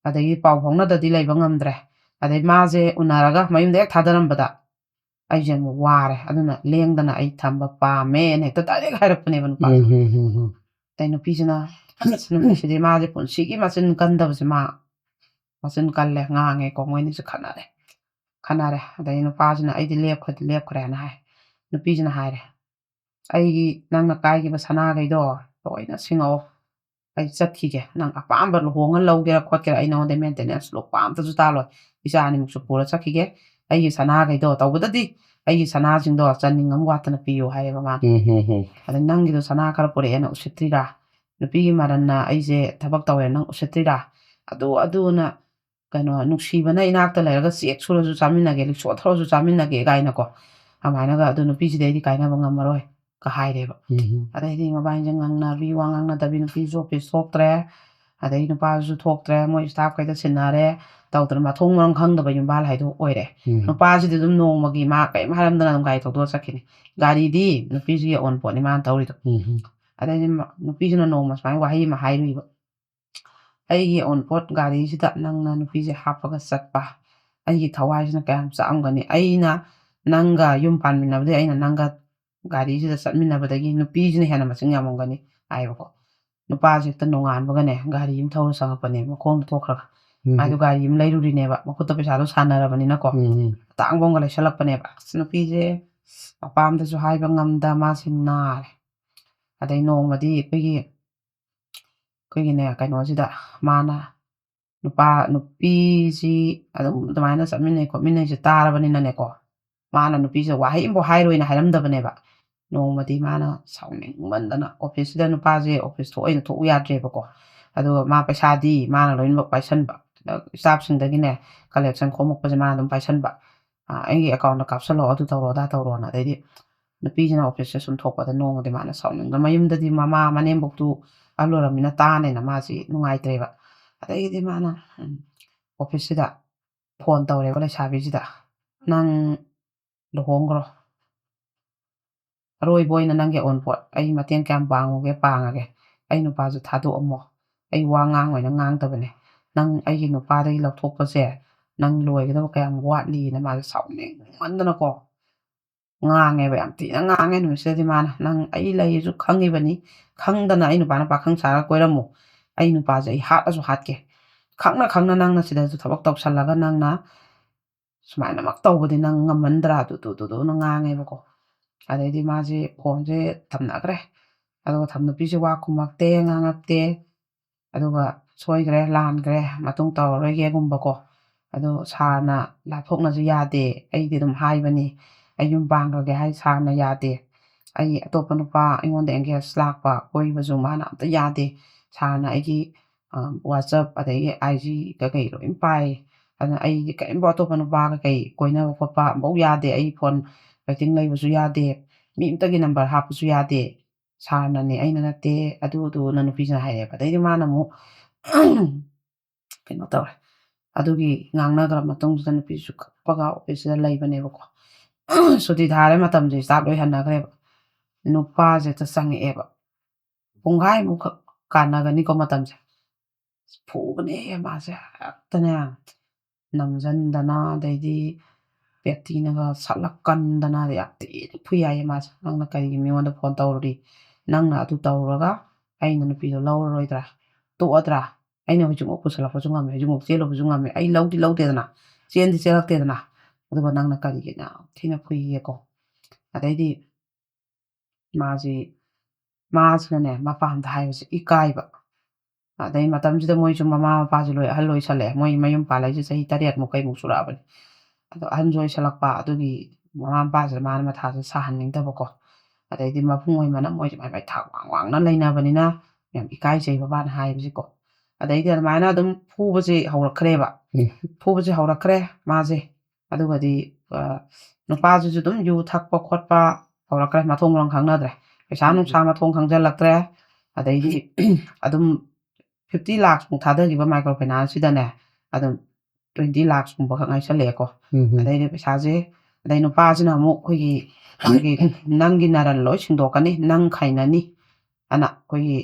ꯑꯗꯒꯤ ꯄꯥꯎ ꯐꯥꯎꯅꯗꯗꯤ ꯂꯩꯕ ꯉꯝꯗ꯭ꯔꯦ꯫ ꯑꯗꯩ ꯃꯥꯁꯦ ꯎꯅꯔꯒ ꯃꯌꯨꯝꯗ ꯍꯦꯛ ꯊꯥꯗꯔꯝꯕꯗ ꯑꯩꯁꯦ ꯑꯃꯨꯛ ꯋꯥꯔꯦ꯫ ꯑꯗꯨꯅ ꯂꯦꯡꯗꯅ ꯑꯩ ꯊꯝꯕ ꯄꯥꯝꯃꯦꯅ ꯍꯦꯛꯇ direct ꯍꯥꯏꯔꯛꯄꯅꯦꯕ ꯅꯨꯄꯥꯗꯣ꯫ ꯎꯝ, ꯎꯝ, ꯎꯝ, ꯎꯝ꯫ ꯑꯗꯩ ꯅꯨꯄꯤꯁꯤꯅ, "ꯑꯁ, ꯅꯨꯄꯤꯁꯤꯗꯤ ꯃꯥꯁꯦ ꯄꯨꯟꯁꯤꯒꯤ ꯃꯆꯤꯟ ꯀꯟꯗꯕꯁꯦ ꯃꯥ ꯃꯆꯤꯟ ꯀꯜꯂꯦ, ꯉꯥꯡꯉꯦꯀꯣ, ꯃꯣꯏꯅꯤꯁꯦ ꯈꯠꯅꯔꯦ꯫ ꯈꯠꯅꯔꯦ꯫ ꯑꯗꯩ ꯅꯨꯄꯥꯁꯤꯅ, "ꯑꯩꯗꯤ ꯂꯦꯞꯈ꯭ꯔꯗꯤ ꯂꯦꯞꯈ꯭ꯔꯦꯅ" ꯍꯥꯏ꯫ ꯅꯨꯄꯤꯁꯤꯅ ꯍꯥꯏꯔꯦ, "ꯑꯩꯒꯤ ꯅꯪꯅ ꯀꯥꯏꯈꯤꯕ ꯁꯅꯥꯈꯩꯗꯣ ꯂꯣꯏꯅ ꯁꯤꯡꯉꯛꯑꯣ꯫ ꯑꯩ ꯆꯠꯈꯤꯒꯦ꯫ ꯅꯪ ꯑꯄꯥꯝꯕ ꯂꯨꯍꯣꯡꯉ ꯂꯧꯒꯦꯔꯥ ꯈꯣꯠꯀꯦꯔꯥ, ꯑꯩ ꯅꯉꯣꯟꯗ maintenance ꯂꯨꯄꯥ ꯑꯝꯇꯁꯨ ꯇꯥꯜꯂꯣꯏ꯫ ꯏꯆꯥ ꯑꯅꯤꯃꯨꯛꯁꯨ ꯄꯨꯔ ꯆꯠꯈꯤꯒꯦ꯫ ꯑꯩꯒꯤ ꯁꯅꯥꯈꯩꯗꯣ, ꯇꯧꯕꯗꯗꯤ ꯑꯩꯒꯤ ꯁꯅꯥꯁꯤꯡꯗꯣ ꯆꯥꯅꯤꯡ ꯑꯃ ꯋꯥꯠꯇꯅ ꯄꯤꯌꯨ" ꯍꯥꯏꯌꯦꯕ ꯃꯥꯅ꯫ ꯎꯝ, ꯍꯝ, ꯍꯝ꯫ "ꯑꯗ ꯅꯪꯒꯤꯗꯣ ꯁꯅꯥ ꯈꯔ ꯄꯨꯔꯛꯑꯦꯅ ꯎꯁꯤꯠꯇ꯭ꯔꯤꯔꯥ? ꯅꯨꯄꯤꯒꯤ ꯃꯔꯟꯅ ꯑꯩꯁꯦ ꯊꯕꯛ ꯇꯧꯋꯦ ꯅꯪ ꯎꯁꯤꯠꯇ꯭ꯔꯤꯔꯥ? ꯑꯗꯨ, ꯑꯗꯨꯅ ꯀꯩꯅꯣ, ꯅꯨꯡꯁꯤꯕꯅ ꯏꯅꯥꯛꯇ ꯂꯩꯔꯒ ꯆꯦꯛ ꯁꯨꯔꯁꯨ ꯆꯥꯃꯤꯟꯅꯒꯦ, ꯔꯤꯛꯁꯣ ꯊꯧꯔꯁꯨ ꯆꯥꯃꯤꯟꯅꯒꯦ" ꯀꯥꯏꯅꯀꯣ꯫ ꯑꯗꯨꯃꯥꯏꯅꯒ, "ꯑꯗꯨ ꯅꯨꯄꯤꯁꯤꯗꯤ ꯑꯩꯗꯤ ꯀꯥꯏꯅꯕ ꯉꯝꯃꯔꯣꯏ" ꯀ ꯍꯥꯏꯔꯦꯕ꯫ ꯎꯝ, ꯎꯝ꯫ ꯑꯗꯩꯗꯤ ꯃꯕꯥꯏꯅꯤꯁꯦ ꯉꯥꯡꯅꯕꯤ, ꯋꯥ ꯉꯥꯡꯅꯗꯕꯤ, ꯅꯨꯄꯤꯁꯨ office ꯊꯣꯛꯇ꯭ꯔꯦ, ꯑꯗꯩ ꯅꯨꯄꯥꯁꯨ ꯊꯣꯛꯇ꯭ꯔꯦ, ꯃꯣꯏ staff ꯈꯩꯗ ꯁꯤꯟꯅꯔꯦ, ꯇꯧꯗꯅ ꯃꯊꯣꯡ ꯃꯔꯝ ꯈꯪꯗꯕ ꯌꯨꯝꯕꯥꯜ ꯍꯥꯏꯗꯣ ꯑꯣꯏꯔꯦ꯫ ꯎꯝ꯫ ꯅꯨꯄꯥꯁꯤꯗꯤ ꯑꯗꯨꯝ ꯅꯣꯡꯃꯒꯤ ꯃꯥ ꯀꯔꯤꯝ ꯍꯥꯏꯔꯝꯗꯅ ꯑꯗꯨꯝ ꯒꯥꯔꯤ ꯊꯧꯗꯣꯛꯑ ꯆꯠꯈꯤꯅꯤ꯫ ꯒꯥꯔꯤꯗꯤ ꯅꯨꯄꯤꯁꯤꯒꯤ ꯑꯑꯣꯟꯄꯣꯠꯅꯤ ꯃꯥꯅ ꯊꯧꯔꯤꯗꯣ꯫ ꯎꯝ, ꯎꯝ꯫ ꯑꯗꯩꯗꯤ ꯃ-, ꯅꯨꯄꯤꯁꯤꯅ ꯅꯣꯡꯃ ꯁꯨꯃꯥꯏꯅ ꯋꯥꯍꯩ ꯑꯃ ꯍꯥꯏꯔꯨꯏꯕ, "ꯑꯩꯒꯤ ꯑꯑꯣꯟꯄꯣꯠ ꯒꯥꯔꯤꯁꯤꯗ ꯅꯪꯅ ꯅꯨꯄꯤꯁꯦ ꯍꯥꯞꯄꯒ ꯆꯠꯄ, ꯑꯩꯒꯤ ꯊꯋꯥꯏꯁꯤꯅ ꯀꯌꯥꯝ ꯆꯥꯛꯑꯝꯒꯅꯤ꯫ ꯑꯩꯅ ꯅꯪꯒ ꯌꯨꯝ ꯄꯥꯟꯃꯤꯟꯅꯕꯗꯒꯤ ꯑꯩꯅ ꯅꯪꯒ ꯒꯥꯔꯤꯁꯤꯗ ꯆꯠꯃꯤꯟꯅꯕꯗꯒꯤ ꯅꯨꯄꯤꯁꯤꯅ ꯍꯦꯟꯅ ꯃꯁꯤꯡ ꯌꯥꯝꯃꯝꯒꯅꯤ" ꯍꯥꯏꯌꯦꯕꯀꯣ꯫ ꯅꯨꯄꯥꯁꯦ ꯍꯦꯛꯇ ꯅꯣꯡꯉꯥꯟꯕꯒꯅꯦ ꯒꯥꯔꯤ ꯑꯃ ꯊꯧꯔ ꯆꯪꯉꯛꯄꯅꯦ, ꯃꯈꯣꯡꯗ ꯊꯣꯛꯈ꯭ꯔꯒ꯫ ꯎꯝ꯫ ꯃꯥꯏꯗꯣ ꯒꯥꯔꯤ ꯑꯃ ꯂꯩꯔꯨꯔꯤꯅꯦꯕ, ꯃꯈꯨꯠꯇ ꯄꯩꯁꯥꯗꯣ ꯁꯥꯟꯅꯔꯕꯅꯤꯅꯀꯣ꯫ ꯎꯝ, ꯎꯝ꯫ ꯑꯇꯥꯡꯕ ꯑꯃꯒ ꯂꯩꯁꯜꯂꯛꯄꯅꯦꯕ꯫ ꯑꯁ, ꯅꯨꯄꯤꯁꯦ ꯃꯄꯥꯝꯗꯁꯨ ꯍꯥꯏꯕ ꯉꯝꯗ ꯃꯥꯁꯦ ꯅꯥꯔꯦ꯫ ꯑꯗꯩ ꯅꯣꯡꯃꯗꯤ ꯑꯩꯈꯣꯏꯒꯤ, ꯑꯩꯈꯣꯏꯒꯤꯅꯦ, ꯀꯩꯅꯣꯁꯤꯗ ꯃꯥꯅ ꯅꯨꯄꯥ, ꯅꯨꯄꯤꯁꯤ ꯑꯗꯨꯝ ꯑꯗꯨꯃꯥꯏꯅ ꯆꯠꯃꯤꯟꯅꯩ ꯈꯣꯠꯃꯤꯟꯅꯩꯁꯦ ꯇꯥꯔꯕꯅꯤꯅꯅꯦꯀꯣ, ꯃꯥꯅ ꯅꯨꯄꯤꯁꯦ ꯋꯥꯍꯩ ꯑꯃꯐꯥꯎ ꯍꯥꯏꯔꯣꯏꯅ ꯍꯥꯏꯔꯝꯗꯕꯅꯦꯕ꯫ ꯅꯣꯡꯃꯗꯤ ꯃꯥꯅ ꯁꯥꯎꯅꯤꯡꯃꯟꯗꯅ office ꯁꯤꯗ, ꯅꯨꯄꯥꯁꯦ office ꯊꯣꯛ-, ꯑꯣꯏꯅ ꯊꯣꯛꯎ ꯌꯥꯗ꯭ꯔꯦꯕꯀꯣ꯫ ꯑꯗꯨꯒ ꯃꯥ ꯄꯩꯁꯥꯗꯤ ꯃꯥꯅ ꯂꯣꯏꯅꯃꯛ ꯄꯥꯏꯁꯟꯕ, staff ꯁꯤꯡꯗꯒꯤꯅꯦ collection ꯈꯣꯝꯃꯛꯄꯁꯦ ꯃꯥꯅ ꯑꯗꯨꯝ ꯄꯥꯏꯁꯟꯕ꯫ "ꯑ, ꯑꯩꯒꯤ account ꯇ ꯀꯥꯞꯁꯜꯂꯛꯑꯣ, ꯑꯗꯨ ꯇꯧꯔꯣ, ꯑꯗꯥ ꯇꯧꯔꯣꯅ", ꯑꯗꯩꯗꯤ ꯅꯨꯄꯤꯁꯤꯅ office ꯁꯦ ꯁꯨꯝ ꯊꯣꯛꯄꯗ ꯅꯣꯡꯃꯗꯤ ꯃꯥꯅ ꯁꯥꯎꯅꯤꯡꯗꯅ, ꯃꯌꯨꯝꯗꯗꯤ ꯃꯃꯥ ꯃꯅꯦꯝꯕꯣꯛꯇꯨ ꯑꯍꯜ ꯑꯣꯏꯔꯝꯅꯤꯅ ꯇꯥꯅꯦꯅ ꯃꯥꯁꯤ ꯅꯨꯡꯉꯥꯏꯇ꯭ꯔꯦꯕ꯫ ꯑꯗꯩꯗꯤ ꯃꯥꯅ ꯎꯝ, ꯑꯣꯐꯤꯁꯁꯤꯗ ꯐꯣꯟ ꯇꯧꯔꯦꯕ ꯂꯩꯁꯥꯕꯤꯁꯤꯗ, "ꯅꯪ ꯂꯨꯍꯣꯡꯈ꯭ꯔꯣ, ꯑꯔꯣꯏꯕ ꯑꯣꯏꯅ ꯅꯪꯒꯤ ꯑꯑꯣꯟꯄꯣꯠ, ꯑꯩ ꯃꯇꯦꯡ ꯀꯌꯥꯝ ꯄꯥꯡꯉꯨꯒꯦ ꯄꯥꯡꯉꯒꯦ, ꯑꯩ ꯅꯨꯄꯥꯁꯨ ꯊꯥꯗꯣꯛꯑꯝꯃꯣ, ꯑꯩ ꯋꯥ ꯉꯥꯡ ꯑꯣꯏꯅ ꯉꯥꯡꯗꯕꯅꯦ, ꯅꯪ ꯑꯩꯒꯤ ꯅꯨꯄꯥꯗꯒꯤ ꯂꯧꯊꯣꯛꯄꯁꯦ ꯅꯪ ꯂꯣꯏꯒꯗꯕ ꯀꯌꯥꯝ ꯋꯥꯠꯂꯤꯅ" ꯃꯥꯁꯦ ꯁꯥꯎꯅꯤꯡꯃꯟꯗꯅꯀꯣ ꯉꯥꯡꯉꯦꯕ, ꯌꯥꯝ ꯊꯤꯅ ꯉꯥꯡꯉꯦ ꯅꯨꯃꯤꯠꯁꯤꯗꯗꯤ ꯃꯥꯅ, "ꯅꯪ ꯑꯩ ꯂꯩꯁꯨ ꯈꯪꯉꯤꯕꯅꯤ, ꯈꯪꯗꯅ ꯑꯩ ꯅꯨꯄꯥꯅ ꯄꯥꯈꯪ ꯁꯥꯔꯒ ꯀꯣꯏꯔꯝꯃꯨ, ꯑꯩ ꯅꯨꯄꯥꯁꯦ ꯑꯩ ꯍꯥꯠꯂꯁꯨ ꯍꯥꯠꯀꯦ, ꯈꯪꯅ ꯈꯪꯅ ꯅꯪꯅ ꯁꯤꯗꯁꯨ ꯊꯕꯛ ꯇꯧꯁꯜꯂꯒ ꯅꯪꯅ ꯁꯨꯃꯥꯏꯅꯃꯛ ꯇꯧꯕꯗꯤ ꯅꯪ ꯉꯝꯃꯟꯗ꯭ꯔꯥ?" ꯑꯗꯨ ꯗꯨ ꯗꯨ ꯗꯨꯅ ꯉꯥꯡꯉꯦꯕꯀꯣ꯫ ꯑꯗꯩꯗꯤ ꯃꯥꯁꯦ ꯐꯣꯟꯁꯦ ꯊꯝꯅꯈ꯭ꯔꯦ꯫ ꯑꯗꯨꯒ ꯊꯝ-, ꯅꯨꯄꯤꯁꯦ ꯋꯥ ꯈꯨꯝꯃꯛꯇꯦ, ꯉꯥꯡꯉꯛꯇꯦ꯫ ꯑꯗꯨꯒ "ꯁꯣꯏꯈ꯭ꯔꯦ, ꯂꯥꯟꯈ꯭ꯔꯦ, ꯃꯇꯨꯡ ꯇꯧꯔꯔꯣꯏꯒꯦꯒꯨꯝꯕꯀꯣ꯫ ꯑꯗꯣ ꯁꯥꯔꯅ ꯂꯥꯞꯊꯣꯛꯅꯁꯨ ꯌꯥꯗꯦ, ꯑꯩꯗꯤ ꯑꯗꯨꯝ ꯍꯥꯏꯕꯅꯤ, ꯑꯩ ꯌꯨꯝ ꯄꯥꯟꯈ꯭ꯔꯒꯦ ꯍꯥꯏ ꯁꯥꯔꯅ ꯌꯥꯗꯦ꯫ ꯑꯩ ꯑꯇꯣꯞꯄ ꯅꯨꯄꯥ ꯑꯩꯉꯣꯟꯗ ꯑꯦꯡꯒꯦꯖ ꯂꯥꯛꯄ, ꯀꯣꯏꯕꯁꯨ ꯃꯥꯅ ꯑꯝꯇ ꯌꯥꯗꯦ꯫ ꯁꯥꯔꯅ ꯑꯩꯒꯤ ꯑ, WhatsApp ꯑꯗꯒꯤ IG ꯀꯩꯀꯩ ꯂꯣꯏ ꯄꯥꯏ꯫ ꯑꯗꯨꯅ ꯑꯩꯗꯤ ꯀꯔꯤꯝꯐꯥꯎ ꯑꯇꯣꯞꯄ ꯅꯨꯄꯥ ꯀꯩꯀꯩ ꯀꯣꯏꯅꯕ ꯈꯣꯠꯄ ꯑꯝꯐꯥꯎ ꯌꯥꯗꯦ꯫ ꯑꯩ ꯐꯣꯟ ꯋꯦꯇꯤꯡ ꯂꯩꯕꯁꯨ ꯌꯥꯗꯦ꯫ ꯃꯤ ꯑꯝꯇꯒꯤ ꯅꯝꯕꯔ ꯍꯥꯞꯄꯁꯨ ꯌꯥꯗꯦ꯫ ꯁꯥꯔꯅꯅꯦ, ꯑꯩꯅ ꯅꯠꯇꯦ, ꯑꯗꯨ ꯑꯗꯨꯅ ꯅꯨꯄꯤꯁꯤꯅ ꯍꯥꯏꯔꯛꯑꯦꯕ꯫ ꯑꯗꯩꯗꯤ ꯃꯥꯅ ꯑꯃꯨꯛ ꯀꯩꯅꯣ ꯇꯧꯔꯦ꯫ ꯑꯗꯨꯒꯤ ꯉꯥꯡꯅꯈ꯭ꯔ ꯃꯇꯨꯡꯁꯤꯗ ꯅꯨꯄꯤꯁꯨ ꯀꯞꯄꯒ ꯑꯣꯐꯤꯁꯁꯤꯗ ꯂꯩꯕꯅꯦꯕꯀꯣ꯫ ꯁꯨꯇꯤ ꯊꯥꯔꯦ, ꯃꯇꯝꯁꯦ ꯁ꯭ꯇꯥꯐ ꯂꯣꯏ ꯍꯟꯅꯈ꯭ꯔꯦꯕ꯫ ꯅꯨꯄꯥꯁꯦ ꯍꯦꯛꯇ ꯆꯪꯉꯛꯑꯦꯕ꯫ ꯄꯨꯡꯈꯥꯏꯃꯨꯛꯈꯛ ꯀꯥꯟꯅꯒꯅꯤꯀꯣ ꯃꯇꯝꯁꯦ꯫ ꯐꯨꯕꯅꯦ ꯃꯥꯁꯦ ꯍꯦꯛꯇꯅꯦ꯫ ꯅꯝꯖꯟꯗꯅ, ꯑꯗꯩꯗꯤ ꯄꯦꯇꯤꯅꯒ ꯁꯠꯂ ꯀꯟꯗꯅ ꯌꯥꯝ ꯊꯤꯅ ꯐꯨꯏ ꯍꯥꯏꯌꯦ ꯃꯥꯁꯦ꯫ "ꯅꯪꯅ ꯀꯔꯤꯒꯤ ꯃꯤꯉꯣꯟꯗ ꯐꯣꯟ ꯇꯧꯔꯨꯔꯤ? ꯅꯪꯅ ꯑꯗꯨ ꯇꯧꯔꯨꯔꯒ ꯑꯩꯅ ꯅꯨꯄꯤꯗꯣ ꯂꯧꯔꯔꯣꯏꯗ꯭ꯔꯥ? ꯇꯣꯛꯑꯗ꯭ꯔꯥ? ꯑꯩꯅ ꯍꯧꯖꯤꯛꯃꯛ ꯄꯨꯁꯜꯂꯛꯄꯁꯨ ꯉꯝꯃꯦ, ꯍꯧꯖꯤꯛꯃꯛ ꯆꯦꯜꯂꯨꯕꯁꯨ ꯉꯝꯃꯦ꯫ ꯑꯩ ꯂꯧꯗꯤ ꯂꯧꯗꯦꯗꯅ, ꯆꯦꯟꯗꯤ ꯆꯦꯜꯂꯛꯇꯦꯗꯅ꯫ ꯑꯗꯨꯒ ꯅꯪꯅ ꯀꯔꯤꯒꯤꯅ ꯊꯤꯅ ꯐꯨꯏꯌꯦꯀꯣ?" ꯑꯗꯩꯗꯤ ꯃꯥꯁꯤ, ꯃꯥꯁꯤꯅꯅꯦ, ꯃꯄꯥꯟꯗ ꯍꯥꯏꯕꯁꯦ ꯏꯀꯥꯏꯕ꯫ ꯑꯗꯩ ꯃꯇꯝꯁꯤꯗ ꯃꯣꯏꯁꯨ ꯃꯃꯥ ꯃꯄꯥꯁꯨ ꯂꯣꯏ ꯑꯍꯜ ꯑꯣꯏꯁꯜꯂꯛꯑꯦ꯫ ꯃꯣꯏ ꯃꯌꯨꯝ ꯄꯥꯜꯂꯛꯏꯁꯦ ꯆꯍꯤ ꯇꯔꯦꯠꯃꯨꯛ ꯀꯩꯃꯨꯛ ꯁꯨꯔꯛꯑꯕꯅꯤ꯫ ꯑꯗꯣ ꯑꯍꯟꯁꯨ ꯑꯣꯏꯁꯜꯂꯛꯄ, ꯑꯗꯨꯒꯤ ꯃꯃꯥ ꯃꯄꯥꯁꯤꯗ ꯃꯥꯅ ꯃꯊꯥꯁꯦ ꯁꯥꯍꯟꯅꯤꯡꯗꯕꯀꯣ꯫ ꯑꯗꯩꯗꯤ ꯃꯕꯨꯡ ꯑꯣꯏꯃꯅ ꯃꯣꯏꯁꯦ ꯃꯥꯏ ꯃꯥꯏ ꯊꯥꯛ ꯋꯥꯡ ꯋꯥꯡꯅ ꯂꯩꯅꯕꯅꯤꯅ ꯌꯥꯝ ꯏꯀꯥꯏꯖꯩꯕ ꯃꯥꯅ ꯍꯥꯏꯕꯁꯦꯀꯣ꯫ ꯑꯗꯩꯗꯤ ꯑꯗꯨꯃꯥꯏꯅ ꯑꯗꯨꯝ ꯐꯨꯕꯁꯦ ꯍꯧꯔꯛꯈ꯭ꯔꯦꯕ꯫ ꯎꯝ꯫ ꯐꯨꯕꯁꯦ ꯍꯧꯔꯛꯈ꯭ꯔꯦ ꯃꯥꯁꯦ꯫ ꯑꯗꯨꯒꯗꯤ, ꯑ, ꯅꯨꯄꯥꯁꯤꯁꯨ ꯑꯗꯨꯝ ꯌꯨ ꯊꯛꯄ ꯈꯣꯠꯄ ꯍꯧꯔꯛꯈ꯭ꯔꯦ, ꯃꯊꯣꯡ ꯃꯔꯝ ꯈꯪꯅꯗ꯭ꯔꯦ꯫ ꯄꯩꯁꯥ ꯎꯝ꯫ ꯅꯨꯡꯁꯥ ꯃꯊꯣꯡ ꯈꯪꯖꯜꯂꯛꯇ꯭ꯔꯦ꯫ ꯑꯗꯩꯗꯤ ꯑꯗꯨꯝ ꯐꯤꯐꯇꯤ ꯂꯥꯛꯁꯃꯨꯛ ꯊꯥꯗꯈꯤꯕ ꯃꯥꯏꯀ꯭ꯔꯣ ꯐꯥꯏꯅꯥꯟꯁꯁꯤꯗ ꯅꯦ, ꯑꯗꯨꯝ ꯇ꯭ꯋꯦꯟꯇꯤ ꯂꯥꯛꯁꯀꯨꯝꯕ ꯈꯛ ꯉꯥꯏꯁꯜꯂꯛꯑꯦꯀꯣ꯫ ꯑꯗꯩꯗꯤ ꯄꯩꯁꯥꯁꯦ, ꯑꯗꯩ ꯅꯨꯄꯥꯁꯤꯅ ꯑꯃꯨꯛ ꯑꯩꯈꯣꯏꯒꯤ, ꯑꯩꯈꯣꯏꯒꯤ "ꯅꯪꯒꯤ ꯅꯔꯟ ꯂꯣꯏ ꯁꯤꯡꯗꯣꯛꯀꯅꯤ, ꯅꯪ ꯈꯥꯏꯅꯅꯤ" ꯑꯅ ꯑꯩꯈꯣꯏꯒꯤ,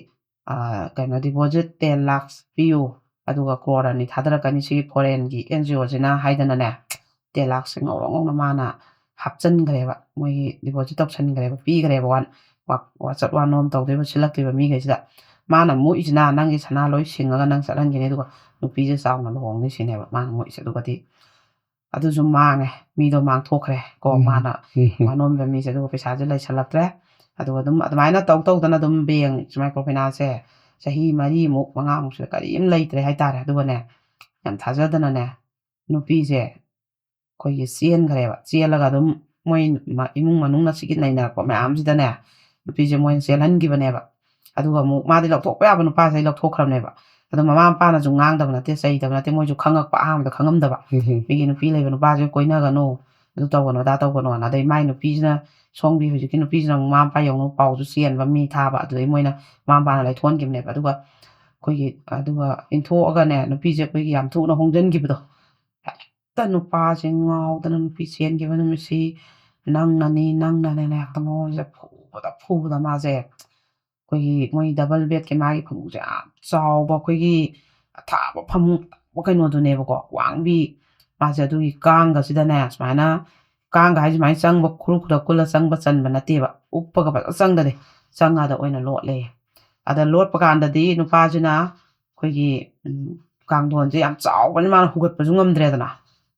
ꯑ, ꯀꯩꯅꯣ, "ꯗꯤꯄꯣꯖꯤꯠ ꯇꯦꯟ ꯂꯥꯛꯁ ꯄꯤꯌꯨ, ꯑꯗꯨꯒ ꯀ꯭ꯔꯣꯔ ꯑꯅꯤ ꯊꯥꯗꯔꯛꯀꯅꯤ ꯁꯤꯒꯤ ꯐꯣꯔꯦꯟꯒꯤ ꯑꯦꯟ ꯖꯤ ꯑꯣꯁꯤꯅ" ꯍꯥꯏꯗꯅꯅꯦ, ꯇꯦꯟ ꯂꯥꯛꯁꯦ ꯉꯧꯔꯣꯛ ꯉꯧꯅ ꯃꯥꯅ ꯍꯥꯞꯆꯤꯟꯈ꯭ꯔꯦꯕ, ꯃꯣꯏꯒꯤ ꯗꯤꯄꯣꯖꯤꯠ ꯇꯧꯁꯟꯈ꯭ꯔꯦꯕ, ꯄꯤꯈ꯭ꯔꯦꯕ꯫ ꯋꯥ-, ꯋꯥ-, ꯋꯥꯆꯠ ꯋꯥꯅꯣꯝ ꯇꯧꯗꯣꯏꯕ ꯁꯤꯜꯂꯛꯇꯣꯏꯕ ꯃꯤꯈꯩꯁꯤꯗ꯫ ꯃꯥꯅ ꯃꯣꯏꯁꯤꯅ, "ꯅꯪꯒꯤ ꯁꯅꯥ ꯂꯣꯏ ꯁꯤꯡꯉꯒ ꯅꯪ ꯆꯠꯍꯟꯈꯤꯅꯤ, ꯑꯗꯨꯒ ꯅꯨꯄꯤꯁꯦ ꯆꯥꯎꯅ ꯂꯨꯍꯣꯡꯅꯤ" ꯁꯤꯅꯦꯕ ꯃꯥꯅ ꯃꯣꯏꯁꯦ꯫ ꯑꯗꯨꯒꯗꯤ ꯑꯗꯨꯁꯨ ꯃꯥꯡꯉꯦ, ꯃꯤꯗꯣ ꯃꯥꯡꯊꯣꯛꯈ꯭ꯔꯦ ꯀꯣ꯫ ꯃꯥꯅ ꯋꯥꯅꯣꯝꯕ ꯃꯤꯁꯦ, ꯑꯗꯨꯒ ꯄꯩꯁꯥꯁꯦ ꯂꯩꯁꯜꯂꯛꯇ꯭ꯔꯦ꯫ ꯑꯗꯨꯒ ꯑꯗꯨꯝ ꯑꯗꯨꯃꯥꯏꯅ ꯇꯧ ꯇꯧꯗꯅ ꯑꯗꯨꯝ ꯕꯦꯡ ꯃꯥꯏꯀ꯭ꯔꯣ ꯐꯥꯏꯅꯥꯟꯁꯁꯦ ꯆꯍꯤ ꯃꯔꯤꯃꯨꯛ ꯃꯉꯥꯃꯨꯛꯁꯤꯗ ꯀꯔꯤꯝ ꯂꯩꯇ꯭ꯔꯦ ꯍꯥꯏꯇꯥꯔꯦ꯫ ꯑꯗꯨꯒꯅꯦ, ꯌꯥꯝ ꯊꯥꯖꯗꯅꯅꯦ, ꯅꯨꯄꯤꯁꯦ ꯑꯩꯈꯣꯏꯒꯤ ꯆꯦꯟꯈ꯭ꯔꯦꯕ꯫ ꯆꯦꯜꯂꯒ ꯑꯗꯨꯝ ꯃꯣꯏ ꯃ-, ꯏꯃꯨꯡ ꯃꯅꯨꯡꯅ ꯁꯤꯒꯤ ꯅꯩꯅꯔꯛꯄ ꯃꯌꯥꯝꯁꯤꯗꯅꯦ, ꯅꯨꯄꯤꯁꯦ ꯃꯣꯏꯅ ꯆꯦꯜꯍꯟꯈꯤꯕꯅꯦꯕ꯫ ꯑꯗꯨꯒ ꯑꯃꯨꯛ ꯃꯥꯗꯤ ꯂꯧꯊꯣꯛꯄ ꯌꯥꯕ ꯅꯨꯄꯥꯁꯦ ꯂꯧꯊꯣꯛꯈ꯭ꯔꯕꯅꯦꯕ꯫ ꯑꯗꯣ ꯃꯃꯥ ꯃꯄꯥꯅꯁꯨ ꯉꯥꯡꯗꯕ ꯅꯠꯇꯦ, ꯆꯩꯗꯕ ꯅꯠꯇꯦ, ꯃꯣꯏꯁꯨ ꯈꯪꯉꯛꯄ, ꯑꯍꯥꯟꯕꯗ ꯈꯪꯉꯝꯗꯕ꯫ ꯎꯝ ꯍꯝ꯫ "ꯃꯤꯒꯤ ꯅꯨꯄꯤ ꯂꯩꯕ ꯅꯨꯄꯥꯁꯦ ꯀꯣꯏꯅꯒꯅꯨ, ꯑꯗꯨ ꯇꯧꯒꯅꯨ, ꯑꯗꯥ ꯇꯧꯒꯅꯨꯅ"꯫ ꯑꯗꯩ ꯃꯥꯏ ꯅꯨꯄꯤꯁꯤꯅ, ꯁꯣꯝꯒꯤ ꯍꯧꯖꯤꯛꯀꯤ ꯅꯨꯄꯤꯁꯤꯅ ꯑꯃꯨꯛ ꯃꯃꯥ ꯃꯄꯥ ꯌꯧꯅ ꯄꯥꯎꯁꯨ ꯆꯦꯟꯕ, ꯃꯤ ꯊꯥꯕ, ꯑꯗꯨꯗꯩ ꯃꯣꯏꯅ ꯃꯃꯥ ꯃꯄꯥꯅ ꯂꯩꯊꯣꯛꯍꯟꯈꯤꯕꯅꯦꯕ꯫ ꯑꯗꯨꯒ ꯑꯩꯈꯣꯏꯒꯤ, ꯑꯗꯨꯒ ꯏꯟꯊꯣꯛꯑꯒꯅꯦ, ꯅꯨꯄꯤꯁꯦ ꯑꯩꯈꯣꯏꯒꯤ ꯌꯥꯝ ꯊꯨꯅ ꯍꯣꯡꯖꯤꯟꯈꯤꯕꯗꯣ꯫ ꯍꯦꯛꯇ ꯅꯨꯄꯥꯁꯦ ꯉꯥꯎꯗꯅ ꯅꯨꯄꯤ ꯆꯦꯟꯈꯤꯕ ꯅꯨꯃꯤꯠꯁꯤ ꯅꯪꯅꯅꯤ, ꯅꯪꯅꯅꯦꯅꯦ, ꯍꯦꯛꯇ ꯃꯉꯣꯟꯁꯦ ꯐꯨꯕꯗ, ꯐꯨꯕꯗ ꯃꯥꯁꯦ ꯑꯩꯈꯣꯏꯒꯤ ꯃꯣꯏ ꯗꯕꯜ ꯕꯦꯗꯀꯤ ꯃꯥꯒꯤ ꯐꯃꯨꯡꯁꯦ ꯌꯥꯝ ꯆꯥꯎꯕ, ꯑꯩꯈꯣꯏꯒꯤ ꯑꯊꯥꯕ ꯐꯃꯨꯡ, ꯑꯊꯥꯕ ꯀꯩꯅꯣꯗꯨꯅꯦꯕꯀꯣ, ꯋꯥꯡꯕꯤ꯫ ꯃꯥꯁꯦ ꯑꯗꯨꯒꯤ ꯀꯥꯡꯒꯁꯤꯗꯅꯦ, ꯁꯨꯃꯥꯏꯅ, ꯀꯥꯡꯒ ꯍꯥꯏꯁꯦ ꯁꯨꯃꯥꯏꯅ ꯆꯪꯕ, ꯈꯨꯔꯨ ꯈꯨꯔ ꯀꯨꯜꯂ ꯆꯪꯕ ꯆꯟꯕ ꯅꯠꯇꯦꯕ, ꯎꯞꯄꯒ ꯐꯖꯅ ꯆꯪꯗꯗꯤ, ꯆꯪꯉꯗ ꯑꯣꯏꯅ ꯂꯣꯠꯂꯦ꯫ ꯑꯗ ꯂꯣꯠꯄ ꯀꯥꯟꯗꯗꯤ ꯅꯨꯄꯥꯁꯤꯅ ꯑꯩꯈꯣꯏꯒꯤ, ꯎꯝ, ꯀꯥꯡꯊꯣꯟꯁꯦ ꯌꯥꯝ ꯆꯥꯎꯕꯅꯤ, ꯃꯥꯅ ꯍꯨꯒꯠꯄꯁꯨ ꯉꯝꯗ꯭ꯔꯦꯗꯅ,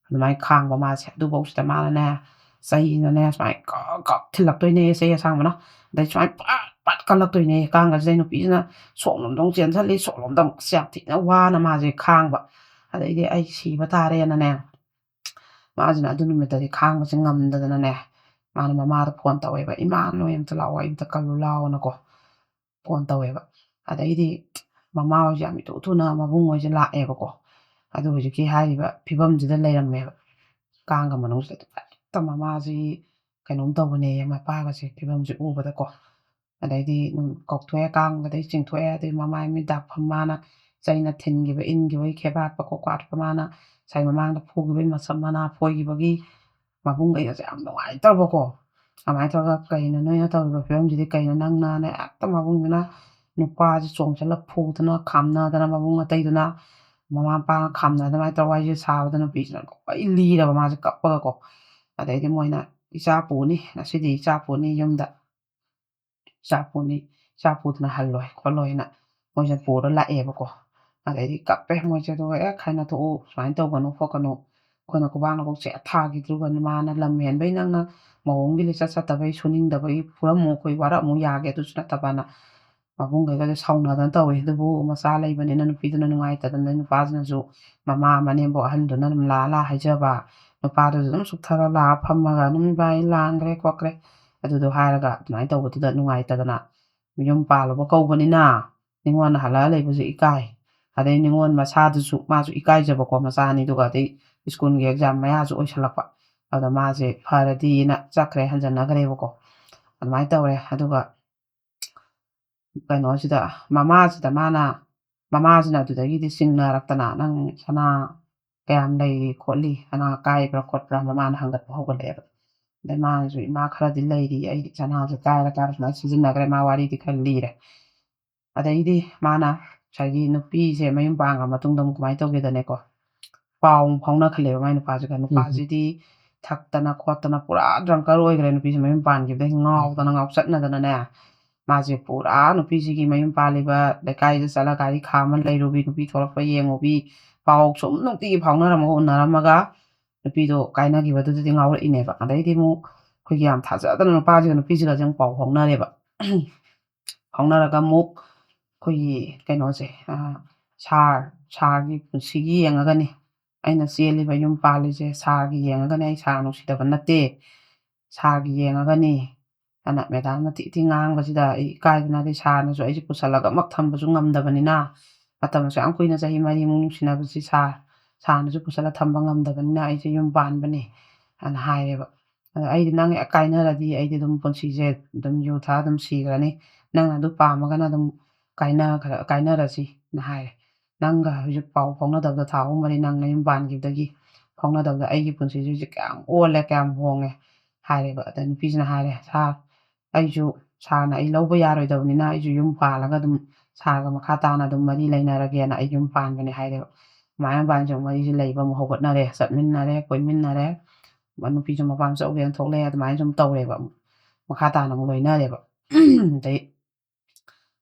ꯑꯗꯨꯃꯥꯏꯅ ꯈꯥꯡꯕ ꯃꯥꯁꯦ꯫ ꯑꯗꯨꯐꯧꯁꯤꯗ ꯃꯥꯅꯅꯦ, ꯆꯩꯅꯅꯦ, ꯁꯨꯃꯥꯏꯅ ꯀꯛ ꯀꯛ ꯊꯤꯜꯂꯛꯇꯣꯏꯅꯦ, ꯆꯩ ꯑꯁꯥꯡꯕꯅ꯫ ꯑꯗꯩ ꯁꯨꯃꯥꯏꯅ ꯄꯠ ꯄꯠ ꯀꯜꯂꯛꯇꯣꯏꯅꯦ꯫ ꯀꯥꯡꯒꯁꯤꯗ ꯅꯨꯄꯤꯁꯤꯅ ꯁꯣꯝꯂꯣꯝꯗ ꯑꯃꯨꯛ ꯆꯦꯟꯁꯤꯜꯂꯤ, ꯁꯣꯝꯂꯣꯝꯗ ꯑꯃꯨꯛ꯫ ꯑꯁ, ꯌꯥꯝ ꯊꯤꯅ ꯋꯥꯅ ꯃꯥꯁꯦ ꯈꯥꯡꯕ꯫ ꯑꯗꯩꯗꯤ "ꯑꯩ ꯁꯤꯕ ꯇꯥꯔꯦꯅꯅꯦ", ꯃꯥꯁꯤꯅ ꯑꯗꯨ ꯅꯨꯃꯤꯠꯇꯗꯤ ꯈꯥꯡꯕꯁꯦ ꯉꯝꯗꯗꯅꯅꯦ, ꯃꯥꯅ ꯃꯃꯥꯗ ꯐꯣꯟ ꯇꯧꯋꯦꯕ, "ꯏꯃꯥ, ꯅꯣꯏ ꯑꯝꯇ ꯂꯥꯛꯑꯣ, ꯑꯩ ꯑꯝꯇ ꯀꯜꯂꯨ ꯂꯥꯛꯑꯣꯅꯀꯣ", ꯐꯣꯟ ꯇꯧꯋꯦꯕ꯫ ꯑꯗꯩꯗꯤ ꯃꯃꯥ ꯍꯣꯏꯁꯦ ꯌꯥꯝ ꯏꯇꯨ ꯊꯨꯅ ꯃꯕꯨꯡ ꯍꯣꯏꯁꯦ ꯂꯥꯛꯑꯦꯕꯀꯣ꯫ ꯑꯗꯨ ꯍꯧꯖꯤꯛꯀꯤ ꯍꯥꯏꯔꯤꯕ ꯐꯤꯕꯝꯁꯤꯗ ꯂꯩꯔꯝꯃꯦꯕ꯫ ꯀꯥꯡꯒ ꯃꯅꯨꯡꯁꯤꯗ ꯍꯦꯛꯇ ꯃꯃꯥꯁꯤ ꯀꯩꯅꯣꯝ ꯇꯧꯕꯅꯦꯌꯦ, ꯃꯄꯥꯒꯁꯦ ꯐꯤꯕꯝꯁꯦ ꯎꯕꯗꯀꯣ꯫ ꯑꯗꯩꯗꯤ ꯑꯗꯨꯝ ꯀꯧꯊꯣꯛꯑꯦ, ꯀꯥꯡ ꯑꯗꯩ ꯆꯤꯡꯊꯣꯛꯑꯦ꯫ ꯑꯗꯩ ꯃꯃꯥꯏ ꯃꯤꯠ ꯗꯥꯛꯐꯝ ꯃꯥꯅ ꯆꯩꯅ ꯊꯤꯟꯈꯤꯕ, ꯏꯟꯈꯤꯕꯒꯤ ꯈꯦꯕꯥꯛꯄ ꯈꯣꯀꯥꯠꯄ, ꯃꯥꯅ ꯉꯁꯥꯏ ꯃꯃꯥꯡꯗ ꯐꯨꯈꯤꯕꯒꯤ ꯃꯁꯝ ꯃꯅꯥ ꯐꯣꯏꯈꯤꯕꯒꯤ ꯃꯕꯨꯡꯈꯩꯒꯁꯦ ꯌꯥꯝ ꯅꯨꯡꯉꯥꯏꯇ꯭ꯔꯕꯀꯣ꯫ ꯑꯗꯨꯃꯥꯏꯅ ꯇꯧꯔꯒ, "ꯀꯩꯅꯣ ꯅꯣꯏꯅ ꯇꯧꯔꯤꯕ ꯐꯤꯕꯝꯁꯤꯗꯤ ꯀꯩꯅꯣ ꯅꯪꯅꯅꯦ?" ꯍꯦꯛꯇ ꯃꯕꯨꯡꯗꯨꯅ ꯅꯨꯄꯥꯁꯦ ꯆꯣꯡꯁꯤꯜꯂ ꯐꯨꯗꯅ ꯈꯥꯝꯅꯗꯅ, ꯃꯕꯨꯡ ꯑꯇꯩꯗꯨꯅ ꯃꯃꯥ ꯃꯄꯥꯒ ꯈꯥꯝꯅꯗꯅ ꯑꯗꯨꯃꯥꯏꯅ ꯇꯧꯔ ꯋꯥꯔꯤꯁꯦ ꯁꯥꯕꯗ ꯅꯨꯄꯤꯁꯤꯅ ꯂꯣꯏ ꯂꯤꯔꯕ ꯃꯥꯁꯦ ꯀꯞꯄꯒꯀꯣ꯫ ꯑꯗꯩꯗꯤ ꯃꯣꯏꯅ, "ꯏꯆꯥ ꯄꯨꯅꯤ, ꯉꯁꯤꯗꯤ ꯏꯆꯥ ꯄꯨꯅꯤ ꯌꯨꯝꯗ꯫ ꯏꯆꯥ ꯄꯨꯅꯤ, ꯏꯆꯥ ꯄꯨꯗꯅ ꯍꯜꯂꯣꯏ ꯈꯣꯠꯂꯣꯏꯅ" ꯃꯣꯏꯁꯦ ꯄꯨꯔ ꯂꯥꯛꯑꯦꯕꯀꯣ꯫ ꯑꯗꯩꯗꯤ ꯀꯞꯄꯦ ꯃꯣꯏꯁꯦ꯫ ꯑꯗꯨꯒ, "ꯑꯦ, ꯈꯥꯏꯅ ꯊꯣꯛꯎ, ꯁꯨꯃꯥꯏꯅ ꯇꯧꯒꯅꯨ ꯈꯣꯠꯀꯅꯨ, ꯑꯩꯈꯣꯏꯅ ꯈꯨꯕꯥꯛꯅ ꯀꯣꯛ ꯆꯦꯠ ꯊꯥꯈꯤꯗ꯭ꯔꯨꯕꯅꯤ, ꯃꯥꯅ ꯂꯝ ꯍꯦꯟꯕꯩ, ꯅꯪꯅ ꯃꯑꯣꯡꯒꯤ ꯂꯤꯆꯠ ꯆꯠꯇꯕꯩ, ꯁꯨꯅꯤꯡꯗꯕꯒꯤ ꯐꯨꯔꯝꯃꯨ, ꯑꯩꯈꯣꯏ ꯋꯥꯔꯝꯃꯨ ꯌꯥꯒꯦ, ꯑꯗꯨꯁꯨ ꯅꯠꯇꯕꯅ" ꯃꯕꯨꯡꯈꯩꯒꯁꯦ ꯁꯥꯎꯅꯗꯅ ꯇꯧꯋꯦ꯫ ꯑꯗꯨꯕꯨ ꯃꯆꯥ ꯂꯩꯕꯅꯤꯅ ꯅꯨꯄꯤꯗꯨꯅ ꯅꯨꯡꯉꯥꯏꯇꯗꯅ, ꯅꯨꯄꯥꯁꯤꯅꯁꯨ ꯃꯃꯥ ꯃꯅꯦꯝꯕꯣꯛ ꯑꯍꯟꯗꯨꯅ ꯑꯗꯨꯝ ꯂꯥ ꯂꯥ ꯍꯥꯏꯖꯕ, ꯅꯨꯄꯥꯗꯨꯁꯨ ꯑꯗꯨꯝ ꯁꯨꯛꯊꯔ ꯂꯥꯛꯑ ꯐꯝꯃꯒ ꯑꯗꯨꯝ, "ꯏꯕꯥꯏ ꯂꯥꯡꯈ꯭ꯔꯦ ꯈꯣꯠꯈ꯭ꯔꯦ" ꯑꯗꯨꯗꯣ ꯍꯥꯏꯔꯒ ꯑꯗꯨꯃꯥꯏꯅ ꯇꯧꯕꯗꯨꯗ ꯅꯨꯡꯉꯥꯏꯇꯗꯅ, ꯌꯨꯝ ꯄꯥꯜꯂꯨꯕ ꯀꯧꯕꯅꯤꯅ ꯅꯤꯉꯣꯜꯅ ꯍꯜꯂꯛꯑ ꯂꯩꯕꯁꯨ ꯏꯀꯥꯏ, ꯑꯗꯩ ꯅꯤꯉꯣꯜ ꯃꯁꯥꯗꯨꯁꯨ ꯃꯥꯁꯨ ꯏꯀꯥꯏꯖꯕꯀꯣ, ꯃꯆꯥ ꯑꯅꯤꯗꯨꯒ, ꯑꯗꯩ ꯁ꯭ꯀꯨꯜꯒꯤ ꯑꯦꯛꯖꯥꯝ ꯃꯌꯥꯁꯨ ꯑꯣꯏꯁꯜꯂꯛꯄ, ꯑꯗ ꯃꯥꯁꯦ ꯐꯔꯗꯤꯅ ꯆꯠꯈ꯭ꯔꯦ, ꯍꯟꯖꯟꯅꯈ꯭ꯔꯦꯕꯀꯣ꯫ ꯑꯗꯨꯃꯥꯏꯅ ꯇꯧꯔꯦ꯫ ꯑꯗꯨꯒ ꯀꯩꯅꯣꯁꯤꯗ, ꯃꯃꯥꯁꯤꯗ ꯃꯥꯅ, ꯃꯃꯥꯁꯤꯅ ꯑꯗꯨꯗꯒꯤꯗꯤ ꯆꯤꯡꯅꯔꯛꯇꯅ, "ꯅꯪ ꯁꯅꯥ ꯀꯌꯥꯝ ꯂꯩꯔꯤ ꯈꯣꯠꯂꯤ, ꯁꯅꯥ ꯀꯥꯏꯕ꯭ꯔꯥ ꯈꯣꯠꯄ꯭ꯔꯥ?" ꯃꯃꯥꯅ ꯍꯪꯒꯠꯄ ꯍꯧꯒꯠꯂꯛꯑꯦꯕ꯫ ꯑꯗꯩ ꯃꯥꯅꯁꯨ, "ꯏꯃꯥ, ꯈꯔꯗꯤ ꯂꯩꯔꯤ, ꯑꯩ ꯁꯅꯥꯁꯦ ꯀꯥꯏꯔ ꯀꯥꯏꯔ ꯁꯨꯃꯥꯏꯅ ꯁꯤꯖꯤꯟꯅꯈ꯭ꯔꯦ", ꯃꯥ ꯋꯥꯔꯤꯗꯤ ꯈꯔ ꯂꯤꯔꯦ꯫ ꯑꯗꯩꯗꯤ ꯃꯥꯅ ꯉꯁꯥꯏꯒꯤ ꯅꯨꯄꯤꯁꯦ ꯃꯌꯨꯝ ꯄꯥꯟꯈ꯭ꯔ ꯃꯇꯨꯡꯗ ꯑꯃꯨꯛ ꯀꯃꯥꯏꯅ ꯇꯧꯒꯦꯗꯅꯦꯀꯣ, ꯄꯥꯎ ꯑꯃꯨꯛ ꯐꯥꯎꯅꯈꯜꯂꯦꯕ ꯃꯥꯏ ꯅꯨꯄꯥꯁꯤꯒ꯫ ꯎꯝ꯫ ꯅꯨꯄꯥꯁꯤꯗꯤ ꯊꯛꯇꯅ ꯈꯣꯠꯇꯅ ꯄꯨꯔꯥ ꯗ꯭ꯔꯪꯀꯔ ꯑꯣꯏꯈ꯭ꯔꯦ꯫ ꯅꯨꯄꯤꯁꯦ ꯃꯌꯨꯝ ꯄꯥꯟꯈꯤꯕꯗꯩ ꯉꯥꯎꯗꯅ ꯉꯥꯎꯆꯠꯅꯗꯅꯅꯦ, ꯃꯥꯁꯦ ꯄꯨꯔꯥ ꯅꯨꯄꯤꯁꯤꯒꯤ ꯃꯌꯨꯝ ꯄꯥꯜꯂꯤꯕ ꯂꯩꯀꯥꯏꯗ ꯆꯠꯂ ꯒꯥꯔꯤ ꯈꯥꯝꯃ ꯂꯩꯔꯨꯕꯤ, ꯅꯨꯄꯤ ꯊꯣꯛꯂꯛꯄ ꯌꯦꯡꯉꯨꯕꯤ, ꯄꯥꯎ ꯁꯨꯝ ꯅꯨꯡꯇꯤꯒꯤ ꯐꯥꯎꯅꯔꯝꯃꯒ ꯎꯅꯔꯝꯃꯒ ꯅꯨꯄꯤꯗꯣ ꯀꯥꯏꯅꯈꯤꯕꯗꯨꯗꯗꯤ ꯉꯥꯎꯔꯛꯏꯅꯦꯕ꯫ ꯑꯗꯩꯗꯤ ꯑꯃꯨꯛ ꯑꯩꯈꯣꯏꯒꯤ ꯌꯥꯝ ꯊꯥꯖꯗꯅ ꯅꯨꯄꯥꯁꯤꯒ ꯅꯨꯄꯤꯁꯤꯒꯁꯦ ꯑꯃꯨꯛ ꯄꯥꯎ ꯐꯥꯎꯅꯔꯦꯕ꯫ ꯐꯥꯎꯅꯔꯒ ꯑꯃꯨꯛ ꯑꯩꯈꯣꯏꯒꯤ ꯀꯩꯅꯣꯁꯦ, ꯑ, ꯁꯥꯔ, ꯁꯥꯔꯒꯤ ꯄꯨꯟꯁꯤꯒꯤ ꯌꯦꯡꯉꯒꯅꯤ ꯑꯩꯅ ꯆꯦꯜꯂꯤꯕ, ꯌꯨꯝ ꯄꯥꯜꯂꯤꯁꯦ ꯁꯥꯔꯒꯤ ꯌꯦꯡꯉꯒꯅꯤ, ꯑꯩ ꯁꯥꯔ ꯅꯨꯡꯁꯤꯗꯕ ꯅꯠꯇꯦ, ꯁꯥꯔꯒꯤ ꯌꯦꯡꯉꯒꯅꯤ꯫ ꯑꯅ ꯃꯦꯗꯥꯝꯅ ꯊꯤ ꯊꯤ ꯉꯥꯡꯕꯁꯤꯗ ꯑꯩ ꯏꯀꯥꯏꯗꯅ, ꯑꯗꯩ ꯁꯥꯔꯅꯁꯨ ꯑꯩꯁꯦ ꯄꯨꯁꯜꯂꯒꯃꯛ ꯊꯝꯕꯁꯨ ꯉꯝꯗꯕꯅꯤꯅ, ꯃꯇꯝ ꯑꯁꯨꯛ ꯌꯥꯝ ꯀꯨꯏꯅ, ꯆꯍꯤ ꯃꯔꯤꯃꯨꯛ ꯅꯨꯡꯁꯤꯅꯕꯁꯤ ꯁꯥꯔ, ꯁꯥꯔꯅꯁꯨ ꯄꯨꯁꯜꯂ ꯊꯝꯕ ꯉꯝꯗꯕꯅꯤꯅ ꯑꯩꯁꯦ ꯌꯨꯝ ꯄꯥꯟꯕꯅꯦ ꯑꯅ ꯍꯥꯏꯔꯦꯕ꯫ ꯑꯗ ꯑꯩꯗꯤ ꯅꯪ ꯍꯦꯛ ꯀꯥꯏꯅꯔꯗꯤ ꯑꯩꯗꯤ ꯑꯗꯨꯝ ꯄꯨꯟꯁꯤꯁꯦ ꯑꯗꯨꯝ ꯌꯨ ꯊꯛꯑ ꯑꯗꯨꯝ ꯁꯤꯈ꯭ꯔꯅꯤ꯫ ꯅꯪꯅ ꯑꯗꯨ ꯄꯥꯝꯃꯒꯅ ꯑꯗꯨꯝ ꯀꯥꯏꯅ-, ꯀꯥꯏꯅꯔꯁꯤꯅ ꯍꯥꯏꯔꯦ꯫ "ꯅꯪꯒ ꯍꯧꯖꯤꯛ ꯄꯥꯎ ꯐꯥꯎꯅꯗꯕꯗꯣ ꯊꯥ ꯑꯍꯨꯝ ꯃꯔꯤ ꯅꯪ ꯅꯌꯨꯝ ꯄꯥꯟꯈꯤꯕꯗꯒꯤ ꯐꯥꯎꯅꯗꯕꯗ ꯑꯩꯒꯤ ꯄꯨꯟꯁꯤꯁꯦ ꯍꯧꯖꯤꯛ ꯀꯌꯥꯝ ꯑꯣꯜꯂꯦ, ꯀꯌꯥꯝ ꯍꯣꯡꯉꯦ" ꯍꯥꯏꯔꯦꯕ꯫ ꯑꯗ ꯅꯨꯄꯤꯁꯤꯅ ꯍꯥꯏꯔꯦ, "ꯁꯥꯔ, ꯑꯩꯁꯨ ꯁꯥꯔꯅ ꯑꯩ ꯂꯧꯕ ꯌꯥꯔꯣꯏꯗꯕꯅꯤꯅ ꯑꯩꯁꯨ ꯌꯨꯝ ꯄꯥꯜꯂꯒ ꯑꯗꯨꯝ ꯁꯥꯔꯒ ꯃꯈꯥ ꯇꯥꯅ ꯑꯗꯨꯝ ꯃꯔꯤ ꯂꯩꯅꯔꯒꯦꯅ ꯑꯩ ꯌꯨꯝ ꯄꯥꯟꯕꯅꯦ" ꯍꯥꯏꯔꯦꯕ꯫ ꯑꯗꯨꯃꯥꯏꯅ ꯃꯕꯥꯅꯤꯁꯨ ꯃꯔꯤꯁꯦ ꯂꯩꯕ ꯑꯃꯨꯛ ꯍꯧꯒꯠꯅꯔꯦ, ꯆꯠꯃꯤꯟꯅꯔꯦ, ꯀꯣꯏꯃꯤꯟꯅꯔꯦ꯫ ꯃ-, ꯅꯨꯄꯤꯁꯨ ꯃꯄꯥ ꯃꯆꯧꯒꯦꯅ ꯊꯣꯛꯂꯛꯑꯦ, ꯑꯗꯨꯃꯥꯏꯅ ꯁꯨꯝ ꯇꯧꯔꯦꯕ꯫ ꯑꯃꯨꯛ ꯃꯈꯥ ꯇꯥꯅ ꯑꯃꯨꯛ ꯂꯣꯏꯅꯔꯦꯕ꯫ ꯑꯗꯩ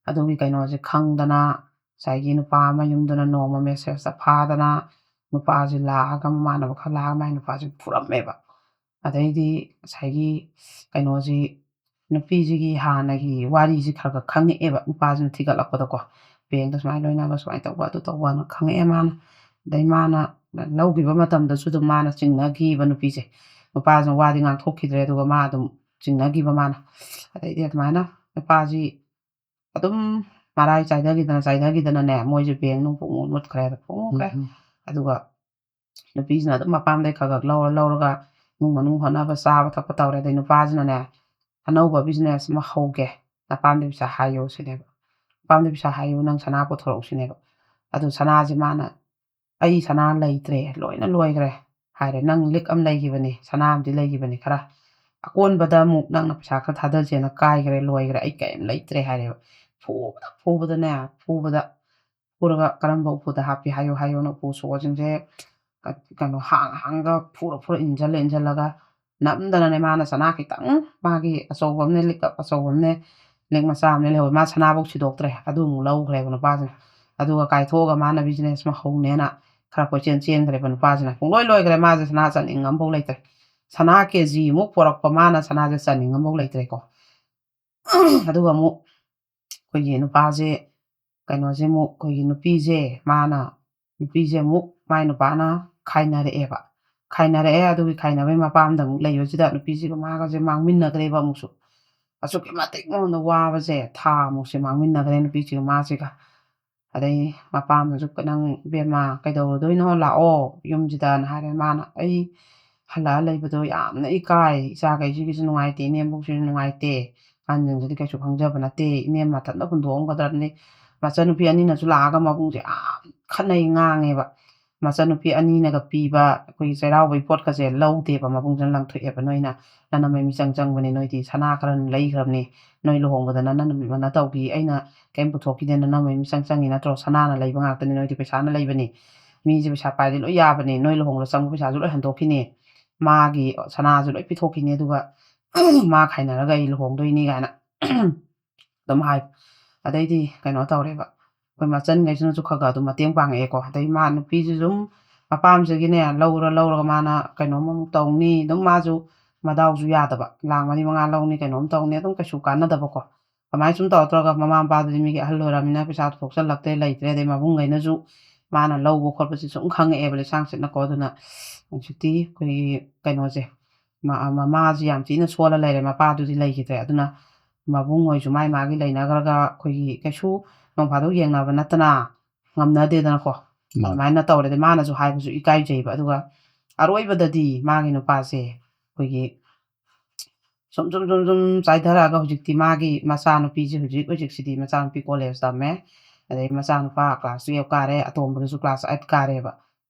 ꯑꯗꯨꯒꯤ ꯀꯩꯅꯣꯁꯦ ꯈꯪꯗꯅ ꯉꯁꯥꯏꯒꯤ ꯅꯨꯄꯥ ꯃꯌꯨꯝꯗꯨꯅ ꯅꯣꯡꯃ messageꯇ ꯐꯥꯗꯅ ꯅꯨꯄꯥꯁꯦ ꯂꯥꯛꯑꯒ, ꯃꯃꯥꯟꯅꯕ ꯈꯔ ꯂꯥꯛꯑꯒ ꯃꯥꯏ ꯅꯨꯄꯥꯁꯦ ꯐꯨꯔꯝꯃꯦꯕ꯫ ꯑꯗꯩꯗꯤ ꯉꯁꯥꯏꯒꯤ ꯀꯩꯅꯣꯁꯤ, ꯅꯨꯄꯤꯁꯤꯒꯤ ꯍꯥꯟꯅꯒꯤ ꯋꯥꯔꯤꯁꯤ ꯈꯔ ꯈꯔ ꯈꯪꯉꯛꯑꯦꯕ, ꯅꯨꯄꯥꯁꯤꯅ ꯊꯤꯒꯠꯂꯛꯄꯗꯀꯣ꯫ "ꯕꯦꯡꯗ ꯁꯨꯃꯥꯏꯅ ꯂꯣꯏꯅꯕ, ꯁꯨꯃꯥꯏꯅ ꯇꯧꯕ, ꯑꯗꯨ ꯇꯧꯕꯅ" ꯈꯪꯉꯛꯑꯦ ꯃꯥꯅ꯫ ꯑꯗꯩ ꯃꯥꯅ ꯂꯧꯈꯤꯕ ꯃꯇꯝꯗꯁꯨ ꯑꯗꯨꯝ ꯃꯥꯅ ꯆꯤꯡꯅꯈꯤꯕ ꯅꯨꯄꯤꯁꯦ꯫ ꯅꯨꯄꯥꯁꯤꯅ ꯋꯥꯗꯤ ꯉꯥꯡꯊꯣꯛꯈꯤꯗ꯭ꯔꯦ, ꯑꯗꯨꯒ ꯃꯥ ꯑꯗꯨꯝ ꯆꯤꯡꯅꯈꯤꯕ ꯃꯥꯅ꯫ ꯑꯗꯩꯗꯤ ꯑꯗꯨꯃꯥꯏꯅ ꯅꯨꯄꯥꯁꯤ ꯑꯗꯨꯝ ꯃꯔꯥꯏ ꯆꯥꯏꯊꯈꯤꯗꯅ, ꯆꯥꯏꯊꯈꯤꯗꯅꯅꯦ, ꯃꯣꯏꯁꯦ ꯕꯦꯡ ꯅꯨꯡ ꯄꯨꯡꯃꯨꯠ ꯃꯨꯠꯈ꯭ꯔꯦ, ꯑꯗ ꯄꯨꯡꯃꯨꯠꯈ꯭ꯔꯦ꯫ ꯎꯝ, ꯎꯝ꯫ ꯑꯗꯨꯒ ꯅꯨꯄꯤꯁꯤꯅ ꯑꯗꯨꯝ ꯃꯄꯥꯝꯗꯩ ꯈꯔ ꯈꯔ ꯂꯧꯔ ꯂꯧꯔꯒ ꯏꯃꯨꯡ ꯃꯅꯨꯡ ꯍꯣꯠꯅꯕ, ꯆꯥꯕ ꯊꯛꯄ ꯇꯧꯔꯦ꯫ ꯑꯗꯩ ꯅꯨꯄꯥꯁꯤꯅꯅꯦ, "ꯑꯅꯧꯕ business ꯑꯃ ꯍꯧꯒꯦ, ꯅꯄꯥꯝꯗꯩ ꯄꯩꯁꯥ ꯍꯥꯏꯌꯣ" ꯁꯤꯅꯦꯕ꯫ "ꯅꯄꯥꯝꯗꯩ ꯄꯩꯁꯥ ꯍꯥꯏꯌꯣ, ꯅꯪ ꯁꯅꯥ ꯄꯨꯊꯣꯔꯛꯎ" ꯁꯤꯅꯦꯕ꯫ ꯑꯗꯨ ꯁꯅꯥꯁꯦ ꯃꯥꯅ, "ꯑꯩ ꯁꯅꯥ ꯂꯩꯇ꯭ꯔꯦ, ꯂꯣꯏꯅ ꯂꯣꯏꯈ꯭ꯔꯦ" ꯍꯥꯏꯔꯦ꯫ "ꯅꯪ ꯂꯤꯛ ꯑꯃ ꯂꯩꯈꯤꯕꯅꯤ, ꯁꯅꯥ ꯑꯃꯗꯤ ꯂꯩꯈꯤꯕꯅꯤ ꯈꯔ꯫ ꯑꯀꯣꯟꯕꯗ ꯑꯃꯨꯛ ꯅꯪꯅ ꯄꯩꯁꯥ ꯈꯔ ꯊꯥꯗꯁꯦꯅ ꯀꯥꯏꯈ꯭ꯔꯦ, ꯂꯣꯏꯈ꯭ꯔꯦ, ꯑꯩ ꯀꯔꯤꯝ ꯂꯩꯇ꯭ꯔꯦ" ꯍꯥꯏꯔꯦꯕ꯫ ꯐꯨꯕꯗ, ꯐꯨꯕꯗꯅꯦ, ꯐꯨꯕꯗ꯫ ꯄꯨꯔꯒ ꯀꯔꯝꯕ ꯎꯄꯨꯗ ꯍꯥꯞꯄꯤ ꯍꯥꯏꯌꯨ ꯍꯥꯏꯌꯨꯅ ꯎꯄꯨ ꯁꯣꯁꯤꯡꯁꯦ ꯀ-, ꯀꯩꯅꯣ ꯍꯥꯡ ꯍꯥꯡꯒ ꯐꯨꯔ ꯐꯨꯔ ꯏꯟꯁꯤꯜꯂ ꯏꯟꯁꯤꯜꯂꯒ ꯅꯝꯗꯅꯅꯦ ꯃꯥꯅ ꯁꯅꯥ ꯈꯤꯇꯪ, ꯃꯥꯒꯤ ꯑꯆꯧꯕ ꯑꯃꯅꯦ, ꯂꯤꯛ ꯑꯆꯧꯕ ꯑꯃꯅꯦ, ꯂꯤꯛ ꯃꯆꯥ ꯑꯃꯅꯦ ꯂꯩꯍꯧꯋꯦ꯫ ꯃꯥ ꯁꯅꯥꯐꯧ ꯁꯤꯗꯣꯛꯇ꯭ꯔꯦ, ꯑꯗꯨ ꯑꯃꯨꯛ ꯂꯧꯈ꯭ꯔꯦꯕ ꯅꯨꯄꯥꯁꯤꯅ꯫ ꯑꯗꯨꯒ ꯀꯥꯏꯊꯣꯛꯑꯒ ꯃꯥꯅ business ꯑꯃ ꯍꯧꯅꯦꯅ ꯈꯔ ꯀꯣꯏꯆꯦꯟ ꯆꯦꯟꯈ꯭ꯔꯦꯕ ꯅꯨꯄꯥꯁꯤꯅ꯫ ꯄꯨꯡꯂꯣꯏ ꯂꯣꯏꯈ꯭ꯔꯦ, ꯃꯥꯁꯦ ꯁꯅꯥ ꯆꯠꯅꯤꯡ ꯑꯃꯐꯥꯎ ꯂꯩꯇ꯭ꯔꯦ꯫ ꯁꯅꯥ ꯀꯦ ꯖꯤ ꯃꯨꯛ ꯄꯣꯔꯛꯄ ꯃꯥꯅ ꯁꯅꯥꯁꯦ ꯆꯠꯅꯤꯡ ꯑꯃꯐꯥꯎ ꯂꯩꯇ꯭ꯔꯦꯀꯣ꯫ ꯑꯗꯨꯒ ꯑꯃꯨꯛ ꯑꯩꯈꯣꯏꯒꯤ ꯅꯨꯄꯥꯁꯦ, ꯀꯩꯅꯣꯁꯦ ꯑꯃꯨꯛ, ꯑꯩꯈꯣꯏꯒꯤ ꯅꯨꯄꯤꯁꯦ, ꯃꯥꯅ, ꯅꯨꯄꯤꯁꯦ ꯑꯃꯨꯛ ꯃꯥꯏ ꯅꯨꯄꯥꯅ ꯈꯥꯏꯅꯔꯛꯑꯦꯕ꯫ ꯈꯥꯏꯅꯔꯛꯑꯦ, ꯑꯗꯨꯒꯤ ꯈꯥꯏꯅꯕꯩ ꯃꯄꯥꯝꯗ ꯑꯃꯨꯛ ꯂꯩꯕꯁꯤꯗ ꯅꯨꯄꯤꯁꯤꯒ ꯃꯥꯒꯁꯦ ꯃꯥꯡꯃꯤꯟꯅꯈ꯭ꯔꯦꯕ ꯑꯃꯨꯛꯁꯨ꯫ ꯑꯁꯨꯛꯀꯤ ꯃꯇꯤꯛ ꯃꯉꯣꯟꯗ ꯋꯥꯕꯁꯦ ꯊꯥ ꯑꯃꯨꯛꯁꯦ ꯃꯥꯡꯃꯤꯟꯅꯈ꯭ꯔꯦ ꯅꯨꯄꯤꯁꯤꯒ ꯃꯥꯁꯤꯒ꯫ ꯑꯗꯩ ꯃꯄꯥꯝꯗꯁꯨ, "ꯅꯪ ꯏꯕꯦꯝꯃ ꯀꯩꯗꯧꯔꯨꯗꯣꯏꯅꯣ? ꯂꯥꯛꯑꯣ ꯌꯨꯝꯁꯤꯗꯅ" ꯍꯥꯏꯔꯦ꯫ ꯃꯥꯅ, "ꯑꯩ ꯍꯜꯂꯛꯑ ꯂꯩꯕꯗꯣ ꯌꯥꯝꯅ ꯏꯀꯥꯏ꯫ ꯏꯆꯥꯈꯩꯁꯤꯒꯤꯁꯨ ꯅꯨꯡꯉꯥꯏꯇꯦ, ꯏꯅꯦꯝꯕꯣꯛꯁꯤꯁꯨ ꯅꯨꯡꯉꯥꯏꯇꯦ꯫ ꯑꯍꯟꯁꯤꯡꯁꯤꯗꯤ ꯀꯩꯁꯨ ꯈꯪꯖꯕ ꯅꯠꯇꯦ꯫ ꯏꯅꯦꯝ ꯃꯊꯟꯇ ꯍꯨꯟꯗꯣꯛꯑꯝꯒꯗ꯭ꯔꯕꯅꯤ꯫ ꯃꯆꯟꯅꯨꯄꯤ ꯑꯅꯤꯅꯁꯨ ꯂꯥꯛꯑꯒ ꯃꯕꯨꯡꯁꯦ ꯌꯥꯝ ꯈꯠꯅꯩ, ꯉꯥꯡꯉꯦꯕ꯫ ꯃꯆꯟꯅꯨꯄꯤ ꯑꯅꯤꯅꯒ ꯄꯤꯕ ꯑꯩꯈꯣꯏꯒꯤ ꯆꯩꯔꯥꯎꯕꯒꯤ ꯄꯣꯠꯀꯁꯦ ꯂꯧꯗꯦꯕ, ꯃꯕꯨꯡꯁꯤꯅ ꯂꯪꯊꯣꯛꯑꯦꯕ꯫ "ꯅꯣꯏꯅ ꯅꯅꯝꯃꯩ ꯃꯤꯆꯪ ꯆꯪꯕꯅꯤ, ꯅꯣꯏꯗꯤ ꯁꯅꯥ ꯈꯔ ꯂꯩꯈ꯭ꯔꯕꯅꯤ, ꯅꯣꯏ ꯂꯨꯍꯣꯡꯕꯗ ꯅꯅꯝꯃꯅ ꯇꯧꯈꯤ, ꯑꯩꯅ ꯀꯩꯝ ꯄꯨꯊꯣꯛꯈꯤꯗꯦ, ꯅꯅꯝꯃꯩ ꯃꯤꯆꯪ ꯆꯪꯉꯤ ꯅꯠꯇ꯭ꯔꯣ? ꯁꯅꯥꯅ ꯂꯩꯕ ꯉꯥꯛꯇꯅꯤ, ꯅꯣꯏꯗꯤ ꯄꯩꯁꯥꯅ ꯂꯩꯕꯅꯤ, ꯃꯤꯁꯦ ꯄꯩꯁꯥ ꯄꯥꯏꯔꯗꯤ ꯂꯣꯏ ꯌꯥꯕꯅꯤ, ꯅꯣꯏ ꯂꯨꯍꯣꯡꯕꯗ ꯆꯪꯕ ꯄꯩꯁꯥꯁꯨ ꯂꯣꯏ ꯍꯟꯗꯣꯛꯈꯤꯅꯤ, ꯃꯥꯒꯤ ꯁꯅꯥꯁꯨ ꯂꯣꯏ ꯄꯤꯊꯣꯛꯈꯤꯅꯤ, ꯑꯗꯨꯒ ꯃꯥ ꯈꯥꯏꯅꯔꯒ ꯑꯩ ꯂꯨꯍꯣꯡꯗꯣꯏꯅꯤ" ꯀꯥꯏꯅ ꯑꯗꯨꯝ ꯍꯥꯏ꯫ ꯑꯗꯩꯗꯤ ꯀꯩꯅꯣ ꯇꯧꯔꯦꯕ, ꯑꯩꯈꯣꯏ ꯃꯆꯟꯈꯩꯁꯤꯅꯁꯨ ꯈꯔ ꯈꯔ ꯑꯗꯨꯝ ꯃꯇꯦꯡ ꯄꯥꯡꯉꯛꯑꯦꯀꯣ꯫ ꯑꯗꯩ ꯃꯥ ꯅꯨꯄꯤꯁꯨ ꯑꯗꯨꯝ ꯃꯄꯥꯝꯁꯤꯒꯤꯅꯦ ꯂꯧꯔ ꯂꯧꯔꯒ ꯃꯥꯅ ꯀꯩꯅꯣꯝ ꯑꯃꯨꯛ ꯇꯧꯅꯤ, ꯑꯗꯨꯝ ꯃꯥꯁꯨ ꯃꯗꯥꯎꯁꯨ ꯌꯥꯗꯕ, ꯂꯥꯛ ꯃꯔꯤ ꯃꯉꯥ ꯂꯧꯅꯤ, ꯀꯩꯅꯣꯝ ꯇꯧꯅꯤ, ꯑꯗꯨꯝ ꯀꯩꯁꯨ ꯀꯥꯟꯅꯗꯕꯀꯣ꯫ ꯀꯃꯥꯏꯅ ꯁꯨꯝ ꯇꯧꯔ ꯇꯧꯔꯒ ꯃꯃꯥ ꯃꯄꯥꯗꯨꯗꯤ ꯃꯤꯒꯤ ꯑꯍꯜ ꯑꯣꯏꯔꯃꯤꯅ ꯄꯩꯁꯥ ꯊꯣꯛꯆꯜꯂꯛꯇ꯭ꯔꯦ, ꯂꯩꯇ꯭ꯔꯦ꯫ ꯑꯗꯩ ꯃꯕꯨꯡꯈꯩꯅꯁꯨ ꯃꯥꯅ ꯂꯧꯕ ꯈꯣꯠꯄꯁꯦ ꯁꯨꯝ ꯈꯪꯉꯛꯑꯦꯕ ꯂꯩꯁꯥꯡ ꯁꯤꯠꯅꯀꯣ꯫ ꯑꯗꯨꯅ ꯍꯧꯖꯤꯛꯇꯤ ꯑꯩꯈꯣꯏꯒꯤ ꯀꯩꯅꯣꯁꯦ, ꯃ-, ꯃꯃꯥꯁꯤ ꯌꯥꯝ ꯊꯤꯅ ꯁꯣꯜꯂ ꯂꯩꯔꯦ, ꯃꯄꯥꯗꯨꯗꯤ ꯂꯩꯈꯤꯗ꯭ꯔꯦ꯫ ꯑꯗꯨꯅ ꯃꯕꯨꯡ ꯍꯣꯏꯁꯨ ꯃꯥꯏ ꯃꯥꯒꯤ ꯂꯩꯅꯈ꯭ꯔꯒ ꯑꯩꯈꯣꯏꯒꯤ ꯀꯩꯁꯨ ꯅꯣꯡ ꯐꯥꯗꯣꯛ ꯌꯦꯡꯅꯕ ꯅꯠꯇꯅ ꯉꯝꯅꯗꯦꯗꯅꯀꯣ꯫ ꯃꯥꯅꯦ꯫ ꯑꯗꯨꯃꯥꯏꯅ ꯇꯧꯔꯗꯤ ꯃꯥꯅꯁꯨ ꯍꯥꯏꯕꯁꯨ ꯏꯀꯥꯏꯖꯩꯕ꯫ ꯑꯗꯨꯒ ꯑꯔꯣꯏꯕꯗꯗꯤ ꯃꯥꯒꯤ ꯅꯨꯄꯥꯁꯦ ꯑꯩꯈꯣꯏꯒꯤ ꯁꯨꯝ, ꯁꯨꯝ, ꯁꯨꯝ, ꯁꯨꯝ ꯆꯥꯏꯊꯔꯛꯑꯒ ꯍꯧꯖꯤꯛꯇꯤ ꯃꯥꯒꯤ ꯃꯆꯥꯅꯨꯄꯤꯁꯦ ꯍꯧꯖꯤꯛ, ꯍꯧꯖꯤꯛꯁꯤꯗꯤ ꯃꯆꯥꯅꯨꯄꯤ ꯀꯣꯂꯦꯖ ꯇꯝꯃꯦ꯫ ꯑꯗꯩ ꯃꯆꯥꯅꯨꯄꯥ ꯀ꯭ꯂꯥꯁ ꯇꯨꯌꯦꯜꯐ ꯀꯥꯔꯦ, ꯑꯇꯣꯝꯕꯗꯨꯁꯨ ꯀ꯭ꯂꯥꯁ ꯑꯩꯠ ꯀꯥꯔꯦꯕ꯫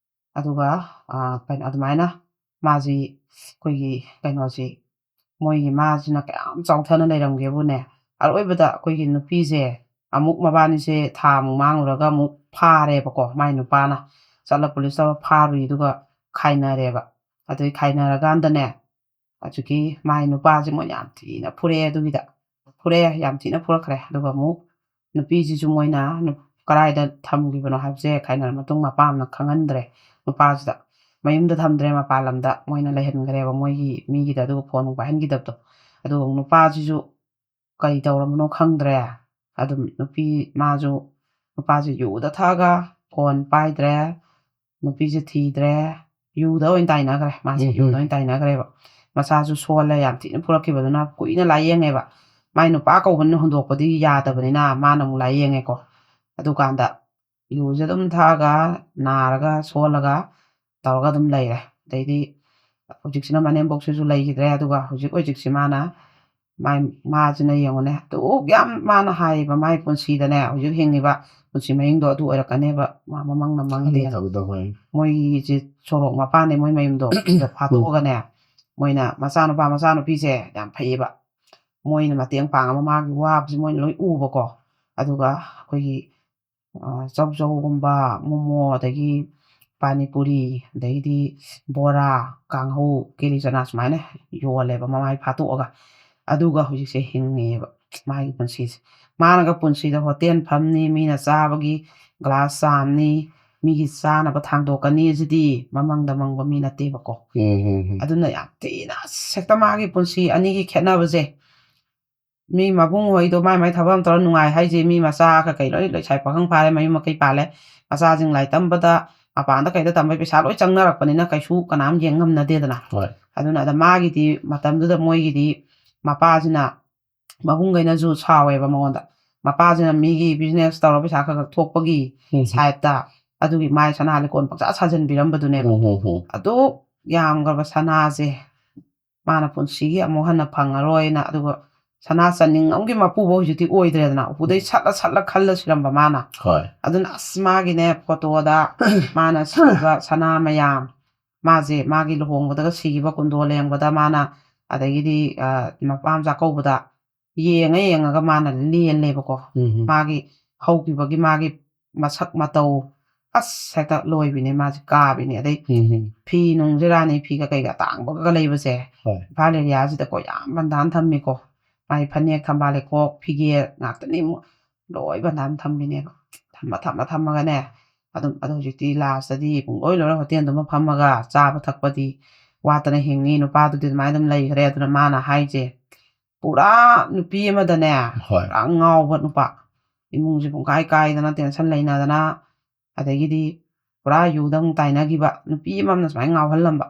ꯑꯗꯨꯒ, ꯑ, ꯀꯩꯅꯣ, ꯑꯗꯨꯃꯥꯏꯅ ꯃꯥꯁꯤ ꯑꯩꯈꯣꯏꯒꯤ ꯀꯩꯅꯣꯁꯤ, ꯃꯣꯏꯒꯤ ꯃꯥꯁꯤꯅ ꯀꯌꯥꯝ ꯆꯥꯎꯊꯅ ꯂꯩꯔꯝꯒꯦꯕꯨꯅꯦ, ꯑꯔꯣꯏꯕꯗ ꯑꯩꯈꯣꯏꯒꯤ ꯅꯨꯄꯤꯁꯦ ꯑꯃꯨꯛ ꯃꯕꯥꯅꯤꯁꯦ ꯊꯥ ꯑꯃꯨꯛ ꯃꯥꯡꯉꯨꯔꯒ ꯑꯃꯨꯛ ꯐꯥꯔꯦꯕꯀꯣ, ꯃꯥꯏ ꯅꯨꯄꯥꯅ ꯆꯠꯂ ꯄꯨꯂꯤꯁ ꯇꯧꯔ ꯐꯥꯔꯨꯏ, ꯑꯗꯨꯒ ꯈꯥꯏꯅꯔꯦꯕ꯫ ꯑꯗꯨꯒꯤ ꯈꯥꯏꯅꯔꯀꯥꯟꯗꯅꯦ, ꯍꯧꯖꯤꯛꯀꯤ ꯃꯥꯏ ꯅꯨꯄꯥꯁꯦ ꯃꯣꯏꯅ ꯌꯥꯝ ꯊꯤꯅ ꯐꯨꯔꯛꯑꯦ ꯑꯗꯨꯒꯤꯗ꯫ ꯐꯨꯔꯛꯑꯦ, ꯌꯥꯝ ꯊꯤꯅ ꯐꯨꯔꯛꯈ꯭ꯔꯦ꯫ ꯑꯗꯨꯒ ꯑꯃꯨꯛ ꯅꯨꯄꯤꯁꯤꯁꯨ ꯃꯣꯏꯅ ꯅꯨ-, ꯀꯗꯥꯏꯗ ꯊꯝꯈꯤꯕꯅꯣ ꯍꯥꯏꯕꯁꯦ ꯈꯥꯏꯅꯔ ꯃꯇꯨꯡ ꯃꯄꯥꯝꯅ ꯈꯪꯍꯟꯗ꯭ꯔꯦ ꯅꯨꯄꯥꯁꯤꯗ꯫ ꯃꯌꯨꯝꯗ ꯊꯝꯗ꯭ꯔꯦ, ꯃꯄꯥꯟ ꯂꯝꯗ ꯃꯣꯏꯅ ꯂꯩꯍꯟꯈ꯭ꯔꯦꯕ, ꯃꯣꯏꯒꯤ ꯃꯤꯒꯤꯗ꯫ ꯑꯗꯨꯒ ꯐꯣꯟ ꯅꯨꯡ ꯄꯥꯏꯍꯟꯈꯤꯗꯕꯗꯣ꯫ ꯑꯗꯨꯒ ꯅꯨꯄꯥꯁꯤꯁꯨ ꯀꯩ ꯇꯧꯔꯕꯅꯣ ꯈꯪꯗ꯭ꯔꯦ꯫ ꯑꯗꯨꯝ ꯅꯨꯄꯤ, ꯃꯥꯁꯨ, ꯅꯨꯄꯥꯁꯦ ꯌꯨꯗ ꯊꯛꯑꯒ ꯐꯣꯟ ꯄꯥꯏꯗ꯭ꯔꯦ, ꯅꯨꯄꯤꯁꯦ ꯊꯤꯗ꯭ꯔꯦ, ꯌꯨꯗ ꯑꯣꯏꯅ ꯇꯥꯏꯅꯈ꯭ꯔꯦ꯫ ꯃꯥꯁꯦ ꯎꯝ, ꯌꯨꯗ ꯎꯝ꯫ ꯑꯣꯏꯅ ꯇꯥꯏꯅꯈ꯭ꯔꯦꯕ꯫ ꯃꯁꯥꯁꯨ ꯁꯣꯜꯂꯦ, ꯌꯥꯝ ꯊꯤꯅ ꯐꯨꯔꯛꯈꯤꯕꯗꯨꯅ ꯀꯨꯏꯅ ꯂꯥꯏꯌꯦꯡꯉꯦꯕ꯫ ꯃꯥꯏ ꯅꯨꯄꯥ ꯀꯧꯕꯅꯤꯅ ꯍꯨꯟꯗꯣꯛꯄꯗꯤ ꯌꯥꯗꯕꯅꯤꯅ ꯃꯥꯅ ꯑꯃꯨꯛ ꯂꯥꯏꯌꯦꯡꯉꯦꯀꯣ꯫ ꯑꯗꯨꯀꯥꯟꯗ ꯌꯨꯁꯦ ꯑꯗꯨꯝ ꯊꯛꯑꯒ, ꯅꯥꯔꯒ ꯁꯣꯜꯂꯒ ꯇꯧꯔꯒ ꯑꯗꯨꯝ ꯂꯩꯔꯦ꯫ ꯑꯗꯩꯗꯤ ꯍꯧꯖꯤꯛꯁꯤꯅ ꯃꯅꯦꯝꯕꯣꯛꯁꯤꯁꯨ ꯂꯩꯈꯤꯗ꯭ꯔꯦ꯫ ꯑꯗꯨꯒ ꯍꯧꯖꯤꯛ ꯍꯧꯖꯤꯛꯁꯤ ꯃꯥꯅ, ꯃꯥꯏ, ꯃꯥꯁꯤꯅ ꯌꯦꯡꯉꯨꯅꯦ, ꯑꯗꯨꯛ ꯌꯥꯝ ꯃꯥꯅ ꯍꯥꯏꯔꯤꯕ ꯃꯥꯏ ꯄꯨꯟꯁꯤꯗꯅꯦ, ꯍꯧꯖꯤꯛ ꯍꯤꯡꯉꯤꯕ ꯄꯨꯟꯁꯤ ꯃꯍꯤꯡꯗꯣ ꯑꯗꯨ ꯑꯣꯏꯔꯛꯀꯅꯦꯕ ꯃꯥ ꯃꯃꯪꯅ ꯃꯪꯗꯦ꯫ ꯇꯧꯗꯧ ꯍꯣꯏ꯫ ꯃꯣꯏꯒꯤꯁꯦ ꯁꯣꯔꯣꯛ ꯃꯄꯥꯟꯗꯩ ꯃꯣꯏ ꯃꯌꯨꯝꯗꯣ ꯁꯤꯗ ꯐꯥꯗꯣꯛꯑꯒꯅꯦ, ꯃꯣꯏꯅ ꯃꯆꯥꯅꯨꯄꯥ ꯃꯆꯥꯅꯨꯄꯤꯁꯦ ꯌꯥꯝ ꯐꯩꯌꯦꯕ, ꯃꯣꯏꯅ ꯃꯇꯦꯡ ꯄꯥꯡꯉꯒ ꯃꯥꯒꯤ ꯋꯥꯕꯁꯦ ꯃꯣꯏꯅ ꯂꯣꯏ ꯎꯕꯀꯣ꯫ ꯑꯗꯨꯒ ꯑꯩꯈꯣꯏꯒꯤ ꯑ, ꯆꯧꯆꯧꯒꯨꯝꯕ, ꯃꯣꯃꯣ, ꯑꯗꯒꯤ ꯄꯥꯅꯤꯄꯨꯔꯤ, ꯑꯗꯒꯤꯗꯤ ꯕꯣꯔꯥ, ꯀꯥꯡꯍꯧ, ꯀꯦꯂꯤ ꯆꯅꯥ ꯁꯨꯃꯥꯏꯅ ꯌꯣꯜꯂꯦꯕ ꯃꯃꯥꯏ ꯐꯥꯠꯇꯣꯛꯑꯒ꯫ ꯑꯗꯨꯒ ꯍꯧꯖꯤꯛꯁꯦ ꯍꯤꯡꯉꯦꯕ ꯃꯥꯒꯤ ꯄꯨꯟꯁꯤꯁꯦ꯫ ꯃꯥꯅꯒ ꯄꯨꯟꯁꯤꯗ ꯍꯣꯇꯦꯜ ꯐꯝꯅꯤ, ꯃꯤꯅ ꯆꯥꯕꯒꯤ ꯒ꯭ꯂꯥꯁ ꯆꯥꯝꯅꯤ, ꯃꯤꯒꯤ ꯆꯥꯅꯕ ꯊꯥꯡꯗꯣꯛꯀꯅꯤ, ꯑꯁꯤꯗꯤ ꯃꯃꯪꯗ ꯃꯪꯕ ꯃꯤ ꯅꯠꯇꯦꯕꯀꯣ꯫ ꯎꯝ, ꯎꯝ, ꯎꯝ꯫ ꯑꯗꯨꯅ ꯌꯥꯝ ꯊꯤꯅ ꯑꯁ ꯍꯦꯛꯇ ꯃꯥꯒꯤ ꯄꯨꯟꯁꯤ ꯑꯅꯤꯒꯤ ꯈꯦꯠꯅꯕꯁꯦ, ꯃꯤ ꯃꯕꯨꯡ ꯍꯣꯏꯗꯣ ꯃꯥꯏ ꯃꯥꯏ ꯊꯕꯛ ꯑꯃ ꯇꯧꯔ ꯅꯨꯡꯉꯥꯏ ꯍꯥꯏꯁꯦ, ꯃꯤ ꯃꯆꯥ ꯀꯩꯀꯩ ꯂꯣꯏ ꯂꯩꯁꯥꯏ ꯄꯥꯈꯪ ꯐꯥꯔꯦ, ꯃꯌꯨꯝ ꯃꯀꯩ ꯄꯥꯜꯂꯦ, ꯃꯆꯥꯁꯤꯡ ꯂꯥꯏꯔꯤꯛ ꯇꯝꯕꯗ ꯃꯄꯥꯟꯗ ꯀꯩꯗ ꯇꯝꯕꯩ ꯄꯩꯁꯥ ꯂꯣꯏ ꯆꯪꯅꯔꯛꯄꯅꯤꯅ ꯀꯩꯁꯨ ꯀꯅꯥꯝ ꯌꯦꯡ ꯉꯝꯅꯗꯦꯗꯅ꯫ ꯍꯣꯏ꯫ ꯑꯗꯨꯅ ꯑꯗ ꯃꯥꯒꯤꯗꯤ ꯃꯇꯝꯗꯨꯗ ꯃꯣꯏꯒꯤꯗꯤ ꯃꯄꯥꯁꯤꯅ, ꯃꯕꯨꯡꯈꯩꯅꯁꯨ ꯁꯥꯎꯋꯦꯕ ꯃꯉꯣꯟꯗ, ꯃꯄꯥꯁꯤꯅ ꯃꯤꯒꯤ ꯕꯤꯖꯤꯅꯦꯁ ꯇꯧꯔ ꯄꯩꯁꯥ ꯈꯔ ꯈꯔ ꯊꯣꯛꯄꯒꯤ ꯎꯝ꯫ ꯁꯥꯏꯠꯇ ꯑꯗꯨꯒꯤ ꯃꯥꯏ ꯁꯅꯥ ꯂꯤꯀꯣꯟ ꯄꯪꯁꯥ ꯁꯥꯖꯟꯕꯤꯔꯝꯕꯗꯨꯅꯦꯕ꯫ ꯎꯝ, ꯎꯝ, ꯎꯝ꯫ ꯑꯗꯨ ꯌꯥꯝꯈ꯭ꯔꯕ ꯁꯅꯥꯁꯦ ꯃꯥꯅ ꯄꯨꯟꯁꯤꯒꯤ ꯑꯃꯨꯛ ꯍꯟꯅ ꯐꯪꯉꯔꯣꯏꯅ, ꯑꯗꯨꯒ ꯁꯅꯥ ꯆꯟꯅꯤꯡꯉꯝꯒꯤ ꯃꯄꯨꯕ ꯍꯧꯖꯤꯛꯇꯤ ꯑꯣꯏꯗ꯭ꯔꯦꯗꯅ, ꯎꯄꯨꯗꯩ ꯎꯝ꯫ ꯁꯠꯂ ꯁꯠꯂ ꯈꯜꯂ ꯁꯤꯔꯝꯕ ꯃꯥꯅ꯫ ꯍꯣꯏ꯫ ꯑꯗꯨꯅ ꯑꯁ ꯃꯥꯒꯤꯅꯦ ꯐꯣꯇꯣꯗ ꯃꯥꯅ ꯁꯤꯕ ꯁꯅꯥ ꯃꯌꯥꯝ, ꯃꯥꯁꯦ ꯃꯥꯒꯤ ꯂꯨꯍꯣꯡꯕꯗꯒ ꯁꯤꯈꯤꯕ ꯀꯨꯟꯗꯣ ꯂꯦꯡꯕꯗ ꯃꯥꯅ, ꯑꯗꯒꯤꯗꯤ ꯑ, ꯃꯄꯥꯝ ꯆꯥꯛꯀꯧꯕꯗ ꯌꯦꯡꯉ ꯌꯦꯡꯉꯒ ꯃꯥꯅ ꯂꯦꯜꯂꯦꯕꯀꯣ꯫ ꯎꯝ, ꯎꯝ꯫ ꯃꯥꯒꯤ ꯍꯧꯈꯤꯕꯒꯤ ꯃꯥꯒꯤ ꯃꯁꯛ ꯃꯇꯧ ꯑꯁ ꯍꯦꯛꯇ ꯂꯣꯏꯕꯤꯅꯦ, ꯃꯥꯁꯦ ꯀꯥꯕꯤꯅꯦ꯫ ꯑꯗꯩ ꯎꯝ, ꯎꯝ꯫ ꯐꯤ ꯅꯨꯡꯁꯦ, ꯔꯥꯅꯤ ꯐꯤꯒ ꯀꯩꯒ ꯑꯇꯥꯡꯕꯒ ꯂꯩꯕꯁꯦ ꯍꯣꯏ꯫ ꯏꯝꯐꯥꯜ ꯑꯦꯔꯤꯌꯥꯁꯤꯗꯀꯣ ꯌꯥꯝ ꯕꯟꯗꯥꯟ ꯊꯝꯃꯤꯀꯣ꯫ ꯃꯥꯒꯤ ꯐꯅꯦꯛ, ꯊꯝꯕꯥꯜ ꯂꯩꯈꯣꯛ, ꯐꯤꯒꯦ ꯉꯥꯛꯇꯅꯤ, ꯂꯣꯏ ꯕꯟꯗꯥꯟ ꯊꯝꯃꯤꯅꯦꯕ꯫ ꯊꯝꯃ ꯊꯝꯃ ꯊꯝꯃꯒꯅꯦ, ꯑꯗꯨꯝ ꯑꯗꯣ ꯍꯧꯖꯤꯛꯇꯤ ꯂꯥꯁꯇꯗꯤ ꯄꯨꯡꯂꯣꯏ ꯂꯣꯏꯔ ꯍꯣꯇꯦꯜꯗꯨꯃ ꯐꯝꯃꯒ ꯆꯥꯕ ꯊꯛꯄꯗꯤ ꯋꯥꯠꯇꯅ ꯍꯤꯡꯉꯤ꯫ ꯅꯨꯄꯥꯗꯨꯗꯤ ꯑꯗꯨꯃꯥꯏꯅ ꯑꯗꯨꯝ ꯂꯩꯈ꯭ꯔꯦ꯫ ꯑꯗꯨꯅ ꯃꯥꯅ ꯍꯥꯏꯁꯦ ꯄꯨꯔꯥ ꯅꯨꯄꯤ ꯑꯃꯗꯅꯦ, ꯍꯣꯏ꯫ ꯄꯨꯔꯥ ꯉꯥꯎꯕ ꯅꯨꯄꯥ, ꯏꯃꯨꯡꯁꯦ ꯄꯨꯡꯀꯥꯏ ꯀꯥꯏꯗꯅ ꯇꯦꯟꯁꯟ ꯂꯩꯅꯗꯅ, ꯑꯗꯒꯤꯗꯤ ꯄꯨꯔꯥ ꯌꯨꯗ ꯑꯃꯨꯛ ꯇꯥꯏꯅꯈꯤꯕ ꯅꯨꯄꯤ ꯑꯃꯅ ꯁꯨꯃꯥꯏꯅ ꯉꯥꯎꯍꯜꯂꯝꯕ꯫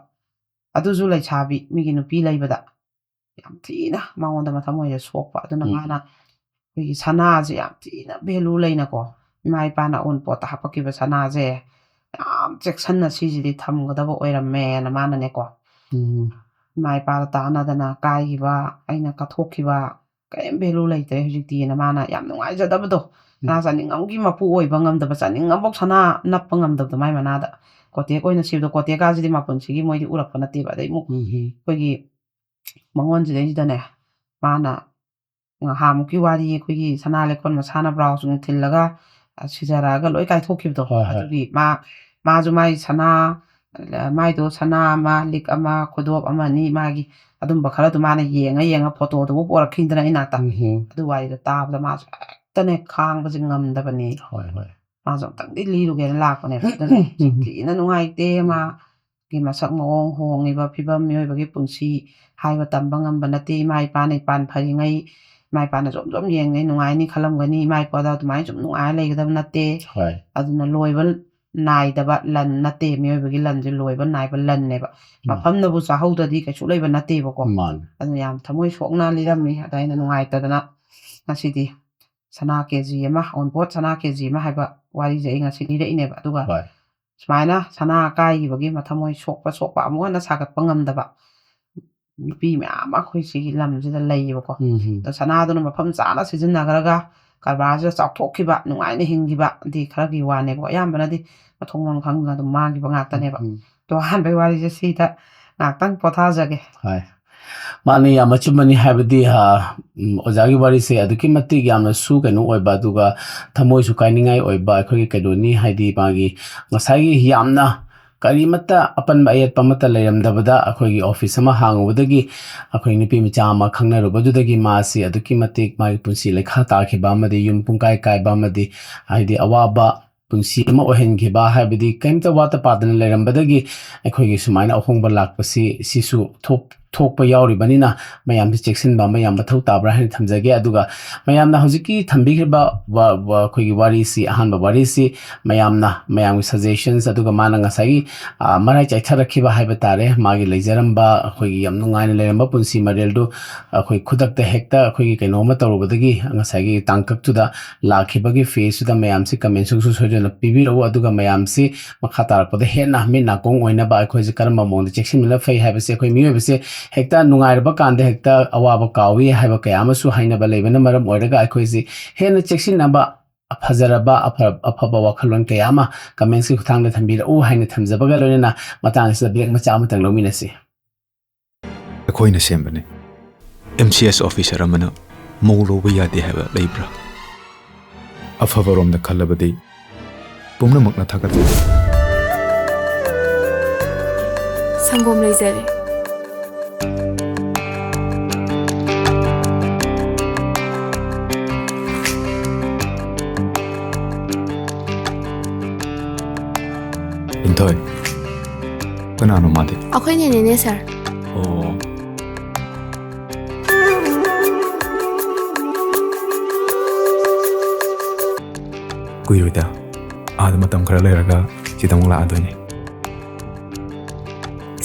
ꯑꯗꯨꯁꯨ ꯂꯩꯁꯥꯕꯤ, ꯃꯤꯒꯤ ꯅꯨꯄꯤ ꯂꯩꯕꯗ ꯌꯥꯝ ꯊꯤꯅ ꯃꯉꯣꯟꯗ ꯃꯊꯃꯣꯏꯁꯦ ꯁꯣꯛꯄ꯫ ꯑꯗꯨꯅ ꯎꯝ꯫ ꯃꯥꯅ ꯑꯩꯈꯣꯏꯒꯤ ꯁꯅꯥꯁꯦ ꯌꯥꯝ ꯊꯤꯅ ꯚꯦꯂꯨ ꯂꯩꯅꯀꯣ, ꯏꯃꯥ ꯏꯄꯥꯅ ꯑꯎꯟꯄꯣꯠꯇ ꯍꯥꯞꯄꯛꯈꯤꯕ ꯁꯅꯥꯁꯦ ꯌꯥꯝ ꯆꯦꯛꯁꯤꯟꯅ ꯁꯤꯁꯤꯗꯤ ꯊꯝꯒꯗꯕ ꯑꯣꯏꯔꯝꯃꯦꯅ ꯃꯥꯅꯅꯦꯀꯣ, ꯎꯝ꯫ ꯏꯃꯥ ꯏꯄꯥꯗ ꯇꯥꯟꯅꯗꯅ ꯀꯥꯏꯈꯤꯕ, ꯑꯩꯅ ꯀꯠꯊꯣꯛꯈꯤꯕ, ꯀꯔꯤꯝ value ꯂꯩꯇ꯭ꯔꯦ ꯍꯧꯖꯤꯛꯇꯤꯅ ꯃꯥꯅ ꯌꯥꯝ ꯅꯨꯡꯉꯥꯏꯖꯗꯕꯗꯣ꯫ ꯁꯅꯥ ꯆꯥꯅꯤꯡꯉꯝꯒꯤ ꯃꯄꯨ ꯑꯣꯏꯕ ꯉꯝꯗꯕ, ꯆꯥꯅꯤꯡꯉꯝꯐꯥꯎ ꯁꯅꯥ ꯅꯞꯄ ꯉꯝꯗꯕꯗꯣ ꯃꯥꯏ ꯃꯅꯥꯗ꯫ ꯀꯣꯇꯦꯛ ꯑꯣꯏꯅ ꯁꯤꯕꯗꯣ, ꯀꯣꯇꯦꯛꯀꯥꯁꯤꯗꯤ ꯃꯄꯨꯟꯁꯤꯒꯤ ꯃꯣꯏꯗꯤ ꯎꯔꯛꯄ ꯅꯠꯇꯦꯕ꯫ ꯑꯗꯩ ꯑꯃꯨꯛ ꯎꯝ꯫ ꯑꯩꯈꯣꯏꯒꯤ ꯃꯉꯣꯟꯁꯤꯗꯩꯁꯤꯗꯅꯦ, ꯃꯥꯅ ꯉꯍꯥꯟꯃꯨꯛꯀꯤ ꯋꯥꯔꯤ, ꯑꯩꯈꯣꯏꯒꯤ ꯁꯅꯥ ꯂꯩꯀꯣꯜ ꯃꯁꯥꯅ ꯕ꯭ꯔꯥꯎꯁ ꯅꯨꯡ ꯊꯤꯜꯂꯒ, ꯑ, ꯁꯤꯖꯔꯛꯑꯒ ꯂꯣꯏ ꯀꯥꯏꯊꯣꯛꯈꯤꯕꯗꯣ꯫ ꯍꯣꯏ, ꯍꯣꯏ꯫ ꯑꯗꯨꯒꯤ ꯃꯥ, ꯃꯥꯁꯨ ꯃꯥꯏ ꯁꯅꯥ, ꯃꯥꯏꯗꯣ ꯁꯅꯥ ꯑꯃ, ꯂꯤꯛ ꯑꯃ, ꯈꯨꯗꯣꯞ ꯑꯃ ꯑꯅꯤ, ꯃꯥꯒꯤ ꯑꯗꯨꯝꯕ ꯈꯔꯗꯣ ꯃꯥꯅ ꯌꯦꯡꯉ ꯌꯦꯡꯉ ꯐꯣꯇꯣꯗꯨꯕꯨ ꯄꯣꯔꯛꯈꯤꯗꯅ ꯏꯅꯥꯛꯇ꯫ ꯎꯝ꯫ ꯑꯗꯨ ꯋꯥꯔꯤꯗꯣ ꯇꯥꯕꯗ ꯃꯥꯁꯨ ꯍꯦꯛꯇꯅꯦ ꯈꯥꯡꯕꯁꯦ ꯉꯝꯗꯕꯅꯤ꯫ ꯍꯣꯏ, ꯍꯣꯏ꯫ ꯃꯥꯁꯨ ꯑꯝꯇꯪꯗꯤ ꯂꯤꯔꯨꯒꯦꯅ ꯂꯥꯛꯄꯅꯦꯕ꯫ ꯑꯗꯨꯅ ꯌꯥꯝ ꯊꯤꯅ ꯅꯨꯡꯉꯥꯏꯇꯦ꯫ ꯃꯥꯒꯤ ꯃꯁꯛ ꯃꯑꯣꯡ, ꯍꯣꯡꯉꯤꯕ ꯐꯤꯕꯝ, ꯃꯤꯑꯣꯏꯕꯒꯤ ꯄꯨꯟꯁꯤ ꯍꯥꯏꯕ ꯇꯝꯕ ꯉꯝꯕ ꯅꯠꯇꯦ꯫ ꯏꯃꯥ ꯏꯄꯥꯅ ꯏꯄꯥꯟ ꯐꯔꯤꯉꯩ, ꯏꯃꯥ ꯏꯄꯥꯅ ꯖꯣꯝ ꯖꯣꯝ ꯌꯦꯡꯉꯩ ꯅꯨꯡꯉꯥꯏꯅꯤ ꯈꯜꯂꯝꯒꯅꯤ꯫ ꯏꯃꯥ ꯏꯄꯥꯗ ꯑꯗꯨꯃꯥꯏꯅ ꯁꯨꯝ ꯅꯨꯡꯉꯥꯏꯔ ꯂꯩꯒꯗꯕ ꯅꯠꯇꯦ꯫ ꯍꯣꯏ꯫ ꯑꯗꯨꯅ ꯂꯣꯏꯕ ꯅꯥꯏꯗꯕ ꯂꯟ ꯅꯠꯇꯦ꯫ ꯃꯤꯑꯣꯏꯕꯒꯤ ꯂꯟꯁꯦ ꯂꯣꯏꯕ ꯅꯥꯏꯕ ꯂꯟꯅꯦꯕ꯫ ꯎꯝ꯫ ꯃꯐꯝꯅꯕꯨ ꯆꯥꯍꯧꯗ꯭ꯔꯗꯤ ꯀꯩꯁꯨ ꯂꯩꯕ ꯅꯠꯇꯦꯕꯀꯣ꯫ ꯃꯥꯅꯦ꯫ ꯑꯗꯨꯅ ꯌꯥꯝ ꯊꯃꯣꯏ ꯁꯣꯛꯅ ꯂꯤꯔꯝꯃꯤ꯫ ꯑꯗ ꯑꯩꯅ ꯅꯨꯡꯉꯥꯏꯇꯗꯅ ꯉꯁꯤꯗꯤ ꯁꯅꯥ ꯀꯦ ꯖꯤ ꯑꯃ, ꯑꯎꯟꯄꯣꯠ ꯁꯅꯥ ꯀꯦ ꯖꯤ ꯑꯃ ꯍꯥꯏꯕ ꯋꯥꯔꯤꯁꯦ ꯑꯩ ꯉꯁꯤ ꯂꯤꯔꯛꯏꯅꯦꯕ꯫ ꯑꯗꯨꯒ ꯍꯣꯏ꯫ ꯁꯨꯃꯥꯏꯅ ꯁꯅꯥ ꯑꯀꯥꯏꯈꯤꯕꯒꯤ ꯃꯊꯃꯣꯏ ꯁꯣꯛꯄ, ꯁꯣꯛꯄ ꯑꯃꯨꯛ ꯍꯟꯅ ꯁꯥꯒꯠꯄ ꯉꯝꯗꯕ ꯅꯨꯄꯤ ꯃꯌꯥꯝ ꯑꯃ ꯑꯩꯈꯣꯏ ꯁꯤꯒꯤ ꯂꯝꯁꯤꯗ ꯂꯩꯌꯦꯕꯀꯣ꯫ ꯎꯝ, ꯎꯝ꯫ ꯑꯗꯣ ꯁꯅꯥꯗꯨꯅ ꯃꯐꯝ ꯆꯥꯅ ꯁꯤꯖꯤꯟꯅꯈ꯭ꯔꯒ ꯀꯔꯕꯥꯔꯁꯤꯗ ꯆꯥꯎꯊꯣꯛꯈꯤꯕ, ꯅꯨꯡꯉꯥꯏꯅ ꯍꯤꯡꯈꯤꯕꯗꯤ ꯈꯔꯒꯤ ꯋꯥꯅꯦꯕꯀꯣ꯫ ꯑꯌꯥꯝꯕꯅꯗꯤ ꯃꯊꯣꯡ ꯃꯔꯝ ꯈꯪꯗꯅ ꯑꯗꯨꯝ ꯃꯥꯡꯈꯤꯕ ꯉꯥꯛꯇꯅꯦꯕ꯫ ꯎꯝ, ꯎꯝ꯫ ꯑꯗꯣ ꯑꯍꯥꯟꯕꯩ ꯋꯥꯔꯤꯁꯦ ꯁꯤꯗ ꯉꯥꯛꯇꯪ ꯄꯣꯊꯥꯖꯒꯦ꯫ ꯍꯣꯏ꯫ ꯃꯥꯅꯤ, ꯌꯥꯝ ꯑꯆꯨꯝꯕꯅꯤ꯫ ꯍꯥꯏꯕꯗꯤ, ꯑ, ꯎꯝ, ꯑꯣꯖꯥꯒꯤ ꯋꯥꯔꯤꯁꯦ ꯑꯗꯨꯛꯀꯤ ꯃꯇꯤꯛ ꯌꯥꯝꯅꯁꯨ ꯀꯩꯅꯣ ꯑꯣꯏꯕ, ꯑꯗꯨꯒ ꯊꯃꯣꯏꯁꯨ ꯀꯥꯏꯅꯤꯡꯉꯥꯏ ꯑꯣꯏꯕ, ꯑꯩꯈꯣꯏꯒꯤ ꯀꯩꯅꯣꯅꯤ, ꯍꯥꯏꯗꯤ ꯃꯥꯒꯤ ꯉꯁꯥꯏꯒꯤ ꯌꯥꯝꯅ ꯀꯔꯤꯃꯠꯇ ꯑꯄꯟꯕ ꯑꯌꯦꯠꯄ ꯑꯃꯠꯇ ꯂꯩꯔꯝꯗꯕꯗ ꯑꯩꯈꯣꯏꯒꯤ ꯑꯣꯐꯤꯁ ꯑꯃ ꯍꯥꯡꯉꯨꯕꯗꯒꯤ ꯑꯩꯈꯣꯏ ꯅꯨꯄꯤ ꯃꯆꯥ ꯑꯃ ꯈꯪꯅꯔꯨꯕꯗꯨꯗꯒꯤ ꯃꯥꯁꯤ ꯑꯗꯨꯛꯀꯤ ꯃꯇꯤꯛ ꯃꯥꯒꯤ ꯄꯨꯟꯁꯤ ꯂꯩꯈꯥ ꯇꯥꯈꯤꯕ ꯑꯃꯗꯤ ꯌꯨꯝ ꯄꯨꯡꯀꯥꯏ ꯀꯥꯏꯕ ꯑꯃꯗꯤ ꯍꯥꯏꯗꯤ ꯑꯋꯥꯕ ꯄꯨꯟꯁꯤ ꯑꯃ ꯑꯣꯏꯍꯟꯈꯤꯕ, ꯍꯥꯏꯕꯗꯤ ꯀꯔꯤꯝꯇ ꯋꯥꯠꯇ ꯄꯥꯗꯅ ꯂꯩꯔꯝꯕꯗꯒꯤ ꯑꯩꯈꯣꯏꯒꯤ ꯁꯨꯃꯥꯏꯅ ꯑꯍꯣꯡꯕ ꯂꯥꯛꯄꯁꯤ, ꯁꯤꯁꯨ ꯊꯣꯛ-, ꯊꯣꯛꯄ ꯌꯥꯎꯔꯤꯕꯅꯤꯅ, ꯃꯌꯥꯝꯁꯤ ꯆꯦꯛꯁꯤꯟꯕ ꯑꯃ ꯌꯥꯝ ꯃꯊꯧ ꯇꯥꯕ꯭ꯔꯥ ꯍꯥꯏꯅ ꯊꯝꯖꯒꯦ꯫ ꯑꯗꯨꯒ ꯃꯌꯥꯝꯅ ꯍꯧꯖꯤꯛꯀꯤ ꯊꯝꯕꯤꯈ꯭ꯔꯤꯕ ꯋꯥ-, ꯋꯥ-, ꯑꯩꯈꯣꯏꯒꯤ ꯋꯥꯔꯤꯁꯤ, ꯑꯍꯥꯟꯕ ꯋꯥꯔꯤꯁꯤ, ꯃꯌꯥꯝꯅ, ꯃꯌꯥꯝꯒꯤ suggestions, ꯑꯗꯨꯒ ꯃꯥꯅ ꯉꯁꯥꯏꯒꯤ, ꯑ, ꯃꯔꯥꯏ ꯆꯥꯏꯊꯔꯛꯈꯤꯕ ꯍꯥꯏꯕ ꯇꯥꯔꯦ, ꯃꯥꯒꯤ ꯂꯩꯖꯔꯝꯕ, ꯑꯩꯈꯣꯏꯒꯤ ꯌꯥꯝ ꯅꯨꯡꯉꯥꯏꯅ ꯂꯩꯔꯝꯕ ꯄꯨꯟꯁꯤ ꯃꯔꯦꯜꯗꯨ ꯑꯩꯈꯣꯏ ꯈꯨꯗꯛꯇ ꯍꯦꯛꯇ ꯑꯩꯈꯣꯏꯒꯤ ꯀꯩꯅꯣꯝꯃ ꯇꯧꯔꯨꯕꯗꯒꯤ, ꯉꯁꯥꯏꯒꯤ ꯇꯥꯡꯀꯛꯇꯨꯗ ꯂꯥꯛꯈꯤꯕꯒꯤ phaseꯇꯨꯗ ꯃꯌꯥꯝꯁꯤ comment ꯁꯨꯡꯁꯣꯏ ꯁꯣꯏꯗꯅ ꯄꯤꯕꯤꯔꯛꯎ꯫ ꯑꯗꯨꯒ ꯃꯌꯥꯝꯁꯤ ꯃꯈꯥ ꯇꯥꯔꯛꯄꯗ ꯍꯦꯟꯅ ꯃꯤꯠ ꯅꯥꯀꯣꯡ ꯑꯣꯏꯅꯕ ꯑꯩꯈꯣꯏꯁꯦ ꯀꯔꯝꯕ ꯃꯑꯣꯡꯗ ꯆꯦꯛꯁꯤꯟꯕꯅ ꯐꯩ ꯍꯥꯏꯕꯁꯦ, ꯑꯩꯈꯣꯏ ꯃꯤꯑꯣꯏꯕꯁꯦ ꯍꯦꯛꯇ ꯅꯨꯡꯉꯥꯏꯔꯕ ꯀꯥꯟꯗ ꯍꯦꯛꯇ ꯑꯋꯥꯕ ꯀꯥꯎꯏ ꯍꯥꯏꯕ ꯀꯌꯥ ꯑꯃꯁꯨ ꯍꯥꯏꯅꯕ ꯂꯩꯕꯅ ꯃꯔꯝ ꯑꯣꯏꯔꯒ, ꯑꯩꯈꯣꯏꯁꯤ ꯍꯦꯟꯅ ꯆꯦꯛꯁꯤꯟꯅꯕ, ꯐꯖꯔꯕ, ꯑꯐ-, ꯑꯐꯕ ꯋꯥꯈꯜꯂꯣꯟ ꯀꯌꯥ ꯑꯃ commentꯁꯀꯤ ꯈꯨꯠꯊꯥꯡꯗ ꯊꯝꯕꯤꯔꯛꯎ ꯍꯥꯏꯅ ꯊꯝꯖꯕꯒ ꯂꯣꯏꯅꯅ, ꯃꯇꯥꯡ ꯑꯁꯤꯗ break ꯃꯆꯥ ꯑꯃꯇꯪ ꯂꯧꯃꯤꯟꯅꯁꯤ꯫ ꯑꯩꯈꯣꯏꯅ ꯁꯦꯝꯕꯅꯤ꯫ M C S officer ꯑꯃꯅ ꯃꯧ ꯂꯧꯕ ꯌꯥꯗꯦ ꯍꯥꯏꯕ ꯂꯩꯕ꯭ꯔꯥ? ꯑꯐꯕꯔꯣꯝꯗ ꯈꯜꯂꯕꯗꯤ ꯄꯨꯝꯅꯃꯛꯅ ꯊꯥꯒꯠꯂꯤ꯫ ꯁꯪꯒꯣꯝ ꯂꯩꯖꯔꯦ꯫ ꯂꯤꯟꯊꯣꯏ, ꯀꯅꯥꯅꯣ ꯃꯥꯗꯤ? ꯑꯩꯈꯣꯏ ꯅꯦꯅꯦꯅꯦ, ꯁꯥꯔ꯫ ꯑꯣ꯫ ꯀꯨꯏꯔꯣꯏꯗ, ꯑꯥꯗ ꯃꯇꯝ ꯈꯔ ꯂꯩꯔꯒ ꯁꯤꯗ ꯑꯃꯨꯛ ꯂꯥꯛꯑꯗꯣꯏꯅꯦ꯫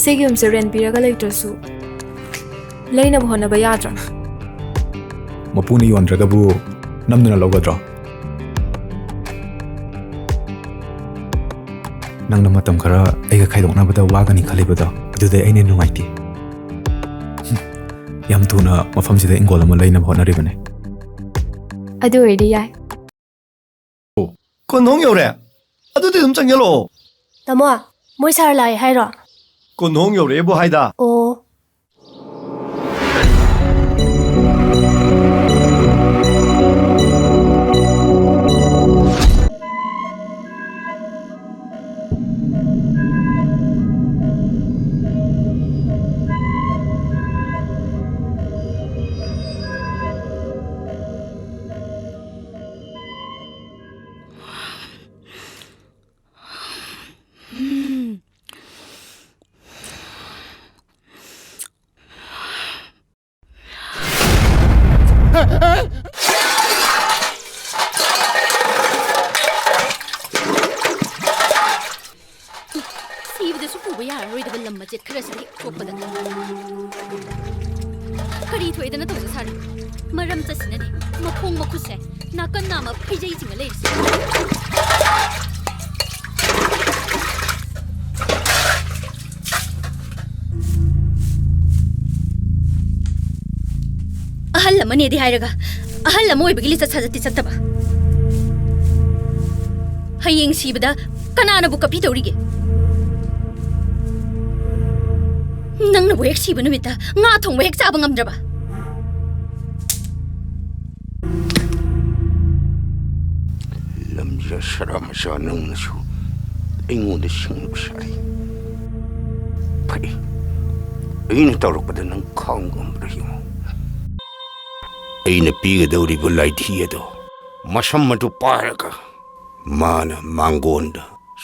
ꯁꯤꯒꯤ ꯌꯨꯝꯁꯦ rent ꯄꯤꯔꯒ ꯂꯩꯇ꯭ꯔꯁꯨ ꯂꯩꯅꯕ ꯍꯣꯠꯅꯕ ꯌꯥꯗ꯭ꯔꯣ? ꯃꯄꯨꯅ ꯌꯣꯟꯗ꯭ꯔꯒꯕꯨ ꯅꯝꯗꯨꯅ ꯂꯧꯒꯗ꯭ꯔꯣ? ꯅꯪꯅ ꯃꯇꯝ ꯈꯔ ꯑꯩꯒ ꯈꯥꯏꯗꯣꯛꯅꯕꯗ ꯋꯥꯒꯅꯤ ꯈꯜꯂꯤꯕꯗꯣ, ꯑꯗꯨꯗꯩ ꯑꯩꯅ ꯅꯨꯡꯉꯥꯏꯇꯦ꯫ ꯌꯥꯝ ꯊꯨꯅ ꯃꯐꯝꯁꯤꯗ ꯏꯪꯒꯣꯜ ꯑꯃ ꯂꯩꯅꯕ ꯍꯣꯠꯅꯔꯤꯕꯅꯦ꯫ ꯑꯗꯨ ꯑꯣꯏꯔꯗꯤ ꯌꯥꯏ꯫ ꯀꯣꯟꯊꯣꯡ ꯌꯧꯔꯦ꯫ ꯑꯗꯨꯗꯤ ꯑꯗꯨꯝ ꯆꯪꯁꯤꯜꯂꯛꯑꯣ꯫ ꯇꯥꯃꯣ, ꯃꯣꯏ ꯁꯥꯔ ꯂꯥꯛꯑꯦ ꯍꯥꯏꯔꯣ? ꯀꯣꯟꯊꯣꯡ ꯌꯧꯔꯛꯑꯦꯕꯨ ꯍꯥꯏꯗ꯫ ꯑꯣ꯫ ꯃꯆꯦꯠ ꯈꯔꯁꯤꯗꯤ ꯊꯣꯛꯄꯗ ꯀꯔꯤ ꯊꯣꯛꯑꯦꯗꯅ ꯇꯧꯖ ꯁꯥꯔꯤ? ꯃꯔꯝ ꯆꯠꯁꯤꯅꯅꯦ ꯃꯈꯣꯡ ꯃꯈꯨꯠꯁꯦ ꯅꯥꯀꯟ ꯅꯥꯝꯃ ꯐꯩꯖꯩ ꯆꯤꯡꯉ ꯂꯩꯔꯤꯁꯦ꯫ ꯑꯍꯜ ꯑꯃꯅꯦꯗꯤ ꯍꯥꯏꯔꯒ ꯑꯍꯜ ꯑꯃ ꯑꯣꯏꯕꯒꯤ ꯂꯤꯆꯠ ꯁꯥꯖꯠꯇꯤ ꯆꯠꯇꯕ꯫ ꯍꯌꯦꯡ ꯁꯤꯕꯗ ꯀꯅꯥꯅꯕꯨ ꯀꯞꯄꯤ ꯇꯧꯔꯤꯒꯦ? ꯅꯪꯅꯕꯨ ꯍꯦꯛ ꯁꯤꯕ ꯅꯨꯃꯤꯠꯇ ꯉꯥ ꯊꯣꯡꯕ ꯍꯦꯛ ꯆꯥꯕ ꯉꯝꯗ꯭ꯔꯕ? ꯂꯝꯖꯥ ꯁꯔꯥ ꯃꯆꯥ ꯅꯪꯅꯁꯨ ꯑꯩꯉꯣꯟꯗ ꯁꯤꯡꯅꯕ ꯁꯥꯔꯤ꯫ ꯐꯩ, ꯑꯩꯅ ꯇꯧꯔꯛꯄꯗ ꯅꯪ ꯈꯥꯡꯕ ꯉꯝꯕ꯭ꯔꯥ ꯌꯦꯡꯉꯨ꯫ ꯑꯩꯅ ꯄꯤꯒꯗꯧꯔꯤꯕ ꯂꯥꯏꯙꯤ ꯑꯗꯣ ꯃꯁꯝ ꯑꯗꯨ ꯄꯥꯏꯔꯒ ꯃꯥꯅ ꯃꯥꯡꯒꯣꯟꯗ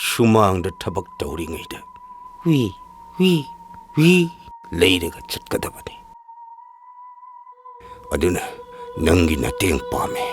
ꯁꯨꯃꯥꯡꯗ ꯊꯕꯛ ꯇꯧꯔꯤꯉꯩꯗ ꯍꯨꯏ, ꯍꯨꯏ, ꯍꯨꯏ ꯂꯩꯔꯒ ꯆꯠꯀꯗꯕꯅꯤ꯫ ꯑꯗꯨꯅ ꯅꯪꯒꯤ ꯃꯇꯦꯡ ꯄꯥꯝꯃꯤ꯫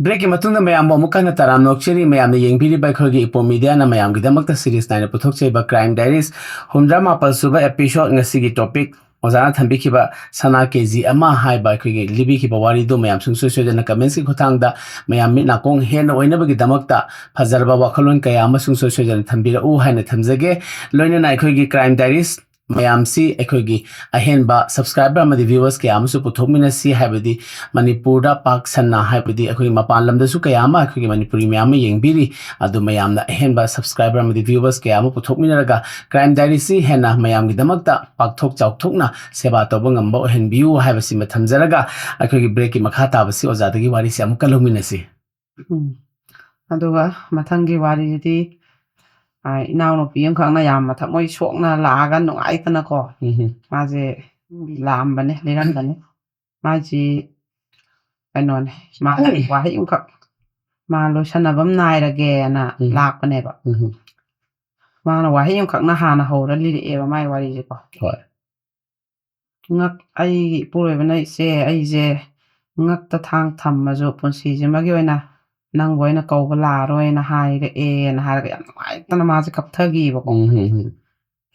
ꯕ꯭ꯔꯦꯛꯀꯤ ꯃꯇꯨꯡꯗ ꯃꯌꯥꯝꯕꯨ ꯑꯃꯨꯛ ꯍꯟꯅ ꯇꯔꯥꯝꯅ ꯑꯣꯛꯆꯔꯤ꯫ ꯃꯌꯥꯝꯅ ꯌꯦꯡꯕꯤꯔꯤꯕ ꯑꯩꯈꯣꯏꯒꯤ ꯏꯄꯣꯝ ꯃꯤꯗꯤꯌꯥꯅ ꯃꯌꯥꯝꯒꯤꯗꯃꯛꯇ ꯁꯤꯔꯤꯁ ꯅꯥꯏꯅ ꯄꯨꯊꯣꯛꯆꯔꯤꯕ ꯀ꯭ꯔꯥꯏꯝ ꯗꯥꯏꯔꯤꯁ ꯍꯨꯝꯗ꯭ꯔꯥ ꯃꯥꯄꯜ ꯁꯨꯕ ꯑꯦꯄꯤꯁꯣꯗ꯫ ꯉꯁꯤꯒꯤ ꯇꯣꯄꯤꯛ ꯑꯣꯖꯥꯅ ꯊꯝꯕꯤꯈꯤꯕ ꯁꯅꯥ ꯀꯦ ꯖꯤ ꯑꯃ ꯍꯥꯏꯕ ꯑꯩꯈꯣꯏꯒꯤ ꯂꯤꯕꯤꯈꯤꯕ ꯋꯥꯔꯤꯗꯨ ꯃꯌꯥꯝ ꯁꯨꯡꯁꯣꯏ ꯁꯣꯏꯗꯅ comments ꯀꯤ ꯈꯨꯠꯊꯥꯡꯗ ꯃꯌꯥꯝ ꯃꯤꯠ ꯅꯥꯀꯣꯡ ꯍꯦꯟꯅ ꯑꯣꯏꯅꯕꯒꯤꯗꯃꯛꯇ ꯐꯖꯔꯕ ꯋꯥꯈꯜꯂꯣꯟ ꯀꯌꯥ ꯑꯃ ꯁꯨꯡꯁꯣꯏ ꯁꯣꯏꯗꯅ ꯊꯝꯕꯤꯔꯛꯎ ꯍꯥꯏꯅ ꯊꯝꯖꯒꯦ꯫ ꯂꯣꯏꯅꯅ ꯑꯩꯈꯣꯏꯒꯤ Crime Diaries ꯃꯌꯥꯝꯁꯤ ꯑꯩꯈꯣꯏꯒꯤ ꯑꯍꯦꯟꯕ subscriber ꯑꯃꯗꯤ viewers ꯀꯌꯥ ꯑꯃꯁꯨ ꯄꯨꯊꯣꯛꯃꯤꯟꯅꯁꯤ, ꯍꯥꯏꯕꯗꯤ ꯃꯅꯤꯄꯨꯔꯗ ꯄꯥꯛ ꯁꯟꯅ, ꯍꯥꯏꯕꯗꯤ ꯑꯩꯈꯣꯏꯒꯤ ꯃꯄꯥꯟ ꯂꯝꯗꯁꯨ ꯀꯌꯥ ꯑꯃ ꯑꯩꯈꯣꯏꯒꯤ ꯃꯅꯤꯄꯨꯔꯤ ꯃꯌꯥꯝ ꯑꯃ ꯌꯦꯡꯕꯤꯔꯤ꯫ ꯑꯗꯨ ꯃꯌꯥꯝꯅ ꯑꯍꯦꯟꯕ subscriber ꯑꯃꯗꯤ viewers ꯀꯌꯥ ꯑꯃ ꯄꯨꯊꯣꯛꯃꯤꯟꯅꯔꯒ Crime Diaries ꯁꯤ ꯍꯦꯟꯅ ꯃꯌꯥꯝꯒꯤꯗꯃꯛꯇ ꯄꯥꯛꯊꯣꯛ ꯆꯥꯎꯊꯣꯛꯅ ꯁꯦꯕꯥ ꯇꯧꯕ ꯉꯝꯕ ꯑꯣꯏꯍꯟꯕꯤꯌꯨ ꯍꯥꯏꯕꯁꯤꯃ ꯊꯝꯖꯔꯒ, ꯑꯩꯈꯣꯏꯒꯤ break ꯀꯤ ꯃꯈꯥ ꯇꯥꯕꯁꯤ ꯑꯣꯖꯥꯗꯒꯤ ꯋꯥꯔꯤꯁꯤ ꯑꯃꯨꯛꯀ ꯂꯧꯃꯤꯟꯅꯁꯤ꯫ ꯎꯝ꯫ ꯑꯗꯨꯒ ꯃꯊꯪꯒꯤ ꯋꯥꯔꯤꯁꯤꯗꯤ, ꯑ, ꯏꯅꯥꯎꯅꯨꯄꯤ ꯑꯃꯈꯛꯅ ꯌꯥꯝ ꯃꯊꯃꯣꯏ ꯁꯣꯛꯅ ꯂꯥꯛꯑꯒ ꯅꯨꯡꯉꯥꯏꯇꯅꯀꯣ, ꯎꯝ꯫ ꯃꯥꯁꯦ ꯂꯥꯛꯑꯝꯕꯅꯦ, ꯂꯤꯔꯝꯕꯅꯦ꯫ ꯃꯥꯁꯤ ꯀꯩꯅꯣꯅꯦ, ꯃꯥ ꯋꯥꯍꯩ ꯑꯃꯈꯛ, ꯃꯥ ꯂꯣꯏꯁꯟꯅꯕ ꯑꯃ ꯅꯥꯏꯔꯒꯦꯅ ꯎꯝ꯫ ꯂꯥꯛꯄꯅꯦꯕ꯫ ꯎꯝ꯫ ꯃꯥꯅ ꯋꯥꯍꯩ ꯑꯃꯈꯛꯅ ꯍꯥꯟꯅ ꯍꯧꯔ ꯂꯤꯔꯛꯑꯦꯕ ꯃꯥꯏ ꯋꯥꯔꯤꯁꯦꯀꯣ꯫ ꯍꯣꯏ꯫ ꯉꯛ-, ꯑꯩꯒꯤ ꯏꯄꯨꯔꯣꯏꯕꯅ, "ꯏꯆꯦ, ꯑꯩꯁꯦ ꯉꯛꯇ ꯊꯥꯡ ꯊꯝꯃꯁꯨ ꯄꯨꯟꯁꯤꯁꯤꯃꯒꯤ ꯑꯣꯏꯅ ꯅꯪꯕꯨ ꯑꯩꯅ ꯀꯧꯕ ꯂꯥꯛꯑꯔꯣꯏꯅ ꯍꯥꯏꯔꯛꯑꯦꯅ" ꯍꯥꯏꯔꯒ ꯌꯥꯝ ꯅꯨꯡꯉꯥꯏꯇꯅ ꯃꯥꯁꯦ ꯀꯞꯊꯈꯤꯕꯀꯣ꯫ ꯎꯝ, ꯎꯝ, ꯎꯝ꯫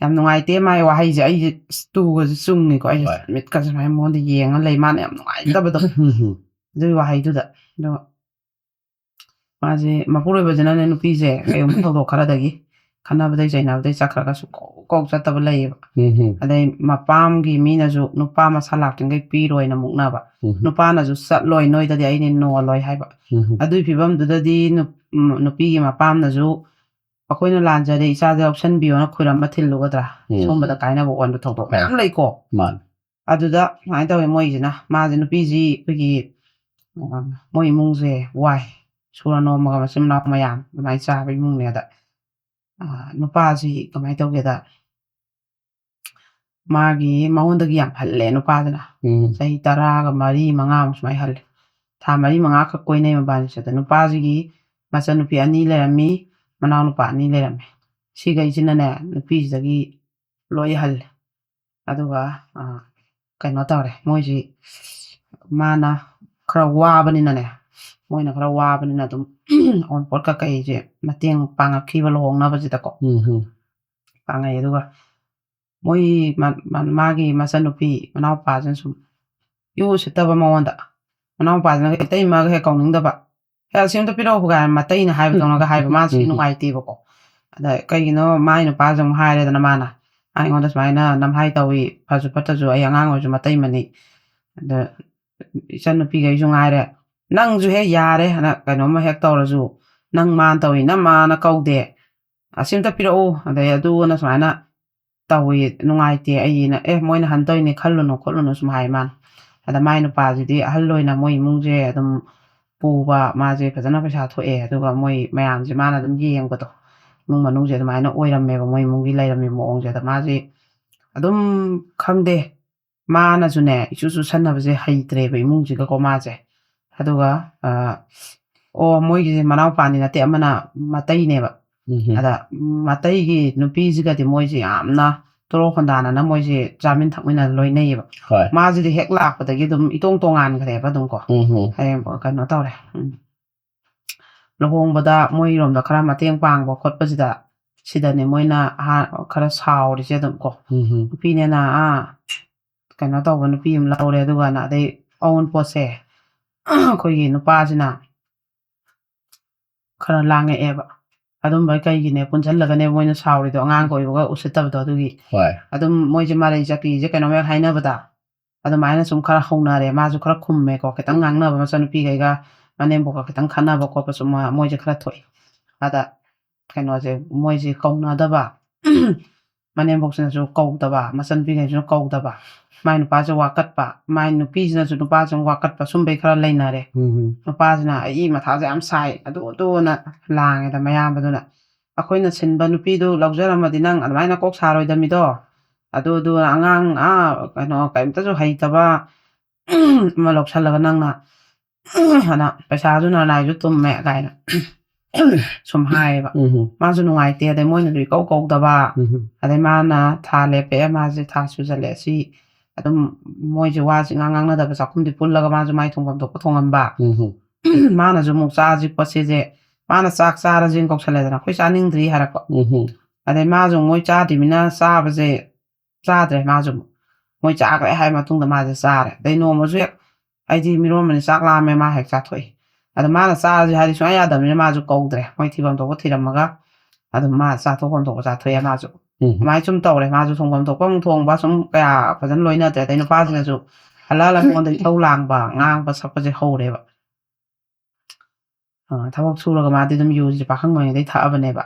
ꯌꯥꯝ ꯅꯨꯡꯉꯥꯏꯇꯦ ꯃꯥꯏ ꯋꯥꯍꯩꯁꯦ꯫ ꯑꯩꯁꯦ ꯑꯁ ꯇꯨꯒꯁꯦ ꯆꯨꯡꯉꯤꯀꯣ꯫ ꯑꯩꯁꯦ ꯍꯣꯏ꯫ ꯃꯤꯠꯀꯁꯦ ꯁꯨꯃꯥꯏꯅ ꯃꯉꯣꯟꯗ ꯌꯦꯡꯉ ꯂꯩ꯫ ꯃꯥꯅ ꯌꯥꯝ ꯅꯨꯡꯉꯥꯏꯇꯕꯗꯣ꯫ ꯎꯝ, ꯎꯝ꯫ ꯑꯗꯨꯒꯤ ꯋꯥꯍꯩꯗꯨꯗ꯫ ꯑꯗꯣ ꯃꯥꯁꯦ, ꯃꯄꯨꯔꯣꯏꯕꯁꯤꯅꯅꯦ, ꯅꯨꯄꯤꯁꯦ ꯀꯩꯒꯨꯝꯕ ꯊꯧꯗꯣꯛ ꯈꯔꯗꯒꯤ ꯈꯠꯅꯕꯗꯩ ꯆꯩꯅꯕꯗꯩ ꯆꯠꯈ꯭ꯔꯒ ꯁꯨꯡꯀꯧ ꯀꯧ ꯆꯠꯇꯕ ꯂꯩꯌꯦꯕ꯫ ꯎꯝ, ꯎꯝ꯫ ꯑꯗꯩ ꯃꯄꯥꯝꯒꯤ ꯃꯤꯅꯁꯨ ꯅꯨꯄꯥ ꯃꯁꯥ ꯂꯥꯛꯇ꯭ꯔꯤꯉꯩ ꯄꯤꯔꯣꯏꯅ ꯃꯨꯛꯅꯕ꯫ ꯎꯝ꯫ ꯅꯨꯄꯥꯅꯁꯨ ꯆꯠꯂꯣꯏ, ꯅꯣꯏꯗꯗꯤ ꯑꯩꯅ ꯅꯣꯜꯂꯣꯏ ꯍꯥꯏꯕ꯫ ꯎꯝ꯫ ꯑꯗꯨꯒꯤ ꯐꯤꯕꯝꯗꯨꯗꯗꯤ ꯅꯨꯞ-, ꯎꯝ, ꯅꯨꯄꯤꯒꯤ ꯃꯄꯥꯝꯅꯁꯨ "ꯑꯩꯈꯣꯏꯅ ꯂꯥꯟꯖꯔꯦ, ꯏꯆꯥꯗ ꯌꯥꯎꯁꯟꯕꯤꯌꯣꯅ" ꯈꯨꯔꯝꯕ ꯊꯤꯜꯂꯨꯒꯗ꯭ꯔꯥ? ꯎꯝ꯫ ꯁꯨꯝꯕꯗ ꯀꯥꯏꯅꯕ ꯑꯣꯟꯕ ꯊꯧꯗꯣꯛ ꯃꯌꯥꯝ ꯂꯩꯀꯣ꯫ ꯃꯥꯅꯤ꯫ ꯑꯗꯨꯗ ꯁꯨꯃꯥꯏꯅ ꯇꯧꯋꯦ ꯃꯣꯏꯁꯤꯅ, ꯃꯥꯁꯦ ꯅꯨꯄꯤꯁꯤ ꯑꯩꯈꯣꯏꯒꯤ, ꯑ, ꯃꯣꯏ ꯏꯃꯨꯡꯁꯦ ꯋꯥꯏ, ꯁꯨꯔ ꯅꯣꯝꯃꯒ ꯃꯆꯤꯟ ꯃꯅꯥꯎ ꯃꯌꯥꯝ ꯑꯗꯨꯃꯥꯏꯅ ꯆꯥꯕ ꯏꯃꯨꯡꯅꯦ꯫ ꯑꯗ, ꯑ, ꯅꯨꯄꯥꯁꯤ ꯀꯃꯥꯏꯅ ꯇꯧꯒꯦꯗ, ꯃꯥꯒꯤ ꯃꯉꯣꯟꯗꯒꯤ ꯌꯥꯝ ꯍꯜꯂꯦ ꯅꯨꯄꯥꯗꯨꯅ꯫ ꯎꯝ꯫ ꯆꯍꯤ ꯇꯔꯥꯒ ꯃꯔꯤ ꯃꯉꯥꯃꯨꯛ ꯁꯨꯃꯥꯏꯅ ꯍꯜꯂꯦ꯫ ꯊꯥ ꯃꯔꯤ ꯃꯉꯥꯈꯛ ꯀꯣꯏꯅꯩ ꯃꯕꯥꯅꯤꯁꯦ꯫ ꯑꯗ ꯅꯨꯄꯥꯁꯤꯒꯤ ꯃꯆꯟꯅꯨꯄꯤ ꯑꯅꯤ ꯂꯩꯔꯝꯃꯤ, ꯃꯅꯥꯎꯅꯨꯄꯥ ꯑꯅꯤ ꯂꯩꯔꯝꯃꯤ꯫ ꯁꯤꯈꯩꯁꯤꯅꯅꯦ ꯅꯨꯄꯤꯁꯤꯗꯒꯤ ꯂꯣꯏ ꯍꯜꯂꯦ꯫ ꯑꯗꯨꯒ, ꯑ, ꯀꯩꯅꯣ ꯇꯧꯔꯦ, ꯃꯣꯏꯁꯤ ꯃꯥꯅ ꯈꯔ ꯋꯥꯕꯅꯤꯅꯅꯦ, ꯃꯣꯏꯅ ꯈꯔ ꯋꯥꯕꯅꯤꯅ ꯑꯗꯨꯝ ꯑꯋꯨꯟꯄꯣꯠ ꯀꯀꯩꯁꯦ ꯃꯇꯦꯡ ꯄꯥꯡꯉꯛꯈꯤꯕ ꯂꯨꯍꯣꯡꯅꯕꯁꯤꯗꯀꯣ꯫ ꯎꯝ, ꯎꯝ꯫ ꯄꯥꯡꯉꯛꯑꯦ꯫ ꯑꯗꯨꯒ ꯃꯣꯏ ꯃ- ꯃ- ꯃꯥꯒꯤ ꯃꯆꯟꯅꯨꯄꯤ ꯃꯅꯥꯎꯄꯥꯁꯤꯅ ꯁꯨꯝ ꯏꯎ ꯎꯁꯤꯠꯇꯕ ꯃꯉꯣꯟꯗ, ꯃꯅꯥꯎꯄꯥꯁꯤꯅ ꯏꯇꯩꯃꯒ ꯍꯦꯛ ꯀꯧꯅꯤꯡꯗꯕ, "ꯍꯦ, ꯑꯁꯤ ꯑꯝꯇ ꯄꯤꯔꯛꯎ" ꯀꯥꯏꯅ ꯃꯇꯩꯅ ꯍꯥꯏꯕꯗꯧꯅꯒ ꯍꯥꯏꯕ, ꯃꯥꯁꯤ ꯎꯝ꯫ ꯅꯨꯡꯉꯥꯏꯇꯦꯕꯀꯣ꯫ ꯑꯗ ꯀꯩꯒꯤꯅꯣ ꯃꯥꯏ ꯅꯨꯄꯥꯁꯦ ꯑꯃꯨꯛ ꯍꯥꯏꯔꯦꯗꯅ, ꯃꯥꯅ ꯑꯩꯉꯣꯟꯗ ꯁꯨꯃꯥꯏꯅ ꯅꯝꯍꯥꯏ ꯇꯧꯏ, ꯐꯁꯨ ꯐꯠꯇꯁꯨ, ꯑꯩ ꯑꯉꯥꯡ ꯑꯣꯏꯔꯁꯨ ꯃꯇꯩꯃꯅꯤ, ꯑꯗ ꯏꯆꯟꯅꯨꯄꯤꯈꯩꯁꯨ ꯉꯥꯏꯔꯦ, "ꯅꯪꯁꯨ ꯍꯦꯛ ꯌꯥꯔꯦ, ꯍꯥꯏꯅ ꯀꯩꯅꯣꯝꯃ ꯍꯦꯛ ꯇꯧꯔꯁꯨ ꯅꯪ ꯃꯥꯅ ꯇꯧꯏ, ꯅꯪ ꯃꯥꯅ ꯀꯧꯗꯦ, ꯑꯁꯤ ꯑꯝꯇ ꯄꯤꯔꯛꯎ", ꯑꯗꯩ ꯑꯗꯨꯅ ꯁꯨꯃꯥꯏꯅ ꯇꯧꯏ, ꯅꯨꯡꯉꯥꯏꯇꯦ ꯑꯩꯅ, "ꯑꯦ, ꯃꯣꯏꯅ ꯍꯟ ꯇꯧꯔꯤꯅꯦ, ꯈꯜꯂꯨꯅꯨ ꯈꯣꯠꯂꯨꯅꯨ", ꯁꯨꯝ ꯍꯥꯏ ꯃꯥꯅ꯫ ꯑꯗ ꯃꯥꯏ ꯅꯨꯄꯥꯁꯤꯗꯤ ꯑꯍꯜ ꯑꯣꯏꯅ ꯃꯣꯏ ꯏꯃꯨꯡꯁꯦ ꯑꯗꯨꯝ ꯄꯨꯕ, ꯃꯥꯁꯦ ꯐꯖꯅ ꯄꯩꯁꯥ ꯊꯣꯛꯑꯦ, ꯑꯗꯨꯒ ꯃꯣꯏ ꯃꯌꯥꯝꯁꯦ ꯃꯥꯅ ꯑꯗꯨꯝ ꯌꯦꯡꯕꯗꯣ, ꯏꯃꯨꯡ ꯃꯅꯨꯡꯁꯦ ꯑꯗꯨꯃꯥꯏꯅ ꯑꯣꯏꯔꯝꯃꯦꯕ ꯃꯣꯏ ꯏꯃꯨꯡꯒꯤ ꯂꯩꯔꯝꯃꯤ ꯃꯑꯣꯡꯁꯦ꯫ ꯑꯗ ꯃꯥꯁꯦ ꯑꯗꯨꯝ ꯈꯪꯗꯦ, ꯃꯥꯅꯁꯨꯅꯦ ꯏꯆꯨ ꯆꯨꯁꯟꯅꯕꯁꯦ ꯍꯩꯇ꯭ꯔꯦꯕ ꯏꯃꯨꯡꯁꯤꯒꯀꯣ ꯃꯥꯁꯦ꯫ ꯑꯗꯨꯒ ꯑ, ꯑꯣ, ꯃꯣꯏꯒꯤꯁꯦ ꯃꯅꯥꯎꯄꯥꯅꯤ ꯅꯠꯇꯦ, ꯑꯃꯅ ꯃꯇꯩꯅꯦꯕ꯫ ꯎꯝ꯫ ꯑꯗ ꯃꯇꯩꯒꯤ ꯅꯨꯄꯤꯁꯤꯒꯗꯤ ꯃꯣꯏꯁꯦ ꯌꯥꯝꯅ ꯇꯣꯔꯣ ꯈꯣꯟꯗꯥꯅꯅ ꯃꯣꯏꯁꯦ ꯆꯥꯃꯤꯟ ꯊꯛꯃꯤꯟꯅ ꯂꯣꯏꯅꯩꯌꯦꯕ꯫ ꯍꯣꯏ꯫ ꯃꯥꯁꯤꯗꯤ ꯍꯦꯛ ꯂꯥꯛꯄꯗꯒꯤ ꯑꯗꯨꯝ ꯏꯇꯣꯡ ꯇꯣꯉꯥꯟꯈ꯭ꯔꯦꯕ ꯑꯗꯨꯝ ꯀꯣ꯫ ꯎꯝ꯫ ꯍꯌꯦꯡ ꯀꯩꯅꯣ ꯇꯧꯔꯦ꯫ ꯎꯝ꯫ ꯂꯨꯍꯣꯡꯕꯗ ꯃꯣꯏꯔꯣꯝꯗ ꯈꯔ ꯃꯇꯦꯡ ꯄꯥꯡꯕ ꯈꯣꯠꯄꯁꯤꯗ, ꯁꯤꯗꯅꯦ ꯃꯣꯏꯅ ꯑꯍꯥ-, ꯈꯔ ꯁꯥꯎꯔꯤꯁꯦ ꯑꯗꯨꯝ ꯀꯣ꯫ ꯎꯝ꯫ ꯅꯨꯄꯤꯅꯦꯅ ꯑꯥ ꯀꯩꯅꯣ ꯇꯧꯕ ꯅꯨꯄꯤ ꯑꯃ ꯂꯧꯔꯦ, ꯑꯗꯨꯒꯅ ꯑꯗꯩ ꯑꯋꯨꯟꯄꯣꯠꯁꯦ ꯑꯩꯈꯣꯏꯒꯤ ꯅꯨꯄꯥꯁꯤꯅ ꯈꯔ ꯂꯥꯡꯉꯛꯑꯦꯕ꯫ ꯑꯗꯨꯝꯕ ꯀꯩꯒꯤꯅꯦ ꯄꯨꯟꯁꯤꯜꯂꯒꯅꯦ ꯃꯣꯏꯅ ꯁꯥꯎꯔꯤꯗꯣ, ꯑꯉꯥꯡꯒ ꯑꯣꯏꯕꯒ ꯎꯁꯤꯠꯇꯕꯗꯣ ꯑꯗꯨꯒꯤ꯫ ꯍꯣꯏ꯫ ꯑꯗꯨꯝ ꯃꯣꯏꯁꯦ ꯃꯔꯩ ꯆꯠꯄꯤꯁꯦ ꯀꯩꯅꯣꯝ ꯍꯦꯛ ꯍꯥꯏꯅꯕꯗ ꯑꯗꯨꯃꯥꯏꯅ ꯁꯨꯝ ꯈꯔ ꯍꯧꯅꯔꯦ꯫ ꯃꯥꯁꯨ ꯈꯔ ꯈꯨꯝꯃꯦꯀꯣ, ꯈꯤꯇꯪ ꯉꯥꯡꯅꯕ, ꯃꯆꯟꯅꯨꯄꯤꯈꯩꯒ ꯃꯅꯦꯝꯕꯣꯛꯀ ꯈꯤꯇꯪ ꯈꯠꯅꯕ ꯈꯣꯠꯄ ꯁꯨꯝ ꯃꯣꯏꯁꯦ ꯈꯔ ꯊꯣꯛꯏ꯫ ꯑꯗ ꯀꯩꯅꯣꯁꯦ, ꯃꯣꯏꯁꯦ ꯀꯧꯅꯗꯕ, ꯃꯅꯦꯝꯕꯣꯛꯁꯤꯅꯁꯨ ꯀꯧꯗꯕ, ꯃꯆꯟꯅꯨꯄꯤꯈꯩꯁꯤꯅ ꯀꯧꯗꯕ, ꯃꯥꯏ ꯅꯨꯄꯥꯁꯦ ꯋꯥꯀꯠꯄ, ꯃꯥꯏ ꯅꯨꯄꯤꯁꯤꯅꯁꯨ ꯅꯨꯄꯥꯁꯦ ꯋꯥꯀꯠꯄ, ꯁꯨꯝꯕꯩ ꯈꯔ ꯂꯩꯅꯔꯦ꯫ ꯎꯝ꯫ ꯅꯨꯄꯥꯁꯤꯅ "ꯑꯩ ꯃꯊꯥꯁꯦ ꯌꯥꯝ ꯁꯥꯏ", ꯑꯗꯨ ꯑꯗꯨꯅ ꯂꯥꯡꯉꯦꯗ ꯃꯌꯥꯝꯕꯗꯨꯅ꯫ "ꯑꯩꯈꯣꯏꯅ ꯁꯤꯟꯕ ꯅꯨꯄꯤꯗꯨ ꯂꯧꯖꯔꯝꯃꯗꯤ ꯅꯪ ꯑꯗꯨꯃꯥꯏꯅ ꯀꯣꯛ ꯁꯥꯔꯣꯏꯗꯃꯤꯗꯣ", ꯑꯗꯨ ꯑꯗꯨ ꯑꯉꯥꯡ, ꯑꯥ, ꯀꯩꯅꯣ, ꯀꯩꯝꯇꯁꯨ ꯍꯩꯇꯕ ꯑꯃ ꯂꯧꯁꯜꯂꯒ ꯅꯪꯅ, ꯑꯗ ꯄꯩꯁꯥꯁꯨ ꯅꯔꯅꯥꯏꯁꯨ ꯇꯨꯝꯃꯦ ꯀꯥꯏꯅ ꯁꯨꯝ ꯍꯥꯏꯌꯦꯕ꯫ ꯎꯝ꯫ ꯃꯥꯁꯨ ꯅꯨꯡꯉꯥꯏꯇꯦ, ꯑꯗꯩ ꯃꯣꯏꯅꯁꯨ ꯏꯀꯧ ꯀꯧꯗꯕ, ꯎꯝ꯫ ꯑꯗꯩ ꯃꯥꯅ ꯊꯥ ꯂꯦꯞꯄꯛꯑꯦ, ꯃꯥꯁꯦ ꯊꯥ ꯁꯨꯖꯜꯂꯛꯑꯦ, ꯁꯤ ꯑꯗꯨꯝ ꯃꯣꯏꯁꯦ ꯋꯥꯁꯦ ꯏꯉꯥꯡ ꯉꯥꯡꯅꯗꯕ, ꯆꯥꯛꯈꯨꯝꯗꯤ ꯄꯨꯜꯂꯒ ꯃꯥꯁꯨ ꯃꯥꯏ ꯊꯣꯡꯐꯝ ꯊꯣꯛꯄ ꯊꯣꯡꯉꯝꯕ꯫ ꯎꯝ꯫ ꯃꯥꯅꯁꯨ ꯑꯃꯨꯛ ꯆꯥꯁꯤ ꯈꯣꯠꯁꯤꯁꯦ, ꯃꯥꯅ "ꯆꯥꯛ ꯆꯥꯔꯁꯦꯅ" ꯀꯧꯁꯜꯂꯦꯗꯅ, "ꯑꯩꯈꯣꯏ ꯆꯥꯅꯤꯡꯗ꯭ꯔꯤ" ꯍꯥꯏꯔꯛꯄ꯫ ꯎꯝ꯫ ꯑꯗꯩ ꯃꯥꯁꯨ ꯃꯣꯏ ꯆꯥꯗ꯭ꯔꯤꯃꯤꯅ ꯆꯥꯕꯁꯦ ꯆꯥꯗ꯭ꯔꯦ ꯃꯥꯁꯨ꯫ ꯃꯣꯏ ꯆꯥꯈ꯭ꯔꯦ ꯍꯥꯏ ꯃꯇꯨꯡꯗ ꯃꯥꯁꯦ ꯆꯥꯔꯦ꯫ ꯑꯗꯩ ꯅꯣꯡꯃꯁꯨ ꯍꯦꯛ ꯑꯩꯗꯤ ꯃꯤꯔꯣꯟꯕꯅꯤ ꯆꯥꯛ ꯂꯥꯝꯃꯦ ꯃꯥ ꯍꯦꯛ ꯆꯥꯊꯣꯛꯏ꯫ ꯑꯗ ꯃꯥꯅ ꯆꯥꯔꯁꯦ ꯍꯥꯏꯗꯤ ꯁꯨꯡꯌꯥ ꯌꯥꯗꯕꯅꯤꯅ ꯃꯥꯁꯨ ꯀꯧꯗ꯭ꯔꯦ꯫ ꯃꯣꯏ ꯊꯤꯐꯝ ꯊꯣꯛꯄ ꯊꯤꯔꯝꯃꯒ ꯑꯗꯨꯝ ꯃꯥ ꯆꯥꯊꯣꯛꯐꯝ ꯊꯣꯛꯄ ꯆꯥꯊꯣꯛꯑꯦ ꯃꯥꯁꯨ꯫ ꯎꯝ. ꯑꯗꯨꯃꯥꯏꯅ ꯁꯨꯝ ꯇꯧꯔꯦ꯫ ꯃꯥꯁꯨ ꯊꯣꯡꯐꯝ ꯊꯣꯛꯄ ꯑꯃꯨꯛ ꯊꯣꯡꯕ ꯁꯨꯝ ꯀꯌꯥ ꯐꯖꯅ ꯂꯣꯏꯅꯗ꯭ꯔꯦ꯫ ꯑꯗꯩ ꯅꯨꯄꯥꯁꯤꯅꯁꯨ ꯍꯜꯂ ꯍꯜꯂ ꯑꯩꯉꯣꯟꯗ ꯏꯁꯧ ꯂꯥꯡꯕ, ꯉꯥꯡꯕ ꯁꯛꯄꯁꯦ ꯍꯧꯔꯦꯕ꯫ ꯑ, ꯊꯕꯛ ꯁꯨꯔꯒ ꯃꯥꯗꯤ ꯑꯗꯨꯝ ꯌꯨꯁꯦ ꯄꯥꯈꯪ ꯑꯣꯏꯔꯤꯉꯩꯗꯩ ꯊꯛꯑꯕꯅꯦꯕ꯫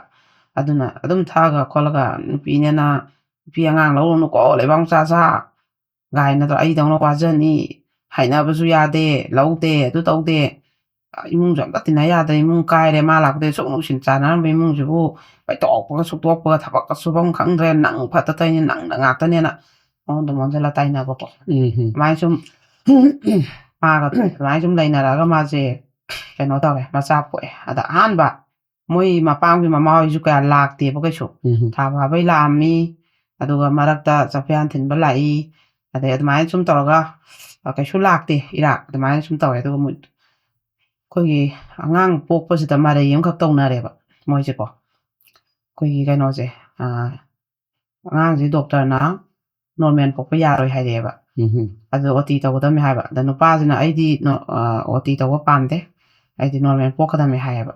ꯑꯗꯨꯅ ꯑꯗꯨꯝ ꯊꯛꯑꯒ ꯈꯣꯠꯂꯒ ꯅꯨꯄꯤꯅꯦꯅ ꯅꯨꯄꯤ ꯑꯉꯥꯡ ꯂꯧꯔꯨꯅꯨꯀꯣ, ꯂꯩꯕꯥꯛ ꯃꯆꯥ ꯁꯥ ꯀꯥꯏꯅ ꯇꯧꯔ ꯑꯩꯗꯧꯅ ꯋꯥꯖꯅꯤ, ꯍꯥꯏꯅꯕꯁꯨ ꯌꯥꯗꯦ, ꯂꯧꯗꯦ, ꯑꯗꯨ ꯇꯧꯗꯦ꯫ ꯏꯃꯨꯡꯁꯨ ꯑꯝꯇ ꯇꯤꯟꯅ ꯌꯥꯗ꯭ꯔꯦ, ꯏꯃꯨꯡ ꯀꯥꯏꯔꯦ, ꯃꯥ ꯂꯥꯛꯄꯗꯩ ꯁꯨꯛ ꯅꯨꯡꯁꯤꯅ ꯆꯥꯟꯅꯔꯝꯕ ꯏꯃꯨꯡꯁꯤꯕꯨ ꯄꯩꯇꯣꯛꯄꯒ ꯁꯨꯛꯇꯣꯛꯄꯒ ꯊꯕꯛꯀ ꯁꯨꯐꯝ ꯈꯪꯗ꯭ꯔꯦ, ꯅꯪ ꯐꯠꯇ ꯇꯧꯔꯤꯅꯤ, ꯅꯪꯅ ꯉꯥꯛꯇꯅꯦꯅ ꯃꯉꯣꯟꯗ ꯑꯣꯟꯁꯤꯜꯂ ꯇꯥꯏꯅꯕꯀꯣ꯫ ꯎꯝ. ꯑꯗꯨꯃꯥꯏꯅ ꯁꯨꯝ ꯃꯥꯒ ꯑꯗꯨꯃꯥꯏꯅ ꯁꯨꯝ ꯂꯩꯅꯔꯒ ꯃꯥꯁꯦ ꯀꯩꯅꯣ ꯇꯧꯔꯦ, ꯃꯆꯥ ꯄꯣꯛꯑꯦ꯫ ꯑꯗ ꯑꯍꯥꯟꯕ ꯃꯣꯏ ꯃꯄꯥꯝꯒꯤ ꯃꯃꯥ ꯍꯣꯏꯁꯨ ꯀꯌꯥ ꯂꯥꯛꯇꯦꯕ ꯀꯩꯁꯨ꯫ ꯎꯝ. ꯊꯥ ꯐꯥꯕꯩ ꯂꯥꯛꯑꯝꯃꯤ, ꯑꯗꯨꯒ ꯃꯔꯛꯇ ꯆꯥꯛꯐꯤꯌꯥꯟ ꯊꯤꯟꯕ ꯂꯥꯛꯏ, ꯑꯗꯩ ꯑꯗꯨꯃꯥꯏꯅ ꯁꯨꯝ ꯇꯧꯔꯒ ꯑ, ꯀꯩꯁꯨ ꯂꯥꯛꯇꯦ ꯏꯔꯥꯛ꯫ ꯑꯗꯨꯃꯥꯏꯅ ꯁꯨꯝ ꯇꯧꯔꯦ꯫ ꯑꯗꯨꯒ ꯃꯣꯏ ꯑꯩꯈꯣꯏꯒꯤ ꯑꯉꯥꯡ ꯄꯣꯛꯄꯁꯤꯗ ꯃꯔꯩ ꯑꯃꯈꯛ ꯇꯧꯅꯔꯦꯕ ꯃꯣꯏꯁꯦꯀꯣ꯫ ꯑꯩꯈꯣꯏꯒꯤ ꯀꯩꯅꯣꯁꯦ, ꯑ, ꯑꯉꯥꯡꯁꯦ ꯗꯣꯛꯇꯔꯅ ꯅꯣꯔꯃꯦꯜ ꯄꯣꯛꯄ ꯌꯥꯔꯣꯏ ꯍꯥꯏꯔꯛꯑꯦꯕ꯫ ꯎꯝ. ꯑꯗꯨ ꯑꯣ ꯇꯤ ꯇꯧꯒꯗꯕꯅꯤ ꯍꯥꯏꯕ꯫ ꯑꯗ ꯅꯨꯄꯥꯁꯤꯅ ꯑꯩꯗꯤ ꯅꯣ-, ꯑ, ꯑꯣ ꯇꯤ ꯇꯧꯕ ꯄꯥꯝꯗꯦ, ꯑꯩꯗꯤ ꯅꯣꯔꯃꯦꯜ ꯄꯣꯛꯀꯗꯕꯅꯤ ꯍꯥꯏꯌꯦꯕ꯫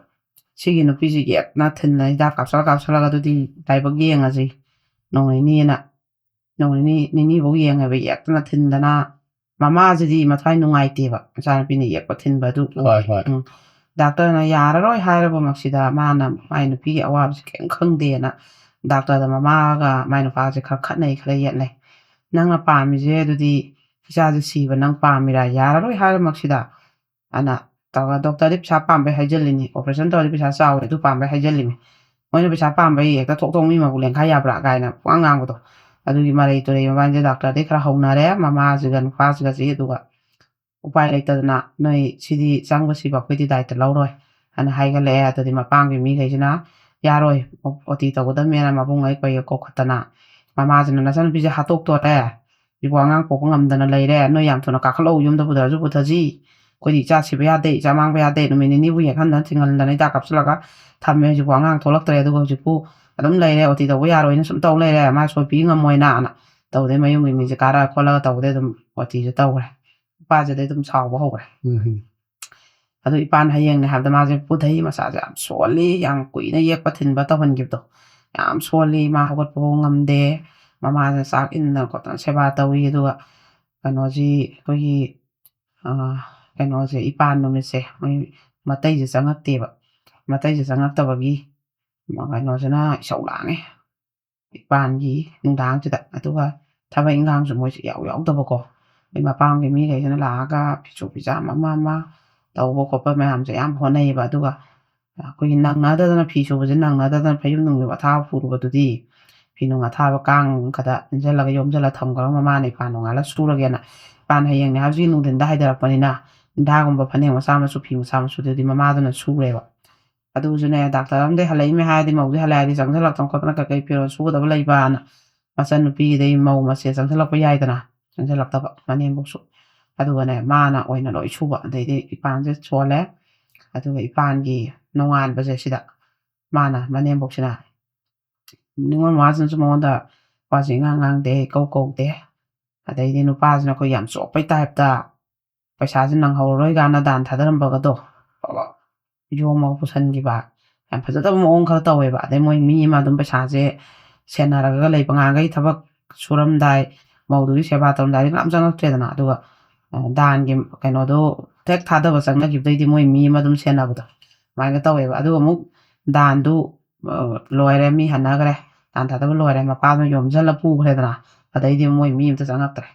ꯁꯤꯒꯤ ꯅꯨꯄꯤꯁꯤ ꯌꯦꯠꯅ ꯊꯤꯟꯅ ꯍꯤꯗꯥꯛ ꯀꯥꯞꯁꯜꯂ ꯀꯥꯞꯁꯜꯂꯒ ꯑꯗꯨꯗꯤ ꯂꯥꯏꯕꯛ ꯌꯦꯡꯉꯁꯤ ꯅꯣꯡ ꯅꯤꯅꯤꯅ꯫ ꯅꯣꯡ ꯅꯤꯅꯤ, ꯅꯤꯅꯤꯐꯧ ꯌꯦꯡꯉꯦꯕ, ꯌꯦꯛꯇꯅ ꯊꯤꯟꯗꯅ꯫ ꯃꯃꯥꯁꯤꯗꯤ ꯃꯊ꯭ꯋꯥꯏ ꯅꯨꯡꯉꯥꯏꯇꯦꯕ, ꯃꯆꯥꯅꯨꯄꯤꯅ ꯌꯦꯛꯄ ꯊꯤꯟꯕꯗꯨ ꯍꯣꯏ, ꯍꯣꯏ. ꯎꯝ꯫ ꯗꯥꯛꯇꯔꯅ ꯌꯥꯔꯔꯣꯏ ꯍꯥꯏꯔꯕꯃꯛꯁꯤꯗ ꯃꯥꯅ ꯃꯥꯏ ꯅꯨꯄꯤꯒꯤ ꯑꯋꯥꯕꯁꯤ ꯀꯔꯤꯝ ꯈꯪꯗꯦꯅ ꯗꯥꯛꯇꯔꯗ ꯃꯃꯥꯒ ꯃꯥꯏ ꯅꯨꯄꯥꯁꯦ ꯈꯔ ꯈꯠꯅꯩ, ꯈꯔ ꯌꯦꯠꯅꯩ꯫ "ꯅꯪꯅ ꯄꯥꯝꯃꯤꯁꯦ ꯑꯗꯨꯗꯤ ꯏꯆꯥꯁꯦ ꯁꯤꯕ ꯅꯪ ꯄꯥꯝꯃꯤꯔꯥ? ꯌꯥꯔꯔꯣꯏ ꯍꯥꯏꯔꯃꯛꯁꯤꯗ" ꯑꯅ ꯇꯧꯔꯒ ꯗꯣꯛꯇꯔꯗꯤ ꯄꯩꯁꯥ ꯄꯥꯝꯕꯩ ꯍꯥꯏꯖꯤꯜꯂꯤꯅꯤ, ꯑꯣꯄꯔꯦꯁꯟ ꯇꯧꯔꯗꯤ ꯄꯩꯁꯥ ꯆꯥꯎꯋꯦ ꯑꯗꯨ ꯄꯥꯝꯕꯩ ꯍꯥꯏꯖꯤꯜꯂꯤꯅꯤ꯫ ꯃꯣꯏꯅ ꯄꯩꯁꯥ ꯄꯥꯝꯕꯩ ꯍꯦꯛꯇ ꯊꯣꯛ ꯊꯣꯛ ꯃꯤ ꯃꯕꯨꯛ ꯂꯦꯟꯈꯥꯏ ꯌꯥꯕ꯭ꯔꯥ ꯀꯥꯏꯅ ꯄꯨꯡꯉꯥꯡ ꯉꯥꯡꯕꯗꯣ꯫ ꯑꯗꯨꯒꯤ ꯃꯔꯩ ꯇꯨꯔꯩ ꯃꯕꯥꯅꯤꯁꯦ ꯗꯥꯛꯇꯔꯗꯩ ꯈꯔ ꯍꯧꯅꯔꯦ, ꯃꯃꯥꯁꯤꯒ ꯅꯨꯄꯥꯁꯤꯒꯁꯤ꯫ ꯑꯗꯨꯒ ꯎꯄꯥꯏ ꯂꯩꯇꯗꯅ "ꯅꯣꯏ ꯁꯤꯗꯤ ꯆꯪꯕ ꯁꯤꯕ ꯑꯩꯈꯣꯏꯗꯤ ꯗꯥꯏꯇ ꯂꯧꯔꯣꯏ" ꯍꯥꯏꯅ ꯍꯥꯏꯒꯠꯂꯛꯑꯦ꯫ ꯑꯗꯨꯗꯤ ꯃꯄꯥꯝꯒꯤ ꯃꯤꯈꯩꯁꯤꯅ "ꯌꯥꯔꯣꯏ, ꯑꯣ ꯇꯤ ꯇꯧꯒꯗꯕꯅꯦꯅ" ꯃꯕꯨꯡꯉꯩ ꯀꯩ ꯀꯧꯈꯠꯇꯅ ꯃꯃꯥꯁꯤꯅ "ꯅꯆꯥꯅꯨꯄꯤꯁꯦ ꯍꯥꯠꯇꯣꯛꯇꯣꯔꯦ, ꯍꯧꯖꯤꯛꯐꯥꯎ ꯑꯉꯥꯡ ꯄꯣꯛꯄ ꯉꯝꯗꯅ ꯂꯩꯔꯦ, ꯅꯣꯏ ꯌꯥꯝ ꯊꯨꯅ ꯀꯥꯈꯠꯂꯛꯎ, ꯌꯨꯝꯗ ꯄꯨꯊꯔꯁꯨ ꯄꯨꯊꯁꯤ, ꯑꯩꯈꯣꯏꯗꯤ ꯏꯆꯥ ꯁꯤꯕ ꯌꯥꯗꯦ, ꯏꯆꯥ ꯃꯥꯡꯕ ꯌꯥꯗꯦ", ꯅꯨꯃꯤꯠ ꯅꯤꯅꯤꯕꯨ ꯌꯦꯛꯍꯟꯗꯅ ꯊꯤꯡꯍꯟꯗꯅ ꯍꯤꯗꯥꯛ ꯀꯥꯞꯁꯤꯜꯂꯒ ꯊꯝꯃꯦ꯫ ꯍꯧꯖꯤꯛꯐꯥꯎ ꯑꯉꯥꯡ ꯊꯣꯛꯂꯛꯇ꯭ꯔꯦ, ꯑꯗꯨꯒ ꯍꯧꯖꯤꯛꯄꯨ ꯑꯗꯨꯝ ꯂꯩꯔꯦ, "ꯑꯣ ꯇꯤ ꯇꯧꯕ ꯌꯥꯔꯣꯏꯅ ꯁꯨꯝ ꯇꯧ ꯂꯩꯔꯦ, ꯃꯥ ꯁꯣꯏ ꯄꯤ ꯉꯝꯃꯣꯏꯅ" ꯑꯅ ꯇꯧꯗꯩ ꯃꯌꯨꯝꯒꯤ ꯃꯤꯁꯦ ꯀꯥꯔꯛꯑ ꯈꯣꯠꯂꯒ ꯇꯧꯕꯗꯩ ꯑꯗꯨꯝ ꯑꯣꯇꯤꯁꯦ ꯇꯧꯈ꯭ꯔꯦ꯫ ꯅꯨꯄꯥꯁꯤꯗꯩ ꯑꯗꯨꯝ ꯁꯥꯎꯕ ꯍꯧꯈ꯭ꯔꯦ꯫ ꯎꯝ ꯑꯗꯨ ꯏꯄꯥꯅ ꯍꯌꯦꯡꯅꯦ ꯍꯥꯏꯕꯗ ꯃꯥꯁꯦ ꯄꯨꯊꯩ, ꯃꯁꯥꯁꯦ ꯌꯥꯝ ꯁꯣꯜꯂꯤ, ꯌꯥꯝ ꯀꯨꯏꯅ ꯌꯦꯛꯄ ꯊꯤꯟꯕ ꯇꯧꯍꯟꯈꯤꯕꯗꯣ, ꯌꯥꯝ ꯁꯣꯜꯂꯤ, ꯃꯥ ꯍꯧꯒꯠꯄ ꯐꯥꯎ ꯉꯝꯗꯦ, ꯃꯃꯥꯁꯦ ꯆꯥꯛ ꯏꯟꯗꯅ ꯈꯣꯠꯇꯅ ꯁꯦꯕꯥ ꯇꯧꯏ꯫ ꯑꯗꯨꯒ ꯀꯩꯅꯣꯁꯤ ꯑꯩꯈꯣꯏꯒꯤ ꯀꯩꯅꯣꯁꯦ, ꯏꯄꯥꯟ ꯅꯨꯃꯤꯠꯁꯦ ꯃꯣꯏ ꯃꯇꯩꯁꯦ ꯆꯪꯉꯛꯇꯦꯕ꯫ ꯃꯇꯩꯁꯦ ꯆꯪꯉꯛꯇꯕꯒꯤ ꯀꯩꯅꯣꯁꯤꯅ ꯏꯁꯧ ꯂꯥꯡꯉꯦ ꯏꯄꯥꯟꯒꯤ ꯅꯨꯡꯗꯥꯡꯁꯤꯗ꯫ ꯑꯗꯨꯒ ꯊꯕꯛ ꯏꯟꯈꯥꯡꯁꯨ ꯃꯣꯏꯁꯦ ꯏꯌꯥꯎ ꯌꯥꯎꯗꯕꯀꯣ꯫ ꯃꯣꯏ ꯃꯄꯥꯝꯒꯤ ꯃꯤꯈꯩꯁꯤꯅ ꯂꯥꯛꯑꯒ ꯐꯤꯁꯨ ꯐꯤꯖꯥꯝ ꯑꯃ ꯑꯃ ꯇꯧꯕ ꯈꯣꯠꯄ ꯃꯌꯥꯝꯁꯦ ꯑꯌꯥꯝꯕ ꯍꯣꯠꯅꯩꯌꯦꯕ꯫ ꯑꯗꯨꯒ ꯑꯩꯈꯣꯏꯒꯤ ꯅꯪꯅꯗꯗꯅ, ꯐꯤ ꯁꯨꯕꯁꯦ ꯅꯪꯅꯗꯗꯅ ꯐꯌꯨꯝ ꯅꯨꯡꯌꯨꯝ ꯑꯊꯥꯕ ꯄꯨꯔꯨꯕꯗꯨꯗꯤ, ꯐꯤ ꯅꯨꯡ ꯑꯊꯥꯕ ꯀꯥꯡ ꯈꯛꯇ ꯏꯟꯁꯤꯜꯂꯒ ꯌꯣꯝꯁꯤꯜꯂ ꯊꯝꯈ꯭ꯔꯒ ꯃꯃꯥꯅ ꯏꯄꯥꯟ ꯅꯣꯡꯉꯥꯜꯂ ꯁꯨꯔꯒꯦꯅ꯫ ꯏꯄꯥꯟ ꯍꯌꯦꯡꯅꯦ ꯍꯥꯏꯕꯁꯤ ꯅꯨꯡꯊꯤꯟꯗ ꯍꯥꯏꯊꯔꯛꯄꯅꯤꯅ, ꯏꯟꯗꯥꯒꯨꯝꯕ ꯐꯅꯦꯛ ꯃꯆꯥ ꯃꯆꯨ, ꯐꯤ ꯃꯆꯥ ꯃꯆꯨꯗꯨꯗꯤ ꯃꯃꯥꯗꯨꯅ ꯁꯨꯔꯦꯕ꯫ ꯑꯗꯨꯁꯨꯅꯦ, ꯗꯥꯛꯇꯔ ꯑꯃꯗꯩ ꯍꯜꯂꯛꯏꯃꯦ ꯍꯥꯏꯔꯗꯤ, ꯃꯧꯁꯦ ꯍꯜꯂꯛꯑꯗꯤ ꯆꯪꯁꯤꯜꯂꯛꯇꯅ ꯈꯣꯠꯇꯅ ꯀꯩꯀꯩ ꯐꯤꯔꯣꯜ ꯁꯨꯒꯗꯕ ꯂꯩꯕꯅ ꯃꯆꯟꯅꯨꯄꯤꯗꯩ ꯃꯧ ꯃꯆꯦ ꯆꯪꯁꯤꯜꯂꯛꯄ ꯌꯥꯏꯗꯅ, ꯆꯪꯁꯤꯜꯂꯛꯇꯕ ꯃꯅꯦꯝꯕꯣꯛꯁꯨ꯫ ꯑꯗꯨꯒꯅꯦ, ꯃꯥꯅ ꯑꯣꯏꯅ ꯂꯣꯏ ꯁꯨꯕ꯫ ꯑꯗꯩꯗꯤ ꯏꯄꯥꯟꯁꯦ ꯁꯣꯜꯂꯦ꯫ ꯑꯗꯨꯒ ꯏꯄꯥꯟꯒꯤ ꯅꯣꯡꯉꯥꯟꯕꯁꯦ ꯁꯤꯗ ꯃꯥꯅ, ꯃꯅꯦꯝꯕꯣꯛꯁꯤꯅ, ꯅꯤꯉꯣꯜ ꯃꯃꯥꯁꯤꯅꯁꯨ ꯃꯉꯣꯟꯗ ꯋꯥꯁꯦ ꯏꯉꯥꯡ ꯉꯥꯡꯗꯦ, ꯏꯀꯧ ꯀꯧꯗꯦ꯫ ꯑꯗꯩꯗꯤ ꯅꯨꯄꯥꯁꯤꯅ ꯑꯩꯈꯣꯏ ꯌꯥꯝ ꯆꯣꯞꯄꯩ ꯇꯥꯏꯞꯇ, ꯄꯩꯁꯥꯁꯦ ꯅꯪꯍꯧꯔꯔꯣꯏ ꯀꯥꯟꯅ ꯗꯥꯟ ꯊꯥꯗꯔꯝꯕꯒꯗꯣ ꯌꯣꯝꯃꯒ ꯄꯨꯁꯟꯈꯤꯕ, ꯌꯥꯝ ꯐꯖꯗꯕ ꯃꯑꯣꯡ ꯈꯔ ꯇꯧꯋꯦꯕ꯫ ꯑꯗꯩ ꯃꯣꯏ ꯃꯤ ꯑꯃ ꯑꯗꯨꯝ ꯄꯩꯁꯥꯁꯦ ꯁꯦꯟꯅꯔꯒ ꯂꯩꯕ, ꯉꯥꯡꯈꯩ ꯊꯕꯛ ꯁꯨꯔꯝꯗꯥꯏ, ꯃꯧꯗꯨꯒꯤ ꯁꯦꯕꯥ ꯇꯧꯔꯝꯗꯥꯏꯗꯤ ꯀꯅꯥꯝ ꯆꯪꯉꯛꯇ꯭ꯔꯦꯗꯅ꯫ ꯑꯗꯨꯒ ꯑ, ꯗꯥꯟꯒꯤ ꯀꯩꯅꯣꯗꯣ ꯍꯦꯛ ꯊꯥꯗꯕ ꯆꯪꯅꯈꯤꯕꯗꯩꯗꯤ ꯃꯣꯏ ꯃꯤ ꯑꯃ ꯑꯗꯨꯝ ꯁꯦꯟꯅꯕꯗꯣ ꯑꯗꯨꯃꯥꯏꯅ ꯇꯧꯋꯦꯕ꯫ ꯑꯗꯨꯒ ꯑꯃꯨꯛ ꯗꯥꯟꯗꯨ ꯑ, ꯂꯣꯏꯔꯦ, ꯃꯤ ꯍꯟꯅꯈ꯭ꯔꯦ, ꯗꯥꯟ ꯊꯥꯗꯕ ꯂꯣꯏꯔꯦ, ꯃꯄꯥꯗꯨꯅ ꯌꯣꯝꯁꯤꯜꯂ ꯄꯨꯈ꯭ꯔꯦꯗꯅ꯫ ꯑꯗꯩꯗꯤ ꯃꯣꯏ ꯃꯤ ꯑꯝꯇ ꯆꯪꯉꯛꯇ꯭ꯔꯦ꯫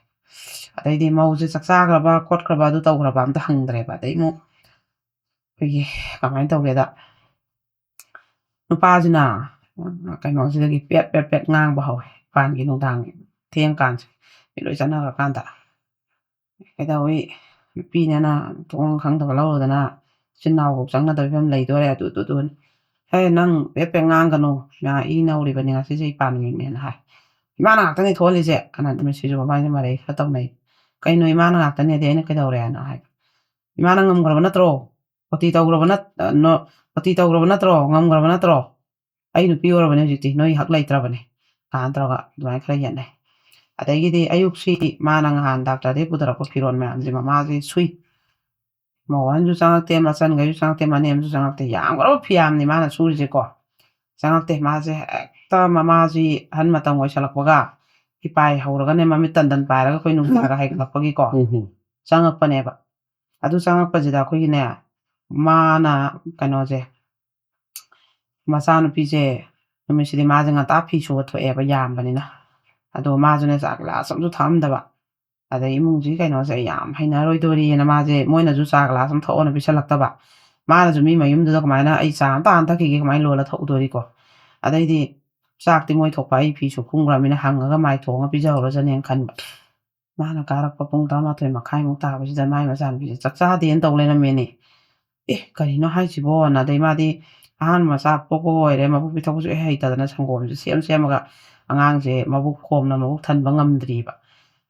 ꯑꯗꯩꯗꯤ ꯃꯧꯁꯦ ꯆꯥꯛ ꯆꯥꯈ꯭ꯔꯕ ꯈꯣꯠꯈ꯭ꯔꯕ ꯑꯗꯨ ꯇꯧꯈ꯭ꯔꯕ ꯑꯝꯇ ꯍꯪꯗ꯭ꯔꯦꯕ꯫ ꯑꯗꯩ ꯑꯃꯨꯛ ꯑꯩꯈꯣꯏꯒꯤ ꯀꯃꯥꯏꯅ ꯇꯧꯒꯦꯗ, ꯅꯨꯄꯥꯁꯤꯅ ꯎꯝ, ꯀꯩꯅꯣꯁꯤꯗꯒꯤ ꯄꯦꯠ ꯄꯦꯠ ꯄꯦꯠ ꯉꯥꯡꯕ ꯍꯧꯋꯦ꯫ ꯏꯄꯥꯟꯒꯤ ꯅꯨꯡꯗꯥꯡ ꯊꯦꯡ ꯀꯥꯟꯁꯦ, ꯃꯤ ꯂꯣꯏ ꯆꯠꯅꯈ꯭ꯔꯀꯥꯟꯗ, "ꯀꯩꯗꯧꯏ, ꯅꯨꯄꯤꯅꯦꯅ ꯊꯣꯡ ꯈꯪꯗꯕ ꯂꯧꯔꯨꯗꯅ, ꯏꯆꯤꯟ ꯏꯅꯥꯎꯐꯥꯎ ꯆꯪꯅꯗꯕ ꯐꯤꯕꯝ ꯂꯩꯗꯣꯔꯦ, ꯑꯗꯨ ꯑꯗꯨ ꯑꯗꯨꯅꯤ꯫ ꯍꯦ, ꯅꯪ ꯄꯦꯠ ꯄꯦꯠ ꯉꯥꯡꯒꯅꯨ, ꯃꯥ ꯏ ꯅꯧꯔꯤꯕꯅꯤ, ꯉꯁꯤꯁꯦ ꯏꯄꯥꯟ ꯅꯨꯃꯤꯠꯅꯦꯅ" ꯍꯥꯏ꯫ "ꯏꯃꯥꯅ ꯉꯥꯛꯇꯅꯤ ꯊꯣꯛꯍꯜꯂꯤꯁꯦ" ꯑꯅ ꯃꯁꯤꯁꯨ ꯃꯕꯥꯅꯤꯁꯦ ꯃꯔꯩ ꯈꯔ ꯇꯧꯅꯩ꯫ "ꯀꯩꯅꯣ ꯏꯃꯥꯅ ꯉꯥꯛꯇꯅꯦꯗꯤ, ꯑꯩꯅ ꯀꯩꯗꯧꯔꯦ?" ꯍꯥꯏꯅ ꯍꯥꯏꯕ꯫ "ꯏꯃꯥꯅ ꯉꯝꯈ꯭ꯔꯕ ꯅꯠꯇ꯭ꯔꯣ? ꯑꯣꯇꯤ ꯇꯧꯈ꯭ꯔꯕ ꯅꯠ-, ꯑ, ꯅꯣ-, ꯑꯣꯇꯤ ꯇꯧꯈ꯭ꯔꯕ ꯅꯠꯇ꯭ꯔꯣ? ꯉꯝꯈ꯭ꯔꯕ ꯅꯠꯇ꯭ꯔꯣ? ꯑꯩ ꯅꯨꯄꯤ ꯑꯣꯏꯔꯕꯅꯦ ꯍꯧꯖꯤꯛꯇꯤ, ꯅꯣꯏ ꯍꯛ ꯂꯩꯇ꯭ꯔꯕꯅꯦ" ꯀꯥꯏꯅ ꯇꯧꯔꯒ ꯑꯗꯨꯃꯥꯏꯅ ꯈꯔ ꯌꯦꯠꯅꯩ꯫ ꯑꯗꯒꯤꯗꯤ ꯑꯌꯨꯛꯁꯤ ꯃꯥꯅ ꯅꯍꯥꯟ ꯗꯥꯛꯇꯔꯗꯒꯤ ꯄꯨꯊꯔꯛꯄ ꯐꯤꯔꯣꯜ ꯃꯌꯥꯝꯁꯦ ꯃꯃꯥꯁꯤ ꯁꯨꯏ꯫ ꯃꯧ ꯑꯍꯟꯁꯨ ꯆꯪꯉꯛꯇꯦ, ꯃꯆꯟꯈꯩꯁꯨ ꯆꯪꯉꯛꯇꯦ, ꯃꯅꯦꯝꯁꯨ ꯆꯪꯉꯛꯇꯦ꯫ ꯌꯥꯝꯈ꯭ꯔꯕ ꯐꯤꯌꯥꯝꯅꯤ ꯃꯥꯅ ꯁꯨꯔꯤꯁꯦꯀꯣ꯫ ꯆꯪꯉꯛꯇꯦ꯫ ꯃꯥꯁꯦ ꯍꯦꯛꯇ ꯃꯃꯥꯁꯤ ꯑꯍꯟ ꯃꯇꯝ ꯑꯣꯏꯁꯜꯂꯛꯄꯒ ꯏꯄꯥꯏ ꯍꯧꯔꯒꯅꯦ, ꯃꯃꯤꯠ ꯇꯟꯗꯟ ꯄꯥꯏꯔꯒ ꯑꯩꯈꯣꯏ ꯅꯨꯡꯗꯥꯡꯒ ꯍꯥꯏꯒꯠꯂꯛꯄꯒꯤꯀꯣ ꯎꯝ ꯍꯝ꯫ ꯆꯪꯉꯛꯄꯅꯦꯕ꯫ ꯑꯗꯨ ꯆꯪꯉꯛꯄꯁꯤꯗ ꯑꯩꯈꯣꯏꯒꯤꯅꯦ, ꯃꯥꯅ ꯀꯩꯅꯣꯁꯦ, ꯃꯆꯥꯅꯨꯄꯤꯁꯦ ꯅꯨꯃꯤꯠꯁꯤꯗꯤ ꯃꯥꯁꯦ ꯉꯟꯇꯥ ꯐꯤ ꯁꯨꯕ ꯊꯣꯛꯑꯦꯕ, ꯌꯥꯝꯕꯅꯤꯅ꯫ ꯑꯗꯣ ꯃꯥꯁꯨꯅꯦ ꯆꯥ ꯒ꯭ꯂꯥꯁ ꯑꯃꯁꯨ ꯊꯛꯑꯝꯗꯕ꯫ ꯑꯗꯩ ꯏꯃꯨꯡꯁꯤꯒꯤ ꯀꯩꯅꯣꯁꯦ ꯑꯩ ꯌꯥꯝ ꯍꯩꯅꯔꯣꯏꯗꯣꯔꯤꯅ ꯃꯥꯁꯦ, ꯃꯣꯏꯅꯁꯨ ꯆꯥ ꯒ꯭ꯂꯥꯁ ꯑꯃ ꯊꯛꯑꯣꯅ ꯄꯤꯁꯜꯂꯛꯇꯕ꯫ ꯃꯥꯅꯁꯨ ꯃꯤ ꯃꯌꯨꯝꯗꯨꯗ ꯀꯃꯥꯏꯅ ꯑꯩ ꯆꯥ ꯑꯝꯇ ꯍꯥꯟꯅ ꯊꯛꯈꯤꯒꯦ, ꯀꯃꯥꯏꯅ ꯂꯣꯜꯂ ꯊꯛꯎꯗꯣꯔꯤꯀꯣ꯫ ꯑꯗꯩꯗꯤ ꯆꯥꯛꯇꯤ ꯃꯣꯏ ꯊꯣꯛꯄ, ꯑꯩ ꯐꯤ ꯁꯨ ꯀꯨꯝꯈ꯭ꯔꯃꯤꯅ ꯍꯪꯉꯒ ꯃꯥꯏ ꯊꯣꯡꯉ ꯄꯤꯖꯍꯧꯔꯁꯅꯦꯅ ꯈꯟꯕ꯫ ꯃꯥꯅ ꯀꯥꯔꯛꯄ ꯄꯨꯡ ꯇꯔꯥꯃꯥꯊꯣꯏ ꯃꯈꯥꯏꯃꯨꯛ ꯇꯥꯕꯁꯤꯗ ꯃꯥꯏ ꯃꯆꯥꯅꯨꯄꯤꯁꯦ ꯆꯥꯛ ꯆꯥꯗꯦꯅ ꯇꯧ ꯂꯩꯔꯝꯃꯦꯅꯦ꯫ "ꯑꯦ, ꯀꯔꯤꯅꯣ ꯍꯥꯏꯁꯤꯕꯣꯅ?" ꯑꯗꯩ ꯃꯥꯗꯤ ꯑꯍꯥꯟꯕ ꯃꯆꯥ ꯄꯣꯛꯄ ꯑꯣꯏꯔꯦ, ꯃꯕꯨꯛ ꯄꯤꯊꯛꯄꯁꯨ ꯍꯦꯛ ꯍꯩꯇꯗꯅ ꯁꯪꯒꯣꯝꯁꯦ ꯁꯦꯝ ꯁꯦꯝꯃꯒ ꯑꯉꯥꯡꯁꯦ ꯃꯕꯨꯛ ꯈꯣꯝꯅ ꯃꯕꯨꯛ ꯊꯟꯕ ꯉꯝꯗ꯭ꯔꯤꯕ꯫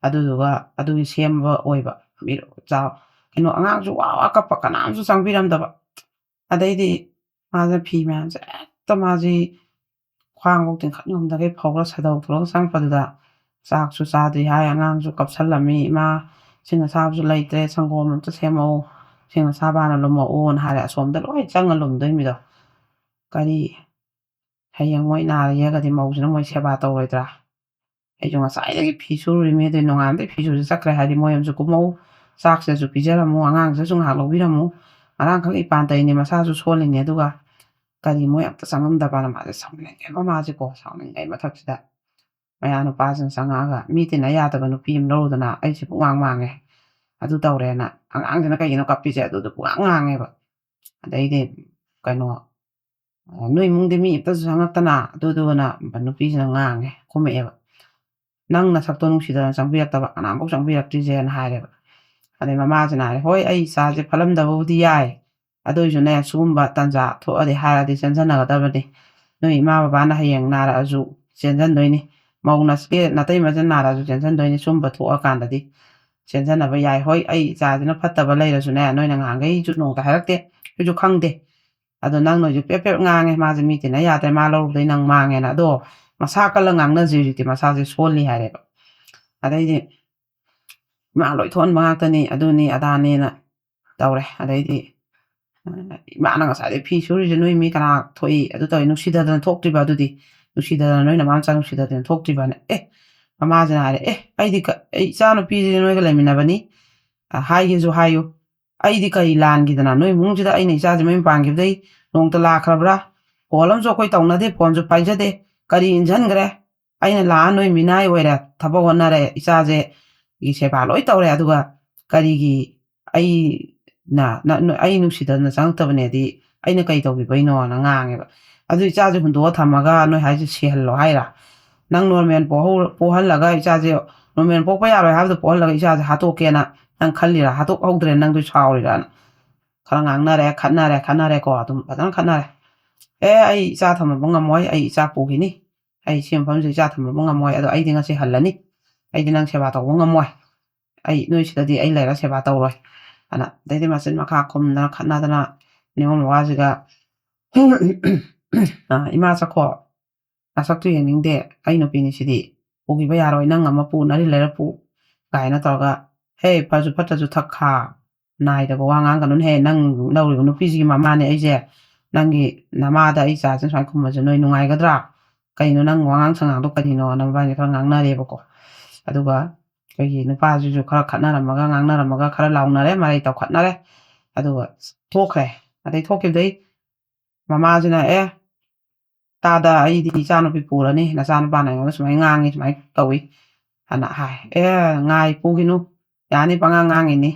ꯑꯗꯨꯗꯨꯒ ꯑꯗꯨꯒꯤ ꯁꯦꯝꯕ ꯑꯣꯏꯕ꯫ ꯃꯤ-, ꯆꯥ-, ꯀꯩꯅꯣ, ꯑꯉꯥꯡꯁꯨ ꯋꯥ ꯋꯥ ꯀꯞꯄ, ꯀꯅꯥꯝꯁꯨ ꯆꯪꯕꯤꯔꯝꯗꯕ꯫ ꯑꯗꯩꯗꯤ ꯃꯥꯁꯦ ꯐꯤ ꯃꯌꯥꯝꯁꯦ ꯍꯦꯛꯇ ꯃꯥꯁꯤ ꯈ꯭ꯋꯥꯡꯐꯧ ꯇꯤꯡꯈꯠ ꯉꯝꯗꯈꯩ ꯐꯧꯔ ꯁꯥꯗꯧ ꯊꯣꯛꯂꯒ ꯆꯪꯉꯛꯄꯗꯨꯗ ꯆꯥꯛꯁꯨ ꯆꯥꯗ꯭ꯔꯤ ꯍꯥꯏ, ꯑꯉꯥꯡꯁꯨ ꯀꯞꯁꯜꯂꯝꯃꯤ, "ꯏꯃꯥ, ꯏꯁꯤꯡ ꯑꯁꯥꯕꯁꯨ ꯂꯩꯇ꯭ꯔꯦ, ꯁꯪꯒꯣꯝ ꯑꯝꯇ ꯁꯦꯝꯃꯛꯎ, ꯏꯁꯤꯡ ꯑꯁꯥꯕ ꯍꯥꯟꯅ ꯂꯨꯝꯃꯛꯎꯅ" ꯍꯥꯏꯔꯦ꯫ ꯑꯁꯣꯝꯗ ꯂꯣꯏ ꯆꯪꯉ ꯂꯨꯝꯗꯣꯏ ꯃꯤꯗꯣ꯫ ꯀꯔꯤ, ꯍꯌꯦꯡ ꯃꯣꯏ ꯅꯥꯔ ꯌꯦꯛꯑꯒꯗꯤ ꯃꯧꯁꯤꯅ ꯃꯣꯏ ꯁꯦꯕꯥ ꯇꯧꯔꯣꯏꯗ꯭ꯔꯥ? ꯑꯩꯁꯨ ꯉꯁꯥꯏꯗꯒꯤ ꯐꯤ ꯁꯨꯔꯤꯃꯤ, ꯑꯗꯨꯏ ꯅꯣꯡꯉꯥꯟꯕꯗꯩ ꯐꯤ ꯁꯨꯔꯁꯤ ꯆꯠꯈ꯭ꯔꯦ ꯍꯥꯏꯗꯤ, ꯃꯣꯏ ꯑꯃꯁꯨ ꯀꯨꯝꯃꯛꯎ, ꯆꯥꯛꯁꯤꯗꯁꯨ ꯄꯤꯖꯔꯝꯃꯨ, ꯑꯉꯥꯡꯁꯤꯗꯁꯨ ꯉꯥꯏꯍꯥꯛ ꯂꯧꯕꯤꯔꯝꯃꯨ꯫ ꯉꯔꯥꯡꯈꯛ ꯏꯄꯥꯟ ꯇꯩꯅꯤ, ꯃꯁꯥꯁꯨ ꯁꯣꯜꯂꯤꯅꯤ, ꯑꯗꯨꯒ ꯀꯔꯤ ꯃꯣꯏ ꯑꯝꯇ ꯆꯪꯉꯝꯗꯕꯅ ꯃꯥꯁꯦ ꯁꯥꯎꯅꯤꯡꯉꯦꯕ, ꯃꯥꯁꯦꯀꯣ ꯁꯥꯎꯅꯤꯡꯉꯩ ꯃꯊꯛꯁꯤꯗ ꯃꯌꯥ ꯅꯨꯄꯥꯁꯤꯅ ꯆꯪꯉꯛꯑꯒ, "ꯃꯤ ꯇꯤꯟꯅ ꯌꯥꯗꯕ ꯅꯨꯄꯤ ꯑꯃ ꯂꯧꯔꯨꯗꯅ ꯑꯩꯁꯦ ꯄꯨꯛꯉꯥꯡ ꯃꯥꯡꯉꯦ, ꯑꯗꯨ ꯇꯧꯔꯦꯅ, ꯑꯉꯥꯡꯁꯤꯅ ꯀꯩꯒꯤꯅꯣ ꯀꯞꯄꯤꯁꯦ?" ꯑꯗꯨꯗ ꯄꯨꯡꯉꯥꯡ ꯉꯥꯡꯉꯦꯕ꯫ ꯑꯗꯩꯗꯤ ꯀꯩꯅꯣ, "ꯅꯣꯏ ꯏꯃꯨꯡꯗꯤ ꯃꯤ ꯑꯝꯇꯁꯨ ꯆꯪꯉꯛꯇꯅ?" ꯑꯗꯨꯗꯨꯅ ꯅꯨꯄꯤꯁꯤꯅ ꯉꯥꯡꯉꯦ, ꯈꯨꯝꯃꯛꯑꯦꯕ꯫ "ꯅꯪ ꯅꯁꯛꯇꯣ ꯅꯨꯡꯁꯤꯗꯅ ꯆꯪꯕꯤꯔꯛꯇꯕ, ꯀꯅꯥꯝꯐꯥꯎ ꯆꯪꯕꯤꯔꯛꯇ꯭ꯔꯤꯁꯦꯅ" ꯍꯥꯏꯔꯦꯕ꯫ ꯑꯗꯩ ꯃꯃꯥꯁꯤꯅ ꯍꯥꯏꯔꯦ, "ꯍꯣꯏ, ꯑꯩ ꯏꯆꯥꯁꯦ ꯐꯠꯂꯝꯗꯕꯕꯨꯗꯤ ꯌꯥꯏ, ꯑꯗꯨ ꯑꯣꯏꯁꯨꯅꯦ, ꯁꯤꯒꯨꯝꯕ ꯇꯥꯟꯖꯥ ꯊꯣꯛꯑꯗꯤ ꯍꯥꯏꯔꯗꯤ ꯆꯦꯟꯁꯟꯅꯒꯗꯕꯅꯤ꯫ ꯅꯣꯏ ꯏꯃꯥ ꯕꯕꯥꯅ ꯍꯌꯦꯡ ꯅꯥꯔꯛꯑꯁꯨ ꯆꯦꯟꯁꯟꯗꯣꯏꯅꯤ, ꯃꯧ ꯅꯁꯦ ꯅꯇꯩꯃꯁꯤꯅ ꯅꯥꯔꯛꯑꯁꯨ ꯆꯦꯟꯁꯟꯗꯣꯏꯅꯤ, ꯁꯤꯒꯨꯝꯕ ꯊꯣꯛꯑꯀꯥꯟꯗꯗꯤ ꯆꯦꯟꯁꯟꯅꯕ ꯌꯥꯏ꯫ ꯍꯣꯏ, ꯑꯩ ꯏꯆꯥꯁꯤꯅ ꯐꯠꯇꯕ ꯂꯩꯔꯁꯨꯅꯦ, ꯅꯣꯏꯅ ꯉꯍꯥꯟꯈꯩꯁꯨ ꯅꯣꯡꯇ ꯍꯥꯏꯔꯛꯇꯦ, ꯑꯩꯁꯨ ꯈꯪꯗꯦ꯫ ꯑꯗꯣ ꯅꯪ ꯅꯣꯏꯁꯨ ꯄꯦꯞ ꯄꯦꯞ ꯉꯥꯡꯉꯦ, ꯃꯥꯁꯦ ꯃꯤ ꯇꯤꯟꯅ ꯌꯥꯗ꯭ꯔꯦ, ꯃꯥ ꯂꯧꯔꯨꯕꯗꯩ ꯅꯪ ꯃꯥꯡꯉꯦꯅ꯫ ꯑꯗꯣ ꯃꯁꯥ ꯀꯜꯂ ꯉꯥꯡꯅꯁꯤ, ꯍꯧꯖꯤꯛꯇꯤ ꯃꯁꯥꯁꯦ ꯁꯣꯜꯂꯤ" ꯍꯥꯏꯔꯦꯕ꯫ ꯑꯗꯩꯗꯤ ꯏꯃꯥ ꯂꯣꯏ ꯊꯣꯛꯍꯟꯕ ꯉꯥꯛꯇꯅꯤ, ꯑꯗꯨꯅꯤ ꯑꯗꯥꯅꯦꯅ ꯇꯧꯔꯦ꯫ ꯑꯗꯩꯗꯤ ꯏꯃꯥꯅ ꯉꯁꯥꯏꯗꯩ ꯐꯤ ꯁꯨꯔꯤꯁꯦ ꯅꯣꯏ ꯃꯤ ꯀꯅꯥ ꯊꯣꯛꯏ ꯑꯗꯨ ꯇꯧꯏ, ꯅꯨꯡꯁꯤꯗꯗꯅ ꯊꯣꯛꯇ꯭ꯔꯤꯕ? ꯑꯗꯨꯗꯤ ꯅꯨꯡꯁꯤꯗꯗꯅ, ꯅꯣꯏ ꯅꯃꯥ ꯃꯆꯥ ꯅꯨꯡꯁꯤꯗꯗꯅ ꯊꯣꯛꯇ꯭ꯔꯤꯕꯅ? ꯑꯦ, ꯃꯃꯥꯁꯤꯅ ꯍꯥꯏꯔꯦ, "ꯑꯦ, ꯑꯩꯗꯤ ꯀ-, ꯑꯩ ꯏꯆꯥ ꯅꯨꯄꯤꯁꯤꯗꯤ ꯅꯣꯏꯒ ꯂꯩꯃꯤꯟꯅꯕꯅꯤ, ꯑ, ꯍꯥꯏꯒꯦꯁꯨ ꯍꯥꯏꯌꯨ, ꯑꯩꯗꯤ ꯀꯔꯤ ꯂꯥꯟꯈꯤꯗꯅ? ꯅꯣꯏ ꯏꯃꯨꯡꯁꯤꯗ ꯑꯩꯅ ꯏꯆꯥꯁꯦ ꯃꯌꯨꯝ ꯄꯥꯟꯈꯤꯕꯗꯩ ꯅꯣꯡꯇ ꯂꯥꯛꯈ꯭ꯔꯕ꯭ꯔꯥ? ꯀꯣꯜ ꯑꯃꯁꯨ ꯑꯩꯈꯣꯏ ꯇꯧꯅꯗꯦ, ꯐꯣꯟꯁꯨ ꯄꯥꯏꯖꯗꯦ, ꯀꯔꯤ ꯏꯟꯁꯤꯟꯈ꯭ꯔꯦ? ꯑꯩꯅ ꯂꯥꯛꯑ ꯅꯣꯏ ꯃꯤꯅꯥꯏ ꯑꯣꯏꯔꯦ, ꯊꯕꯛ ꯍꯣꯠꯅꯔꯦ, ꯏꯆꯥꯁꯦ ꯒꯤ ꯁꯦꯕꯥ ꯂꯣꯏ ꯇꯧꯔꯦ, ꯑꯗꯨꯒ ꯀꯔꯤꯒꯤ ꯑꯩꯅ, ꯅ-, ꯅ-, ꯑꯩ ꯅꯨꯡꯁꯤꯗꯅ ꯆꯪꯉꯛꯇꯕꯅꯦꯗꯤ ꯑꯩꯅ ꯀꯩ ꯇꯧꯕꯤꯕꯩꯅꯣꯅ?" ꯉꯥꯡꯉꯦꯕ꯫ ꯑꯗꯨ ꯏꯆꯥꯁꯦ ꯍꯨꯟꯗꯣꯛꯑ ꯊꯝꯃꯒ ꯅꯣꯏ ꯍꯥꯏꯁꯦ ꯁꯤꯍꯜꯂꯣ ꯍꯥꯏꯔꯥ? ꯅꯪ ꯅꯣꯔꯃꯦꯜ ꯄꯣꯛꯍꯧ-, ꯄꯣꯛꯍꯜꯂꯒ ꯏꯆꯥꯁꯦ, ꯅꯣꯔꯃꯦꯜ ꯄꯣꯛꯄ ꯌꯥꯔꯣꯏ ꯍꯥꯏꯕꯗꯣ ꯄꯣꯛꯍꯜꯂꯒ ꯏꯆꯥꯁꯦ ꯍꯥꯠꯇꯣꯛꯀꯦꯅ ꯅꯪ ꯈꯜꯂꯤꯔꯥ? ꯍꯥꯠꯇꯣꯛꯍꯧꯗ꯭ꯔꯦ ꯅꯪꯗꯣ ꯁꯥꯎꯔꯤꯔꯥꯅ꯫ ꯈꯔ ꯉꯥꯡꯅꯔꯦ, ꯈꯠꯅꯔꯦ, ꯈꯠꯅꯔꯦꯀꯣ, ꯑꯗꯨꯝ ꯐꯖꯅ ꯈꯠꯅꯔꯦ꯫ "ꯑꯦ, ꯑꯩ ꯏꯆꯥ ꯊꯝꯃꯕ ꯉꯝꯃꯣꯏ, ꯑꯩ ꯏꯆꯥ ꯄꯨꯈꯤꯅꯤ, ꯑꯩ ꯁꯤ ꯃꯐꯝꯁꯤꯗ ꯏꯆꯥ ꯊꯝꯃꯕ ꯉꯝꯃꯣꯏ, ꯑꯗꯣ ꯑꯩꯗꯤ ꯉꯁꯤ ꯍꯜꯂꯅꯤ, ꯑꯩꯗꯤ ꯅꯪ ꯁꯦꯕꯥ ꯇꯧꯕ ꯉꯝꯃꯣꯏ, ꯑꯩ ꯅꯣꯏ ꯁꯤꯗꯗꯤ ꯑꯩ ꯂꯩꯔ ꯁꯦꯕꯥ ꯇꯧꯔꯣꯏ" ꯑꯅ꯫ ꯑꯗꯩꯗꯤ ꯃꯆꯤꯟ ꯃꯈꯥ ꯈꯨꯝꯗꯅ ꯈꯠꯅꯗꯅ ꯅꯤꯉꯣꯜ ꯃꯋꯥꯁꯤꯒ, "ꯑ, ꯏꯃꯥ ꯆꯠꯈꯣ, ꯅꯁꯛꯇꯨ ꯌꯦꯡꯅꯤꯡꯗꯦ, ꯑꯩ ꯅꯨꯄꯤꯅꯤ ꯁꯤꯗꯤ, ꯄꯨꯈꯤꯕ ꯌꯥꯔꯣꯏ, ꯅꯪ ꯑꯃ ꯄꯨ, ꯅꯔꯤ ꯂꯩꯔ ꯄꯨ" ꯀꯥꯏꯅ ꯇꯧꯔꯒ, "ꯍꯦ, ꯐꯁꯨ ꯐꯠꯇ꯭ꯔꯁꯨ ꯊꯛ ꯈꯥ, ꯅꯥꯏꯗꯕ ꯋꯥ ꯉꯥꯡꯒꯅꯨꯅꯦꯍꯦ, ꯅꯪ ꯂꯧꯔꯤꯕ ꯅꯨꯄꯤꯁꯤꯒꯤ ꯃꯃꯥꯅꯦ ꯑꯩꯁꯦ, ꯅꯪꯒꯤ ꯅꯃꯥꯗ ꯑꯩ ꯆꯥꯁꯦ ꯁꯨꯃꯥꯏꯅ ꯈꯨꯝꯕꯁꯦ ꯅꯣꯏ ꯅꯨꯡꯉꯥꯏꯒꯗ꯭ꯔꯥ? ꯀꯩꯅꯣ ꯅꯪ ꯋꯥꯉꯥꯡ ꯁꯉꯥꯡꯗꯣ ꯀꯔꯤꯅꯣꯅ?" ꯃꯕꯥꯅꯤ ꯈꯔ ꯉꯥꯡꯅꯔꯦꯕꯀꯣ꯫ ꯑꯗꯨꯒ ꯑꯩꯈꯣꯏꯒꯤ ꯅꯨꯄꯥꯁꯤꯁꯨ ꯈꯔ ꯈꯠꯅꯔꯝꯃꯒ, ꯉꯥꯡꯅꯔꯝꯃꯒ, ꯈꯔ ꯂꯥꯎꯅꯔꯦ, ꯃꯔꯩ ꯇꯧꯈꯠꯅꯔꯦ꯫ ꯑꯗꯨꯒ ꯊꯣꯛꯈ꯭ꯔꯦ꯫ ꯑꯗꯩ ꯊꯣꯛꯈꯤꯕꯗꯩ ꯃꯃꯥꯁꯤꯅ, "ꯑꯦ, ꯇꯥꯗ, ꯑꯩꯗꯤ ꯏꯆꯥꯅꯨꯄꯤ ꯄꯨꯔꯅꯤ, ꯅꯆꯥꯅꯨꯄꯥꯅ ꯑꯩꯉꯣꯟꯗ ꯁꯨꯃꯥꯏꯅ ꯉꯥꯡꯉꯤ, ꯁꯨꯃꯥꯏꯅ ꯇꯧꯏ" ꯍꯥꯏꯅ ꯍꯥꯏ꯫ "ꯑꯦ, ꯉꯥꯏ, ꯄꯨꯈꯤꯅꯨ, ꯌꯥꯅꯤ, ꯄꯉꯥꯡ ꯉꯥꯡꯉꯤꯅꯤ,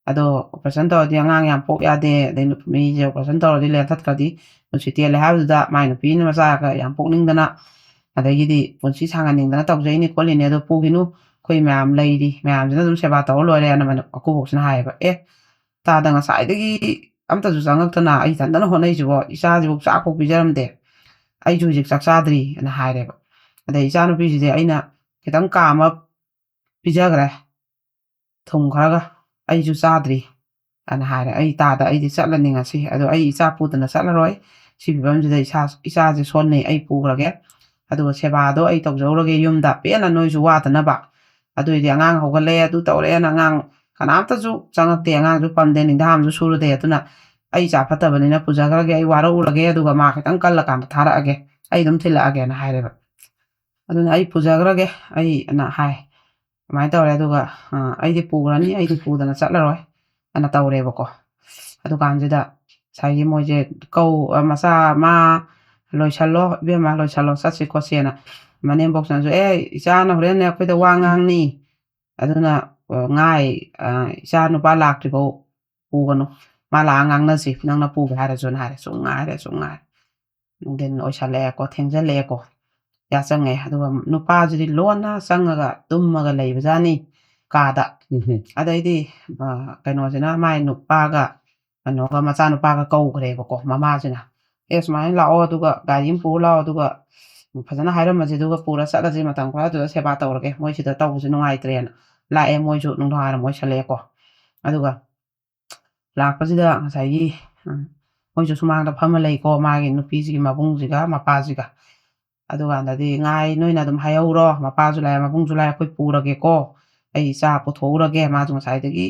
ꯑꯗꯣ ꯑꯣꯄꯔꯦꯁꯟ ꯇꯧꯔꯗꯤ ꯑꯉꯥꯡ ꯌꯥꯝ ꯄꯣꯛ ꯌꯥꯗꯦ, ꯑꯗꯩ ꯅꯨ-, ꯃꯤꯁꯦ ꯑꯣꯄꯔꯦꯁꯟ ꯇꯧꯔꯗꯤ ꯂꯦꯟꯊꯠꯈ꯭ꯔꯗꯤ ꯄꯨꯟꯁꯤ ꯇꯦꯜꯂꯦ" ꯍꯥꯏꯕꯗꯨꯗ ꯃꯥꯏ ꯅꯨꯄꯤꯅ ꯃꯆꯥꯒ ꯌꯥꯝ ꯄꯣꯛꯅꯤꯡꯗꯅ, ꯑꯗꯒꯤꯗꯤ ꯄꯨꯟꯁꯤ ꯁꯥꯡꯍꯟꯅꯤꯡꯗꯅ ꯇꯧꯖꯩꯅꯤ ꯈꯣꯠꯂꯤꯅꯤ, "ꯑꯗꯣ ꯄꯨꯈꯤꯅꯨ, ꯑꯩꯈꯣꯏ ꯃꯌꯥꯝ ꯂꯩꯔꯤ, ꯃꯌꯥꯝꯁꯤꯅ ꯑꯗꯨꯝ ꯁꯦꯕꯥ ꯇꯧꯔ ꯂꯣꯏꯔꯦ" ꯍꯥꯏꯅ ꯃꯥꯏ ꯑꯀꯨꯕꯣꯛꯁꯤꯅ ꯍꯥꯏꯌꯦꯕ꯫ "ꯑꯦ, ꯇꯥꯗ, ꯉꯁꯥꯏꯗꯒꯤ ꯑꯝꯇꯁꯨ ꯆꯪꯉꯛꯇꯅ ꯑꯩ ꯏꯊꯟꯇꯅ ꯍꯣꯠꯅꯩꯁꯤꯕꯣ, ꯏꯆꯥꯁꯤꯕꯨ ꯆꯥꯛꯐꯥꯎ ꯄꯤꯖꯔꯝꯗꯦ, ꯑꯩꯁꯨ ꯍꯧꯖꯤꯛ ꯆꯥꯛ ꯆꯥꯗ꯭ꯔꯤ" ꯑꯅ ꯍꯥꯏꯔꯦꯕ꯫ ꯑꯗꯩ ꯏꯆꯥꯅꯨꯄꯤꯁꯤꯗꯤ ꯑꯩꯅ ꯈꯤꯇꯪ ꯀꯥꯝꯃ ꯄꯤꯖꯈ꯭ꯔꯦ, ꯊꯨꯝ ꯈꯔꯒ, "ꯑꯩꯁꯨ ꯆꯥꯗ꯭ꯔꯤ" ꯑꯅ ꯍꯥꯏꯔꯦ꯫ "ꯑꯩ ꯇꯥꯗ, ꯑꯩꯗꯤ ꯆꯠꯂꯅꯤ ꯉꯁꯤ, ꯑꯗꯣ ꯑꯩ ꯏꯆꯥ ꯄꯨꯗꯅ ꯆꯠꯂꯔꯣꯏ, ꯁꯤ ꯐꯤꯕꯝꯁꯤꯗ ꯏꯁꯥ, ꯏꯆꯥꯁꯦ ꯁꯣꯟꯅꯩ, ꯑꯩ ꯄꯨꯈ꯭ꯔꯒꯦ, ꯑꯗꯨꯒ ꯁꯦꯕꯥꯗꯣ ꯑꯩ ꯇꯧꯖꯍꯧꯔꯒꯦ ꯌꯨꯝꯗ, ꯄꯦꯟꯅ ꯅꯣꯏꯁꯨ ꯋꯥꯗꯅꯕ" ꯑꯗꯨꯏꯗꯤ ꯑꯉꯥꯡ ꯍꯧꯒꯠꯂꯦ, ꯑꯗꯨ ꯇꯧꯔꯦꯅ ꯑꯉꯥꯡ ꯀꯅꯥꯝꯇꯁꯨ ꯆꯪꯉꯛꯇꯦ, ꯑꯉꯥꯡꯁꯨ ꯄꯝꯗꯦ, ꯅꯤꯡꯊꯥꯝꯁꯨ ꯁꯨꯔꯨꯗꯦ꯫ ꯑꯗꯨꯅ ꯑꯩ ꯏꯆꯥ ꯐꯠꯇꯕꯅꯤꯅ ꯄꯨꯖꯈ꯭ꯔꯒꯦ, ꯑꯩ ꯋꯥꯔꯛꯎꯔꯒꯦ, ꯑꯗꯨꯒ ꯃꯥ ꯈꯤꯇꯪ ꯀꯜꯂꯀꯥꯟꯗ ꯊꯥꯔꯛꯑꯒꯦ, ꯑꯩ ꯑꯗꯨꯝ ꯊꯤꯜꯂꯛꯑꯒꯦꯅ ꯍꯥꯏꯔꯦꯕ꯫ ꯑꯗꯨꯅ ꯑꯩ ꯄꯨꯖꯈ꯭ꯔꯒꯦ, ꯑꯩ ꯑꯅ ꯍꯥꯏ꯫ ꯑꯗꯨꯃꯥꯏꯅ ꯇꯧꯔꯦ꯫ ꯑꯗꯨꯒ ꯑ, ꯑꯩꯗꯤ ꯄꯨꯈ꯭ꯔꯅꯤ, ꯑꯩꯗꯤ ꯄꯨꯗꯅ ꯆꯠꯂꯔꯣꯏ ꯑꯅ ꯇꯧꯔꯦꯕꯀꯣ꯫ ꯑꯗꯨꯀꯥꯟꯁꯤꯗ ꯉꯁꯥꯏꯒꯤ ꯃꯣꯏꯁꯦ ꯀꯧ ꯑ, ꯃꯆꯥ ꯃꯥ ꯂꯣꯏꯁꯜꯂꯣ ꯏꯕꯦꯝꯃ, ꯂꯣꯏꯁꯜꯂꯣ, ꯆꯠꯁꯤ ꯈꯣꯠꯁꯤꯅ꯫ ꯃꯅꯦꯝꯕꯣꯛꯁꯤꯅꯁꯨ, "ꯑꯦ, ꯏꯆꯥꯅ ꯍꯣꯔꯦꯟꯅꯦ ꯑꯩꯈꯣꯏꯗ ꯋꯥ ꯉꯥꯡꯅꯤ, ꯑꯗꯨꯅ ꯑ, ꯉꯥꯏ ꯑ, ꯏꯆꯥ ꯅꯨꯄꯥ ꯂꯥꯛꯇ꯭ꯔꯤꯐꯥꯎ ꯄꯨꯒꯅꯨ, ꯃꯥ ꯂꯥꯛꯑ ꯉꯥꯡꯅꯁꯤ, ꯅꯪꯅ ꯄꯨꯒꯦ ꯍꯥꯏꯔꯁꯨꯅ" ꯍꯥꯏꯔꯦ꯫ ꯁꯨꯝ ꯉꯥꯏꯔꯦ, ꯁꯨꯝ ꯉꯥꯏꯔꯦ꯫ ꯅꯨꯡꯊꯤꯟ ꯑꯣꯏꯁꯜꯂꯛꯑꯦꯀꯣ, ꯊꯦꯡꯖꯜꯂꯛꯑꯦꯀꯣ꯫ ꯌꯥꯆꯪꯉꯛꯑꯦ꯫ ꯑꯗꯨꯒ ꯅꯨꯄꯥꯁꯤꯗꯤ ꯂꯣꯟꯅ ꯆꯪꯉꯒ ꯇꯨꯝꯃꯒ ꯂꯩꯕꯖꯥꯠꯅꯤ ꯀꯥꯗ꯫ ꯎꯝꯍꯨꯝ꯫ ꯑꯗꯩꯗꯤ ꯑ, ꯀꯩꯅꯣꯁꯤꯅ, ꯃꯥꯏ ꯅꯨꯄꯥꯒ ꯀꯩꯅꯣꯒ, ꯃꯆꯥꯅꯨꯄꯥꯒ ꯀꯧꯈ꯭ꯔꯦꯕꯀꯣ ꯃꯃꯥꯁꯤꯅ꯫ "ꯑꯦ, ꯁꯨꯃꯥꯏꯅ ꯂꯥꯛꯑꯣ, ꯑꯗꯨꯒ ꯒꯥꯔꯤ ꯑꯃ ꯄꯨꯔ ꯂꯥꯛꯑꯣ, ꯑꯗꯨꯒ ꯐꯖꯅ ꯍꯥꯏꯔꯝꯃꯁꯦ, ꯑꯗꯨꯒ ꯄꯨꯔ ꯆꯠꯂꯁꯦ, ꯃꯇꯝ ꯈꯔ ꯑꯗꯨꯗ ꯁꯦꯕꯥ ꯇꯧꯔꯒꯦ, ꯃꯣꯏ ꯁꯤꯗ ꯇꯧꯕꯁꯦ ꯅꯨꯡꯉꯥꯏꯇ꯭ꯔꯦꯅ"꯫ ꯂꯥꯛꯑꯦ, ꯃꯣꯏꯁꯨ ꯅꯨꯡꯗꯥꯡꯋꯥꯏꯔꯝ ꯑꯣꯏꯁꯜꯂꯛꯑꯦꯀꯣ꯫ ꯑꯗꯨꯒ ꯂꯥꯛꯄꯁꯤꯗ ꯉꯁꯥꯏꯒꯤ, ꯎꯝ, ꯃꯣꯏꯁꯨ ꯁꯨꯃꯥꯡꯗ ꯐꯝꯃ ꯂꯩꯀꯣ, ꯃꯥꯒꯤ ꯅꯨꯄꯤꯁꯤꯒꯤ ꯃꯕꯨꯡꯁꯤꯒ ꯃꯄꯥꯁꯤꯒ꯫ ꯑꯗꯨꯀꯥꯟꯗꯗꯤ, "ꯉꯥꯏ, ꯅꯣꯏꯅ ꯑꯗꯨꯝ ꯍꯥꯏꯍꯧꯔꯣ, ꯃꯄꯥꯁꯨ ꯂꯥꯛꯑꯦ, ꯃꯕꯨꯡꯁꯨ ꯂꯥꯛꯑꯦ, ꯑꯩꯈꯣꯏ ꯄꯨꯔꯒꯦꯀꯣ, ꯑꯩ ꯏꯆꯥ ꯄꯨꯊꯣꯛꯎꯔꯒꯦ, ꯃꯥꯁꯨ ꯉꯁꯥꯏꯗꯒꯤ,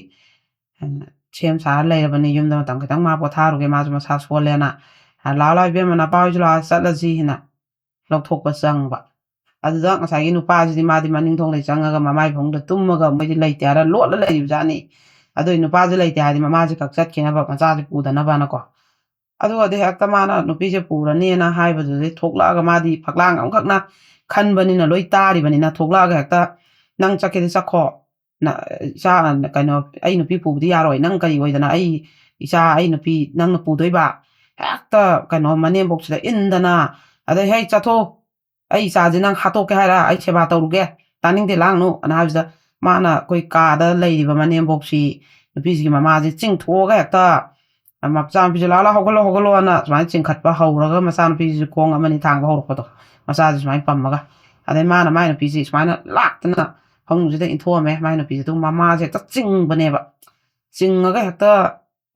ꯎꯝ, ꯁꯦꯝ ꯁꯥꯔ ꯂꯩꯔꯕꯅꯤ, ꯌꯨꯝꯗ ꯃꯇꯝ ꯈꯤꯇꯪ ꯃꯥ ꯄꯣꯊꯥꯔꯨꯒꯦ, ꯃꯥꯁꯨ ꯃꯁꯥ ꯁꯣꯜꯂꯦꯅ꯫ ꯂꯥꯛꯑꯣ, ꯂꯥꯛꯑꯣ ꯏꯕꯦꯝꯃ, ꯅꯄꯥ ꯍꯣꯏꯁꯨ ꯂꯥꯛꯑꯣ, ꯆꯠꯂꯁꯤ" ꯍꯥꯏꯅ ꯂꯧꯊꯣꯛꯄ ꯆꯪꯕ꯫ ꯑꯗꯨꯗ ꯉꯁꯥꯏꯒꯤ ꯅꯨꯄꯥꯁꯤꯗꯤ ꯃꯥꯗꯤ ꯃꯅꯤꯡ ꯊꯣꯡꯗꯩ ꯆꯪꯉꯒ ꯃꯃꯥꯏ ꯐꯃꯨꯡꯗ ꯇꯨꯝꯃꯒ ꯃꯣꯏꯗꯤ ꯂꯩꯇꯦ ꯍꯥꯏꯔ ꯂꯣꯠꯂ ꯂꯩꯔꯤꯕꯖꯥꯠꯅꯤ꯫ ꯑꯗꯨꯏ ꯅꯨꯄꯥꯁꯦ ꯂꯩꯇꯦ ꯍꯥꯏꯔꯗꯤ ꯃꯃꯥꯁꯦ ꯈꯛ ꯆꯠꯈꯤꯅꯕ, ꯃꯆꯥꯁꯦ ꯄꯨꯗꯅꯕꯅꯀꯣ꯫ ꯑꯗꯨꯒꯗꯤ ꯍꯦꯛꯇ ꯃꯥꯅ ꯅꯨꯄꯤꯁꯦ ꯄꯨꯔꯅꯦꯅ ꯍꯥꯏꯕꯗꯨꯗꯩ ꯊꯣꯛꯂꯛꯑꯒ, ꯃꯥꯗꯤ ꯐꯛꯂꯥꯡ ꯑꯃꯈꯛꯅ ꯈꯟꯕꯅꯤꯅ ꯂꯣꯏ ꯇꯥꯔꯤꯕꯅꯤꯅ, ꯊꯣꯛꯂꯛꯑꯒ ꯍꯦꯛꯇ, "ꯅꯪ ꯆꯠꯀꯦꯗꯤ ꯆꯠꯈꯣ, ꯅ-, ꯏꯆꯥ, ꯀꯩꯅꯣ, ꯑꯩ ꯅꯨꯄꯤ ꯄꯨꯕꯗꯤ ꯌꯥꯔꯣꯏ, ꯅꯪ ꯀꯔꯤ ꯑꯣꯏꯗꯅ ꯑꯩ ꯏꯆꯥ, ꯑꯩ ꯅꯨꯄꯤ ꯅꯪꯅ ꯄꯨꯗꯣꯏꯕ?" ꯍꯦꯛꯇ ꯀꯩꯅꯣ ꯃꯅꯦꯝꯕꯣꯛꯁꯤꯗ ꯏꯟꯗꯅ, ꯑꯗꯩ, "ꯍꯦ, ꯆꯠꯊꯣꯛ, ꯑꯩ ꯏꯆꯥꯁꯦ ꯅꯪ ꯍꯥꯠꯇꯣꯛꯀꯦ ꯍꯥꯏꯔ? ꯑꯩ ꯁꯦꯕꯥ ꯇꯧꯔꯨꯒꯦ, ꯇꯥꯅꯤꯡꯗꯦ, ꯂꯥꯡꯅꯨ" ꯑꯅ ꯍꯥꯏꯕꯁꯤꯗ, ꯃꯥꯅ ꯑꯩꯈꯣꯏ ꯀꯥꯗ ꯂꯩꯔꯤꯕ ꯃꯅꯦꯝꯕꯣꯛꯁꯤ, ꯅꯨꯄꯤꯁꯤꯒꯤ ꯃꯃꯥꯁꯦ ꯆꯤꯡꯊꯣꯛꯑꯒ ꯍꯦꯛꯇ, "ꯃꯆꯥꯅꯨꯄꯤꯁꯦ, ꯂꯥꯛꯑꯣ, ꯂꯥꯛꯑꯣ, ꯍꯧꯒꯠꯂꯣ, ꯍꯧꯒꯠꯂꯣꯅ" ꯁꯨꯃꯥꯏꯅ ꯆꯤꯡꯈꯠꯄ ꯍꯧꯔꯒ, ꯃꯆꯥꯅꯨꯄꯤꯁꯤꯁꯨ ꯈꯣꯡ ꯑꯃꯅꯤ ꯊꯥꯡꯕ ꯍꯧꯔꯛꯄꯗꯣ, ꯃꯆꯥꯁꯦ ꯁꯨꯃꯥꯏꯅ ꯄꯝꯃꯒ, ꯑꯗꯩ ꯃꯥꯅ ꯃꯥꯏ ꯅꯨꯄꯤꯁꯦ ꯁꯨꯃꯥꯏꯅ ꯂꯥꯛꯇꯅ ꯐꯃꯨꯡꯁꯤꯗ ꯏꯟꯊꯣꯛꯑꯝꯃꯦ꯫ ꯃꯥꯏ ꯅꯨꯄꯤꯁꯦ ꯑꯗꯨꯝ ꯃꯃꯥꯁꯦ ꯍꯦꯛꯇ ꯆꯤꯡꯕꯅꯦꯕ꯫ ꯆꯤꯡꯉꯒ ꯍꯦꯛꯇ,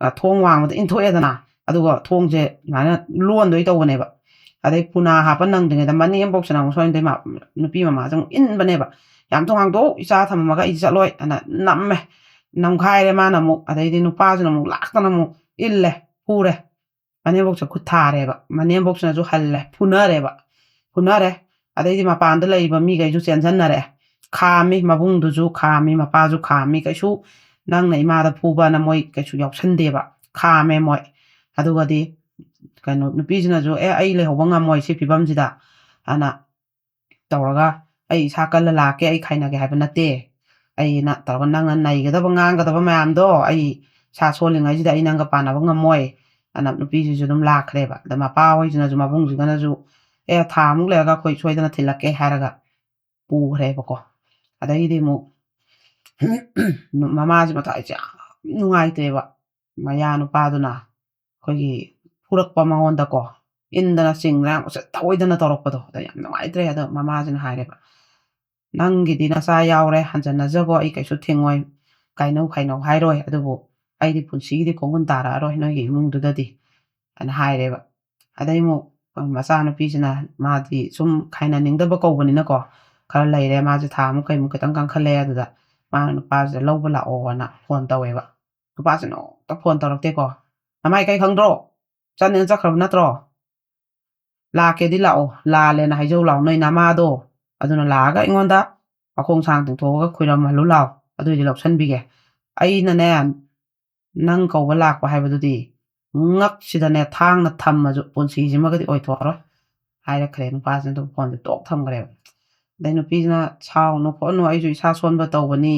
ꯑ, ꯊꯣꯡ ꯋꯥꯡꯃꯗ ꯏꯟꯊꯣꯛꯑꯦꯗꯅ, ꯑꯗꯨꯒ ꯊꯣꯡꯁꯦ ꯑꯗꯨꯃꯥꯏꯅ ꯂꯣꯟꯗꯣꯏ ꯇꯧꯕꯅꯦꯕ꯫ ꯑꯗꯩ ꯄꯨꯅꯥ ꯍꯥꯞꯄ ꯅꯪꯗ꯭ꯔꯤꯉꯩꯗ ꯃꯅꯦꯝꯕꯣꯛꯁꯤꯅ ꯑꯃꯨꯛ ꯁꯣꯝꯗꯩ ꯃꯥ-, ꯅꯨꯄꯤ ꯃꯃꯥꯁꯦ ꯑꯃꯨꯛ ꯏꯟꯕꯅꯦꯕ꯫ "ꯌꯥꯝ ꯊꯨꯅ ꯍꯥꯡꯗꯣꯛꯎ, ꯏꯆꯥ ꯊꯝꯃꯝꯃꯒ ꯑꯩꯗꯤ ꯆꯠꯂꯣꯏ" ꯑꯅ ꯅꯝꯃꯦ꯫ ꯅꯝꯈꯥꯏꯔꯦ ꯃꯥꯅ ꯑꯃꯨꯛ꯫ ꯑꯗꯩꯗꯤ ꯅꯨꯄꯥꯁꯤꯅ ꯑꯃꯨꯛ ꯂꯥꯛꯇꯅ ꯑꯃꯨꯛ ꯏꯜꯂꯦ, ꯐꯨꯔꯦ꯫ ꯃꯅꯦꯝꯕꯣꯛꯁꯦ ꯈꯨꯠ ꯊꯥꯔꯦꯕ꯫ ꯃꯅꯦꯝꯕꯣꯛꯁꯤꯅꯁꯨ ꯍꯜꯂꯦ, ꯐꯨꯅꯔꯦꯕ꯫ ꯐꯨꯅꯔꯦ꯫ ꯑꯗꯩꯗꯤ ꯃꯄꯥꯟꯗ ꯂꯩꯔꯤꯕ ꯃꯤꯈꯩꯁꯨ ꯆꯦꯟꯁꯟꯅꯔꯦ꯫ ꯈꯥꯝꯃꯤ, ꯃꯕꯨꯡꯗꯨꯁꯨ ꯈꯥꯝꯃꯤ, ꯃꯄꯥꯁꯨ ꯈꯥꯝꯃꯤ꯫ ꯀꯩꯁꯨ ꯅꯪꯅ ꯏꯃꯥꯗ ꯐꯨꯕꯅ ꯃꯣꯏ ꯀꯩꯁꯨ ꯌꯥꯎꯁꯟꯗꯦꯕ꯫ ꯈꯥꯝꯃꯦ ꯃꯣꯏ꯫ ꯑꯗꯨꯒꯗꯤ ꯀꯩꯅꯣ, ꯅꯨꯄꯤꯁꯤꯅꯁꯨ, "ꯑꯦ, ꯑꯩ ꯂꯩꯍꯧꯕ ꯉꯝꯃꯣꯏ ꯁꯤ ꯐꯤꯕꯝꯁꯤꯗ" ꯑꯅ ꯇꯧꯔꯒ, "ꯑꯩ ꯏꯁꯥ ꯀꯜꯂ ꯂꯥꯛꯀꯦ, ꯑꯩ ꯈꯥꯏꯅꯒꯦ ꯍꯥꯏꯕ ꯅꯠꯇꯦ" ꯑꯩꯅ ꯇꯧꯔꯒ, "ꯅꯪꯅ ꯅꯩꯒꯗꯕ ꯉꯥꯡꯒꯗꯕ ꯃꯌꯥꯝꯗꯣ ꯑꯩ ꯏꯁꯥ ꯁꯣꯜꯂꯤꯉꯩꯁꯤꯗ ꯑꯩ ꯅꯪꯒ ꯄꯥꯟꯅꯕ ꯉꯝꯃꯣꯏ" ꯑꯅ ꯅꯨꯄꯤꯁꯤꯁꯨ ꯑꯗꯨꯝ ꯂꯥꯛꯈ꯭ꯔꯦꯕ꯫ ꯑꯗ ꯃꯄꯥ ꯍꯣꯏꯁꯤꯅꯁꯨ, ꯃꯕꯨꯡꯁꯤꯒꯅꯁꯨ, "ꯑꯦ, ꯊꯥ ꯑꯃꯨꯛ ꯂꯩꯔꯒ ꯑꯩꯈꯣꯏ ꯁꯣꯏꯗꯅ ꯊꯤꯜꯂꯛꯀꯦ" ꯍꯥꯏꯔꯒ ꯄꯨꯈ꯭ꯔꯦꯕꯀꯣ꯫ ꯑꯗꯒꯤꯗꯤ ꯑꯃꯨꯛ ꯃꯃꯥꯁꯦ ꯃꯊꯋꯥꯏꯁꯦ ꯌꯥꯝ ꯅꯨꯡꯉꯥꯏꯇ꯭ꯔꯦꯕ꯫ ꯃꯌꯥ ꯅꯨꯄꯥꯗꯨꯅ ꯑꯩꯈꯣꯏꯒꯤ ꯐꯨꯔꯛꯄ ꯃꯉꯣꯟꯗꯀꯣ, ꯏꯟꯗꯅ ꯆꯤꯡꯗꯅ ꯌꯥꯝ ꯎꯁꯤꯠ ꯊꯑꯣꯏꯗꯅ ꯇꯧꯔꯛꯄꯗꯣ, ꯑꯗ ꯌꯥꯝ ꯅꯨꯡꯉꯥꯏꯇ꯭ꯔꯦ꯫ ꯑꯗꯣ ꯃꯃꯥꯁꯤꯅ ꯍꯥꯏꯔꯦꯕ, "ꯅꯪꯒꯤꯗꯤ ꯅꯆꯥ ꯌꯥꯎꯔꯦ, ꯍꯟꯖꯟꯅꯖꯒꯣ, ꯑꯩ ꯀꯩꯁꯨ ꯊꯤꯡꯉꯣꯏ, ꯀꯥꯏꯅꯧ ꯈꯥꯏꯅꯧ ꯍꯥꯏꯔꯣꯏ, ꯑꯗꯨꯕꯨ ꯑꯩꯗꯤ ꯄꯨꯟꯁꯤꯒꯤꯗꯤ ꯈꯣꯡꯒꯨꯟ ꯇꯥꯔꯛꯑꯔꯣꯏ ꯅꯣꯏꯒꯤ ꯏꯃꯨꯡꯗꯨꯗꯗꯤ" ꯑꯅ ꯍꯥꯏꯔꯦꯕ꯫ ꯑꯗꯩ ꯑꯃꯨꯛ ꯃꯆꯥꯅꯨꯄꯤꯁꯤꯅ, ꯃꯥꯗꯤ ꯁꯨꯝ ꯈꯥꯏꯅꯅꯤꯡꯗꯕ ꯀꯧꯕꯅꯤꯅꯀꯣ, ꯈꯔ ꯂꯩꯔꯦ, ꯃꯥꯁꯦ ꯊꯥ ꯑꯃꯨꯛ ꯀꯩꯃꯨꯛ ꯈꯤꯇꯪ ꯀꯟꯈꯠꯂꯛꯑꯦ, ꯑꯗꯨꯗ ꯃꯥꯅ ꯅꯨꯄꯥꯁꯤꯗ ꯂꯧꯕ ꯂꯥꯛꯑꯣꯅ ꯐꯣꯟ ꯇꯧꯋꯦꯕ꯫ ꯅꯨꯄꯥꯁꯦ ꯅꯣꯡꯃꯇ ꯐꯣꯟ ꯇꯧꯔꯛꯇꯦꯀꯣ꯫ "ꯅꯃꯥꯏ ꯀꯩ ꯈꯪꯗ꯭ꯔꯣ? ꯆꯠꯅꯤꯅ ꯆꯠꯈ꯭ꯔꯕ ꯅꯠꯇ꯭ꯔꯣ? ꯂꯥꯛꯀꯦꯗꯤ ꯂꯥꯛꯑꯣ, ꯂꯥꯜꯂꯦꯅ ꯍꯥꯏꯖꯧ ꯂꯥꯛꯑꯣ, ꯅꯣꯏ ꯅꯃꯥꯗꯣ ꯑꯗꯨꯅ ꯂꯥꯛꯑꯒ ꯑꯩꯉꯣꯟꯗ ꯃꯈꯣꯡ ꯁꯥꯡ ꯇꯤꯡꯊꯣꯛꯑꯒ ꯈꯨꯏꯔꯝꯍꯜꯂꯨ ꯂꯥꯛꯑꯣ, ꯑꯗꯨꯏꯗꯤ ꯂꯧꯁꯟꯕꯤꯒꯦ꯫ ꯑꯩꯅꯅꯦ, ꯅꯪ ꯀꯧꯕ ꯂꯥꯛꯄ ꯍꯥꯏꯕꯗꯨꯗꯤ ꯉꯛꯁꯤꯗꯅꯦ ꯊꯥꯡꯅ ꯊꯝꯃꯁꯨ ꯄꯨꯟꯁꯤꯁꯤꯃꯒꯗꯤ ꯑꯣꯏꯊꯣꯛꯑꯔꯣꯏ" ꯍꯥꯏꯔꯛꯈ꯭ꯔꯦ꯫ ꯅꯨꯄꯥꯁꯤꯅ ꯑꯗꯨꯝ ꯐꯣꯟꯁꯦ ꯇꯣꯛ ꯊꯝꯈ꯭ꯔꯦꯕ꯫ ꯑꯗꯩ ꯅꯨꯄꯤꯁꯤꯅ, "ꯁꯥꯎꯅꯨ ꯈꯣꯠꯅꯨ, ꯑꯩꯁꯨ ꯏꯁꯥ ꯁꯣꯟꯕ ꯇꯧꯕꯅꯤ,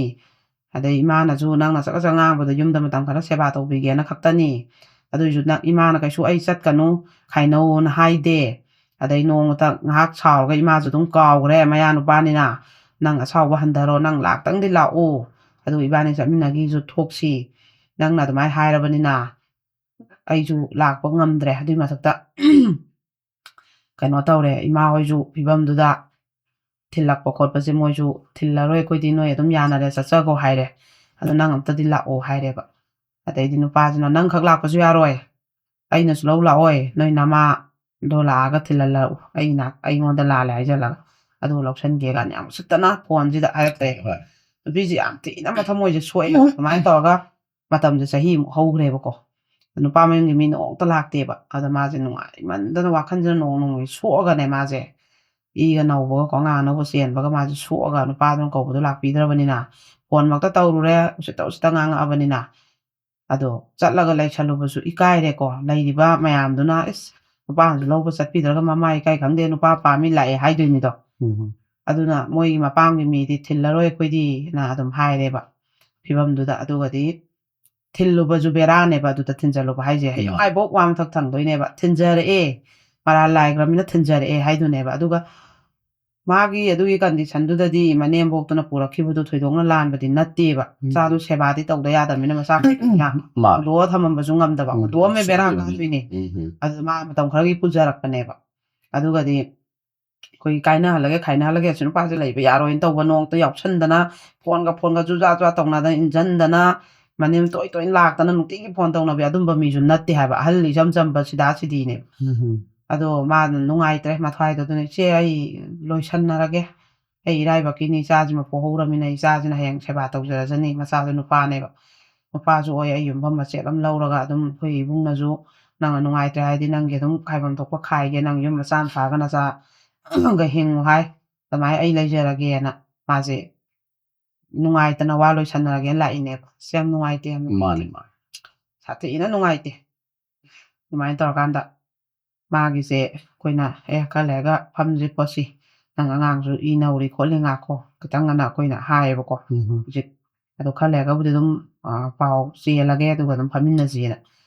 ꯑꯗꯩ ꯏꯃꯥꯅꯁꯨ ꯅꯪꯅ ꯆꯠꯀ ꯆꯠ ꯉꯥꯡꯕꯗ ꯌꯨꯝꯗ ꯃꯇꯝ ꯈꯔ ꯁꯦꯕꯥ ꯇꯧꯕꯤꯒꯦꯅ ꯈꯛꯇꯅꯤ, ꯑꯗꯨꯏꯁꯨ ꯅꯪ, ꯏꯃꯥꯅ ꯀꯩꯁꯨ ꯑꯩ ꯆꯠꯀꯅꯨ, ꯈꯥꯏꯅꯧꯅ ꯍꯥꯏꯗꯦ꯫ ꯑꯗꯩ ꯅꯣꯡꯃꯇ ꯉꯥꯏꯍꯥꯛ ꯁꯥꯎꯔꯒ ꯏꯃꯥꯁꯨ ꯑꯗꯨꯝ ꯀꯥꯎꯈ꯭ꯔꯦ, ꯃꯌꯥ ꯅꯨꯄꯥꯅꯤꯅ꯫ ꯅꯪ ꯑꯁꯥꯎꯕ ꯍꯟꯊꯔꯣ, ꯅꯪ ꯂꯥꯛꯇꯪꯗꯤ ꯂꯥꯛꯎ, ꯑꯗꯨ ꯏꯕꯥꯅꯤ ꯆꯠꯃꯤꯟꯅꯈꯤꯁꯨ ꯊꯣꯛꯁꯤ, ꯅꯪꯅ ꯑꯗꯨꯃꯥꯏꯅ ꯍꯥꯏꯔꯕꯅꯤꯅ ꯑꯩꯁꯨ ꯂꯥꯛꯄ ꯉꯝꯗ꯭ꯔꯦ꯫ ꯑꯗꯨꯏ ꯃꯊꯛꯇ ꯀꯩꯅꯣ ꯇꯧꯔꯦ, ꯏꯃꯥ ꯍꯣꯏꯁꯨ ꯐꯤꯕꯝꯗꯨꯗ ꯊꯤꯜꯂꯛꯄ ꯈꯣꯠꯄꯁꯦ ꯃꯣꯏꯁꯨ ꯊꯤꯜꯂꯔꯣꯏ, ꯑꯩꯈꯣꯏꯗꯤ ꯅꯣꯏ ꯑꯗꯨꯝ ꯌꯥꯅꯔꯦ, ꯆꯠꯆꯈꯣ" ꯍꯥꯏꯔꯦ꯫ "ꯑꯗꯣ ꯅꯪ ꯑꯝꯇꯗꯤ ꯂꯥꯛꯑꯣ" ꯍꯥꯏꯔꯦꯕ꯫ ꯑꯗꯩꯗꯤ ꯅꯨꯄꯥꯁꯤꯅ, "ꯅꯪꯈꯛ ꯂꯥꯛꯄꯁꯨ ꯌꯥꯔꯣꯏ, ꯑꯩꯅꯁꯨ ꯂꯧ ꯂꯥꯛꯑꯣꯏ, ꯅꯣꯏ ꯅꯃꯥꯗꯣ ꯂꯥꯛꯑꯒ ꯊꯤꯜꯍꯜꯂꯛꯎ, ꯑꯩꯅ, ꯑꯩꯉꯣꯟꯗ ꯂꯥꯜꯂꯦ ꯍꯥꯏꯖꯜꯂꯒ" ꯑꯗꯨ ꯂꯧꯁꯟꯒꯦ ꯀꯥꯏꯅ ꯌꯥꯝ ꯎꯁꯤꯠꯇꯅ ꯐꯣꯟꯁꯤꯗ ꯍꯥꯏꯔꯛꯇ꯭ꯔꯦ꯫ ꯅꯨꯄꯤꯁꯦ ꯌꯥꯝ ꯊꯤꯅ ꯃꯊꯃꯣꯏꯁꯦ ꯁꯣꯛꯑꯦ꯫ ꯑꯗꯨꯃꯥꯏꯅ ꯇꯧꯔꯒ ꯃꯇꯝꯁꯦ ꯆꯍꯤꯃꯨꯛ ꯍꯧꯈ꯭ꯔꯦꯕꯀꯣ꯫ ꯅꯨꯄꯥ ꯃꯌꯨꯝꯒꯤ ꯃꯤ ꯅꯣꯡꯃꯇ ꯂꯥꯛꯇꯦꯕ꯫ ꯑꯗ ꯃꯥꯁꯦ ꯅꯨꯡꯉꯥꯏꯃꯟꯗꯅ ꯋꯥꯈꯜꯁꯤꯅ ꯅꯣꯡ ꯅꯣꯡꯃꯒꯤ ꯁꯣꯛꯑꯒꯅꯦ, ꯃꯥꯁꯦ ꯏꯒ ꯅꯧꯕꯒ ꯀꯣ, ꯑꯉꯥꯡ ꯑꯅꯧꯕ ꯆꯦꯟꯕꯒ ꯃꯥꯁꯦ ꯁꯣꯛꯑꯒ ꯅꯨꯄꯥꯗꯨꯅ ꯀꯧꯕꯗꯣ ꯂꯥꯛꯄꯤꯗ꯭ꯔꯕꯅꯤꯅ, ꯐꯣꯟꯃꯛꯇ ꯇꯧꯔꯨꯔꯦ, ꯎꯁꯤꯠꯇ ꯎꯁꯤꯠꯇ ꯉꯥꯡꯉꯛꯑꯕꯅꯤꯅ꯫ ꯑꯗꯣ ꯆꯠꯂꯒ ꯂꯩꯁꯜꯂꯨꯕꯁꯨ ꯏꯀꯥꯏꯔꯦꯀꯣ꯫ ꯂꯩꯔꯤꯕ ꯃꯌꯥꯝꯗꯨꯅ, "ꯏꯁ, ꯅꯨꯄꯥꯁꯨ ꯂꯧꯕ ꯆꯠꯄꯤꯗ꯭ꯔꯒ ꯃꯃꯥ ꯏꯀꯥꯏ ꯈꯪꯗꯦ, ꯅꯨꯄꯥ ꯄꯥꯝꯃꯤ ꯂꯥꯛꯑꯦ" ꯍꯥꯏꯗꯣꯏꯅꯤꯗꯣ꯫ ꯑꯗꯨꯅ ꯃꯣꯏꯒꯤ ꯃꯄꯥꯝꯒꯤ ꯃꯤꯗꯤ "ꯊꯤꯜꯂꯔꯣꯏ ꯑꯩꯈꯣꯏꯗꯤꯅ" ꯑꯗꯨꯝ ꯍꯥꯏꯔꯦꯕ ꯐꯤꯕꯝꯗꯨꯗ꯫ ꯑꯗꯨꯒꯗꯤ ꯊꯤꯜꯂꯨꯕꯁꯨ ꯕꯦꯔꯥꯅꯦꯕ꯫ ꯑꯗꯨꯗ ꯊꯤꯟꯖꯜꯂꯨꯕ ꯍꯥꯏꯁꯦ, ꯍꯌꯦꯡꯋꯥꯏꯐꯧ ꯋꯥ ꯃꯊꯛ ꯊꯪꯗꯣꯏꯅꯦꯕ꯫ ꯊꯤꯟꯖꯔꯛꯑꯦ, ꯃꯔꯥꯜ ꯂꯥꯏꯈ꯭ꯔꯃꯤꯅ ꯊꯤꯟꯖꯔꯛꯑꯦ ꯍꯥꯏꯗꯨꯅꯦꯕ꯫ ꯑꯗꯨꯒ ꯃꯥꯒꯤ ꯑꯗꯨꯒꯤ ꯀꯟꯗꯤꯁꯟꯗꯨꯗꯗꯤ ꯃꯅꯦꯝꯕꯣꯛꯇꯨꯅ ꯄꯨꯔꯛꯈꯤꯕꯗꯨ ꯊꯣꯏꯗꯣꯛꯅ ꯂꯥꯟꯕꯗꯤ ꯅꯠꯇꯦꯕ꯫ ꯃꯆꯥꯗꯨ ꯁꯦꯕꯥꯗꯤ ꯇꯧꯗ ꯌꯥꯗꯕꯅꯤꯅ ꯃꯆꯥ ꯃꯥꯅꯦ꯫ ꯍꯨꯟꯗꯣꯛꯑ ꯊꯝꯃꯝꯕꯁꯨ ꯉꯝꯗꯕ, ꯎꯝ, ꯍꯨꯟꯗꯣꯛꯑꯝꯃꯦ, ꯕꯦꯔꯥ ꯁꯤꯗꯤ ꯀꯥꯗꯣꯏꯅꯦ꯫ ꯎꯝ, ꯎꯝ꯫ ꯑꯗꯨ ꯃꯥ ꯃꯇꯝ ꯈꯔꯒꯤ ꯄꯨꯖꯔꯛꯄꯅꯦꯕ꯫ ꯑꯗꯨꯒꯗꯤ ꯑꯩꯈꯣꯏ ꯀꯥꯏꯅꯍꯜꯂꯒꯦ, ꯈꯥꯏꯅꯍꯜꯂꯒꯦ, ꯑꯁꯤ ꯅꯨꯄꯥꯁꯦ ꯂꯩꯕ ꯌꯥꯔꯣꯏꯅ ꯇꯧꯕ ꯅꯣꯡꯇ ꯌꯥꯎꯁꯟꯗꯅ, ꯐꯣꯟꯒ ꯐꯣꯟꯒ ꯖꯨꯖꯥ ꯖꯨꯖꯥ ꯇꯧꯅꯗꯅ, ꯏꯟꯖꯟꯗꯅ, ꯃꯅꯦꯝ ꯇꯣꯏ ꯇꯣꯏꯅ ꯂꯥꯛꯇꯅ ꯅꯨꯡꯇꯤꯒꯤ ꯐꯣꯟ ꯇꯧꯅꯕꯤ ꯑꯗꯨꯝꯕ ꯃꯤꯁꯨ ꯅꯠꯇꯦ ꯍꯥꯏꯕ꯫ ꯑꯍꯜ ꯏꯆꯝ ꯆꯝꯕ ꯁꯤꯗꯥ ꯁꯤꯗꯤꯅꯦꯕ꯫ ꯎꯝ꯫ ꯑꯗꯣ ꯃꯥꯅ ꯅꯨꯡꯉꯥꯏꯇ꯭ꯔꯦ ꯃꯊ꯭ꯋꯥꯏꯗꯣ꯫ ꯑꯗꯨꯅ, "ꯏꯆꯦ, ꯑꯩ ꯂꯣꯏꯁꯟꯅꯔꯒꯦ꯫ ꯑꯩ ꯏꯔꯥꯏꯕꯛꯀꯤꯅꯤ, ꯏꯆꯥꯁꯤꯃ ꯄꯣꯛꯍꯧꯔꯃꯤꯅ ꯏꯆꯥꯁꯤꯅ ꯍꯌꯦꯡ ꯁꯦꯕꯥ ꯇꯧꯖꯔꯖꯅꯤ, ꯃꯆꯥꯁꯨ ꯅꯨꯄꯥꯅꯦꯕ꯫ ꯅꯨꯄꯥꯁꯨ ꯑꯣꯏ, ꯑꯩ ꯌꯨꯝꯐꯝ ꯃꯆꯦꯠ ꯑꯃ ꯂꯧꯔꯒ ꯑꯗꯨꯝ ꯑꯩꯈꯣꯏ ꯏꯕꯨꯡꯅꯁꯨ ꯅꯪꯅ ꯅꯨꯡꯉꯥꯏꯇ꯭ꯔꯦ ꯍꯥꯏꯗꯤ ꯅꯪꯒꯤ ꯑꯗꯨꯝ ꯈꯥꯏꯐꯝ ꯊꯣꯛꯄ ꯈꯥꯏꯒꯦ, ꯅꯪ ꯌꯨꯝ ꯃꯆꯥ ꯅꯨꯄꯥꯒ ꯅꯆꯥꯒ ꯍꯤꯡꯉꯨ" ꯍꯥꯏ꯫ "ꯑꯗꯨꯃꯥꯏꯅ ꯑꯩ ꯂꯩꯖꯔꯒꯦꯅ" ꯃꯥꯁꯦ ꯅꯨꯡꯉꯥꯏꯇꯅ ꯋꯥ ꯂꯣꯏꯁꯟꯅꯔꯒꯦꯅ ꯂꯥꯛꯏꯅꯦꯕ꯫ ꯑꯁ, ꯌꯥꯝ ꯅꯨꯡꯉꯥꯏꯇꯦ, ꯌꯥꯝ ꯅꯨꯡꯉꯥꯏꯇꯦ꯫ ꯃꯥꯅꯤ, ꯃꯥꯅꯤ꯫ ꯁꯥꯊꯤꯅ ꯅꯨꯡꯉꯥꯏꯇꯦ꯫ ꯑꯗꯨꯃꯥꯏꯅ ꯇꯧꯔꯀꯥꯟꯗ ꯃꯥꯒꯤꯁꯦ ꯑꯩꯈꯣꯏꯅ, "ꯑꯦ, ꯈꯔ ꯂꯩꯔꯒ ꯐꯝꯁꯤ ꯈꯣꯠꯁꯤ, ꯅꯪ ꯑꯉꯥꯡꯁꯨ ꯏ ꯅꯧꯔꯤ ꯈꯣꯠꯂꯤ, ꯉꯥꯏꯈꯣ ꯈꯤꯇꯪ" ꯑꯅ ꯑꯩꯈꯣꯏꯅ ꯍꯥꯏꯌꯦꯕꯀꯣ꯫ ꯎꯝ꯫ ꯍꯧꯖꯤꯛ ꯑꯗꯣ ꯈꯔ ꯂꯩꯔꯒꯕꯨꯗꯤ ꯑꯗꯨꯝ, ꯑ, ꯄꯥꯎ ꯆꯦꯜꯂꯒꯦ, ꯑꯗꯨꯒ ꯑꯗꯨꯝ ꯐꯝꯃꯤꯟꯅꯁꯦꯅ꯫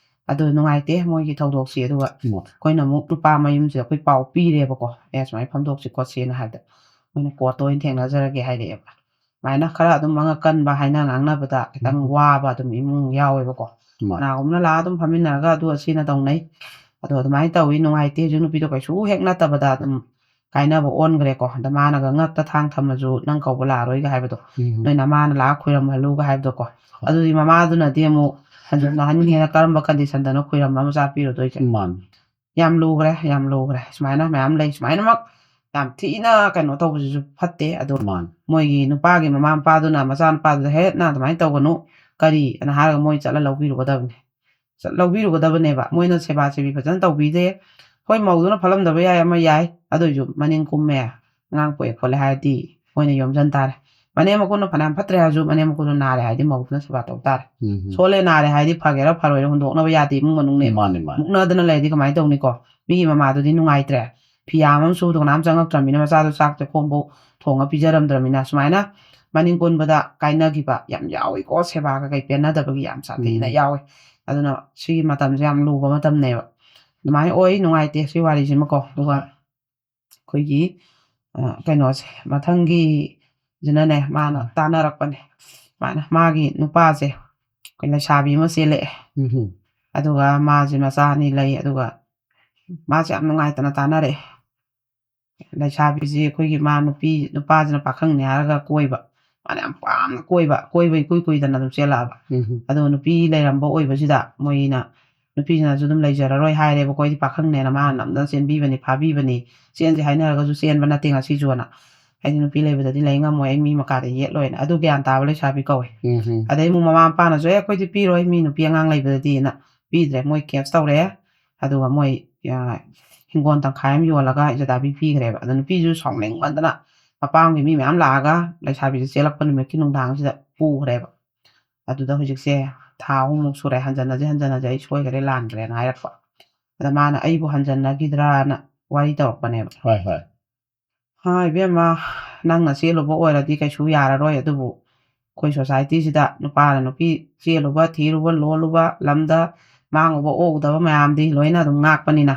ꯑꯗꯨ ꯅꯨꯡꯉꯥꯏꯇꯦ ꯃꯣꯏꯒꯤ ꯊꯧꯗꯣꯛꯁꯤ꯫ ꯑꯗꯨꯒ ꯎꯝ꯫ ꯑꯩꯈꯣꯏꯅ ꯑꯃꯨꯛ ꯅꯨꯄꯥ ꯃꯌꯨꯝꯁꯤꯗ ꯑꯩꯈꯣꯏ ꯄꯥꯎ ꯄꯤꯔꯦꯕꯀꯣ, "ꯑꯦ, ꯁꯨꯃꯥꯏꯅ ꯐꯝꯗꯣꯛꯁꯤ ꯈꯣꯠꯁꯤꯅ" ꯍꯥꯏꯕꯗ, ꯃꯣꯏꯅ "ꯀꯣꯔꯠꯇ ꯑꯣꯏꯅ ꯊꯦꯡꯅꯖꯔꯒꯦ" ꯍꯥꯏꯔꯛꯑꯦꯕ꯫ ꯑꯗꯨꯃꯥꯏꯅ ꯈꯔ ꯑꯗꯨꯝ ꯑꯉꯛ ꯀꯟꯕ, ꯍꯥꯏꯅ ꯉꯥꯡꯅꯕꯗ ꯈꯤꯇꯪ ꯎꯝ꯫ ꯋꯥꯕ ꯑꯗꯨꯝ ꯏꯃꯨꯡ ꯌꯥꯎꯋꯦꯕꯀꯣ꯫ ꯃꯥꯅꯤ꯫ ꯀꯅꯥꯒꯨꯝꯕꯅ ꯂꯥꯛꯑ ꯑꯗꯨꯝ ꯐꯝꯃꯤꯟꯅꯔꯒ ꯑꯗꯨ ꯑꯁꯤꯅ ꯇꯧꯅꯩ꯫ ꯑꯗꯣ ꯑꯗꯨꯃꯥꯏꯅ ꯇꯧꯋꯤ, ꯅꯨꯡꯉꯥꯏꯇꯦ꯫ ꯍꯧꯖꯤꯛ ꯅꯨꯄꯤꯗꯣ ꯀꯩꯁꯨ ꯍꯦꯛ ꯅꯠꯇꯕꯗ ꯑꯗꯨꯝ ꯀꯥꯏꯅꯕ ꯑꯣꯟꯈ꯭ꯔꯦꯀꯣ꯫ ꯑꯗ ꯃꯥꯅꯒ ꯉꯛꯇ ꯊꯥꯡ ꯊꯝꯃꯁꯨ "ꯅꯪ ꯀꯧꯕ ꯂꯥꯛꯑꯔꯣꯏꯒ" ꯍꯥꯏꯕꯗꯣ, ꯎꯝ꯫ "ꯅꯣꯏ ꯅꯃꯥꯅ ꯂꯥꯛꯑ ꯈꯣꯏꯔꯝꯍꯜꯂꯨꯒ" ꯍꯥꯏꯕꯗꯣꯀꯣ꯫ ꯍꯣꯏ꯫ ꯑꯗꯨꯗꯤ ꯃꯃꯥꯗꯨꯅꯗꯤ ꯑꯃꯨꯛ ꯍꯟꯖꯟꯅꯍꯟꯒꯦꯅ ꯀꯔꯝꯕ ꯀꯟꯗꯤꯁꯟꯗꯅꯣ ꯈꯣꯏꯔꯝꯕ ꯃꯆꯥ ꯄꯤꯔꯨꯗꯣꯏꯁꯦ? ꯃꯥꯅꯤ꯫ ꯌꯥꯝ ꯂꯨꯈ꯭ꯔꯦ, ꯌꯥꯝ ꯂꯨꯈ꯭ꯔꯦ꯫ ꯁꯨꯃꯥꯏꯅ ꯃꯌꯥꯝ ꯂꯩ꯫ ꯁꯨꯃꯥꯏꯅꯃꯛ ꯌꯥꯝ ꯊꯤꯅ ꯀꯩꯅꯣ ꯇꯧꯕꯁꯤꯁꯨ ꯐꯠꯇꯦ꯫ ꯑꯗꯣ ꯃꯣꯏꯒꯤ ꯅꯨꯄꯥꯒꯤ ꯃꯃꯥ ꯃꯄꯥꯗꯨꯅ ꯃꯆꯥꯅꯨꯄꯥꯗꯨꯗ, "ꯍꯦ, ꯅꯪ ꯑꯗꯨꯃꯥꯏꯅ ꯇꯧꯒꯅꯨ", ꯀꯔꯤ ꯑꯅ ꯍꯥꯏꯔꯒ ꯃꯣꯏ ꯆꯠꯂ ꯂꯧꯕꯤꯔꯨꯒꯗꯕꯅꯤ꯫ ꯆꯠ-, ꯂꯧꯕꯤꯔꯨꯒꯗꯕꯅꯦꯕ꯫ ꯃꯣꯏꯅ ꯁꯦꯕꯥ ꯁꯦꯕꯤ ꯐꯖꯅ ꯇꯧꯕꯤꯗꯦ꯫ ꯍꯣꯏ, ꯃꯧꯗꯨꯅ ꯐꯠꯂꯝꯗꯕ ꯌꯥꯏ, ꯑꯃ ꯌꯥꯏ, ꯑꯗꯨꯏꯁꯨ ꯃꯅꯤꯡ ꯀꯨꯝꯃꯦ, ꯑꯉꯥꯡ ꯄꯣꯛꯑꯦ ꯈꯣꯠꯂꯦ ꯍꯥꯏꯔꯗꯤ ꯃꯣꯏꯅ ꯌꯣꯝꯁꯤꯟ ꯇꯥꯔꯦ꯫ ꯃꯅꯦꯝ ꯃꯀꯨꯅ ꯐꯅꯌꯥꯝ ꯐꯠꯇ꯭ꯔꯦ ꯍꯥꯏꯔꯁꯨ, ꯃꯅꯦꯝ ꯃꯀꯨꯅ ꯅꯥꯔꯦ ꯍꯥꯏꯔꯗꯤ ꯃꯧꯗꯨꯅ ꯁꯦꯕꯥ ꯇꯧ ꯇꯥꯔꯦ꯫ ꯎꯝ꯫ ꯁꯣꯜꯂꯦ ꯅꯥꯔꯦ ꯍꯥꯏꯗꯤ ꯐꯒꯦꯔꯥ ꯐꯔꯣꯏꯔꯥ ꯍꯨꯟꯗꯣꯛꯅꯕ ꯌꯥꯗꯦ, ꯏꯃꯨꯡ ꯃꯅꯨꯡꯅꯦꯕ꯫ ꯃꯥꯅꯦ, ꯃꯥꯅꯦ꯫ ꯃꯨꯛꯅꯗꯅ ꯂꯩꯔꯗꯤ ꯀꯃꯥꯏꯅ ꯇꯧꯅꯤꯀꯣ? ꯃꯤꯒꯤ ꯃꯃꯥꯗꯨꯗꯤ ꯅꯨꯡꯉꯥꯏꯇ꯭ꯔꯦ꯫ ꯐꯤꯌꯥꯝ ꯑꯃ ꯁꯨꯕꯗꯣ ꯀꯅꯥꯝ ꯆꯪꯉꯛꯇ꯭ꯔꯃꯤꯅ, ꯃꯆꯥꯗꯣ ꯆꯥꯛ ꯆꯦꯈꯣꯝꯕꯨ ꯊꯣꯡꯉ ꯄꯤꯖꯔꯝꯗ꯭ꯔꯃꯤꯅ, ꯁꯨꯃꯥꯏꯅ ꯃꯅꯤꯡ ꯀꯣꯟꯕꯗ ꯀꯥꯏꯅꯈꯤꯕ ꯌꯥꯝ ꯌꯥꯎꯏꯀꯣ, ꯁꯦꯕꯥꯒ ꯀꯩ ꯄꯦꯟꯅꯗꯕꯒꯤ ꯌꯥꯝ ꯁꯥꯊꯤꯅ ꯎꯝ꯫ ꯌꯥꯎꯏ꯫ ꯑꯗꯨꯅ ꯁꯤꯒꯤ ꯃꯇꯝꯁꯦ ꯌꯥꯝ ꯂꯨꯕ ꯃꯇꯝꯅꯦꯕ꯫ ꯑꯗꯨꯃꯥꯏꯅ ꯑꯣꯏ, ꯅꯨꯡꯉꯥꯏꯇꯦ ꯁꯤ ꯋꯥꯔꯤꯁꯤꯃꯀꯣ꯫ ꯑꯗꯨꯒ ꯑꯩꯈꯣꯏꯒꯤ, ꯑ, ꯀꯩꯅꯣꯁꯦ, ꯃꯊꯪꯒꯤꯁꯤꯅꯅꯦ, ꯃꯥꯅ ꯎꯝ꯫ ꯇꯥꯟꯅꯔꯛꯄꯅꯦ꯫ ꯃꯥꯅ, ꯃꯥꯒꯤ ꯅꯨꯄꯥꯁꯦ, ꯑꯩꯈꯣꯏ ꯂꯩꯁꯥꯕꯤ ꯑꯃ ꯆꯦꯜꯂꯛꯑꯦ꯫ ꯎꯝ꯫ ꯑꯗꯨꯒ ꯃꯥꯁꯦ ꯃꯆꯥ ꯑꯅꯤ ꯂꯩ꯫ ꯑꯗꯨꯒ ꯃꯥꯁꯦ ꯌꯥꯝ ꯅꯨꯡꯉꯥꯏꯇꯅ ꯇꯥꯟꯅꯔꯛꯑꯦ꯫ ꯂꯩꯁꯥꯕꯤꯁꯦ ꯑꯩꯈꯣꯏꯒꯤ ꯃꯥ ꯅꯨꯄꯤ, ꯅꯨꯄꯥꯁꯤꯅ ꯄꯥꯈꯪꯅꯦ ꯍꯥꯏꯔꯒ ꯀꯣꯏꯕ꯫ ꯃꯥꯅ ꯌꯥꯝ ꯄꯥꯝꯅ ꯀꯣꯏꯕ, ꯀꯣꯏꯕ ꯏꯀꯨꯏ ꯀꯨꯏꯗꯅ ꯑꯗꯨꯝ ꯆꯦꯜꯂꯛꯑꯕ꯫ ꯎꯝ꯫ ꯑꯗꯣ ꯅꯨꯄꯤ ꯂꯩꯔꯝꯕ ꯑꯣꯏꯕꯁꯤꯗ ꯃꯣꯏꯅ, ꯅꯨꯄꯤꯁꯤꯅꯁꯨ ꯑꯗꯨꯝ ꯂꯩꯖꯔꯔꯣꯏ ꯍꯥꯏꯔꯦꯕꯀꯣ, "ꯑꯩꯗꯤ ꯄꯥꯈꯪꯅꯦꯅ ꯃꯥꯅ ꯅꯝꯗꯅ ꯆꯦꯟꯕꯤꯕꯅꯤ, ꯐꯥꯕꯤꯕꯅꯤ, ꯆꯦꯟꯁꯤ ꯍꯥꯏꯅꯔꯒꯁꯨ ꯆꯦꯟꯕ ꯅꯠꯇꯦ ꯉꯁꯤꯁꯨꯅ꯫ ꯑꯩꯗꯤ ꯅꯨꯄꯤ ꯂꯩꯕꯗꯗꯤ ꯂꯩ ꯉꯝꯃꯣꯏ, ꯑꯩ ꯃꯤ ꯃꯀꯥꯗ ꯌꯦꯠꯂꯣꯏꯅ"꯫ ꯑꯗꯨ ꯒ꯭ꯌꯥꯟ ꯇꯥꯕ ꯂꯩꯁꯥꯕꯤ ꯀꯧꯋꯦ꯫ ꯎꯝ꯫ ꯑꯗꯩ ꯑꯃꯨꯛ ꯃꯃꯥ ꯃꯄꯥꯅꯁꯨ, "ꯑꯦ, ꯑꯩꯈꯣꯏꯗꯤ ꯄꯤꯔꯣꯏ, ꯃꯤ ꯅꯨꯄꯤ ꯑꯉꯥꯡ ꯂꯩꯕꯗꯗꯤꯅ" ꯄꯤꯗ꯭ꯔꯦ꯫ ꯃꯣꯏ ꯀꯦꯁ ꯇꯧꯔꯛꯑꯦ꯫ ꯑꯗꯨꯒ ꯃꯣꯏ, ꯑ, ꯍꯤꯡꯒꯣꯜ ꯇꯪꯈꯥꯏ ꯑꯃ ꯌꯣꯜꯂꯒ ꯏꯖꯗꯥꯕꯤ ꯄꯤꯈ꯭ꯔꯦꯕ꯫ ꯑꯗꯣ ꯅꯨꯄꯤꯁꯨ ꯁꯥꯎꯅꯤꯡꯃꯟꯗꯅ ꯃꯄꯥꯝꯒꯤ ꯃꯤ ꯃꯌꯥꯝ ꯂꯥꯛꯑꯒ ꯂꯩꯁꯥꯕꯤꯁꯦ ꯆꯦꯜꯂꯛꯄ ꯅꯨꯃꯤꯠꯀꯤ ꯅꯨꯡꯗꯥꯡꯁꯤꯗ ꯄꯨꯈ꯭ꯔꯦꯕ꯫ ꯑꯗꯨꯗ ꯍꯧꯖꯤꯛꯁꯦ ꯊꯥ ꯑꯍꯨꯝꯃꯨꯛ ꯁꯨꯔꯦ, ꯍꯟꯖꯟꯅꯁꯦ, ꯍꯟꯖꯟꯅꯁꯦ, "ꯑꯩ ꯁꯣꯏꯈꯔꯦ, ꯂꯥꯟꯈ꯭ꯔꯦꯅ" ꯍꯥꯏꯔꯛꯄ꯫ ꯑꯗ ꯃꯥꯅ ꯑꯩꯕꯨ ꯍꯟꯖꯟꯅꯈꯤꯗ꯭ꯔꯥꯅ ꯋꯥꯔꯤ ꯇꯧꯔꯛꯄꯅꯦꯕ꯫ ꯍꯣꯏ, ꯍꯣꯏ꯫ "ꯍꯥ, ꯏꯕꯦꯝꯃ, ꯅꯪꯅ ꯆꯦꯜꯂꯨꯕ ꯑꯣꯏꯔꯗꯤ ꯀꯩꯁꯨ ꯌꯥꯔꯔꯣꯏ, ꯑꯗꯨꯕꯨ ꯑꯩꯈꯣꯏ ꯁꯣꯁꯥꯏꯇꯤꯁꯤꯗ ꯅꯨꯄꯥꯅ ꯅꯨꯄꯤ ꯆꯦꯜꯂꯨꯕ, ꯊꯤꯔꯨꯕ, ꯂꯣꯜꯂꯨꯕ, ꯂꯝꯗ ꯃꯥꯡꯉꯨꯕ, ꯑꯣꯛꯎꯗꯕ ꯃꯌꯥꯝꯗꯤ ꯂꯣꯏꯅ ꯑꯗꯨꯝ ꯉꯥꯛꯄꯅꯤꯅ,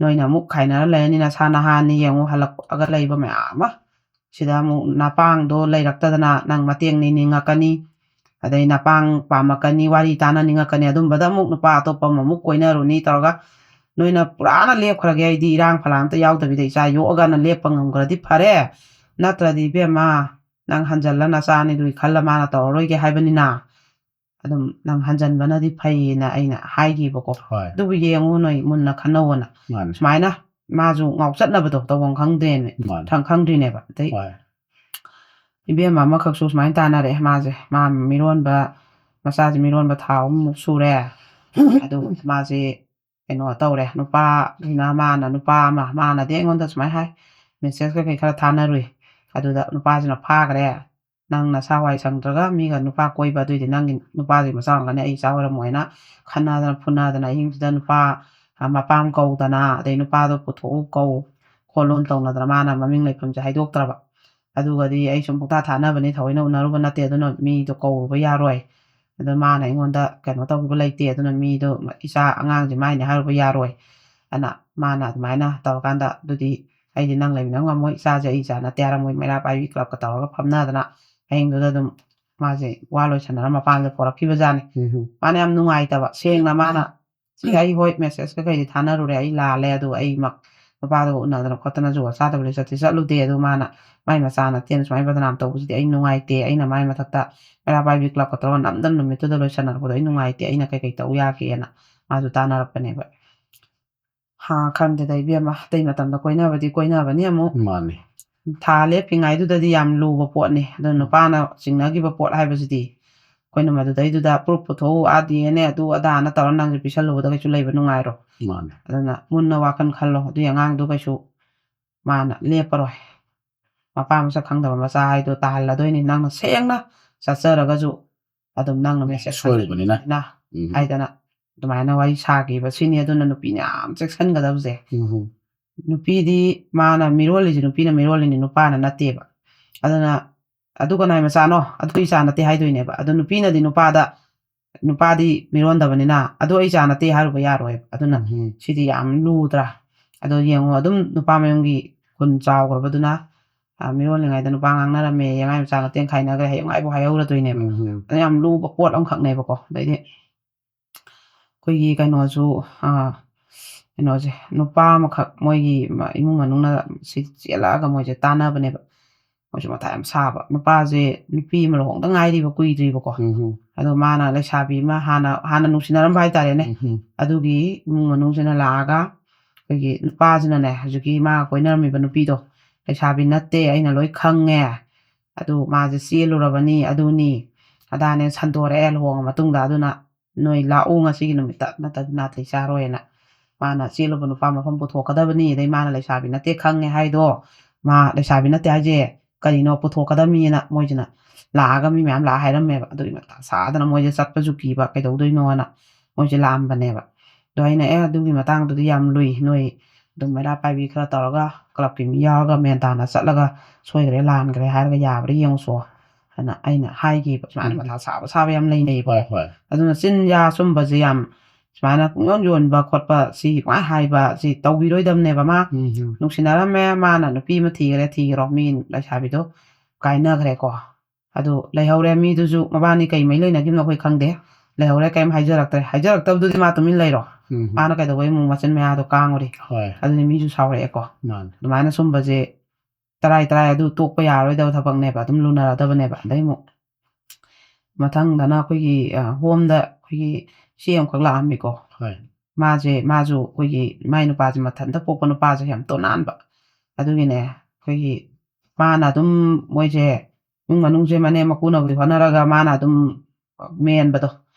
ꯅꯣꯏꯅ ꯑꯃꯨꯛ ꯈꯥꯏꯅꯔ ꯂꯩꯔꯅꯤ, ꯅꯁꯥ ꯅꯍꯥꯅꯤ ꯌꯦꯡꯉꯨ, ꯍꯜꯂꯛꯑꯒ ꯂꯩꯕ ꯃꯌꯥꯝ ꯑꯃ꯫ ꯁꯤꯗ ꯑꯃꯨꯛ ꯅꯄꯥꯡꯗꯣ ꯂꯩꯔꯛꯇꯗꯅ ꯅꯪ ꯃꯇꯦꯡ ꯅꯤꯅꯤꯡꯉꯛꯀꯅꯤ, ꯑꯗꯩ ꯅꯄꯥꯡ ꯄꯥꯝꯃꯛꯀꯅꯤ, ꯋꯥꯔꯤ ꯇꯥꯅꯅꯤꯡꯉꯛꯀꯅꯤ, ꯑꯗꯨꯝꯕꯗ ꯑꯃꯨꯛ ꯅꯨꯄꯥ ꯑꯇꯣꯞꯄ ꯑꯃꯃꯨꯛ ꯀꯣꯏꯅꯔꯨꯅꯤ" ꯇꯧꯔꯒ, ꯅꯣꯏꯅ ꯄꯨꯔꯥꯅ ꯂꯦꯞꯈ꯭ꯔꯒꯦ, ꯑꯩꯗꯤ ꯏꯔꯥꯡ ꯐꯂꯥꯡ ꯑꯝꯇ ꯌꯥꯎꯗꯕꯤꯗ ꯏꯆꯥ ꯌꯣꯛꯑꯒꯅ ꯂꯦꯞꯄ ꯉꯝꯈ꯭ꯔꯗꯤ ꯐꯔꯦ, ꯅꯠꯇ꯭ꯔꯗꯤ ꯏꯕꯦꯝꯃ, ꯅꯪ ꯍꯟꯖꯜꯂ ꯅꯆꯥ ꯑꯅꯤꯗꯨꯒꯤ ꯈꯜꯂ ꯃꯥꯅ ꯇꯧꯔꯔꯣꯏꯒꯦ ꯍꯥꯏꯕꯅꯤꯅ, ꯑꯗꯨꯝ ꯅꯪ ꯍꯟꯖꯟꯕꯅꯗꯤ ꯐꯩꯌꯦꯅ ꯑꯩꯅ ꯍꯥꯏꯈꯤꯕꯀꯣ꯫ ꯍꯣꯏ꯫ ꯑꯗꯨꯕꯨ ꯌꯦꯡꯉꯨ, ꯅꯣꯏ ꯃꯨꯟꯅ ꯈꯟꯅꯧꯑꯅ꯫ ꯃꯥꯅꯦ꯫ ꯁꯨꯃꯥꯏꯅ ꯃꯥꯁꯨ ꯉꯥꯎꯆꯠꯅꯕꯗꯣ ꯇꯧꯐꯝ ꯈꯪꯗꯦꯅ ꯃꯥꯅꯤ꯫ ꯈꯪ- ꯈꯪꯗ꯭ꯔꯤꯅꯦꯕ꯫ ꯑꯗꯩ ꯍꯣꯏ꯫ ꯏꯕꯦꯝꯃ ꯑꯃꯈꯛꯁꯨ ꯁꯨꯃꯥꯏꯅ ꯇꯥꯟꯅꯔꯛꯑꯦ꯫ ꯃꯥꯁꯦ, ꯃꯥ ꯃꯤꯔꯣꯟꯕ, ꯃꯆꯥꯁꯦ ꯃꯤꯔꯣꯟꯕ ꯊꯥ ꯑꯍꯨꯝꯃꯨꯛ ꯁꯨꯔꯦ꯫ ꯑꯗꯨ ꯃꯥꯁꯦ ꯀꯩꯅꯣ ꯇꯧꯔꯦ, ꯅꯨꯄꯥꯁꯤꯅ, ꯃꯥꯅ ꯅꯨꯄꯥ ꯑꯃ, ꯃꯥꯅꯗꯤ ꯑꯩꯉꯣꯟꯗ ꯁꯨꯃꯥꯏꯅ ꯍꯥꯏ, ꯃꯦꯁꯦꯖ ꯀꯩꯀꯩ ꯈꯔ ꯊꯥꯅꯔꯨꯏ꯫ ꯑꯗꯨꯗ ꯅꯨꯄꯥꯁꯤꯅ ꯐꯥꯈ꯭ꯔꯦ, "ꯅꯪ ꯅꯁꯥ ꯋꯥꯏ ꯁꯪꯗ꯭ꯔꯒ ꯃꯤꯒ ꯅꯨꯄꯥ ꯀꯣꯏꯕ, ꯑꯗꯨꯏꯗꯤ ꯅꯪꯒꯤ ꯅꯨꯄꯥꯁꯤ ꯃꯆꯥ ꯑꯣꯏꯔꯝꯒꯅꯤ, ꯑꯩ ꯏꯆꯥ ꯑꯣꯏꯔꯝꯃꯣꯏꯅ" ꯈꯟꯅꯗꯅ ꯐꯨꯅꯗꯅ ꯑꯍꯤꯡꯁꯤꯗ ꯅꯨꯄꯥ, ꯑ, ꯃꯄꯥꯝ ꯀꯧꯗꯅ, ꯑꯗꯩ ꯅꯨꯄꯥꯗꯣ ꯄꯨꯊꯣꯛꯎ ꯀꯧ ꯈꯣꯠꯂꯣꯅ ꯇꯧꯅꯗꯅ ꯃꯥꯅ ꯃꯃꯤꯡ ꯂꯩꯐꯝꯁꯦ ꯍꯥꯏꯗꯣꯛꯇ꯭ꯔꯕ꯫ ꯑꯗꯨꯒꯗꯤ ꯑꯩ ꯁꯨꯝ ꯄꯨꯡꯊꯥ ꯊꯥꯅꯕꯅꯤ, ꯊꯑꯣꯏꯅ ꯎꯅꯔꯨꯕ ꯅꯠꯇꯦ, ꯑꯗꯨꯅ ꯃꯤꯗꯣ ꯀꯧꯔꯨꯕ ꯌꯥꯔꯣꯏ꯫ ꯑꯗꯣ ꯃꯥꯅ ꯑꯩꯉꯣꯟꯗ ꯀꯩꯅꯣ ꯇꯧꯈꯤꯕ ꯂꯩꯇꯦ, ꯑꯗꯨꯅ ꯃꯤꯗꯣ ꯏꯆꯥ ꯑꯉꯥꯡꯁꯦ ꯃꯥꯏꯅꯦ ꯍꯥꯏꯔꯨꯕ ꯌꯥꯔꯣꯏ꯫ ꯑꯗꯨꯅ ꯃꯥꯅ ꯑꯗꯨꯃꯥꯏꯅ ꯇꯧꯔꯀꯥꯟꯗ, "ꯑꯗꯨꯗꯤ ꯑꯩꯗꯤ ꯅꯪ ꯂꯩꯃꯤꯟꯅꯕ ꯉꯝꯃꯣꯏ, ꯏꯆꯥꯁꯦ ꯑꯩ ꯏꯆꯥ ꯅꯠꯇꯦ" ꯍꯥꯏꯔꯝꯃꯣꯏ꯫ ꯃꯩꯔꯥ ꯄꯥꯏꯕꯤ ꯀ꯭ꯂꯕꯀ ꯇꯧꯔꯒ ꯐꯝꯅꯗꯅ ꯑꯍꯤꯡꯗꯨꯗ ꯑꯗꯨꯝ ꯃꯥꯁꯦ ꯋꯥ ꯂꯣꯏꯁꯟꯅꯔ ꯃꯄꯥꯝꯗ ꯄꯣꯔꯛꯈꯤꯕꯖꯥꯠꯅꯤ꯫ ꯎꯝ꯫ ꯃꯥꯅ ꯌꯥꯝ ꯅꯨꯡꯉꯥꯏꯇꯕ, ꯁꯦꯡꯅ ꯃꯥꯅ, "ꯁꯤ ꯑꯩ, ꯍꯣꯏ, ꯃꯦꯁꯦꯖ ꯀꯩꯀꯩꯗꯤ ꯊꯥꯅꯔꯨꯔꯦ, ꯑꯩ ꯂꯥꯜꯂꯦ, ꯑꯗꯨ ꯑꯩ ꯃꯛ-, ꯅꯨꯄꯥꯗꯨꯒ ꯎꯅꯗꯅ ꯈꯣꯠꯇꯅ ꯖꯨꯒꯣꯠ ꯆꯥꯗꯕ ꯂꯤꯆꯠꯇꯤ ꯆꯠꯂꯨꯗꯦ, ꯑꯗꯨ ꯃꯥꯅ ꯃꯥꯏ ꯃꯆꯥ ꯅꯠꯇꯦꯅ ꯁꯨꯃꯥꯏꯅ ꯕꯗꯅꯥꯝ ꯇꯧꯕꯁꯤꯗꯤ ꯑꯩ ꯅꯨꯡꯉꯥꯏꯇꯦ, ꯑꯩꯅ ꯃꯥꯏ ꯃꯊꯛꯇ ꯃꯩꯔꯥ ꯄꯥꯏꯕꯤ ꯀ꯭ꯂꯕꯀ ꯇꯧꯔꯒ ꯅꯝꯗꯅ ꯅꯨꯃꯤꯠꯇꯨꯗ ꯂꯣꯏꯁꯟꯅꯔꯛꯄꯗꯣ ꯑꯩ ꯅꯨꯡꯉꯥꯏꯇꯦ, ꯑꯩꯅ ꯀꯩꯀꯩ ꯇꯧ ꯌꯥꯒꯦꯅ" ꯃꯥꯁꯨ ꯇꯥꯟꯅꯔꯛꯄꯅꯦꯕ꯫ ꯍꯥ, ꯈꯪꯗꯦꯗ ꯏꯕꯦꯝꯃ, ꯑꯇꯩ ꯃꯇꯝꯗ ꯀꯣꯏꯅꯕꯗꯤ ꯀꯣꯏꯅꯕꯅꯤ ꯑꯃꯨꯛ꯫ ꯃꯥꯅꯤ꯫ ꯊꯥ ꯂꯦꯞꯄꯤꯉꯩꯗꯨꯗꯗꯤ ꯌꯥꯝ ꯂꯨꯕ ꯄꯣꯠꯅꯤ꯫ ꯑꯗꯨ ꯅꯨꯄꯥꯅ ꯆꯤꯡꯅꯈꯤꯕ ꯄꯣꯠ ꯍꯥꯏꯕꯁꯤꯗꯤ ꯑꯩꯈꯣꯏꯅ ꯃꯗꯨꯗꯩꯗꯨꯗ proof ꯄꯨꯊꯣꯛꯎ, ah D N A ꯑꯗꯨ ꯑꯗꯥꯅ ꯇꯧꯔ ꯅꯪꯁꯦ ꯄꯤꯁꯜꯂꯨꯕꯗ ꯀꯩꯁꯨ ꯂꯩꯕ ꯅꯨꯡꯉꯥꯏꯔꯣꯏ꯫ ꯃꯥꯅꯤ꯫ ꯑꯗꯨꯅ ꯃꯨꯟꯅ ꯋꯥꯈꯜ ꯈꯜꯂꯣ꯫ ꯑꯗꯨꯏ ꯑꯉꯥꯡꯗꯣ ꯀꯩꯁꯨ ꯃꯥꯅ ꯂꯦꯞꯄꯔꯣꯏ꯫ ꯃꯄꯥ ꯃꯁꯛ ꯈꯪꯗꯕ ꯃꯆꯥ ꯍꯥꯏꯗꯣ ꯇꯥꯍꯜꯂꯗꯣꯏꯅꯤ꯫ ꯅꯪꯅ ꯁꯦꯡꯅ ꯆꯠꯆꯔꯒꯁꯨ ꯑꯗꯨꯝ ꯅꯪꯅ ꯃꯦꯁꯦꯖ ꯁꯣꯏꯔꯨꯕꯅꯤꯅ꯫ ꯊꯥꯅ ꯎꯝ꯫ ꯍꯥꯏꯗꯅ ꯑꯗꯨꯃꯥꯏꯅ ꯋꯥꯔꯤ ꯁꯥꯈꯤꯕ ꯁꯤꯅꯤ꯫ ꯑꯗꯨꯅ ꯅꯨꯄꯤꯅ ꯌꯥꯝ ꯆꯦꯛꯁꯤꯟꯒꯗꯕꯁꯦ꯫ ꯎꯝ꯫ ꯅꯨꯄꯤꯗꯤ ꯃꯥꯅ ꯃꯤꯔꯣꯜꯂꯤꯁꯦ, ꯅꯨꯄꯤꯅ ꯃꯤꯔꯣꯜꯂꯤꯅꯤ, ꯅꯨꯄꯥꯅ ꯅꯠꯇꯦꯕ꯫ ꯑꯗꯨꯅ "ꯑꯗꯨ ꯀꯅꯥꯏ ꯃꯆꯥꯅꯣ? ꯑꯗꯨ ꯏꯆꯥ ꯅꯠꯇꯦ" ꯍꯥꯏꯗꯣꯏꯅꯦꯕ꯫ ꯑꯗꯣ ꯅꯨꯄꯤꯅꯗꯤ ꯅꯨꯄꯥꯗ, "ꯅꯨꯄꯥꯗꯤ ꯃꯤꯔꯣꯟꯗꯕꯅꯤꯅ ꯑꯗꯨ ꯑꯩ ꯏꯆꯥ ꯅꯠꯇꯦ" ꯍꯥꯏꯔꯨꯕ ꯌꯥꯔꯣꯏꯕ꯫ ꯑꯗꯨꯅ ꯎꯝ꯫ ꯁꯤꯗꯤ ꯌꯥꯝ ꯂꯨꯗ꯭ꯔꯥ? ꯑꯗꯣ ꯌꯦꯡꯉꯣ, ꯑꯗꯨꯝ ꯅꯨꯄꯥ ꯃꯌꯨꯝꯒꯤ ꯈꯨꯟ ꯆꯥꯎꯈ꯭ꯔꯕꯗꯨꯅ, ꯑ, ꯃꯤꯔꯣꯜꯂꯤꯉꯩꯗ ꯅꯨꯄꯥ ꯉꯥꯡꯅꯔꯝꯃꯦ, ꯃꯥꯏ ꯃꯆꯥ ꯅꯠꯇꯦꯅ ꯈꯥꯏꯅꯈ꯭ꯔꯦ, ꯍꯌꯦꯡꯋꯥꯏꯕꯨ ꯍꯥꯏꯍꯧꯔꯗꯣꯏꯅꯦꯕ꯫ ꯎꯝ꯫ ꯑꯗꯨ ꯌꯥꯝ ꯂꯨꯕ ꯄꯣꯠ ꯑꯃꯈꯛꯅꯦꯕꯀꯣ꯫ ꯑꯗꯩꯗꯤ ꯑꯩꯈꯣꯏꯒꯤ ꯀꯩꯅꯣꯁꯨ, ꯑ, ꯀꯩꯅꯣꯁꯦ, ꯅꯨꯄꯥ ꯑꯃꯈꯛ ꯃꯣꯏꯒꯤ ꯃ-, ꯏꯃꯨꯡ ꯃꯅꯨꯡꯅ ꯁꯤ ꯆꯦꯜꯂꯛꯑꯒ ꯃꯣꯏꯁꯦ ꯇꯥꯟꯅꯕꯅꯦꯕ꯫ ꯃꯣꯏꯁꯨ ꯃꯊꯥ ꯌꯥꯝ ꯁꯥꯕ꯫ ꯅꯨꯄꯥꯁꯦ ꯅꯨꯄꯤ ꯑꯃ ꯂꯨꯍꯣꯡꯗ ꯉꯥꯏꯔꯤꯕ, ꯀꯨꯏꯗ꯭ꯔꯤꯕꯀꯣ꯫ ꯎꯝ꯫ ꯑꯗꯣ ꯃꯥꯅ ꯂꯩꯁꯥꯕꯤ ꯑꯃ ꯍꯥꯟꯅ, ꯍꯥꯟꯅ ꯅꯨꯡꯁꯤꯅꯔꯝꯕ ꯍꯥꯏꯇꯥꯔꯦꯅꯦ꯫ ꯎꯝ꯫ ꯑꯗꯨꯒꯤ ꯏꯃꯨꯡ ꯃꯅꯨꯡꯁꯤꯅ ꯂꯥꯛꯑꯒ ꯑꯩꯈꯣꯏꯒꯤ ꯅꯨꯄꯥꯁꯤꯅꯅꯦ, ꯍꯧꯖꯤꯛꯀꯤ ꯃꯥꯒ ꯀꯣꯏꯅꯔꯝꯃꯤꯕ ꯅꯨꯄꯤꯗꯣ ꯂꯩꯁꯥꯕꯤ ꯅꯠꯇꯦ, ꯑꯩꯅ ꯂꯣꯏ ꯈꯪꯉꯦ, ꯑꯗꯨ ꯃꯥꯁꯦ ꯆꯦꯜꯂꯨꯔꯕꯅꯤ, ꯑꯗꯨꯅꯤ ꯑꯗꯥꯅꯦ, ꯁꯟꯗꯣꯔꯛꯑꯦ ꯂꯨꯍꯣꯡꯉ ꯃꯇꯨꯡꯗ, ꯑꯗꯨꯅ ꯅꯣꯏ ꯂꯥꯛꯎ ꯉꯁꯤꯒꯤ ꯅꯨꯃꯤꯠꯇ, ꯅꯠꯇꯗꯤ ꯅꯥꯇꯩ ꯆꯥꯔꯣꯏꯅ꯫ ꯃꯥꯅ ꯆꯦꯜꯂꯨꯕ ꯅꯨꯄꯥ ꯃꯐꯝ ꯄꯨꯊꯣꯛꯀꯗꯕꯅꯤ, ꯑꯗꯩ ꯃꯥꯅ ꯂꯩꯁꯥꯕꯤ ꯅꯠꯇꯦ ꯈꯪꯉꯦ ꯍꯥꯏꯗꯣ, ꯃꯥ ꯂꯩꯁꯥꯕꯤ ꯅꯠꯇꯦ ꯍꯥꯏꯁꯦ ꯀꯔꯤꯅꯣ ꯄꯨꯊꯣꯛꯀꯗꯕꯅꯤꯅ ꯃꯣꯏꯁꯤꯅ ꯂꯥꯛꯑꯒ ꯃꯤ ꯃꯌꯥꯝ ꯂꯥꯛꯑ ꯍꯥꯏꯔꯝꯃꯦꯕ꯫ ꯑꯗꯨꯒꯤ ꯃꯇꯥ ꯁꯥꯗꯅ ꯃꯣꯏꯁꯦ ꯆꯠꯄꯁꯨ ꯀꯤꯕ, ꯀꯩꯗꯧꯗꯣꯏꯅꯣꯅ ꯃꯣꯏꯁꯦ ꯂꯥꯛꯑꯝꯕꯅꯦꯕ꯫ ꯑꯗꯣ ꯑꯩꯅ, "ꯑꯦ, ꯑꯗꯨꯒꯤ ꯃꯇꯥꯡꯗꯨꯗꯤ ꯌꯥꯝ ꯂꯨꯏ, ꯅꯣꯏ ꯑꯗꯨꯝ ꯃꯩꯔꯥ ꯄꯥꯏꯕꯤ ꯈꯔ ꯇꯧꯔꯒ ꯀ꯭ꯂꯕꯀꯤ ꯃꯤ ꯌꯥꯎꯔꯒ ꯃꯦꯟ ꯇꯥꯅ ꯆꯠꯂꯒ ꯁꯣꯏꯈ꯭ꯔꯦ ꯂꯥꯟꯈ꯭ꯔꯦ ꯍꯥꯏꯔꯒ ꯌꯥꯕ꯭ꯔꯥ ꯌꯦꯡꯉꯨꯁꯣ" ꯍꯥꯏꯅ ꯑꯩꯅ ꯍꯥꯏꯈꯤꯕ꯫ ꯁꯨꯃꯥꯏꯅ ꯎꯝ꯫ ꯃꯊꯥ ꯁꯥꯕ ꯁꯥꯕ ꯌꯥꯝ ꯂꯩꯅꯩꯕ꯫ ꯍꯣꯏ, ꯍꯣꯏ꯫ ꯑꯗꯨꯅ ꯆꯤꯟ ꯌꯥ ꯁꯨꯝꯕꯁꯦ ꯌꯥꯝ ꯁꯨꯃꯥꯏꯅ ꯄꯨꯡꯌꯣꯟ ꯌꯣꯟꯕ ꯈꯣꯠꯄ ꯁꯤ ꯄꯨꯡꯍꯥꯏ ꯍꯥꯏꯕ ꯁꯤ ꯇꯧꯕꯤꯔꯣꯏꯗꯕꯅꯦꯕ꯫ ꯃꯥ ꯎꯝ, ꯎꯝ꯫ ꯅꯨꯡꯁꯤꯅꯔꯝꯃꯦ, ꯃꯥꯅ ꯅꯨꯄꯤ ꯑꯃ ꯊꯤꯈꯔꯦ, ꯊꯤꯈ꯭ꯔꯣ, ꯃꯤ ꯂꯩꯁꯥꯕꯤꯗꯣ ꯀꯥꯏꯅꯈ꯭ꯔꯦꯀꯣ꯫ ꯑꯗꯨ ꯂꯩꯍꯧꯔꯦ, ꯃꯤꯗꯨꯁꯨ ꯃꯕꯥꯅꯤ ꯀꯩ ꯃꯩ ꯂꯩꯅꯈꯤꯕꯅꯣ ꯑꯩꯈꯣꯏ ꯈꯪꯗꯦ꯫ ꯂꯩꯍꯧꯔꯦ, ꯀꯩꯝ ꯍꯥꯏꯖꯔꯛꯇ꯭ꯔꯦ꯫ ꯍꯥꯏꯖꯔꯛꯇꯕꯗꯨꯗꯤ ꯃꯥ ꯇꯨꯃꯤꯟ ꯂꯩꯔꯣ꯫ ꯎꯝ꯫ ꯃꯥꯅ ꯀꯩꯗꯧꯕꯩ ꯑꯃꯨꯛ ꯃꯆꯤꯟ ꯃꯌꯥꯗꯣ ꯀꯥꯡꯉꯨꯔꯤ? ꯍꯣꯏ꯫ ꯑꯗꯨꯗꯤ ꯃꯤꯁꯨ ꯁꯥꯎꯔꯛꯑꯦꯀꯣ꯫ ꯃꯥꯅꯦ꯫ ꯑꯗꯨꯃꯥꯏꯅ ꯁꯨꯝꯕꯁꯦ ꯇꯔꯥꯏ ꯇꯔꯥꯏ ꯑꯗꯨ ꯇꯣꯛꯄ ꯌꯥꯔꯣꯏꯗꯕ ꯊꯕꯛꯅꯦꯕ, ꯑꯗꯨꯝ ꯂꯨꯅꯔꯗꯕꯅꯦꯕ꯫ ꯑꯗꯩ ꯑꯃꯨꯛ ꯃꯊꯪꯗꯅ ꯑꯩꯈꯣꯏꯒꯤ, ꯑ, ꯍꯣꯝꯗ ꯑꯩꯈꯣꯏꯒꯤ ꯏꯆꯦ ꯑꯃꯈꯛ ꯂꯥꯛꯑꯝꯃꯤꯀꯣ꯫ ꯍꯣꯏ꯫ ꯃꯥꯁꯦ, ꯃꯥꯁꯨ ꯑꯩꯈꯣꯏꯒꯤ ꯃꯥꯏ ꯅꯨꯄꯥꯁꯦ, ꯃꯊꯟꯇ ꯄꯣꯛꯄ ꯅꯨꯄꯥꯁꯦ ꯌꯥꯝ ꯇꯣꯅꯥꯟꯕ꯫ ꯑꯗꯨꯒꯤꯅꯦ ꯑꯩꯈꯣꯏꯒꯤ ꯃꯥꯅ ꯑꯗꯨꯝ ꯃꯣꯏꯁꯦ ꯏꯃꯨꯡ ꯃꯅꯨꯡꯁꯦ ꯃꯅꯦꯝ ꯃꯀꯨꯅꯕꯨꯗꯤ ꯍꯣꯠꯅꯔꯒ ꯃꯥꯅ ꯑꯗꯨꯝ ꯃꯦꯟꯕꯗꯣ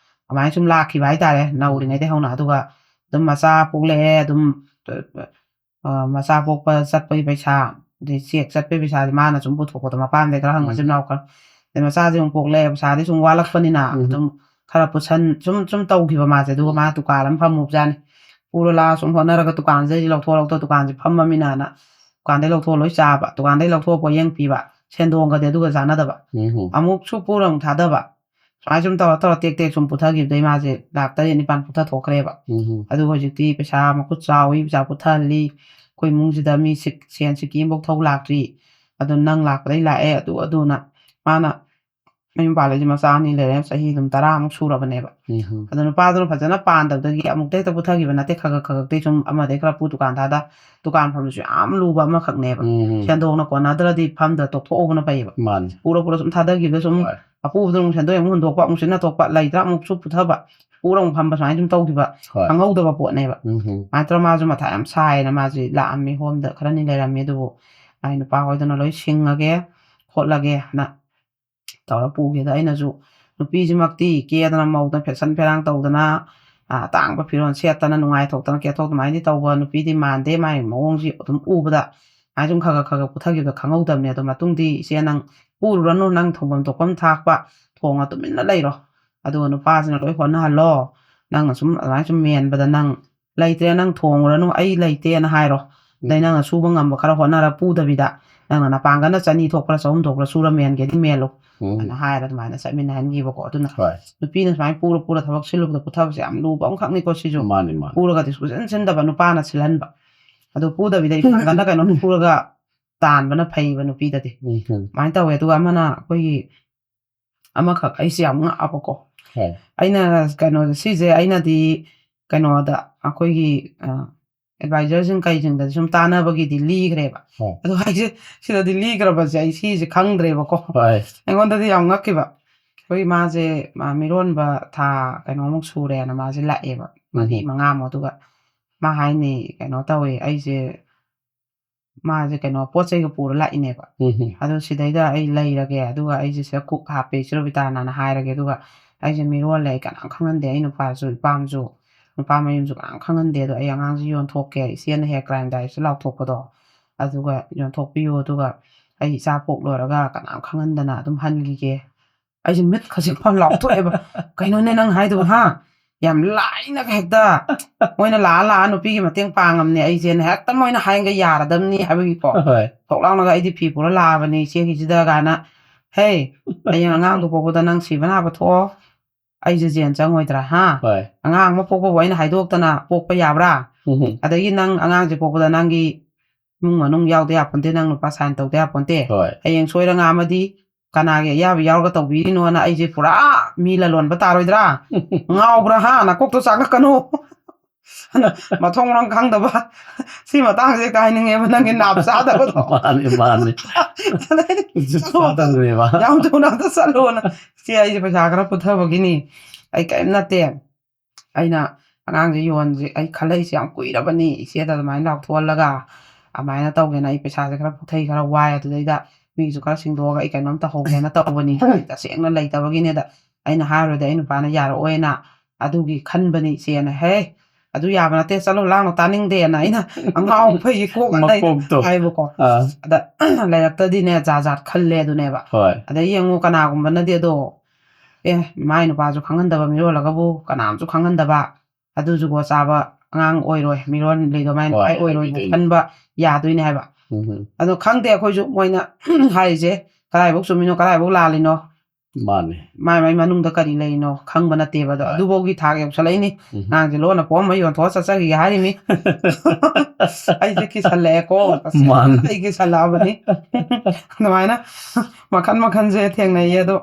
ꯑꯗꯨꯃꯥꯏꯅ ꯁꯨꯝ ꯂꯥꯛꯈꯤꯕ ꯍꯥꯏꯇꯥꯔꯦ, ꯅꯧꯔꯤꯉꯩꯗꯩ ꯍꯧꯅ꯫ ꯑꯗꯨꯒ ꯑꯗꯨꯝ ꯃꯆꯥ ꯄꯣꯛꯂꯛꯑꯦ, ꯑꯗꯨꯝ, ꯑ, ꯃꯆꯥ ꯄꯣꯛꯄ ꯆꯠꯄꯒꯤ ꯄꯩꯁꯥ, ꯑꯗꯩ ꯆꯦꯛ ꯆꯠꯄꯒꯤ ꯄꯩꯁꯥꯁꯦ ꯃꯥꯅ ꯁꯨꯝ ꯄꯨꯊꯣꯛꯄꯗꯣ, ꯃꯄꯥꯝꯗꯩ ꯈꯔ ꯍꯪ, ꯃꯆꯤꯟ ꯎꯝ꯫ ꯃꯅꯥꯎ ꯈꯔ, ꯑꯗꯩ ꯃꯆꯥꯁꯦ ꯑꯃꯨꯛ ꯄꯣꯛꯂꯛꯑꯦ, ꯄꯩꯁꯥꯗꯤ ꯁꯨꯝ ꯋꯥꯠꯂꯛꯄꯅꯤꯅ ꯎꯝ꯫ ꯑꯗꯨꯝ ꯈꯔ ꯄꯨꯁꯟ-, ꯁꯨꯝ, ꯁꯨꯝ ꯇꯧꯈꯤꯕ ꯃꯥꯁꯦ꯫ ꯑꯗꯨꯒ ꯃꯥ ꯎꯝ꯫ ꯗꯨꯀꯥꯟ ꯑꯃ ꯐꯝꯃꯨꯕꯖꯥꯠꯅꯤ꯫ ꯄꯨꯔ ꯂꯥꯛꯑ ꯁꯨꯝ ꯍꯣꯠꯅꯔꯒ ꯗꯨꯀꯥꯟꯁꯤꯗꯩꯗꯤ ꯂꯧꯊꯣꯛ, ꯂꯧꯊꯣꯛ, ꯗꯨꯀꯥꯟꯁꯦ ꯐꯝꯃꯃꯤꯅꯅ ꯗꯨꯀꯥꯟꯗꯩ ꯂꯧꯊꯣꯛꯑ ꯂꯣꯏ ꯆꯥꯕ, ꯗꯨꯀꯥꯟꯗꯩ ꯂꯧꯊꯣꯛꯑ ꯄꯣꯠꯌꯦꯡ ꯄꯤꯕ, ꯁꯦꯟꯗꯣꯡꯒꯗꯤ ꯑꯗꯨꯒ ꯆꯥꯟꯅꯗꯕ꯫ ꯎꯝ꯫ ꯑꯃꯨꯛꯁꯨ ꯄꯨꯔ ꯑꯃꯨꯛ ꯊꯥꯗꯕ꯫ ꯁꯨꯃꯥꯏꯅ ꯁꯨꯝ ꯇꯧꯔ ꯇꯧꯔ ꯇꯦꯛ ꯇꯦꯛ ꯁꯨꯝ ꯄꯨꯊꯈꯤꯕꯗꯩ ꯃꯥꯁꯦ ꯂꯥꯛ ꯇꯔꯦꯠ ꯅꯤꯄꯥꯟ ꯄꯨꯊꯊꯣꯛꯈ꯭ꯔꯦꯕ꯫ ꯎꯝ꯫ ꯑꯗꯨꯒ ꯍꯧꯖꯤꯛꯇꯤ ꯄꯩꯁꯥ ꯃꯈꯨꯠ ꯆꯥꯎꯏ, ꯄꯩꯁꯥ ꯄꯨꯊꯍꯜꯂꯤ꯫ ꯑꯩꯈꯣꯏ ꯏꯃꯨꯡꯁꯤꯗ ꯃꯤ ꯁꯤꯛ-, ꯁꯦꯟ ꯁꯤꯀꯤ ꯑꯃꯐꯥꯎ ꯊꯧ ꯂꯥꯛꯇ꯭ꯔꯤ꯫ ꯑꯗꯨ ꯅꯪ ꯂꯥꯛꯄꯗꯩ ꯂꯥꯛꯑꯦ, ꯑꯗꯨ ꯑꯗꯨꯅ ꯃꯥꯅ ꯃꯌꯨꯝ ꯄꯥꯜꯂꯛꯏꯁꯦ ꯃꯆꯥ ꯑꯅꯤ ꯂꯩꯔꯦ, ꯆꯍꯤ ꯑꯗꯨꯝ ꯇꯔꯥꯃꯨꯛ ꯁꯨꯔꯕꯅꯦꯕ꯫ ꯎꯝ꯫ ꯑꯗꯣ ꯅꯨꯄꯥꯗꯨꯅ ꯐꯖꯅ ꯄꯥꯟꯗꯕꯗꯒꯤ ꯑꯃꯨꯛꯇ ꯍꯦꯛꯇ ꯄꯨꯊꯈꯤꯕ ꯅꯠꯇꯦ, ꯈꯒ ꯈꯒꯛꯇꯩ ꯁꯨꯝ ꯑꯃꯗꯩ ꯈꯔ ꯄꯨ, ꯗꯨꯀꯥꯟ ꯊꯥꯗ, ꯗꯨꯀꯥꯟ ꯐꯝꯕꯁꯨ ꯌꯥꯝ ꯂꯨꯕ ꯑꯃꯈꯛꯅꯦꯕ꯫ ꯎꯝ꯫ ꯁꯦꯟꯗꯣꯡꯅ ꯀꯣꯟꯅꯗ꯭ꯔꯗꯤ ꯐꯝꯗ ꯇꯣꯛꯊꯣꯛꯍꯧꯕꯅ ꯐꯩꯌꯦꯕ꯫ ꯃꯥꯅꯤ꯫ ꯄꯨꯔ ꯄꯨꯔ ꯁꯨꯝ ꯊꯥꯗꯈꯤꯕꯗ ꯁꯨꯝ ꯍꯣꯏ꯫ ꯑꯄꯨꯕꯗꯨꯅ ꯑꯃꯨꯛ ꯁꯦꯟꯗꯣꯏ ꯑꯃꯨꯛ ꯍꯨꯟꯗꯣꯛꯄ, ꯑꯃꯨꯛ ꯁꯤꯟꯅ ꯊꯣꯛꯄ, ꯂꯩꯇ꯭ꯔꯥ ꯑꯃꯨꯛꯁꯨ ꯄꯨꯊꯕ꯫ ꯄꯨꯔ ꯑꯃꯨꯛ ꯐꯝꯕ ꯁꯨꯃꯥꯏꯅ ꯑꯗꯨꯝ ꯇꯧꯈꯤꯕ ꯍꯣꯏ ꯈꯪꯍꯧꯗꯕ ꯄꯣꯠꯅꯦꯕ꯫ ꯎꯝ ꯍꯝ ꯁꯨꯃꯥꯏꯅ ꯇꯧꯔ ꯃꯥꯁꯨ ꯃꯊꯥ ꯌꯥꯝ ꯁꯥꯏꯅ ꯃꯥꯁꯦ ꯂꯥꯛꯑꯝꯃꯤ ꯍꯣꯝꯗ ꯈꯔꯅꯤ ꯂꯩꯔꯝꯃꯤ꯫ ꯑꯗꯨꯕꯨ ꯃꯥꯏ ꯅꯨꯄꯥ ꯍꯣꯏꯗꯨꯅ ꯂꯣꯏ ꯁꯤꯡꯉꯒꯦ ꯈꯣꯠꯂꯒꯦ ꯍꯥꯏꯅ ꯇꯧꯔ ꯄꯨꯒꯦꯗ ꯑꯩꯅꯁꯨ ꯅꯨꯄꯤꯁꯤꯃꯛꯇꯤ ꯀꯦꯗꯅ ꯃꯧꯗꯅ ꯐꯦꯁꯟ ꯐꯦꯔꯥꯡ ꯇꯧꯗꯅ ꯑꯇꯥꯡꯕ ꯐꯤꯔꯣꯜ ꯁꯦꯠꯇꯅ ꯅꯨꯡꯉꯥꯏꯊꯣꯛꯇꯅ ꯀꯦꯊꯣꯛ ꯑꯗꯨꯃꯥꯏꯅꯗꯤ ꯇꯧꯕ ꯅꯨꯄꯤꯗꯤ ꯃꯥꯟꯗꯦ꯫ ꯃꯥꯏ ꯃꯑꯣꯡꯁꯤ ꯑꯗꯨꯝ ꯎꯕꯗ ꯑꯩ ꯁꯨꯝ ꯈꯔ ꯈꯔ ꯈꯔ ꯈꯔ ꯄꯨꯊꯈꯤꯕꯗ ꯈꯪꯍꯧꯗꯕꯅꯦ꯫ ꯑꯗꯣ ꯃꯇꯨꯡꯗꯤ ꯏꯆꯦ ꯅꯪ ꯄꯨꯔꯨꯔꯅꯨ, ꯅꯪ ꯊꯣꯡꯐꯝ ꯊꯣꯛꯐꯝ ꯊꯥꯛꯄ ꯊꯣꯡꯉ ꯇꯨꯃꯤꯟꯅ ꯂꯩꯔꯣ꯫ ꯑꯗꯨꯒ ꯅꯨꯄꯥꯁꯤꯅ ꯂꯣꯏ ꯍꯣꯠꯅꯍꯜꯂꯣ꯫ ꯅꯪꯅ ꯁꯨꯝ ꯑꯗꯨꯃꯥꯏꯅ ꯁꯨꯝ ꯃꯦꯟꯕꯗ ꯅꯪ ꯂꯩꯇ꯭ꯔꯦ, ꯅꯪ ꯊꯣꯡꯉꯨꯔꯅꯨ, ꯑꯩ ꯂꯩꯇꯦꯅ ꯍꯥꯏꯔꯣ꯫ ꯑꯗꯩ ꯅꯪꯅ ꯁꯨꯕ ꯉꯝꯕ ꯈꯔ ꯍꯣꯠꯅꯔ ꯄꯨꯗꯕꯤꯗ ꯅꯪꯅ ꯅꯄꯥꯡꯒꯜꯅ ꯆꯅꯤ ꯊꯣꯛꯄ꯭ꯔꯥ ꯆꯍꯨꯝ ꯊꯣꯛꯄ꯭ꯔꯥ ꯁꯨꯔ ꯃꯦꯟꯒꯦꯗꯤ ꯃꯦꯜꯂꯨ ꯎꯝ ꯑꯅ ꯍꯥꯏꯔ ꯑꯗꯨꯃꯥꯏꯅ ꯆꯠꯃꯤꯟꯅꯍꯟꯈꯤꯕꯀꯣ꯫ ꯑꯗꯨꯅ ꯍꯣꯏ ꯅꯨꯄꯤꯅ ꯁꯨꯃꯥꯏꯅ ꯄꯨꯔ ꯄꯨꯔ ꯊꯕꯛ ꯁꯤꯜꯂꯨꯕꯗ ꯄꯨꯊꯕꯁꯦ ꯌꯥꯝ ꯂꯨꯕ ꯑꯃꯈꯛꯅꯤꯀꯣ ꯁꯤꯁꯨ꯫ ꯃꯥꯅꯤ ꯃꯥꯅꯤ ꯄꯨꯔꯒꯗꯤ ꯁꯨꯡꯁꯤꯟ ꯁꯤꯟꯗꯕ ꯅꯨꯄꯥꯅ ꯁꯤꯜꯍꯟꯕ꯫ ꯑꯗꯨ ꯄꯨꯗꯕꯤꯗ ꯏꯄꯥꯡꯒꯜꯅ ꯀꯩꯅꯣꯝ ꯄꯨꯔꯒ ꯇꯥꯟꯕꯅ ꯐꯩꯕ ꯅꯨꯄꯤꯗꯗꯤ꯫ ꯎꯝ ꯍꯝ ꯑꯗꯨꯃꯥꯏꯅ ꯇꯧꯋꯦ꯫ ꯑꯗꯨꯒ ꯑꯃꯅ ꯑꯩꯈꯣꯏꯒꯤ ꯑꯃꯈꯛ ꯑꯩꯁꯦ ꯌꯥꯝ ꯉꯛꯑꯕꯀꯣ꯫ ꯍꯣꯏ ꯑꯩꯅ ꯀꯩꯅꯣ ꯁꯤꯁꯦ ꯑꯩꯅꯗꯤ ꯀꯩꯅꯣꯗ ꯑꯩꯈꯣꯏꯒꯤ ꯑꯦꯗꯚꯥꯏꯖꯔꯁꯤꯡ ꯀꯩꯁꯤꯡꯗꯗꯤ ꯁꯨꯝ ꯇꯥꯟꯅꯕꯒꯤꯗꯤ ꯂꯤꯈ꯭ꯔꯦꯕ꯫ ꯍꯣꯏ ꯑꯗꯣ ꯑꯩꯁꯦ ꯁꯤꯗꯗꯤ ꯂꯤꯈ꯭ꯔꯕꯁꯦ ꯑꯩ ꯁꯤꯁꯦ ꯈꯪꯗ꯭ꯔꯦꯕꯀꯣ꯫ ꯍꯣꯏ ꯑꯩꯉꯣꯟꯗꯗꯤ ꯌꯥꯝ ꯉꯛꯈꯤꯕ꯫ ꯑꯩꯈꯣꯏ ꯃꯥꯁꯦ ꯃꯥ ꯃꯤꯔꯣꯟꯕ ꯊꯥ ꯀꯩꯅꯣꯃꯨꯛ ꯁꯨꯔꯦꯅ ꯃꯥꯁꯦ ꯂꯥꯛꯑꯦꯕ, ꯃꯔꯤ ꯎꯝ ꯃꯉꯥꯃꯨꯛ꯫ ꯑꯗꯨꯒ ꯃꯥ ꯍꯥꯏꯅꯤ ꯀꯩꯅꯣ ꯇꯧꯋꯦ, ꯑꯩꯁꯦ ꯃꯥꯁꯦ ꯀꯩꯅꯣ ꯄꯣꯠ ꯆꯩꯒ ꯄꯨꯔ ꯂꯥꯛꯏꯅꯦꯕ꯫ ꯎꯝ ꯍꯝ ꯑꯗꯣ ꯁꯤꯗꯩꯗ ꯑꯩ ꯂꯩꯔꯒꯦ, ꯑꯗꯨꯒ ꯑꯩꯁꯦ ꯁꯤꯗ ꯀꯨꯛ ꯍꯥꯞꯄꯦ ꯏꯆꯦ ꯔꯣꯕꯤꯇꯥꯅꯅ ꯍꯥꯏꯔꯒꯦ, ꯑꯗꯨꯒ ꯑꯩꯁꯦ ꯃꯤꯔꯣꯜꯂꯦ, ꯑꯩ ꯀꯅꯥꯝ ꯈꯪꯍꯟꯗꯦ, ꯑꯩ ꯅꯨꯄꯥꯁꯨ ꯏꯄꯥꯝꯁꯨ ꯅꯨꯄꯥ ꯃꯌꯨꯝꯁꯨ ꯀꯅꯥꯝ ꯈꯪꯍꯟꯗꯦ꯫ ꯑꯗꯣ ꯑꯩ ꯑꯉꯥꯡꯁꯦ ꯌꯣꯟꯊꯣꯛꯀꯦ, ꯏꯆꯦꯅ ꯍꯦꯛ ꯀ꯭ꯔꯥꯏꯝ ꯗꯥꯏꯔꯤꯁꯇ ꯂꯥꯎꯊꯣꯛꯄꯗꯣ ꯑꯗꯨꯒ ꯌꯣꯟꯊꯣꯛꯄꯤꯌꯨ, ꯑꯗꯨꯒ ꯑꯩ ꯏꯆꯥ ꯄꯣꯛ ꯂꯣꯏꯔꯒ ꯀꯅꯥꯝ ꯈꯪꯍꯟꯗꯅ ꯑꯗꯨꯝ ꯍꯟꯈꯤꯒꯦ꯫ ꯑꯩꯁꯦ ꯃꯤꯠ ꯈꯁꯤꯛ ꯐꯥꯎ ꯂꯥꯎꯊꯣꯛꯑꯦꯕ, "ꯀꯩꯅꯣꯅꯦ ꯅꯪ ꯍꯥꯏꯗꯨꯕꯨ ꯍꯥ?" ꯌꯥꯝ ꯂꯥꯏꯅꯒ ꯍꯦꯛꯇ ꯃꯣꯏꯅ ꯂꯥꯛꯑ ꯂꯥꯛꯑ ꯅꯨꯄꯤꯒꯤ ꯃꯇꯦꯡ ꯄꯥꯡꯉꯝꯅꯦ ꯑꯩꯁꯦꯅ ꯍꯦꯛꯇ ꯃꯣꯏꯅ ꯍꯥꯏꯅꯒ ꯌꯥꯔꯗꯕꯅꯤ ꯍꯥꯏꯕꯒꯤꯀꯣ꯫ ꯍꯣꯏ ꯊꯣꯛ ꯂꯥꯎꯅꯒ ꯑꯩꯗꯤ ꯐꯤ ꯄꯨꯔ ꯂꯥꯛꯑꯕꯅꯦ ꯏꯆꯦꯒꯤꯁꯤꯗ ꯀꯥꯏꯅ꯫ "ꯍꯦ, ꯍꯌꯦꯡ ꯑꯉꯥꯡꯗꯨ ꯄꯣꯛꯄꯗ ꯅꯪ ꯁꯤꯕ ꯅꯥꯕ ꯊꯣꯛꯑꯣ, ꯑꯩꯁꯦ ꯖꯦꯟ ꯆꯪꯉꯣꯏꯗ꯭ꯔꯥ ꯍꯥ? ꯍꯣꯏ ꯑꯉꯥꯡ ꯑꯃ ꯄꯣꯛꯄꯕꯨ ꯑꯩꯅ ꯍꯥꯏꯗꯣꯛꯇꯅ ꯄꯣꯛꯄ ꯌꯥꯕ꯭ꯔꯥ? ꯎꯝ ꯍꯝ ꯑꯗꯒꯤ ꯅꯪ ꯑꯉꯥꯡꯁꯦ ꯄꯣꯛꯄꯗ ꯅꯪꯒꯤ ꯏꯃꯨꯡ ꯃꯅꯨꯡ ꯌꯥꯎꯗ ꯌꯥꯄꯣꯟꯇꯦ, ꯅꯪ ꯅꯨꯄꯥ ꯁꯥꯏꯟ ꯇꯧꯗ ꯌꯥꯄꯣꯟꯇꯦ꯫ ꯍꯣꯏ ꯍꯌꯦꯡ ꯁꯣꯏꯔ ꯉꯥꯝꯃꯗꯤ ꯀꯅꯥꯒꯤ ꯑꯌꯥꯕ ꯌꯥꯎꯔꯒ ꯇꯧꯕꯤꯔꯤꯅꯣꯅ ꯑꯩꯁꯦ ꯄꯨꯔꯥ ꯃꯤ ꯂꯂꯣꯟꯕ ꯇꯥꯔꯣꯏꯗ꯭ꯔꯥ? ꯉꯥꯎꯕ꯭ꯔꯥ ꯍꯥ? ꯅꯀꯣꯛꯇꯣ ꯆꯥꯛꯂꯛꯀꯅꯨ꯫ ꯃꯊꯣꯡ ꯃꯔꯝ ꯈꯪꯗꯕ ꯁꯤ ꯃꯇꯥꯡꯁꯦ ꯍꯦꯛꯇ ꯍꯥꯏꯅꯤꯡꯉꯦꯕ, ꯅꯪꯒꯤ ꯅꯥꯞ ꯆꯥꯗꯕꯗꯣ꯫ ꯃꯥꯅꯤ ꯃꯥꯅꯤ ꯑꯗꯩꯗꯤ ꯆꯥꯗꯕꯅꯦꯕ ꯌꯥꯝ ꯊꯨꯅ ꯑꯝꯇ ꯆꯠꯂꯣꯅ꯫ "ꯁꯤ ꯑꯩꯁꯦ ꯄꯩꯁꯥ ꯈꯔ ꯄꯨꯊꯕꯒꯤꯅꯤ, ꯑꯩ ꯀꯔꯤꯝ ꯅꯠꯇꯦ, ꯑꯩꯅ ꯑꯉꯥꯡꯁꯦ ꯌꯣꯟꯁꯦ ꯑꯩ ꯈꯜꯂꯛꯏꯁꯦ ꯌꯥꯝ ꯀꯨꯏꯔꯕꯅꯤ, ꯏꯆꯦꯗ ꯑꯗꯨꯃꯥꯏꯅ ꯂꯥꯎꯊꯣꯛꯍꯜꯂꯒ ꯑꯗꯨꯃꯥꯏꯅ ꯇꯧꯒꯦꯅ꯫ ꯑꯩ ꯄꯩꯁꯥꯁꯦ ꯈꯔ ꯄꯨꯊꯩ, ꯈꯔ ꯋꯥꯏ, ꯑꯗꯨꯗꯩꯗ ꯃꯤꯁꯨ ꯈꯔ ꯁꯤꯡꯗꯣꯛꯑꯒ ꯑꯩ ꯀꯩꯅꯣꯝ ꯇꯧꯍꯧꯒꯦꯅ ꯇꯧꯕꯅꯤ꯫ ꯇꯁꯦꯡꯅ ꯂꯩꯇꯕꯒꯤꯅꯦꯗ꯫ ꯑꯩꯅ ꯍꯥꯏꯔꯨꯔꯗꯤ ꯑꯩ ꯅꯨꯄꯥꯅ ꯌꯥꯔꯛꯑꯣꯏꯅ ꯑꯗꯨꯒꯤ ꯈꯟꯕꯅꯤ ꯏꯆꯦꯅ꯫ "ꯍꯦ, ꯑꯗꯨ ꯌꯥꯕ ꯅꯠꯇꯦ, ꯆꯠꯂꯣ, ꯂꯥꯡꯅꯣ, ꯇꯥꯅꯤꯡꯗꯦꯅ" ꯑꯩꯅ ꯑꯉꯥꯎ ꯑꯐꯩꯒꯤ ꯀꯣꯛ ꯑꯅ ꯑꯩꯅ ꯃꯀꯣꯛꯇꯣ꯫ ꯍꯥꯏꯕꯀꯣ꯫ ꯑꯥ꯫ ꯑꯗ ꯂꯩꯔꯛꯇꯗꯤꯅꯦ ꯖꯥꯠ ꯖꯥꯠ ꯈꯜꯂꯦ ꯑꯗꯨꯅꯦꯕ꯫ ꯍꯣꯏ꯫ ꯑꯗꯩ ꯌꯦꯡꯉꯨ, ꯀꯅꯥꯒꯨꯝꯕꯅꯗꯤ ꯑꯗꯣ, ꯑꯦ, ꯃꯥꯏ ꯅꯨꯄꯥꯁꯨ ꯈꯪꯍꯟꯗꯕ, ꯃꯤꯔꯣꯜꯂꯒꯕꯨ ꯀꯅꯥꯝꯁꯨ ꯈꯪꯍꯟꯗꯕ, ꯑꯗꯨ ꯖꯨꯒꯣꯠ ꯆꯥꯕ ꯑꯉꯥꯡ ꯑꯣꯏꯔꯣꯏ, ꯃꯤꯔꯣꯜ ꯂꯩꯗꯣ ꯃꯥꯏ ꯍꯣꯏ, ꯅꯨꯄꯥ ꯑꯣꯏꯔꯣꯏꯅ ꯑꯗꯨꯏꯗꯨꯏꯅꯤ꯫ ꯈꯟꯕ ꯌꯥꯗꯣꯏꯅꯦ ꯍꯥꯏꯕ꯫ ꯎꯝ꯫ ꯑꯗꯣ ꯈꯪꯗꯦ ꯑꯩꯈꯣꯏꯁꯨ ꯃꯣꯏꯅ ꯍꯥꯏꯔꯤꯁꯦ ꯀꯗꯥꯏꯐꯥꯎ ꯆꯨꯝꯃꯤꯅꯣ ꯀꯗꯥꯏꯐꯥꯎ ꯂꯥꯜꯂꯤꯅꯣ, ꯃꯥꯅꯦ꯫ ꯃꯥꯏ ꯃꯥꯏ ꯃꯅꯨꯡꯗ ꯀꯔꯤ ꯂꯩꯔꯤꯅꯣ ꯈꯪꯕ ꯅꯠꯇꯦꯕ꯫ ꯑꯗꯣ ꯍꯣꯏ꯫ ꯑꯗꯨꯐꯥꯎꯒꯤ ꯊꯥꯛ ꯌꯧꯁꯜꯂꯛꯏꯅꯤ꯫ ꯎꯝ꯫ ꯑꯉꯥꯡꯁꯦ ꯂꯣꯟꯅ ꯄꯣꯝꯕ ꯌꯣꯟꯊꯣꯛꯑ ꯆꯠꯆꯈꯤꯒꯦ ꯍꯥꯏꯔꯤꯃꯤ꯫ ꯑꯩꯁꯦ ꯀꯤꯁꯜꯂꯛꯑꯦꯀꯣ꯫ ꯃꯥꯅꯦ꯫ ꯑꯩ ꯀꯤꯁꯜꯂꯛꯑꯕꯅꯤ꯫ ꯑꯗꯨꯃꯥꯏꯅ ꯃꯈꯟ ꯃꯈꯟꯁꯦ ꯊꯦꯡꯅꯩꯌꯦ꯫ ꯑꯗꯣ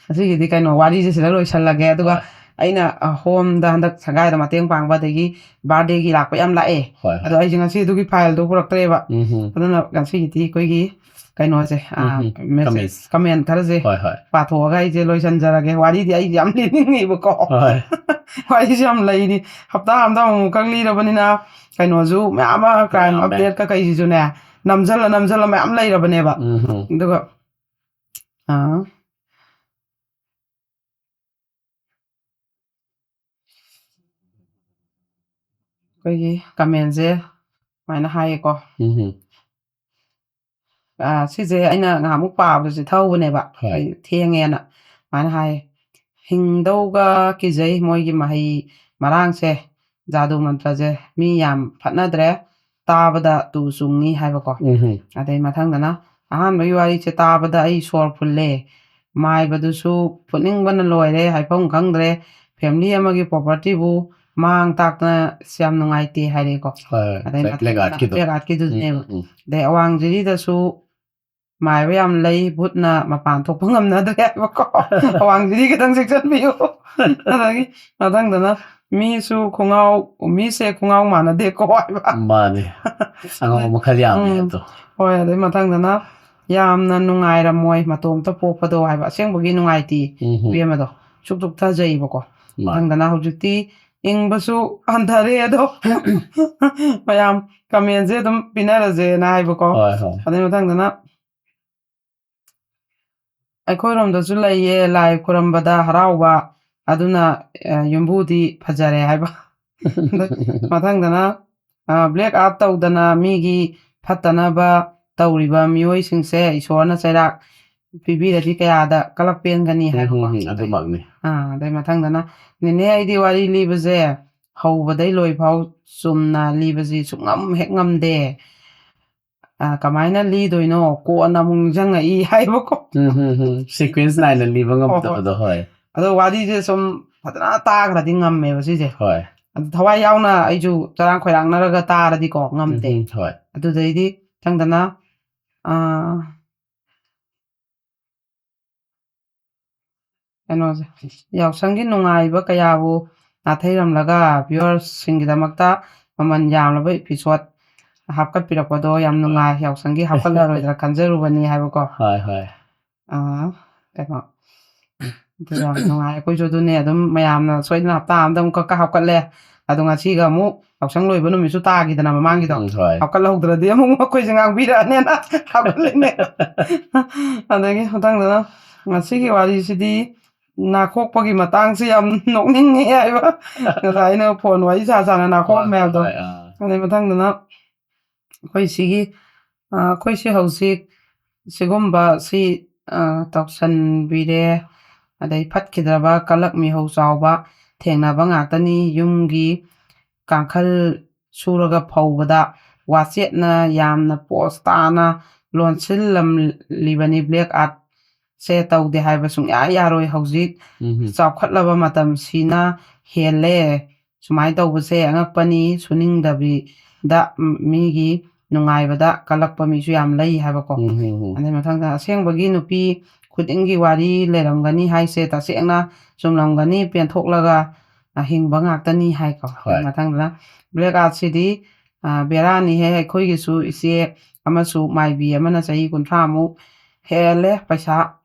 ꯉꯁꯤꯒꯤꯗꯤ ꯀꯩꯅꯣ, ꯋꯥꯔꯤꯁꯦ ꯁꯤꯗ ꯂꯣꯏꯁꯜꯂꯒꯦ꯫ ꯑꯗꯨꯒ ꯍꯣꯏ꯫ ꯑꯩꯅ, ꯑ, ꯍꯣꯝꯗ ꯍꯟꯗꯛ ꯁꯪꯒꯥꯏꯗ ꯃꯇꯦꯡ ꯄꯥꯡꯕ, ꯑꯗꯒꯤ ꯕꯥꯔꯗꯦꯒꯤ ꯂꯥꯛꯄ ꯌꯥꯝ ꯂꯥꯛꯑꯦ꯫ ꯍꯣꯏ, ꯍꯣꯏ꯫ ꯑꯗꯣ ꯑꯩꯁꯦ ꯉꯁꯤ ꯑꯗꯨꯒꯤ ꯐꯥꯏꯜꯗꯣ ꯄꯨꯔꯛꯇ꯭ꯔꯦꯕ꯫ ꯎꯝ ꯍꯨꯝ꯫ ꯑꯗꯨꯅ ꯉꯁꯤꯒꯤꯗꯤ ꯑꯩꯈꯣꯏꯒꯤ ꯀꯩꯅꯣꯁꯦ, ꯑ, ꯎꯝ ꯍꯨꯝ꯫ ꯃꯦꯁꯦꯖ, ꯀꯃꯦꯟ꯫ ꯀꯃꯦꯟ ꯈꯔꯁꯦ ꯍꯣꯏ, ꯍꯣꯏ꯫ ꯄꯥꯊꯣꯛꯑꯒ ꯑꯩꯁꯦ ꯂꯣꯏꯁꯤꯟꯖꯔꯒꯦ꯫ ꯋꯥꯔꯤꯗꯤ ꯑꯩꯁꯦ ꯌꯥꯝ ꯂꯤꯅꯤꯡꯉꯤꯕꯀꯣ꯫ ꯍꯣꯏ꯫ ꯋꯥꯔꯤꯁꯦ ꯌꯥꯝ ꯂꯩꯔꯤ꯫ ꯍꯞꯇꯥ ꯑꯃꯗ ꯑꯃꯨꯛꯈꯛ ꯂꯤꯔꯕꯅꯤꯅ ꯀꯩꯅꯣꯁꯨ ꯃꯌꯥꯝ ꯑꯃ, ꯀ꯭ꯔꯥꯏꯝ ꯌꯥꯝꯃꯦ꯫ ꯑꯞꯗꯦꯠ ꯀꯀꯩꯁꯤꯁꯨꯅꯦ ꯅꯝꯖꯜꯂ ꯅꯝꯖꯜꯂ ꯃꯌꯥꯝ ꯂꯩꯔꯕꯅꯦꯕ꯫ ꯎꯝ ꯍꯨꯝ꯫ ꯑꯗꯨꯒ, ꯑ, ꯑꯩꯈꯣꯏꯒꯤ ꯀꯃꯦꯟꯁꯦ ꯁꯨꯃꯥꯏꯅ ꯍꯥꯏꯌꯦꯀꯣ꯫ ꯎꯝ ꯍꯨꯝ꯫ ꯑ, ꯁꯤꯁꯦ ꯑꯩꯅ ꯉꯥꯏꯍꯥꯛꯃꯨꯛ ꯄꯥꯕꯗꯁꯨ ꯊꯧꯕꯅꯦꯕ꯫ ꯍꯣꯏ꯫ ꯑꯩ ꯊꯦꯡꯉꯦꯅ꯫ ꯁꯨꯃꯥꯏꯅ ꯍꯥꯏꯌꯦ, "ꯍꯤꯡꯗꯧꯒ ꯀꯤꯖꯩ ꯃꯣꯏꯒꯤ ꯃꯍꯩ ꯃꯔꯥꯡꯁꯦ, ꯖꯥꯗꯨ ꯃꯟꯇ꯭ꯔꯁꯦ ꯃꯤ ꯌꯥꯝ ꯐꯠꯅꯗ꯭ꯔꯦ, ꯇꯥꯕꯗ ꯇꯨ ꯆꯨꯡꯉꯤ" ꯍꯥꯏꯕꯀꯣ꯫ ꯎꯝ ꯍꯨꯝ꯫ ꯑꯗꯩ ꯃꯊꯪꯗꯅ, "ꯑꯍꯥꯟꯕꯒꯤ ꯋꯥꯔꯤꯁꯦ ꯇꯥꯕꯗ ꯑꯩ ꯁꯣꯔ ꯐꯨꯜꯂꯦ, ꯃꯥꯏꯕꯗꯨꯁꯨ ꯐꯨꯠꯅꯤꯡꯕꯅ ꯂꯣꯏꯔꯦ, ꯍꯥꯏꯐꯝ ꯈꯪꯗ꯭ꯔꯦ, ꯐꯦꯃꯤꯂꯤ ꯑꯃꯒꯤ ꯄ꯭ꯔꯣꯄꯔꯇꯤꯕꯨ ꯃꯥꯡ ꯇꯥꯛꯇꯅ ꯑꯁ ꯌꯥꯝ ꯅꯨꯡꯉꯥꯏꯇꯦ" ꯍꯥꯏꯔꯦꯀꯣ꯫ ꯍꯣꯏ, ꯍꯣꯏ꯫ ꯑꯗꯩ ꯕ꯭ꯂꯦꯛ ꯃꯊꯪꯗꯅ ꯑꯥꯔꯠꯀꯤꯗꯣ꯫ ꯕ꯭ꯂꯦꯛ ꯑꯥꯔꯠꯀꯤꯗꯨꯅꯦꯕ꯫ ꯎꯝ, ꯎꯝ, ꯎꯝ꯫ ꯑꯗꯩ ꯑꯋꯥꯡ ꯖꯤꯔꯤꯗꯁꯨ ꯃꯥꯏꯕ ꯌꯥꯝ ꯂꯩ, ꯚꯨꯠꯅ ꯃꯄꯥꯟ ꯊꯣꯛꯄ ꯉꯝꯅꯗ꯭ꯔꯦ ꯍꯥꯏꯕꯀꯣ꯫ ꯑꯋꯥꯡ ꯖꯤꯔꯤ ꯈꯤꯇꯪ ꯆꯦꯛꯁꯤꯟꯕꯤꯌꯨ꯫ ꯑꯗꯒꯤ ꯃꯊꯪꯗꯅ ꯃꯤꯁꯨ ꯈꯣꯡꯒ꯭ꯔꯥꯎ, ꯃꯤꯁꯦ ꯈꯣꯡꯒ꯭ꯔꯥꯎ ꯃꯥꯟꯅꯗꯦꯀꯣ ꯍꯥꯏꯕ꯫ ꯃꯥꯅꯦ꯫ ꯑꯉꯥꯎ ꯃꯈꯜ ꯌꯥꯝꯃꯦ ꯎꯝ꯫ ꯑꯗꯣ꯫ ꯍꯣꯏ, ꯑꯗꯩ ꯃꯊꯪꯗꯅ ꯌꯥꯝꯅ ꯅꯨꯡꯉꯥꯏꯔꯝꯃꯣꯏ ꯃꯇꯣꯝꯇ ꯄꯣꯛꯄꯗꯣ ꯍꯥꯏꯕ꯫ ꯑꯁꯦꯡꯕꯒꯤ ꯅꯨꯡꯉꯥꯏꯇꯦ ꯎꯝ ꯍꯨꯝ꯫ ꯏꯕꯦꯝꯃꯗꯣ꯫ ꯁꯨꯛ ꯆꯨꯛꯊꯖꯩꯕꯀꯣ꯫ ꯃꯊꯪꯗꯅ ꯍꯧꯖꯤꯛꯇꯤ ꯏꯪꯕꯁꯨ ꯍꯟꯊꯔꯦ ꯑꯗꯣ, ꯃꯌꯥꯝ ꯀꯃꯦꯟꯁꯦ ꯑꯗꯨꯝ ꯄꯤꯅꯔꯁꯦꯅ ꯍꯥꯏꯕꯀꯣ꯫ ꯍꯣꯏ, ꯍꯣꯏ꯫ ꯑꯗꯩ ꯃꯊꯪꯗꯅ ꯑꯩꯈꯣꯏꯔꯣꯝꯗꯁꯨ ꯂꯩꯌꯦ, ꯂꯥꯏ ꯈꯨꯔꯝꯕꯗ ꯍꯔꯥꯎꯕ, ꯑꯗꯨꯅ, ꯑ, ꯌꯨꯝꯕꯨꯗꯤ ꯐꯖꯔꯦ ꯍꯥꯏꯕ꯫ ꯃꯊꯪꯗꯅ, ꯑ, black art ꯇꯧꯗꯅ ꯃꯤꯒꯤ ꯐꯠꯇꯅꯕ ꯇꯧꯔꯤꯕ ꯃꯤꯑꯣꯏꯁꯤꯡꯁꯦ ꯏꯁꯣꯔꯅ ꯆꯩꯔꯥꯛ ꯄꯤꯕꯤꯔꯗꯤ ꯀꯌꯥꯗ ꯀꯂꯛ ꯄꯦꯟꯒꯅꯤ ꯎꯝ, ꯍꯥꯏꯕꯀꯣ꯫ ꯎꯝ, ꯎꯝ, ꯑꯗꯨꯃꯛꯅꯤ꯫ ꯑꯥ, ꯑꯗꯩ ꯃꯊꯪꯗꯅ, "ꯅꯦꯅꯦ, ꯑꯩꯗꯤ ꯋꯥꯔꯤ ꯂꯤꯕꯁꯦ ꯍꯧꯕꯗꯩ ꯂꯣꯏꯐꯥꯎ ꯆꯨꯝꯅ ꯂꯤꯕꯁꯤ ꯁꯨꯡꯉꯝ ꯍꯦꯛ ꯉꯝꯗꯦ꯫ ꯑ, ꯀꯃꯥꯏꯅ ꯂꯤꯗꯣꯏꯅꯣ? ꯀꯣꯟꯅ ꯑꯃꯨꯛ ꯅꯤꯡꯁꯤꯡꯉꯛꯏ" ꯍꯥꯏꯕꯀꯣ꯫ ꯎꯝ, ꯎꯝ, ꯎꯝ꯫ Sequence ꯅꯥꯏꯅ ꯂꯤꯕ ꯍꯣꯏ, ꯍꯣꯏ꯫ ꯉꯝꯗꯕꯗꯣ, ꯍꯣꯏ꯫ ꯑꯗꯣ ꯋꯥꯔꯤꯁꯦ ꯁꯨꯝ ꯐꯖꯅ ꯇꯥꯈ꯭ꯔꯗꯤ ꯉꯝꯃꯦꯕ ꯁꯤꯁꯦ꯫ ꯍꯣꯏ꯫ ꯑꯗꯨ ꯊꯋꯥꯏ ꯌꯥꯎꯅ ꯑꯩꯁꯨ ꯆꯔꯥꯡ ꯈꯣꯏꯔꯥꯡꯅꯔꯒ ꯇꯥꯔꯗꯤꯀꯣ ꯉꯝꯗꯦ꯫ ꯎꯝ, ꯎꯝ, ꯍꯣꯏ꯫ ꯑꯗꯨꯗꯩꯗꯤ ꯃꯊꯪꯗꯅ, ꯑ, ꯀꯩꯅꯣꯁꯦ, ꯌꯥꯎꯁꯪꯒꯤ ꯅꯨꯡꯉꯥꯏꯕ ꯀꯌꯥꯕꯨ ꯅꯥꯊꯩꯔꯝꯂꯒ viewersꯁꯤꯡꯒꯤꯗꯃꯛꯇ ꯃꯃꯜ ꯌꯥꯝꯂꯕ episode ꯍꯥꯞꯀꯠꯄꯤꯔꯛꯄꯗꯣ ꯌꯥꯝ ꯅꯨꯡꯉꯥꯏ꯫ ꯌꯥꯎꯁꯪꯒꯤ ꯍꯥꯞꯀꯠꯂꯔꯣꯏꯗ꯭ꯔꯥ ꯈꯟꯖꯔꯨꯕꯅꯤ ꯍꯥꯏꯕꯀꯣ꯫ ꯍꯣꯏ, ꯍꯣꯏ꯫ ꯑꯥ, ꯀꯩꯅꯣ, ꯑꯗꯨ ꯌꯥꯝ ꯅꯨꯡꯉꯥꯏ꯫ ꯑꯩꯈꯣꯏꯁꯨ ꯑꯗꯨꯅꯦ, ꯑꯗꯨꯝ ꯃꯌꯥꯝꯅ ꯁꯣꯏꯗꯅ ꯍꯞꯇꯥ ꯑꯃꯗ ꯑꯃꯨꯛꯀꯛꯀ ꯍꯥꯞꯀꯠꯂꯦ꯫ ꯑꯗꯣ ꯉꯁꯤꯒ ꯑꯃꯨꯛ ꯌꯥꯎꯁꯪ ꯂꯣꯏꯕ ꯅꯨꯃꯤꯠꯁꯨ ꯇꯥꯈꯤꯗꯅ ꯃꯃꯥꯡꯒꯤꯗꯣ꯫ ꯎꯝ, ꯍꯣꯏ꯫ ꯍꯥꯞꯀꯠꯍꯧꯗ꯭ꯔꯗꯤ ꯑꯃꯨꯛ ꯃꯈꯣꯏꯁꯦ ꯉꯥꯡꯕꯤꯔꯛꯑꯅꯦꯅ ꯍꯥꯞꯀꯠꯂꯤꯅꯦ꯫ ꯑꯗꯒꯤ ꯃꯊꯪꯗꯅ ꯉꯁꯤꯒꯤ ꯋꯥꯔꯤꯁꯤꯗꯤ ꯅꯥꯈꯣꯛꯄꯒꯤ ꯃꯇꯥꯡꯁꯦ ꯌꯥꯝ ꯅꯣꯛꯅꯤꯡꯉꯦ ꯍꯥꯏꯕ꯫ ꯉꯁꯥꯏ ꯑꯩꯅ phone ꯋꯥꯔꯤ ꯁꯥ ꯁꯥꯅ ꯅꯥꯈꯣꯛꯑꯝꯃꯦ ꯍꯣꯏ, ꯍꯥꯏꯕꯗꯣ꯫ ꯍꯣꯏ, ꯑꯥ꯫ ꯑꯗꯩ ꯃꯊꯪꯗꯅ ꯑꯩꯈꯣꯏ ꯁꯤꯒꯤ, ꯑ, ꯑꯩꯈꯣꯏꯁꯦ ꯍꯧꯖꯤꯛ ꯁꯤꯒꯨꯝꯕ ꯁꯤ, ꯑ, ꯇꯧꯁꯟꯕꯤꯔꯦ꯫ ꯑꯗꯩ ꯐꯠꯈꯤꯗ꯭ꯔꯕ ꯀꯂꯛ ꯃꯤꯍꯧ ꯆꯥꯎꯕ ꯊꯦꯡꯅꯕ ꯉꯥꯛꯇꯅꯤ꯫ ꯌꯨꯝꯒꯤ ꯀꯥꯡꯈꯜ ꯁꯨꯔꯒ ꯐꯧꯕꯗ ꯋꯥꯆꯦꯠꯅ ꯌꯥꯝꯅ pose ꯇꯥꯅ ꯂꯣꯟꯁꯤꯜꯂꯝꯂꯤꯕꯅꯤ꯫ Black artꯁꯦ ꯇꯧꯗꯦ ꯍꯥꯏꯕ ꯁꯨꯡꯌꯥ ꯌꯥꯔꯣꯏ꯫ ꯍꯧꯖꯤꯛ ꯎꯝ꯫ ꯆꯥꯎꯈꯠꯂꯕ ꯃꯇꯝꯁꯤꯅ ꯍꯦꯜꯂꯦ꯫ ꯁꯨꯃꯥꯏꯅ ꯇꯧꯕꯁꯦ ꯑꯉꯛꯄꯅꯤ꯫ ꯁꯨꯅꯤꯡꯗꯕꯤꯗ ꯃꯤꯒꯤ ꯅꯨꯡꯉꯥꯏꯕꯗ ꯀꯜꯂꯛꯄ ꯃꯤꯁꯨ ꯌꯥꯝ ꯂꯩ ꯍꯥꯏꯕꯀꯣ꯫ ꯎꯝ, ꯎꯝ, ꯎꯝ꯫ ꯑꯗꯩ ꯃꯊꯪꯗ ꯑꯁꯦꯡꯕꯒꯤ ꯅꯨꯄꯤ ꯈꯨꯗꯤꯡꯒꯤ ꯋꯥꯔꯤ ꯂꯩꯔꯝꯒꯅꯤ ꯍꯥꯏꯁꯦ ꯇꯁꯦꯡꯅ ꯆꯨꯝꯂꯝꯒꯅꯤ, ꯄꯦꯟꯊꯣꯛꯂꯒ, ꯑ, ꯍꯤꯡꯕ ꯉꯥꯛꯇꯅꯤ ꯍꯥꯏꯀꯣ꯫ ꯍꯣꯏ꯫ ꯃꯊꯪꯗꯅ black artꯁꯤꯗꯤ, ꯑ, ꯕꯦꯔꯥꯅꯤꯍꯦ꯫ ꯑꯩꯈꯣꯏꯒꯤꯁꯨ ꯏꯆꯦ ꯑꯃꯁꯨ ꯃꯥꯏꯕꯤ ꯑꯃꯅ ꯆꯍꯤ ꯀꯨꯟꯊ꯭ꯔꯥꯃꯨꯛ ꯍꯦꯜꯂꯦ ꯄꯩꯁꯥ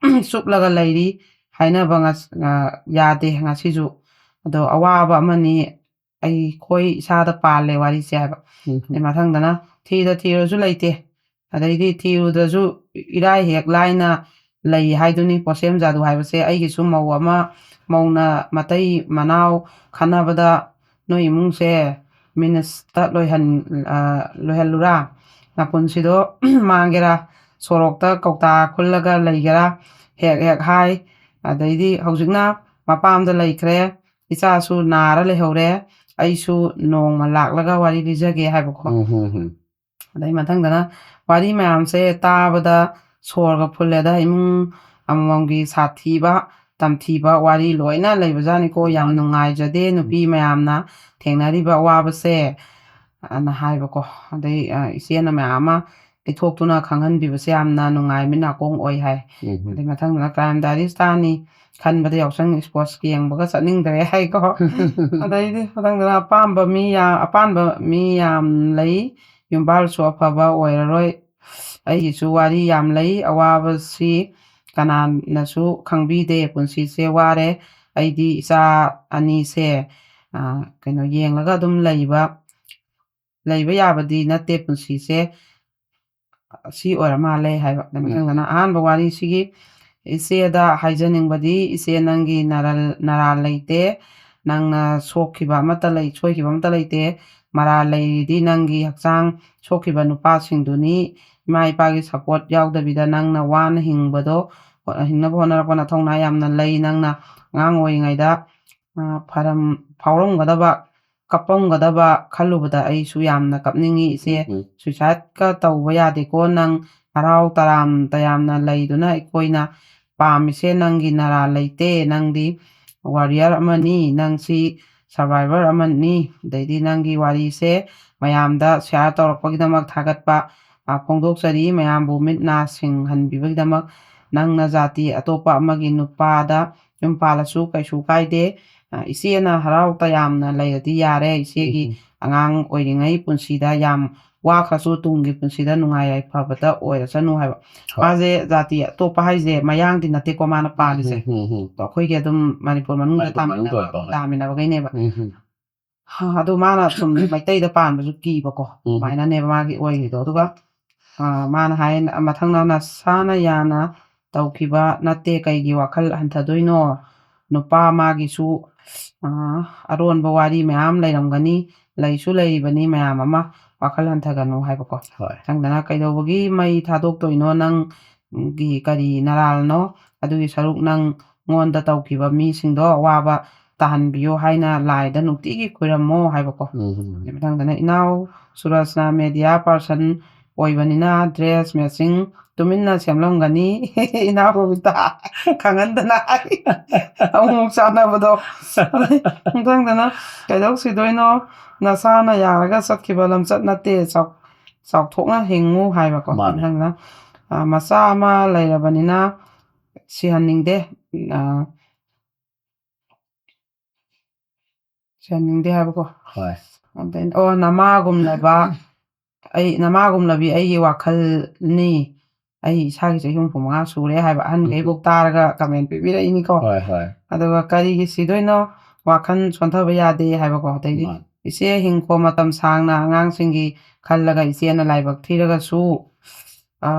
ꯆꯨꯞꯂꯒ ꯂꯩꯔꯤ꯫ ꯍꯥꯏꯅꯕ ꯉꯁ-, ꯑ, ꯌꯥꯗꯦ꯫ ꯉꯁꯤꯁꯨ ꯑꯗꯣ ꯑꯋꯥꯕ ꯑꯃꯅꯤ, ꯑꯩꯈꯣꯏ ꯏꯁꯥꯗ ꯄꯥꯜꯂꯦ ꯋꯥꯔꯤꯁꯦ ꯍꯥꯏꯕ꯫ ꯑꯗꯩ ꯃꯊꯪꯗꯅ ꯊꯤꯗ ꯊꯤꯔꯁꯨ ꯂꯩꯇꯦ, ꯑꯗꯩꯗꯤ ꯊꯤꯔꯨꯗ꯭ꯔꯁꯨ ꯏꯔꯥꯏ ꯍꯦꯛ ꯂꯥꯏꯅ ꯂꯩ ꯍꯥꯏꯗꯨꯅꯤ꯫ ꯄꯣꯠꯁꯦꯝ ꯖꯥꯗꯨ ꯍꯥꯏꯕꯁꯦ ꯑꯩꯒꯤꯁꯨ ꯃꯧ ꯑꯃ, ꯃꯧꯅ ꯃꯇꯩ ꯃꯅꯥꯎ ꯈꯟꯅꯕꯗ ꯅꯣꯏ ꯏꯃꯨꯡꯁꯦ ꯃꯤꯅꯤꯠꯁꯇ ꯂꯣꯏꯍꯟ-, ꯑ, ꯂꯣꯏꯍꯜꯂꯨꯔꯥ? ꯅꯄꯨꯟꯁꯤꯗꯣ ꯃꯥꯡꯒꯦꯔꯥ? ꯁꯣꯔꯣꯛꯇ ꯀꯧꯇꯥ ꯈꯨꯜꯂꯒ ꯂꯩꯒꯦꯔꯥ? ꯍꯦꯛ ꯍꯦꯛ ꯍꯥꯏ꯫ ꯑꯗꯩꯗꯤ ꯍꯧꯖꯤꯛꯅ ꯃꯄꯥꯝꯗ ꯂꯩꯈ꯭ꯔꯦ, ꯏꯆꯥꯁꯨ ꯅꯥꯔ ꯂꯩꯍꯧꯔꯦ, ꯑꯩꯁꯨ ꯅꯣꯡꯃ ꯂꯥꯛꯂꯒ ꯋꯥꯔꯤ ꯂꯤꯖꯒꯦ ꯍꯥꯏꯕꯀꯣ꯫ ꯑꯗꯩ ꯃꯊꯪꯗꯅ ꯋꯥꯔꯤ ꯃꯌꯥꯝꯁꯦ ꯇꯥꯕꯗ ꯁꯣꯔꯒ ꯐꯨꯜꯂꯦꯗ, ꯏꯃꯨꯡ ꯑꯃꯃꯝꯒꯤ ꯁꯥꯊꯤꯕ ꯇꯝꯊꯤꯕ ꯋꯥꯔꯤ ꯂꯣꯏꯅ ꯂꯩꯕꯖꯥꯠꯅꯤꯀꯣ꯫ ꯌꯥꯝ ꯅꯨꯡꯉꯥꯏꯖꯗꯦ ꯅꯨꯄꯤ ꯃꯌꯥꯝꯅ ꯊꯦꯡꯅꯔꯤꯕ ꯑꯋꯥꯕꯁꯦ, ꯑꯅ ꯍꯥꯏꯕꯀꯣ꯫ ꯑꯗꯩ, ꯑ, ꯏꯆꯦꯅ ꯃꯌꯥꯝ ꯑꯃ ꯂꯤꯊꯣꯛꯇꯨꯅ ꯈꯪꯍꯟꯕꯤꯕꯁꯦ ꯌꯥꯝꯅ ꯅꯨꯡꯉꯥꯏ, ꯃꯤꯠ ꯅꯥꯀꯣꯡ ꯑꯣꯏ ꯍꯥꯏ꯫ ꯑꯗꯩ ꯃꯊꯪꯗꯅ ꯀ꯭ꯔꯥꯏꯝ ꯗꯥꯏꯔꯤꯁ ꯇꯥꯅꯤ ꯈꯟꯕꯗ ꯌꯥꯎꯁꯪ ꯏꯁꯄꯣꯔꯠꯁ ꯌꯦꯡꯕꯒ ꯆꯠꯅꯤꯡꯗ꯭ꯔꯦ ꯍꯥꯏꯀꯣ꯫ ꯑꯗꯩꯗꯤ ꯃꯊꯪꯗꯅ ꯑꯄꯥꯝꯕ ꯃꯤ ꯌꯥ-, ꯑꯄꯥꯟꯕ ꯃꯤ ꯌꯥꯝ ꯂꯩ, ꯌꯨꯝꯕꯥꯜꯁꯨ ꯑꯐꯕ ꯑꯣꯏꯔꯔꯣꯏ꯫ ꯑꯩꯒꯤꯁꯨ ꯋꯥꯔꯤ ꯌꯥꯝ ꯂꯩ, ꯑꯋꯥꯕꯁꯤ ꯀꯅꯥꯅꯁꯨ ꯈꯪꯕꯤꯗꯦ, ꯄꯨꯟꯁꯤꯁꯦ ꯋꯥꯔꯦ꯫ ꯑꯩꯗꯤ ꯏꯆꯥ ꯑꯅꯤꯁꯦ, ꯑ, ꯀꯩꯅꯣ, ꯌꯦꯡꯂꯒ ꯑꯗꯨꯝ ꯂꯩꯕ, ꯂꯩꯕ ꯌꯥꯕꯗꯤ ꯅꯠꯇꯦ ꯄꯨꯟꯁꯤꯁꯦ꯫ ꯁꯤ ꯑꯣꯏꯔ ꯃꯥꯜꯂꯦ ꯍꯥꯏꯕ꯫ ꯑꯗ ꯎꯝ꯫ ꯃꯊꯪꯗꯅ ꯑꯍꯥꯟꯕ ꯋꯥꯔꯤꯁꯤꯒꯤ ꯏꯆꯦꯗ ꯍꯥꯏꯖꯅꯤꯡꯕꯗꯤ, ꯏꯆꯦ ꯅꯪꯒꯤ ꯅꯔꯜ-, ꯅꯔꯥꯜ ꯂꯩꯇꯦ, ꯅꯪꯅ ꯁꯣꯛꯈꯤꯕ ꯑꯃꯠꯇ ꯂꯩ-, ꯁꯣꯏꯈꯤꯕ ꯑꯃꯠꯇ ꯂꯩꯇꯦ, ꯃꯔꯥꯜ ꯂꯩꯔꯤꯗꯤ ꯅꯪꯒꯤ ꯍꯛꯆꯥꯡ ꯁꯣꯛꯈꯤꯕ ꯅꯨꯄꯥꯁꯤꯡꯗꯨꯅꯤ꯫ ꯏꯃꯥ ꯏꯄꯥꯒꯤ ꯁꯄꯣꯔꯠ ꯌꯥꯎꯗꯕꯤꯗ ꯅꯪꯅ ꯋꯥꯅ ꯍꯤꯡꯕꯗꯣ, ꯍꯣ-, ꯍꯤꯡꯅꯕ ꯍꯣꯠꯅꯔꯛꯄ ꯅꯊꯧꯅꯥ ꯌꯥꯝꯅ ꯂꯩ꯫ ꯅꯪꯅ ꯑꯉꯥꯡ ꯑꯣꯏꯔꯤꯉꯩꯗ, ꯑ, ꯐꯔꯝ-, ꯐꯥꯎꯔꯝꯒꯗꯕ, ꯀꯞꯄꯝꯒꯗꯕ ꯈꯜꯂꯨꯕꯗ ꯑꯩꯁꯨ ꯌꯥꯝꯅ ꯀꯞꯅꯤꯡꯉꯤ, ꯏꯆꯦ꯫ ꯎꯝ, ꯎꯝ꯫ ꯁꯨꯏꯁꯥꯏꯗꯀ ꯇꯧꯕ ꯌꯥꯗꯦꯀꯣ꯫ ꯅꯪ ꯍꯔꯥꯎ ꯇꯔꯥꯝ ꯇꯌꯥꯝꯅ ꯂꯩꯗꯨꯅ ꯑꯩꯈꯣꯏꯅ ꯄꯥꯝꯃꯤꯁꯦ ꯅꯪꯒꯤ ꯅꯔꯥꯜ ꯂꯩꯇꯦ꯫ ꯅꯪꯗꯤ ꯋꯥꯔꯤꯌꯔ ꯑꯃꯅꯤ, ꯅꯪꯁꯤ ꯁꯔꯚꯥꯏꯚꯔ ꯑꯃꯅꯤ꯫ ꯑꯗꯩꯗꯤ ꯅꯪꯒꯤ ꯋꯥꯔꯤꯁꯦ ꯃꯌꯥꯝꯗ ꯁꯤꯌꯥꯔ ꯇꯧꯔꯛꯄꯒꯤꯗꯃꯛ ꯊꯥꯒꯠꯄ, ꯑ, ꯐꯣꯡꯗꯣꯛꯆꯔꯤ꯫ ꯃꯌꯥꯝꯕꯨ ꯃꯤꯠ ꯅꯥ ꯁꯤꯡꯍꯟꯕꯤꯕꯒꯤꯗꯃꯛ ꯅꯪꯅ ꯖꯥꯇꯤ ꯑꯇꯣꯞꯄ ꯑꯃꯒꯤ ꯅꯨꯄꯥꯗ ꯌꯨꯝ ꯄꯥꯜꯂꯁꯨ ꯀꯩꯁꯨ ꯀꯥꯏꯗꯦ꯫ ꯑ, ꯏꯆꯦꯅ ꯍꯔꯥꯎ ꯇꯌꯥꯝꯅ ꯂꯩꯔꯗꯤ ꯌꯥꯔꯦ꯫ ꯏꯆꯦꯒꯤ ꯎꯝ, ꯎꯝ꯫ ꯑꯉꯥꯡ ꯑꯣꯏꯔꯤꯉꯩ ꯄꯨꯟꯁꯤꯗ ꯌꯥꯝ ꯋꯥꯈ꯭ꯔꯁꯨ ꯇꯨꯡꯒꯤ ꯄꯨꯟꯁꯤꯗ ꯅꯨꯡꯉꯥꯏ ꯌꯥꯏꯐꯕꯗ ꯑꯣꯏꯔꯁꯅꯨ ꯍꯥꯏꯕ꯫ ꯍꯣꯏ꯫ ꯃꯥꯁꯦ ꯖꯥꯇꯤ ꯑꯇꯣꯞꯄ ꯍꯥꯏꯁꯦ ꯃꯌꯥꯡꯗꯤ ꯅꯠꯇꯦꯀꯣ ꯃꯥꯅ ꯄꯥꯜꯂꯤꯁꯦ꯫ ꯎꯝ, ꯎꯝ, ꯎꯝ꯫ ꯑꯗꯣ ꯑꯩꯈꯣꯏꯒꯤ ꯑꯗꯨꯝ ꯃꯅꯤꯄꯨꯔ ꯃꯅꯨꯡꯗ ꯃꯅꯤꯄꯨꯔ ꯃꯅꯨꯡꯗ ꯇꯥꯃꯤꯟꯅꯕ, ꯑꯣꯏꯕ, ꯍꯣꯏ꯫ ꯇꯥꯃꯤꯟꯅꯕꯈꯩꯅꯦꯕ꯫ ꯎꯝ, ꯎꯝ꯫ ꯍꯥ, ꯑꯗꯣ ꯃꯥꯅ ꯁꯨꯝ ꯃꯩꯇꯩꯗ ꯄꯥꯟꯕꯁꯨ ꯀꯤꯕꯀꯣ, ꯎꯝ꯫ ꯑꯗꯨꯃꯥꯏꯅꯅꯦꯕ ꯃꯥꯒꯤ ꯑꯣꯏꯔꯤꯗꯣ꯫ ꯑꯗꯨꯒ, ꯑ, ꯃꯥꯅ ꯍꯥꯏ, ꯃꯊꯪꯅ ꯅꯁꯥꯅ ꯌꯥꯅ ꯇꯧꯈꯤꯕ ꯅꯠꯇꯦ, ꯀꯩꯒꯤ ꯋꯥꯈꯜ ꯍꯟꯊꯗꯣꯏꯅꯣ? ꯅꯨꯄꯥ ꯃꯥꯒꯤꯁꯨ, ꯑ, ꯑꯔꯣꯟꯕ ꯋꯥꯔꯤ ꯃꯌꯥꯝ ꯂꯩꯔꯝꯒꯅꯤ, ꯂꯩꯁꯨ ꯂꯩꯔꯤꯕꯅꯤ ꯃꯌꯥꯝ ꯑꯃ, ꯋꯥꯈꯜ ꯍꯟꯊꯒꯅꯨ ꯍꯥꯏꯕꯀꯣ꯫ ꯍꯣꯏ꯫ ꯃꯊꯪꯗꯅ ꯀꯩꯗꯧꯕꯒꯤ ꯃꯩ ꯊꯥꯗꯣꯛꯇꯣꯏꯅꯣ? ꯅꯪꯒꯤ ꯀꯔꯤ ꯅꯔꯥꯜꯅꯣ? ꯑꯗꯨꯒꯤ ꯁꯔꯨꯛ ꯅꯪ ꯉꯣꯟꯗ ꯇꯧꯈꯤꯕ ꯃꯤꯁꯤꯡꯗꯣ ꯑꯋꯥꯕ ꯇꯥꯍꯟꯕꯤꯌꯣ ꯍꯥꯏꯅ ꯂꯥꯏꯗ ꯅꯨꯡꯇꯤꯒꯤ ꯈꯣꯏꯔꯝꯃꯣ ꯍꯥꯏꯕꯀꯣ꯫ ꯎꯝ, ꯎꯝ, ꯎꯝ꯫ ꯑꯗꯩ ꯃꯊꯪꯗꯅ ꯏꯅꯥꯎ ꯁꯨꯔꯖꯅ media person ꯑꯣꯏꯕꯅꯤꯅ dress matching ꯇꯨꯃꯤꯟꯅ ꯁꯦꯝꯂꯝꯒꯅꯤ꯫ ꯏꯅꯥꯎ ꯔꯣꯕꯤꯇꯥ ꯈꯪꯍꯟꯗꯅ ꯍꯥꯏ꯫ ꯑꯃꯨꯛ ꯆꯥꯟꯅꯕꯗꯣ꯫ ꯃꯊꯪꯗꯅ ꯀꯩꯗꯧ ꯁꯤꯗꯣꯏꯅꯣ? ꯅꯁꯥꯅ ꯌꯥꯔꯒ ꯆꯠꯈꯤꯕ ꯂꯝꯆꯠ ꯅꯠꯇꯦ꯫ ꯆꯥꯎ-, ꯆꯥꯎꯊꯣꯛꯅ ꯍꯤꯡꯉꯨ ꯍꯥꯏꯕꯀꯣ꯫ ꯃꯥꯅꯦ꯫ ꯃꯊꯪꯗꯅ, ꯑ, ꯃꯆꯥ ꯑꯃ ꯂꯩꯔꯕꯅꯤꯅ ꯁꯤꯍꯟꯅꯤꯡꯗꯦ꯫ ꯑ, ꯁꯤꯍꯟꯅꯤꯡꯗꯦ ꯍꯥꯏꯕꯀꯣ꯫ ꯍꯣꯏ꯫ ꯑꯗꯩ, ꯑꯣ, ꯅꯃꯥꯒꯨꯝꯂꯕ, ꯑꯩ, ꯅꯃꯥꯒꯨꯝꯂꯕꯤ ꯑꯩꯒꯤ ꯋꯥꯈꯜꯅꯤ꯫ ꯑꯩ ꯏꯁꯥꯒꯤ ꯆꯍꯤ ꯍꯨꯝꯐꯨ ꯃꯉꯥ ꯁꯨꯔꯦ ꯍꯥꯏꯕ ꯑꯍꯟꯈꯩꯕꯨ ꯎꯝ꯫ ꯇꯥꯔꯒ comment ꯄꯤꯕꯤꯔꯛꯏꯅꯤꯀꯣ꯫ ꯍꯣꯏ, ꯍꯣꯏ꯫ ꯑꯗꯨꯒ ꯀꯔꯤꯒꯤ ꯁꯤꯗꯣꯏꯅꯣ? ꯋꯥꯈꯜ ꯁꯣꯟꯊꯕ ꯌꯥꯗꯦ ꯍꯥꯏꯕꯀꯣ꯫ ꯑꯗꯩꯗꯤ, ꯃꯥꯅꯤ꯫ ꯏꯆꯦ ꯍꯤꯡꯈꯣ, ꯃꯇꯝ ꯁꯥꯡꯅ ꯑꯉꯥꯡꯁꯤꯡꯒꯤ ꯈꯜꯂꯒ ꯏꯆꯦꯅ ꯂꯥꯏꯕꯛ ꯊꯤꯔꯒꯁꯨ, ꯑ,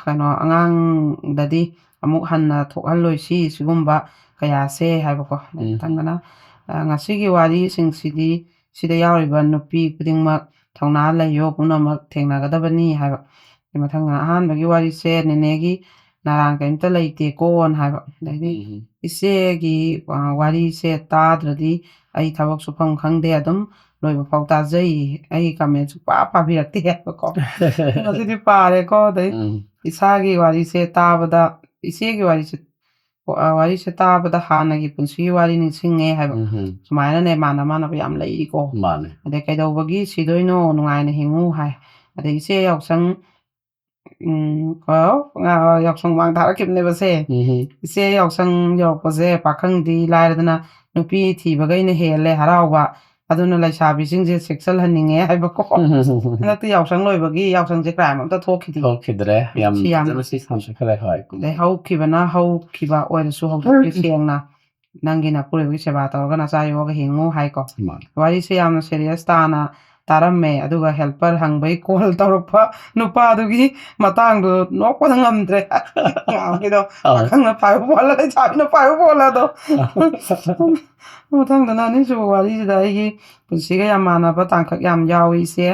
ꯀꯩꯅꯣ, ꯑꯉꯥꯡꯗꯗꯤ ꯑꯃꯨꯛ ꯍꯟꯅ ꯊꯣꯛꯍꯜꯂꯣꯏꯁꯤ ꯁꯤꯒꯨꯝꯕ ꯀꯌꯥꯁꯦ ꯍꯥꯏꯕꯀꯣ꯫ ꯎꯝ꯫ ꯃꯊꯪꯗꯅ, ꯑ, ꯉꯁꯤꯒꯤ ꯋꯥꯔꯤꯁꯤꯡꯁꯤꯗꯤ ꯁꯤꯗ ꯌꯥꯎꯔꯤꯕ ꯅꯨꯄꯤ ꯈꯨꯗꯤꯡꯃꯛ ꯊꯧꯅꯥ ꯂꯩꯌꯣ, ꯄꯨꯝꯅꯃꯛ ꯊꯦꯡꯅꯒꯗꯕꯅꯤ ꯍꯥꯏꯕ꯫ ꯃꯊꯪꯗꯅ ꯑꯍꯥꯟꯕꯒꯤ ꯋꯥꯔꯤꯁꯦ ꯅꯦꯅꯦꯒꯤ ꯅꯔꯥꯟ ꯀꯔꯤꯝꯇ ꯂꯩꯇꯦꯀꯣꯅ ꯍꯥꯏꯕ꯫ ꯑꯗꯩꯗꯤ ꯎꯝ꯫ ꯏꯆꯦꯒꯤ, ꯑ, ꯋꯥꯔꯤꯁꯦ ꯇꯥꯗ꯭ꯔꯗꯤ ꯑꯩ ꯊꯕꯛ ꯁꯨꯐꯝ ꯈꯪꯗꯦ, ꯑꯗꯨꯝ ꯂꯣꯏꯕ ꯐꯥꯎ ꯇꯥꯖꯩ꯫ ꯑꯩꯒꯤ comment ꯁꯨꯡꯄꯥ ꯄꯥꯕꯤꯔꯛꯇꯦ ꯍꯥꯏꯕꯀꯣ꯫ ꯉꯁꯤꯗꯤ ꯄꯥꯔꯦꯀꯣ꯫ ꯑꯗꯩ ꯎꯝ꯫ ꯏꯁꯥꯒꯤ ꯋꯥꯔꯤꯁꯦ ꯇꯥꯕꯗ, ꯏꯆꯦꯒꯤ ꯋꯥꯔꯤꯁꯦ, ꯑ, ꯋꯥꯔꯤꯁꯦ ꯇꯥꯕꯗ ꯍꯥꯟꯅꯒꯤ ꯄꯨꯟꯁꯤꯒꯤ ꯋꯥꯔꯤ ꯅꯤꯡꯁꯤꯡꯉꯦ ꯍꯥꯏꯕ꯫ ꯎꯝ꯫ ꯁꯨꯃꯥꯏꯅꯅꯦ ꯃꯥꯟꯅ ꯃꯥꯟꯅꯕ ꯌꯥꯝ ꯂꯩꯔꯤꯀꯣ꯫ ꯃꯥꯅꯦ꯫ ꯑꯗꯩ ꯀꯩꯗꯧꯕꯒꯤ ꯁꯤꯗꯣꯏꯅꯣ? ꯅꯨꯡꯉꯥꯏꯅ ꯍꯤꯡꯉꯨ ꯍꯥꯏ꯫ ꯑꯗꯩ ꯏꯆꯦ ꯌꯥꯎꯁꯪ ꯎꯝ, ꯑꯣ, ꯉꯥ-, ꯌꯥꯎꯁꯪ ꯃꯃꯥꯡ ꯊꯥꯔꯛꯈꯤꯕꯅꯦꯕ ꯁꯦ꯫ ꯎꯝ꯫ ꯏꯆꯦ ꯌꯥꯎꯁꯪ ꯌꯧꯔꯛꯄꯁꯦ ꯄꯥꯈꯪꯗꯤ ꯂꯥꯏꯔꯗꯅ ꯅꯨꯄꯤ ꯊꯤꯕꯈꯩꯅ ꯍꯦꯜꯂꯦ ꯍꯔꯥꯎꯕ꯫ ꯑꯗꯨꯅ ꯂꯩꯁꯥꯕꯤꯁꯤꯡꯁꯦ ꯆꯦꯛꯁꯤꯜꯍꯟꯅꯤꯡꯉꯦ ꯍꯥꯏꯕꯀꯣ꯫ ꯍꯟꯗꯛꯇꯤ ꯌꯥꯎꯁꯪ ꯂꯣꯏꯕꯒꯤ ꯌꯥꯎꯁꯪꯁꯦ ꯀ꯭ꯔꯥꯏꯝ ꯑꯝꯇ ꯊꯣꯛꯈꯤꯗꯦ꯫ ꯊꯣꯛꯈꯤꯗ꯭ꯔꯦ꯫ ꯌꯥꯝ ꯁꯤ ꯌꯥꯝ ꯐꯖꯅ ꯁꯤ ꯁꯥꯟꯅꯈ꯭ꯔꯦ꯫ ꯍꯣꯏ꯫ ꯑꯗꯩ ꯍꯧꯈꯤꯕꯅ ꯍꯧꯈꯤꯕ ꯑꯣꯏꯔꯁꯨ ꯍꯧꯖꯤꯛꯇꯤ ꯁꯦꯡꯅ ꯅꯪꯒꯤ ꯅꯄꯨꯔꯣꯏꯕꯒꯤ ꯁꯦꯕꯥ ꯇꯧꯔꯒ ꯅꯆꯥ ꯌꯣꯛꯑꯒ ꯍꯤꯡꯉꯨ ꯍꯥꯏꯀꯣ꯫ ꯃꯥꯅꯦ꯫ ꯋꯥꯔꯤꯁꯦ ꯌꯥꯝꯅ ꯁꯦꯔꯤꯌꯁ ꯇꯥꯅ ꯇꯥꯔꯝꯃꯦ꯫ ꯑꯗꯨꯒ ꯍꯦꯜꯄꯔ ꯍꯪꯕꯩ ꯀꯣꯜ ꯇꯧꯔꯛꯄ ꯅꯨꯄꯥꯗꯨꯒꯤ ꯃꯇꯥꯡꯗꯣ ꯅꯣꯛꯄꯗ ꯉꯝꯗ꯭ꯔꯦ꯫ ꯉꯥꯡꯕꯒꯤꯗꯣ ꯑꯧ꯫ ꯄꯥꯈꯪꯅ ꯄꯥꯏꯕ ꯄꯣꯜꯂ ꯂꯩꯁꯥꯕꯤꯅ ꯄꯥꯏꯕ ꯄꯣꯜꯂ ꯑꯗꯣ꯫ ꯃꯊꯪꯗꯅ ꯑꯅꯤꯁꯨꯕ ꯋꯥꯔꯤꯁꯤꯗ ꯑꯩꯒꯤ ꯄꯨꯟꯁꯤꯒ ꯌꯥꯝ ꯃꯥꯟꯅꯕ ꯇꯥꯡꯀꯛ ꯌꯥꯝ ꯌꯥꯎꯏ ꯏꯆꯦ꯫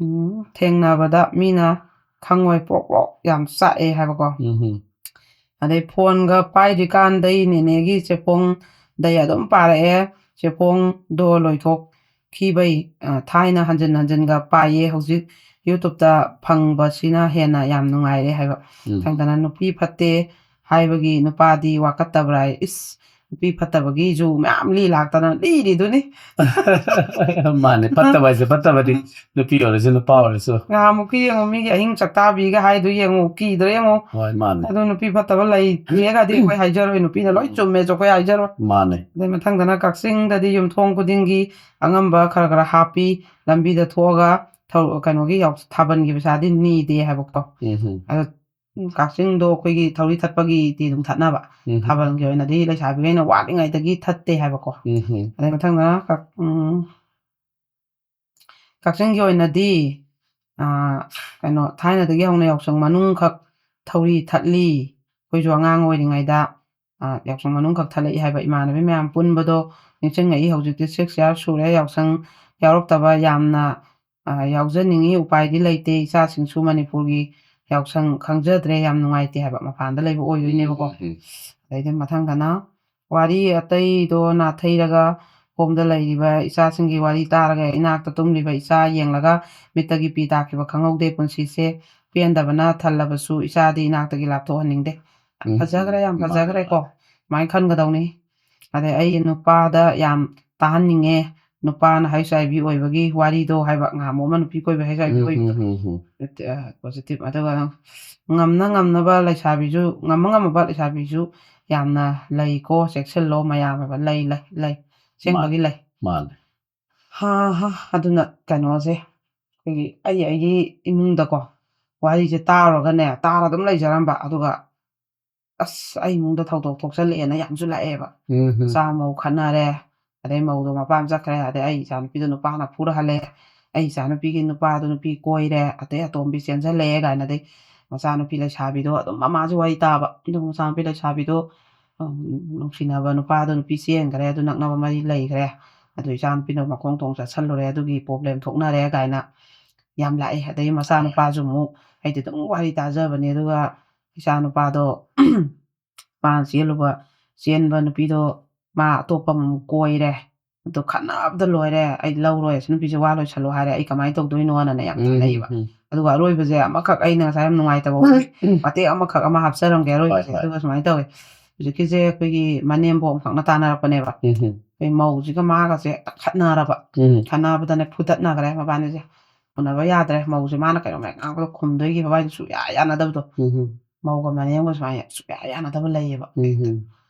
ꯎꯝ, ꯊꯦꯡꯅꯕꯗ ꯃꯤꯅ ꯈꯪꯉꯣꯏ ꯄ꯭ꯔꯣꯛ ꯄ꯭ꯔꯣꯛ ꯌꯥꯝ ꯆꯥꯛꯑꯦ ꯍꯥꯏꯕꯀꯣ꯫ ꯎꯝ꯫ ꯑꯗꯩ ꯐꯣꯟꯒ ꯄꯥꯏꯗ꯭ꯔꯤꯀꯥꯟꯗꯩ ꯅꯦꯅꯦꯒꯤ ꯆꯦꯐꯣꯡꯗꯩ ꯑꯗꯨꯝ ꯄꯥꯔꯛꯑꯦ꯫ ꯆꯦꯐꯣꯡꯗꯣ ꯂꯣꯏꯊꯣꯛꯈꯤꯕꯩ, ꯑ, ꯊꯥꯏꯅ ꯍꯟꯖꯤꯟ ꯍꯟꯖꯤꯟꯒ ꯄꯥꯏꯌꯦ꯫ ꯍꯧꯖꯤꯛ YouTube ꯐꯪꯕꯁꯤꯅ ꯍꯦꯟꯅ ꯌꯥꯝ ꯅꯨꯡꯉꯥꯏꯔꯦ ꯍꯥꯏꯕ꯫ ꯎꯝ꯫ ꯊꯪꯗꯅ ꯅꯨꯄꯤ ꯐꯠꯇꯦ ꯍꯥꯏꯕꯒꯤ ꯅꯨꯄꯥꯗꯤ ꯋꯥꯀꯠꯇꯕ꯭ꯔꯥ ꯍꯥꯏ꯫ ꯏꯁ, ꯅꯨꯄꯤ ꯐꯠꯇꯕꯒꯤꯁꯨ ꯃꯌꯥꯝ ꯂꯤ ꯂꯥꯛꯇꯅ ꯂꯤꯔꯤꯗꯨꯅꯤ꯫ ꯃꯥꯅꯦ, ꯐꯠꯇꯕ ꯍꯥꯏꯁꯦ ꯐꯠꯇꯕꯗꯤ ꯅꯨꯄꯤ ꯑꯣꯏꯔꯁꯨ ꯅꯨꯄꯥ ꯑꯣꯏꯔꯁꯨ꯫ ꯉꯍꯥꯟꯃꯨꯛꯀꯤ ꯌꯦꯡꯉꯣ, ꯃꯤꯒꯤ ꯑꯍꯤꯡ ꯆꯥꯛꯇꯥꯕꯤꯒ ꯍꯥꯏꯗꯨ ꯌꯦꯡꯉꯣ, ꯀꯤꯗ꯭ꯔꯥ ꯌꯦꯡꯉꯣ꯫ ꯍꯣꯏ, ꯃꯥꯅꯦ꯫ ꯑꯗꯨ ꯅꯨꯄꯤ ꯐꯠꯇꯕ ꯂꯩꯇ꯭ꯔꯦꯒꯗꯤ ꯑꯩꯈꯣꯏ ꯍꯥꯏꯖꯔꯣꯏ, ꯅꯨꯄꯤꯅ ꯂꯣꯏ ꯆꯨꯝꯃꯦꯁꯨ ꯑꯩꯈꯣꯏ ꯍꯥꯏꯖꯔꯣꯏ꯫ ꯃꯥꯅꯦ꯫ ꯑꯗꯩ ꯃꯊꯪꯗꯅ ꯀꯛꯆꯤꯡꯗꯗꯤ ꯌꯨꯝꯊꯣꯡ ꯈꯨꯗꯤꯡꯒꯤ ꯑꯉꯝꯕ ꯈꯔ ꯈꯔ ꯍꯥꯞꯄꯤ, ꯂꯝꯕꯤꯗ ꯊꯣꯛꯑꯒ ꯊꯧ-, ꯀꯩꯅꯣꯒꯤ ꯌꯥꯎ-, ꯊꯥꯕꯜꯒꯤ ꯄꯩꯁꯥꯗꯤ ꯅꯤꯗꯦ ꯍꯥꯏꯕꯀꯣ꯫ ꯎꯝ꯫ ꯑꯗꯣ, ꯎꯝ, ꯀꯛꯆꯤꯡꯗꯣ ꯑꯩꯈꯣꯏꯒꯤ ꯊꯧꯔꯤ ꯊꯠꯄꯒꯤꯗꯤ ꯑꯗꯨꯝ ꯊꯠꯅꯕ꯫ ꯎꯝ꯫ ꯊꯥꯕꯜꯒꯤ ꯑꯣꯏꯅꯗꯤ ꯂꯩꯁꯥꯕꯤꯈꯩꯅ ꯋꯥꯠꯂꯤꯉꯩꯗꯒꯤ ꯊꯠꯇꯦ ꯍꯥꯏꯕꯀꯣ꯫ ꯎꯝ꯫ ꯑꯗꯩ ꯃꯊꯪꯗꯅ ꯀꯛ-, ꯎꯝ, ꯀꯛꯆꯤꯡꯒꯤ ꯑꯣꯏꯅꯗꯤ, ꯑ, ꯀꯩꯅꯣ, ꯊꯥꯏꯅꯗꯒꯤ ꯍꯧꯅ ꯌꯥꯎꯁꯪ ꯃꯅꯨꯡꯈꯛ ꯊꯧꯔꯤ ꯊꯠꯂꯤ꯫ ꯑꯩꯈꯣꯏꯁꯨ ꯑꯉꯥꯡ ꯑꯣꯏꯔꯤꯉꯩꯗ, ꯑ, ꯌꯥꯎꯁꯪ ꯃꯅꯨꯡꯈꯛ ꯊꯠꯂꯛꯏ ꯍꯥꯏꯕ ꯏꯃꯥꯟꯅꯕꯤ ꯃꯌꯥꯝ ꯄꯨꯟꯕꯗꯣ ꯅꯤꯡꯁꯤꯡꯉꯛꯏ꯫ ꯍꯧꯖꯤꯛꯇꯤ six year ꯁꯨꯔꯦ ꯌꯥꯎꯁꯪ ꯌꯥꯎꯔꯛꯇꯕ꯫ ꯌꯥꯝꯅ, ꯑ, ꯌꯥꯎꯖꯅꯤꯡꯉꯤ, ꯎꯄꯥꯏꯗꯤ ꯂꯩꯇꯦ꯫ ꯏꯆꯥꯁꯤꯡꯁꯨ ꯃꯅꯤꯄꯨꯔꯒꯤ ꯌꯥꯎꯁꯪ ꯈꯪꯖꯗ꯭ꯔꯦ꯫ ꯌꯥꯝ ꯅꯨꯡꯉꯥꯏꯇꯦ ꯍꯥꯏꯕ, ꯃꯄꯥꯟꯗ ꯂꯩꯕ ꯑꯣꯏꯗꯣꯏꯅꯦꯕꯀꯣ꯫ ꯎꯝ꯫ ꯑꯗꯩꯗꯤ ꯃꯊꯪꯗꯅ ꯋꯥꯔꯤ ꯑꯇꯩꯗꯣ ꯅꯥꯊꯩꯔꯒ ꯍꯣꯝꯗ ꯂꯩꯔꯤꯕ ꯏꯆꯥꯁꯤꯡꯒꯤ ꯋꯥꯔꯤ ꯇꯥꯔꯒ ꯏꯅꯥꯛꯇ ꯇꯨꯝꯂꯤꯕ ꯏꯆꯥ ꯌꯦꯡꯂꯒ ꯃꯤꯠꯇꯒꯤ ꯄꯤ ꯇꯥꯈꯤꯕ ꯈꯪꯍꯧꯗꯦ꯫ ꯄꯨꯟꯁꯤꯁꯦ ꯄꯦꯟꯗꯕꯅ ꯊꯜꯂꯕꯁꯨ ꯏꯆꯥꯗꯤ ꯏꯅꯥꯛꯇꯒꯤ ꯂꯥꯞꯊꯣꯛꯍꯟꯅꯤꯡꯗꯦ꯫ ꯌꯥꯝ ꯎꯝ꯫ ꯐꯖꯈ꯭ꯔꯦ, ꯌꯥꯝ ꯃꯥꯅꯦ, ꯐꯖꯈ꯭ꯔꯦꯀꯣ꯫ ꯃꯥꯅꯦ꯫ ꯑꯗꯨꯃꯥꯏꯅ ꯈꯟꯒꯗꯧꯅꯤ꯫ ꯑꯗꯩ ꯑꯩꯒꯤ ꯅꯨꯄꯥꯗ ꯌꯥꯝ ꯇꯥꯍꯟꯅꯤꯡꯉꯦ꯫ ꯅꯨꯄꯥꯅ ꯍꯩꯆ ꯑꯥꯏ ꯚꯤ ꯑꯣꯏꯕꯒꯤ ꯋꯥꯔꯤꯗꯣ ꯍꯥꯏꯕ, ꯉꯍꯥꯟꯃꯨꯛ ꯑꯃ ꯅꯨꯄꯤ ꯀꯣꯏꯕ ꯍꯩꯆ ꯑꯥꯏ ꯚꯤ ꯎꯝ, ꯑꯣꯏꯕꯗꯣ꯫ ꯎꯝ, ꯎꯝ, ꯎꯝ꯫ ꯄꯣꯖꯤꯇꯤꯚ꯫ ꯑꯗꯨꯒ ꯉꯝꯅ ꯉꯝꯅꯕ ꯂꯩꯁꯥꯕꯤꯁꯨ, ꯉꯝꯃ ꯉꯝꯃꯕ ꯂꯩꯁꯥꯕꯤꯁꯨ ꯌꯥꯝꯅ ꯂꯩꯀꯣ, ꯆꯦꯛꯁꯤꯜꯂꯣ ꯃꯌꯥꯝ ꯍꯥꯏꯕ꯫ ꯂꯩ, ꯂꯩ, ꯂꯩ꯫ ꯑꯁꯦꯡꯕꯒꯤ ꯂꯩ꯫ ꯃꯥꯅꯦ꯫ ꯍꯥ ꯍꯥ ꯑꯗꯨꯅ ꯀꯩꯅꯣꯁꯦ, ꯑꯩꯈꯣꯏꯒꯤ ꯑꯩ ꯑꯩꯒꯤ ꯏꯃꯨꯡꯗꯀꯣ ꯋꯥꯔꯤꯁꯦ ꯇꯥꯔꯨꯔꯒꯅꯦ, ꯇꯥꯔ ꯑꯗꯨꯝ ꯂꯩꯖꯔꯝꯕ꯫ ꯑꯗꯨꯒ ꯑꯁ, ꯑꯩ ꯏꯃꯨꯡꯗ ꯊꯧꯗꯣꯛ ꯊꯣꯛꯆꯜꯂꯛꯑꯦꯅ ꯌꯥꯝꯁꯨ ꯂꯥꯛꯑꯦꯕ꯫ ꯎꯝ ꯍꯝ꯫ ꯃꯆꯥ ꯃꯧ ꯈꯠꯅꯔꯦ, ꯑꯗꯩ ꯃꯧꯗꯣ ꯃꯄꯥꯝ ꯆꯠꯈ꯭ꯔꯦ, ꯑꯗꯩ ꯑꯩ ꯏꯆꯥꯅꯨꯄꯤꯗꯣ ꯅꯨꯄꯥꯅ ꯐꯨꯔ ꯍꯜꯂꯛꯑꯦ, ꯑꯩ ꯏꯆꯥꯅꯨꯄꯤꯒꯤ ꯅꯨꯄꯥꯗꯣ ꯅꯨꯄꯤ ꯀꯣꯏꯔꯦ, ꯑꯗꯩ ꯑꯇꯣꯝꯕꯤ ꯆꯦꯟꯁꯤꯜꯂꯛꯑꯦ ꯀꯥꯏꯅ, ꯑꯗꯩ ꯃꯆꯥꯅꯨꯄꯤ ꯂꯩꯁꯥꯕꯤꯗꯣ ꯑꯗꯨꯝ ꯃꯃꯥꯁꯨ ꯋꯥꯔꯤ ꯇꯥꯕ꯫ ꯑꯗꯨ ꯃꯆꯥꯅꯨꯄꯤ ꯂꯩꯁꯥꯕꯤꯗꯣ, ꯎꯝ, ꯅꯨꯡꯁꯤꯅꯕ ꯅꯨꯄꯥꯗꯣ ꯅꯨꯄꯤ ꯆꯦꯟꯈ꯭ꯔꯦ, ꯑꯗꯨ ꯅꯛꯅꯕ ꯃꯔꯤ ꯂꯩꯈ꯭ꯔꯦ, ꯑꯗꯨ ꯏꯆꯥꯅꯨꯄꯤꯗꯣ ꯃꯈꯣꯡ ꯊꯣꯡ ꯆꯠꯁꯜꯂꯨꯔꯦ, ꯑꯗꯨꯒꯤ ꯄ꯭ꯔꯣꯕ꯭ꯂꯦꯝ ꯊꯣꯛꯅꯔꯦ ꯀꯥꯏꯅ ꯌꯥꯝ ꯂꯥꯛꯑꯦ꯫ ꯑꯗꯩ ꯃꯆꯥꯅꯨꯄꯥꯁꯨ ꯑꯃꯨꯛ, ꯑꯩꯗꯤ ꯑꯗꯨꯝ ꯋꯥꯔꯤ ꯇꯥꯖꯕꯅꯦ, ꯑꯗꯨꯒ ꯏꯆꯥꯅꯨꯄꯥꯗꯣ ꯃꯥꯅ ꯆꯦꯜꯂꯨꯕ, ꯆꯦꯟꯕ ꯅꯨꯄꯤꯗꯣ ꯃꯥ ꯑꯇꯣꯞꯄ ꯑꯃꯃꯨꯛ ꯀꯣꯏꯔꯦ, ꯑꯗꯨ ꯈꯠꯅꯕꯗ ꯂꯣꯏꯔꯦ, "ꯑꯩ ꯂꯧꯔꯣꯏ, ꯑꯁꯤ ꯅꯨꯄꯤꯁꯦ ꯋꯥ ꯂꯣꯏꯁꯜꯂꯣ" ꯍꯥꯏꯔꯦ, "ꯑꯩ ꯀꯃꯥꯏꯅ ꯇꯧꯗꯣꯏꯅꯣꯅꯅꯦ" ꯌꯥꯝ ꯎꯝ, ꯇꯥꯟꯅꯩꯕ꯫ ꯎꯝ, ꯑꯗꯨꯒ ꯑꯔꯣꯏꯕꯁꯦ ꯑꯃꯈꯛ ꯑꯩꯅ ꯉꯁꯥꯏ ꯌꯥꯝ ꯅꯨꯡꯉꯥꯏꯇꯕ ꯋꯥꯔꯤ, ꯃꯇꯦꯛ ꯑꯃꯈꯛ ꯑꯃ ꯍꯥꯞꯆꯔꯝꯒꯦ ꯑꯔꯣꯏꯕꯁꯦ꯫ ꯍꯣꯏ꯫ ꯑꯗꯨꯒ ꯁꯨꯃꯥꯏꯅ ꯇꯧꯋꯦ, ꯍꯧꯖꯤꯛꯀꯤꯁꯦ ꯑꯩꯈꯣꯏꯒꯤ ꯃꯅꯦꯝꯕꯣꯛ ꯑꯃꯈꯛꯅ ꯇꯥꯟꯅꯔꯛꯄꯅꯦꯕ꯫ ꯎꯝ, ꯎꯝ꯫ ꯑꯩꯈꯣꯏ ꯃꯧꯁꯤꯒ ꯃꯥꯒꯁꯦ ꯍꯦꯛꯇ ꯈꯠꯅꯔꯕ꯫ ꯎꯝ꯫ ꯈꯠꯅꯕꯗꯅꯦ ꯐꯨꯗꯠꯅꯈ꯭ꯔꯦ ꯃꯕꯥꯅꯤꯁꯦ꯫ ꯎꯅꯕ ꯌꯥꯗ꯭ꯔꯦ꯫ ꯃꯧꯁꯦ ꯃꯥꯅ ꯀꯩꯅꯣꯝ ꯍꯦꯛ ꯉꯥꯡꯕꯗ ꯈꯨꯝꯗꯣꯏꯒꯤ ꯃꯕꯥꯅꯤꯁꯦ ꯁꯨꯛꯌꯥ ꯌꯥꯅꯗꯕꯗꯣ꯫ ꯎꯝ, ꯎꯝ꯫ ꯃꯧꯒ ꯃꯅꯦꯝꯒ ꯁꯨꯃꯥꯏꯅ ꯁꯨꯛꯌꯥ ꯌꯥꯅꯗꯕ ꯂꯩꯌꯦꯕ꯫ ꯎꯝ, ꯎꯝ꯫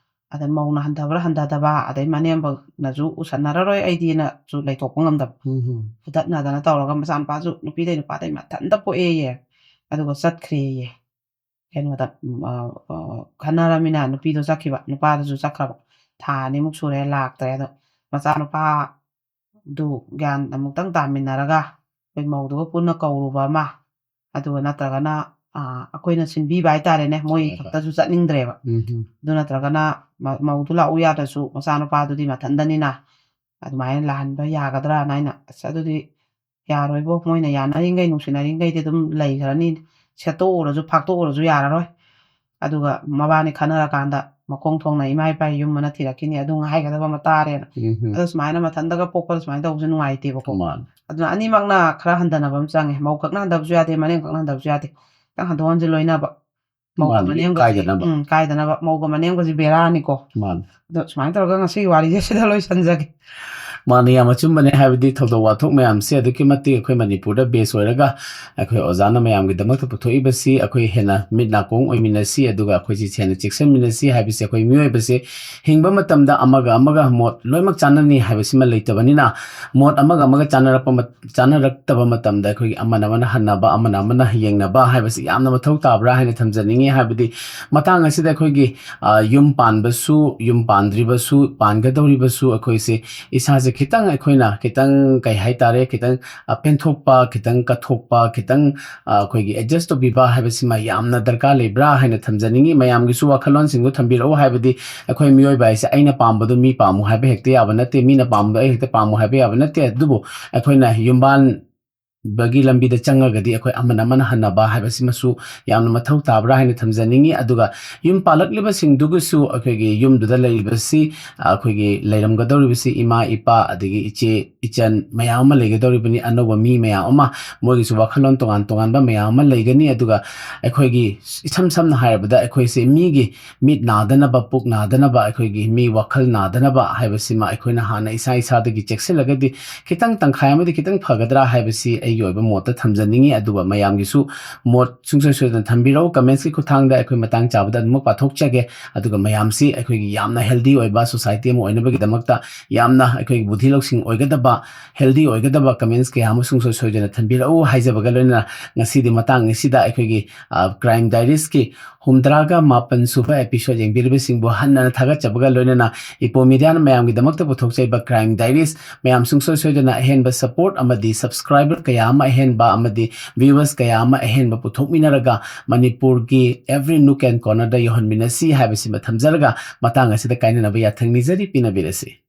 ꯑꯗ ꯃꯧꯅ ꯍꯟꯊꯕ꯭ꯔꯥ ꯍꯟꯊꯗꯕ, ꯑꯗꯩ ꯃꯅꯦꯝꯕꯅꯁꯨ ꯎꯁꯟꯅꯔꯔꯣꯏ ꯑꯩꯗꯤꯅꯁꯨ ꯂꯩꯊꯣꯛꯄ ꯉꯝꯗꯕ꯫ ꯎꯝ, ꯎꯝ꯫ ꯐꯨꯗꯠꯅꯗꯅ ꯇꯧꯔꯒ ꯃꯆꯥꯅꯨꯄꯥꯁꯨ ꯅꯨꯄꯤꯗꯩ ꯅꯨꯄꯥꯗꯩ ꯃꯊꯟꯇ ꯄꯣꯛꯑꯦꯌꯦ꯫ ꯑꯗꯨꯒ ꯆꯠꯈ꯭ꯔꯦꯌꯦ꯫ ꯀꯩꯅꯣꯗ, ꯎꯝ, ꯑ, ꯑ, ꯈꯠꯅꯔꯃꯤꯅ ꯅꯨꯄꯤꯗꯣ ꯆꯠꯈꯤꯕ, ꯅꯨꯄꯥꯗꯨꯁꯨ ꯆꯠꯈ꯭ꯔꯕ꯫ ꯊꯥ ꯑꯅꯤꯃꯨꯛ ꯁꯨꯔꯦ ꯂꯥꯛꯇ꯭ꯔꯦ꯫ ꯑꯗꯣ ꯃꯆꯥꯅꯨꯄꯥꯗꯨ ꯒ꯭ꯌꯥꯟ ꯑꯃꯨꯛꯇꯪ ꯇꯥꯃꯤꯟꯅꯔꯒ ꯑꯩꯈꯣꯏ ꯃꯧꯗꯨꯒ ꯄꯨꯟꯅ ꯀꯧꯔꯨꯕ ꯑꯃ, ꯑꯗꯨꯒ ꯅꯠꯇ꯭ꯔꯒꯅ, ꯑ, ꯑꯩꯈꯣꯏꯅ ꯁꯤꯟꯕꯤꯕ ꯍꯥꯏꯇꯥꯔꯦꯅꯦ, ꯃꯣꯏ ꯍꯣꯏ, ꯍꯣꯏ꯫ ꯈꯛꯇꯁꯨ ꯆꯠꯅꯤꯡꯗ꯭ꯔꯦꯕ꯫ ꯎꯝ, ꯎꯝ꯫ ꯑꯗꯨ ꯅꯠꯇ꯭ꯔꯒꯅ ꯃ-, ꯃꯧꯗꯨ ꯂꯥꯛꯎ ꯌꯥꯗ꯭ꯔꯁꯨ ꯃꯆꯥꯅꯨꯄꯥꯗꯨꯗꯤ ꯃꯊꯟꯗꯅꯤꯅ ꯑꯗꯨꯃꯥꯏꯅ ꯂꯥꯛꯍꯟꯕ ꯌꯥꯒꯗ꯭ꯔꯥꯅ ꯑꯩꯅ, "ꯑꯁ, ꯑꯗꯨꯗꯤ ꯌꯥꯔꯣꯏꯕꯣ, ꯃꯣꯏꯅ ꯌꯥꯅꯔꯤꯉꯩ ꯅꯨꯡꯁꯤꯅꯔꯤꯉꯩꯗꯤ ꯑꯗꯨꯝ ꯂꯩꯈ꯭ꯔꯅꯤ, ꯁꯦꯠꯇꯣꯛꯎꯔꯁꯨ ꯐꯥꯛꯇꯣꯛꯎꯔꯁꯨ ꯌꯥꯔꯔꯣꯏ꯫ ꯑꯗꯨꯒ ꯃꯕꯥꯅꯤ ꯈꯠꯅꯔꯀꯥꯟꯗ ꯃꯈꯣꯡ ꯊꯣꯡꯅ ꯏꯃꯥ ꯏꯄꯥ ꯌꯨꯝ ꯑꯅ ꯊꯤꯔꯛꯈꯤꯅꯤ, ꯑꯗꯨ ꯉꯥꯏꯒꯗꯕ ꯑꯃ ꯇꯥꯔꯦꯅ"꯫ ꯎꯝ, ꯎꯝ꯫ ꯑꯗꯣ ꯁꯨꯃꯥꯏꯅ ꯃꯊꯟꯇꯒ ꯄꯣꯛꯄꯗ ꯁꯨꯃꯥꯏꯅ ꯇꯧꯕꯁꯦ ꯅꯨꯡꯉꯥꯏꯇꯦꯕꯀꯣ꯫ ꯃꯥꯅꯦ꯫ ꯑꯗꯨꯅ ꯑꯅꯤꯃꯛꯅ ꯈꯔ ꯍꯟꯊꯅꯕ ꯑꯃ ꯆꯪꯉꯦ꯫ ꯃꯧ ꯈꯛꯅ ꯍꯟꯊꯕꯁꯨ ꯌꯥꯗꯦ, ꯃꯅꯦꯝ ꯈꯛꯅ ꯍꯟꯊꯕꯁꯨ ꯌꯥꯗꯦ꯫ ꯈꯤꯇꯪ ꯍꯟꯗꯣꯛ ꯍꯟꯖꯤꯟ ꯂꯣꯏꯅꯕ꯫ ꯃꯧꯒ ꯃꯥꯅꯦ, ꯃꯅꯦꯝꯒꯁꯦ, ꯀꯥꯏꯗꯅꯕ꯫ ꯎꯝ, ꯀꯥꯏꯗꯅꯕ꯫ ꯃꯧꯒ ꯃꯅꯦꯝꯒꯁꯦ ꯕꯦꯔꯥꯅꯤꯀꯣ꯫ ꯃꯥꯅꯦ꯫ ꯑꯗꯣ ꯁꯨꯃꯥꯏꯅ ꯇꯧꯔꯒ ꯉꯁꯤꯒꯤ ꯋꯥꯔꯤꯁꯦ ꯁꯤꯗ ꯂꯣꯏꯁꯟꯖꯒꯦ꯫ ꯃꯥꯅ ꯌꯥꯝ ꯑꯆꯨꯝꯕꯅꯦ꯫ ꯍꯥꯏꯕꯗꯤ ꯊꯧꯗꯣꯛ ꯋꯥꯊꯣꯛ ꯃꯌꯥꯝꯁꯦ ꯑꯗꯨꯛꯀꯤ ꯃꯇꯤꯛ ꯑꯩꯈꯣꯏ ꯃꯅꯤꯄꯨꯔꯗ ꯕꯦꯁ ꯑꯣꯏꯔꯒ ꯑꯩꯈꯣꯏ ꯑꯣꯖꯥꯅ ꯃꯌꯥꯝꯒꯤꯗꯃꯛꯇ ꯄꯨꯊꯣꯛꯏꯕꯁꯤ ꯑꯩꯈꯣꯏ ꯍꯦꯟꯅ ꯃꯤꯠ ꯅꯥꯀꯣꯡ ꯑꯣꯏꯃꯤꯟꯅꯁꯤ, ꯑꯗꯨꯒ ꯑꯩꯈꯣꯏꯁꯤ ꯍꯦꯟꯅ ꯆꯦꯛꯁꯤꯟꯃꯤꯟꯅꯁꯤ꯫ ꯍꯥꯏꯕꯁꯤ ꯑꯩꯈꯣꯏ ꯃꯤꯑꯣꯏꯕꯁꯦ ꯍꯤꯡꯕ ꯃꯇꯝꯗ ꯑꯃꯒ ꯑꯃꯒ ꯃꯣꯠ ꯂꯣꯏꯅꯃꯛ ꯆꯥꯟꯅꯅꯤ ꯍꯥꯏꯕꯁꯤꯃ ꯂꯩꯇꯕꯅꯤꯅ, ꯃꯣꯠ ꯑꯃꯒ ꯑꯃꯒ ꯆꯥꯟꯅꯔꯛꯄ ꯃꯠ-, ꯆꯥꯟꯅꯔꯛꯇꯕ ꯃꯇꯝꯗ ꯑꯩꯈꯣꯏꯒꯤ ꯑꯃꯅ ꯑꯃꯅ ꯍꯟꯅꯕ, ꯑꯃꯅ ꯑꯃꯅ ꯌꯦꯡꯅꯕ ꯍꯥꯏꯕꯁꯤ ꯌꯥꯝꯅ ꯃꯊꯧ ꯇꯥꯕ꯭ꯔꯥ ꯍꯥꯏꯅ ꯊꯝꯖꯅꯤꯡꯉꯤ꯫ ꯍꯥꯏꯕꯗꯤ ꯃꯇꯥꯡ ꯑꯁꯤꯗ ꯑꯩꯈꯣꯏꯒꯤ, ꯑ, ꯌꯨꯝ ꯄꯥꯟꯕꯁꯨ, ꯌꯨꯝ ꯄꯥꯟꯗ꯭ꯔꯤꯕꯁꯨ, ꯄꯥꯟꯒꯗꯧꯔꯤꯕꯁꯨ ꯑꯩꯈꯣꯏꯁꯦ ꯏꯁꯥꯁꯦ ꯈꯤꯇꯪ ꯑꯩꯈꯣꯏꯅ ꯈꯤꯇꯪ, ꯀꯩ ꯍꯥꯏꯇꯥꯔꯦ, ꯈꯤꯇꯪ, ꯑ, ꯄꯦꯟꯊꯣꯛꯄ, ꯈꯤꯇꯪ ꯀꯠꯊꯣꯛꯄ, ꯈꯤꯇꯪ, ꯑ, ꯑꯩꯈꯣꯏꯒꯤ ꯑꯦꯗꯖꯁ ꯇꯧꯕꯤꯕ ꯍꯥꯏꯕꯁꯤꯃ ꯌꯥꯝꯅ ꯗꯔꯀꯥꯔ ꯂꯩꯕ꯭ꯔꯥ ꯍꯥꯏꯅ ꯊꯝꯖꯅꯤꯡꯉꯤ꯫ ꯃꯌꯥꯝꯒꯤꯁꯨ ꯋꯥꯈꯜꯂꯣꯟꯁꯤꯡꯗꯨ ꯊꯝꯕꯤꯔꯛꯎ꯫ ꯍꯥꯏꯕꯗꯤ ꯑꯩꯈꯣꯏ ꯃꯤꯑꯣꯏꯕ ꯍꯥꯏꯁꯦ ꯑꯩꯅ ꯄꯥꯝꯕꯗꯣ ꯃꯤ ꯄꯥꯝꯃꯨ ꯍꯥꯏꯕ ꯍꯦꯛꯇ ꯌꯥꯕ ꯅꯠꯇꯦ, ꯃꯤꯅ ꯄꯥꯝꯕꯗꯣ ꯑꯩ ꯍꯦꯛꯇ ꯄꯥꯝꯃꯨ ꯍꯥꯏꯕ ꯌꯥꯕ ꯅꯠꯇꯦ꯫ ꯑꯗꯨꯕꯨ ꯑꯩꯈꯣꯏꯅ ꯌꯨꯝꯕꯥꯟ ꯕꯒꯤ ꯂꯝꯕꯤꯗ ꯆꯪꯉꯒꯗꯤ ꯑꯩꯈꯣꯏ ꯑꯃꯅ ꯑꯃꯅ ꯍꯟꯅꯕ ꯍꯥꯏꯕꯁꯤꯃꯁꯨ ꯌꯥꯝꯅ ꯃꯊꯧ ꯇꯥꯕ꯭ꯔꯥ ꯍꯥꯏꯅ ꯊꯝꯖꯅꯤꯡꯉꯤ꯫ ꯑꯗꯨꯒ ꯌꯨꯝ ꯄꯥꯜꯂꯛꯂꯤꯕꯁꯤꯡꯗꯨꯒꯤꯁꯨ ꯑꯩꯈꯣꯏꯒꯤ ꯌꯨꯝꯗꯨꯗ ꯂꯩꯔꯤꯕꯁꯤ, ꯑꯩꯈꯣꯏꯒꯤ ꯂꯩꯔꯝꯒꯗꯧꯔꯤꯕꯁꯤ ꯏꯃꯥ, ꯏꯄꯥ, ꯑꯗꯒꯤ ꯏꯆꯦ, ꯏꯆꯟ ꯃꯌꯥꯝ ꯑꯃ ꯂꯩꯒꯗꯧꯔꯤꯕꯅꯤ, ꯑꯅꯧꯕ ꯃꯤ ꯃꯌꯥꯝ ꯑꯃ, ꯃꯣꯏꯒꯤꯁꯨ ꯋꯥꯈꯜꯂꯣꯟ ꯇꯣꯉꯥꯟ ꯇꯣꯉꯥꯟꯕ ꯃꯌꯥꯝ ꯑꯃ ꯂꯩꯒꯅꯤ꯫ ꯑꯗꯨꯒ ꯑꯩꯈꯣꯏꯒꯤ ꯏꯁꯝ ꯁꯝꯅ ꯍꯥꯏꯔꯕꯗ ꯑꯩꯈꯣꯏꯁꯦ ꯃꯤꯒꯤ ꯃꯤꯠ ꯅꯥꯗꯅꯕ, ꯄꯨꯛ ꯅꯥꯗꯅꯕ, ꯑꯩꯈꯣꯏꯒꯤ ꯃꯤ ꯋꯥꯈꯜ ꯅꯥꯗꯅꯕ ꯍꯥꯏꯕꯁꯤꯃ ꯑꯩꯈꯣꯏꯅ ꯍꯥꯟꯅ ꯏꯁꯥ ꯏꯁꯥꯗꯒꯤ ꯆꯦꯛꯁꯤꯜꯂꯒꯗꯤ ꯈꯤꯇꯪ ꯇꯪꯈꯥꯏ ꯑꯃꯗꯤ ꯈꯤꯇꯪ ꯐꯒꯗ꯭ꯔꯥ ꯍꯥꯏꯕꯁꯤ ꯑꯩꯒꯤ ꯑꯣꯏꯕ ꯃꯣꯠꯇ ꯊꯝꯖꯅꯤꯡꯉꯤ꯫ ꯑꯗꯨꯒ ꯃꯌꯥꯝꯒꯤꯁꯨ ꯃꯣꯠ ꯁꯨꯡꯁꯣꯏ ꯁꯣꯏꯗꯅ ꯊꯝꯕꯤꯔꯛꯎ꯫ ꯀꯃꯦꯟꯁꯀꯤ ꯈꯨꯠꯊꯥꯡꯗ ꯑꯩꯈꯣꯏ ꯃꯇꯥꯡ ꯆꯥꯕꯗ ꯑꯗꯨꯃꯛ ꯄꯥꯊꯣꯛꯆꯒꯦ꯫ ꯑꯗꯨꯒ ꯃꯌꯥꯝꯁꯤ ꯑꯩꯈꯣꯏꯒꯤ ꯌꯥꯝꯅ ꯍꯦꯜꯗꯤ ꯑꯣꯏꯕ ꯁꯣꯁꯥꯏꯇꯤ ꯑꯃ ꯑꯣꯏꯅꯕꯒꯤꯗꯃꯛꯇ, ꯌꯥꯝꯅ ꯑꯩꯈꯣꯏꯒꯤ ꯕꯨꯙꯤ ꯂꯧꯁꯤꯡ ꯑꯣꯏꯒꯗꯕ, ꯍꯦꯜꯗꯤ ꯑꯣꯏꯒꯗꯕ ꯀꯃꯦꯟꯁ ꯀꯌꯥ ꯑꯃ ꯁꯨꯡꯁꯣꯏ ꯁꯣꯏꯗꯅ ꯊꯝꯕꯤꯔꯛꯎ ꯍꯥꯏꯖꯕꯒ ꯂꯣꯏꯅꯅ ꯉꯁꯤꯗꯤ ꯃꯇꯥꯡ ꯑꯁꯤꯗ ꯑꯩꯈꯣꯏꯒꯤ, ꯑ, ꯀ꯭ꯔꯥꯏꯝ ꯗꯥꯏꯔꯤꯁꯀꯤ ꯍꯨꯝꯗ꯭ꯔꯥꯒ ꯃꯥꯄꯟ ꯁꯨꯕ ꯑꯦꯄꯤꯁꯣꯗ ꯌꯦꯡꯕꯤꯔꯤꯕꯁꯤꯡꯕꯨ ꯍꯟꯅ ꯊꯥꯒꯠꯆꯕꯒ ꯂꯣꯏꯅꯅ ꯏꯄꯣ ꯃꯤꯗꯤꯌꯥꯅ ꯃꯌꯥꯝꯒꯤꯗꯃꯛꯇ ꯄꯨꯊꯣꯛꯆꯔꯤꯕ ꯀ꯭ꯔꯥꯏꯝ ꯗꯥꯏꯔꯤꯁ ꯃꯌꯥꯝ ꯁꯨꯡꯁꯣꯏ ꯁꯣꯏꯗꯅ ꯑꯍꯦꯟꯕ ꯁꯄꯣꯔꯠ ꯑꯃꯗꯤ ꯁꯕꯁꯀ꯭ꯔꯥꯏꯕꯔ ꯀꯌꯥ ꯑꯃ ꯑꯍꯦꯟꯕ ꯑꯃꯗꯤ ꯚ꯭ꯌꯨꯋꯔꯁ ꯀꯌꯥ ꯑꯃ ꯑꯍꯦꯟꯕ ꯄꯨꯊꯣꯛꯃꯤꯟꯅꯔꯒ ꯃꯅꯤꯄꯨꯔꯒꯤ every nook and cornerꯗ ꯌꯧꯍꯟꯃꯤꯟꯅꯁꯤ ꯍꯥꯏꯕꯁꯤꯃ ꯊꯝꯖꯔꯒ ꯃꯇꯥꯡ ꯑꯁꯤꯗ ꯀꯥꯏꯅꯅꯕ ꯌꯥꯊꯪ ꯅꯤꯖꯔꯤ, ꯄꯤꯅꯕꯤꯔꯁꯤ꯫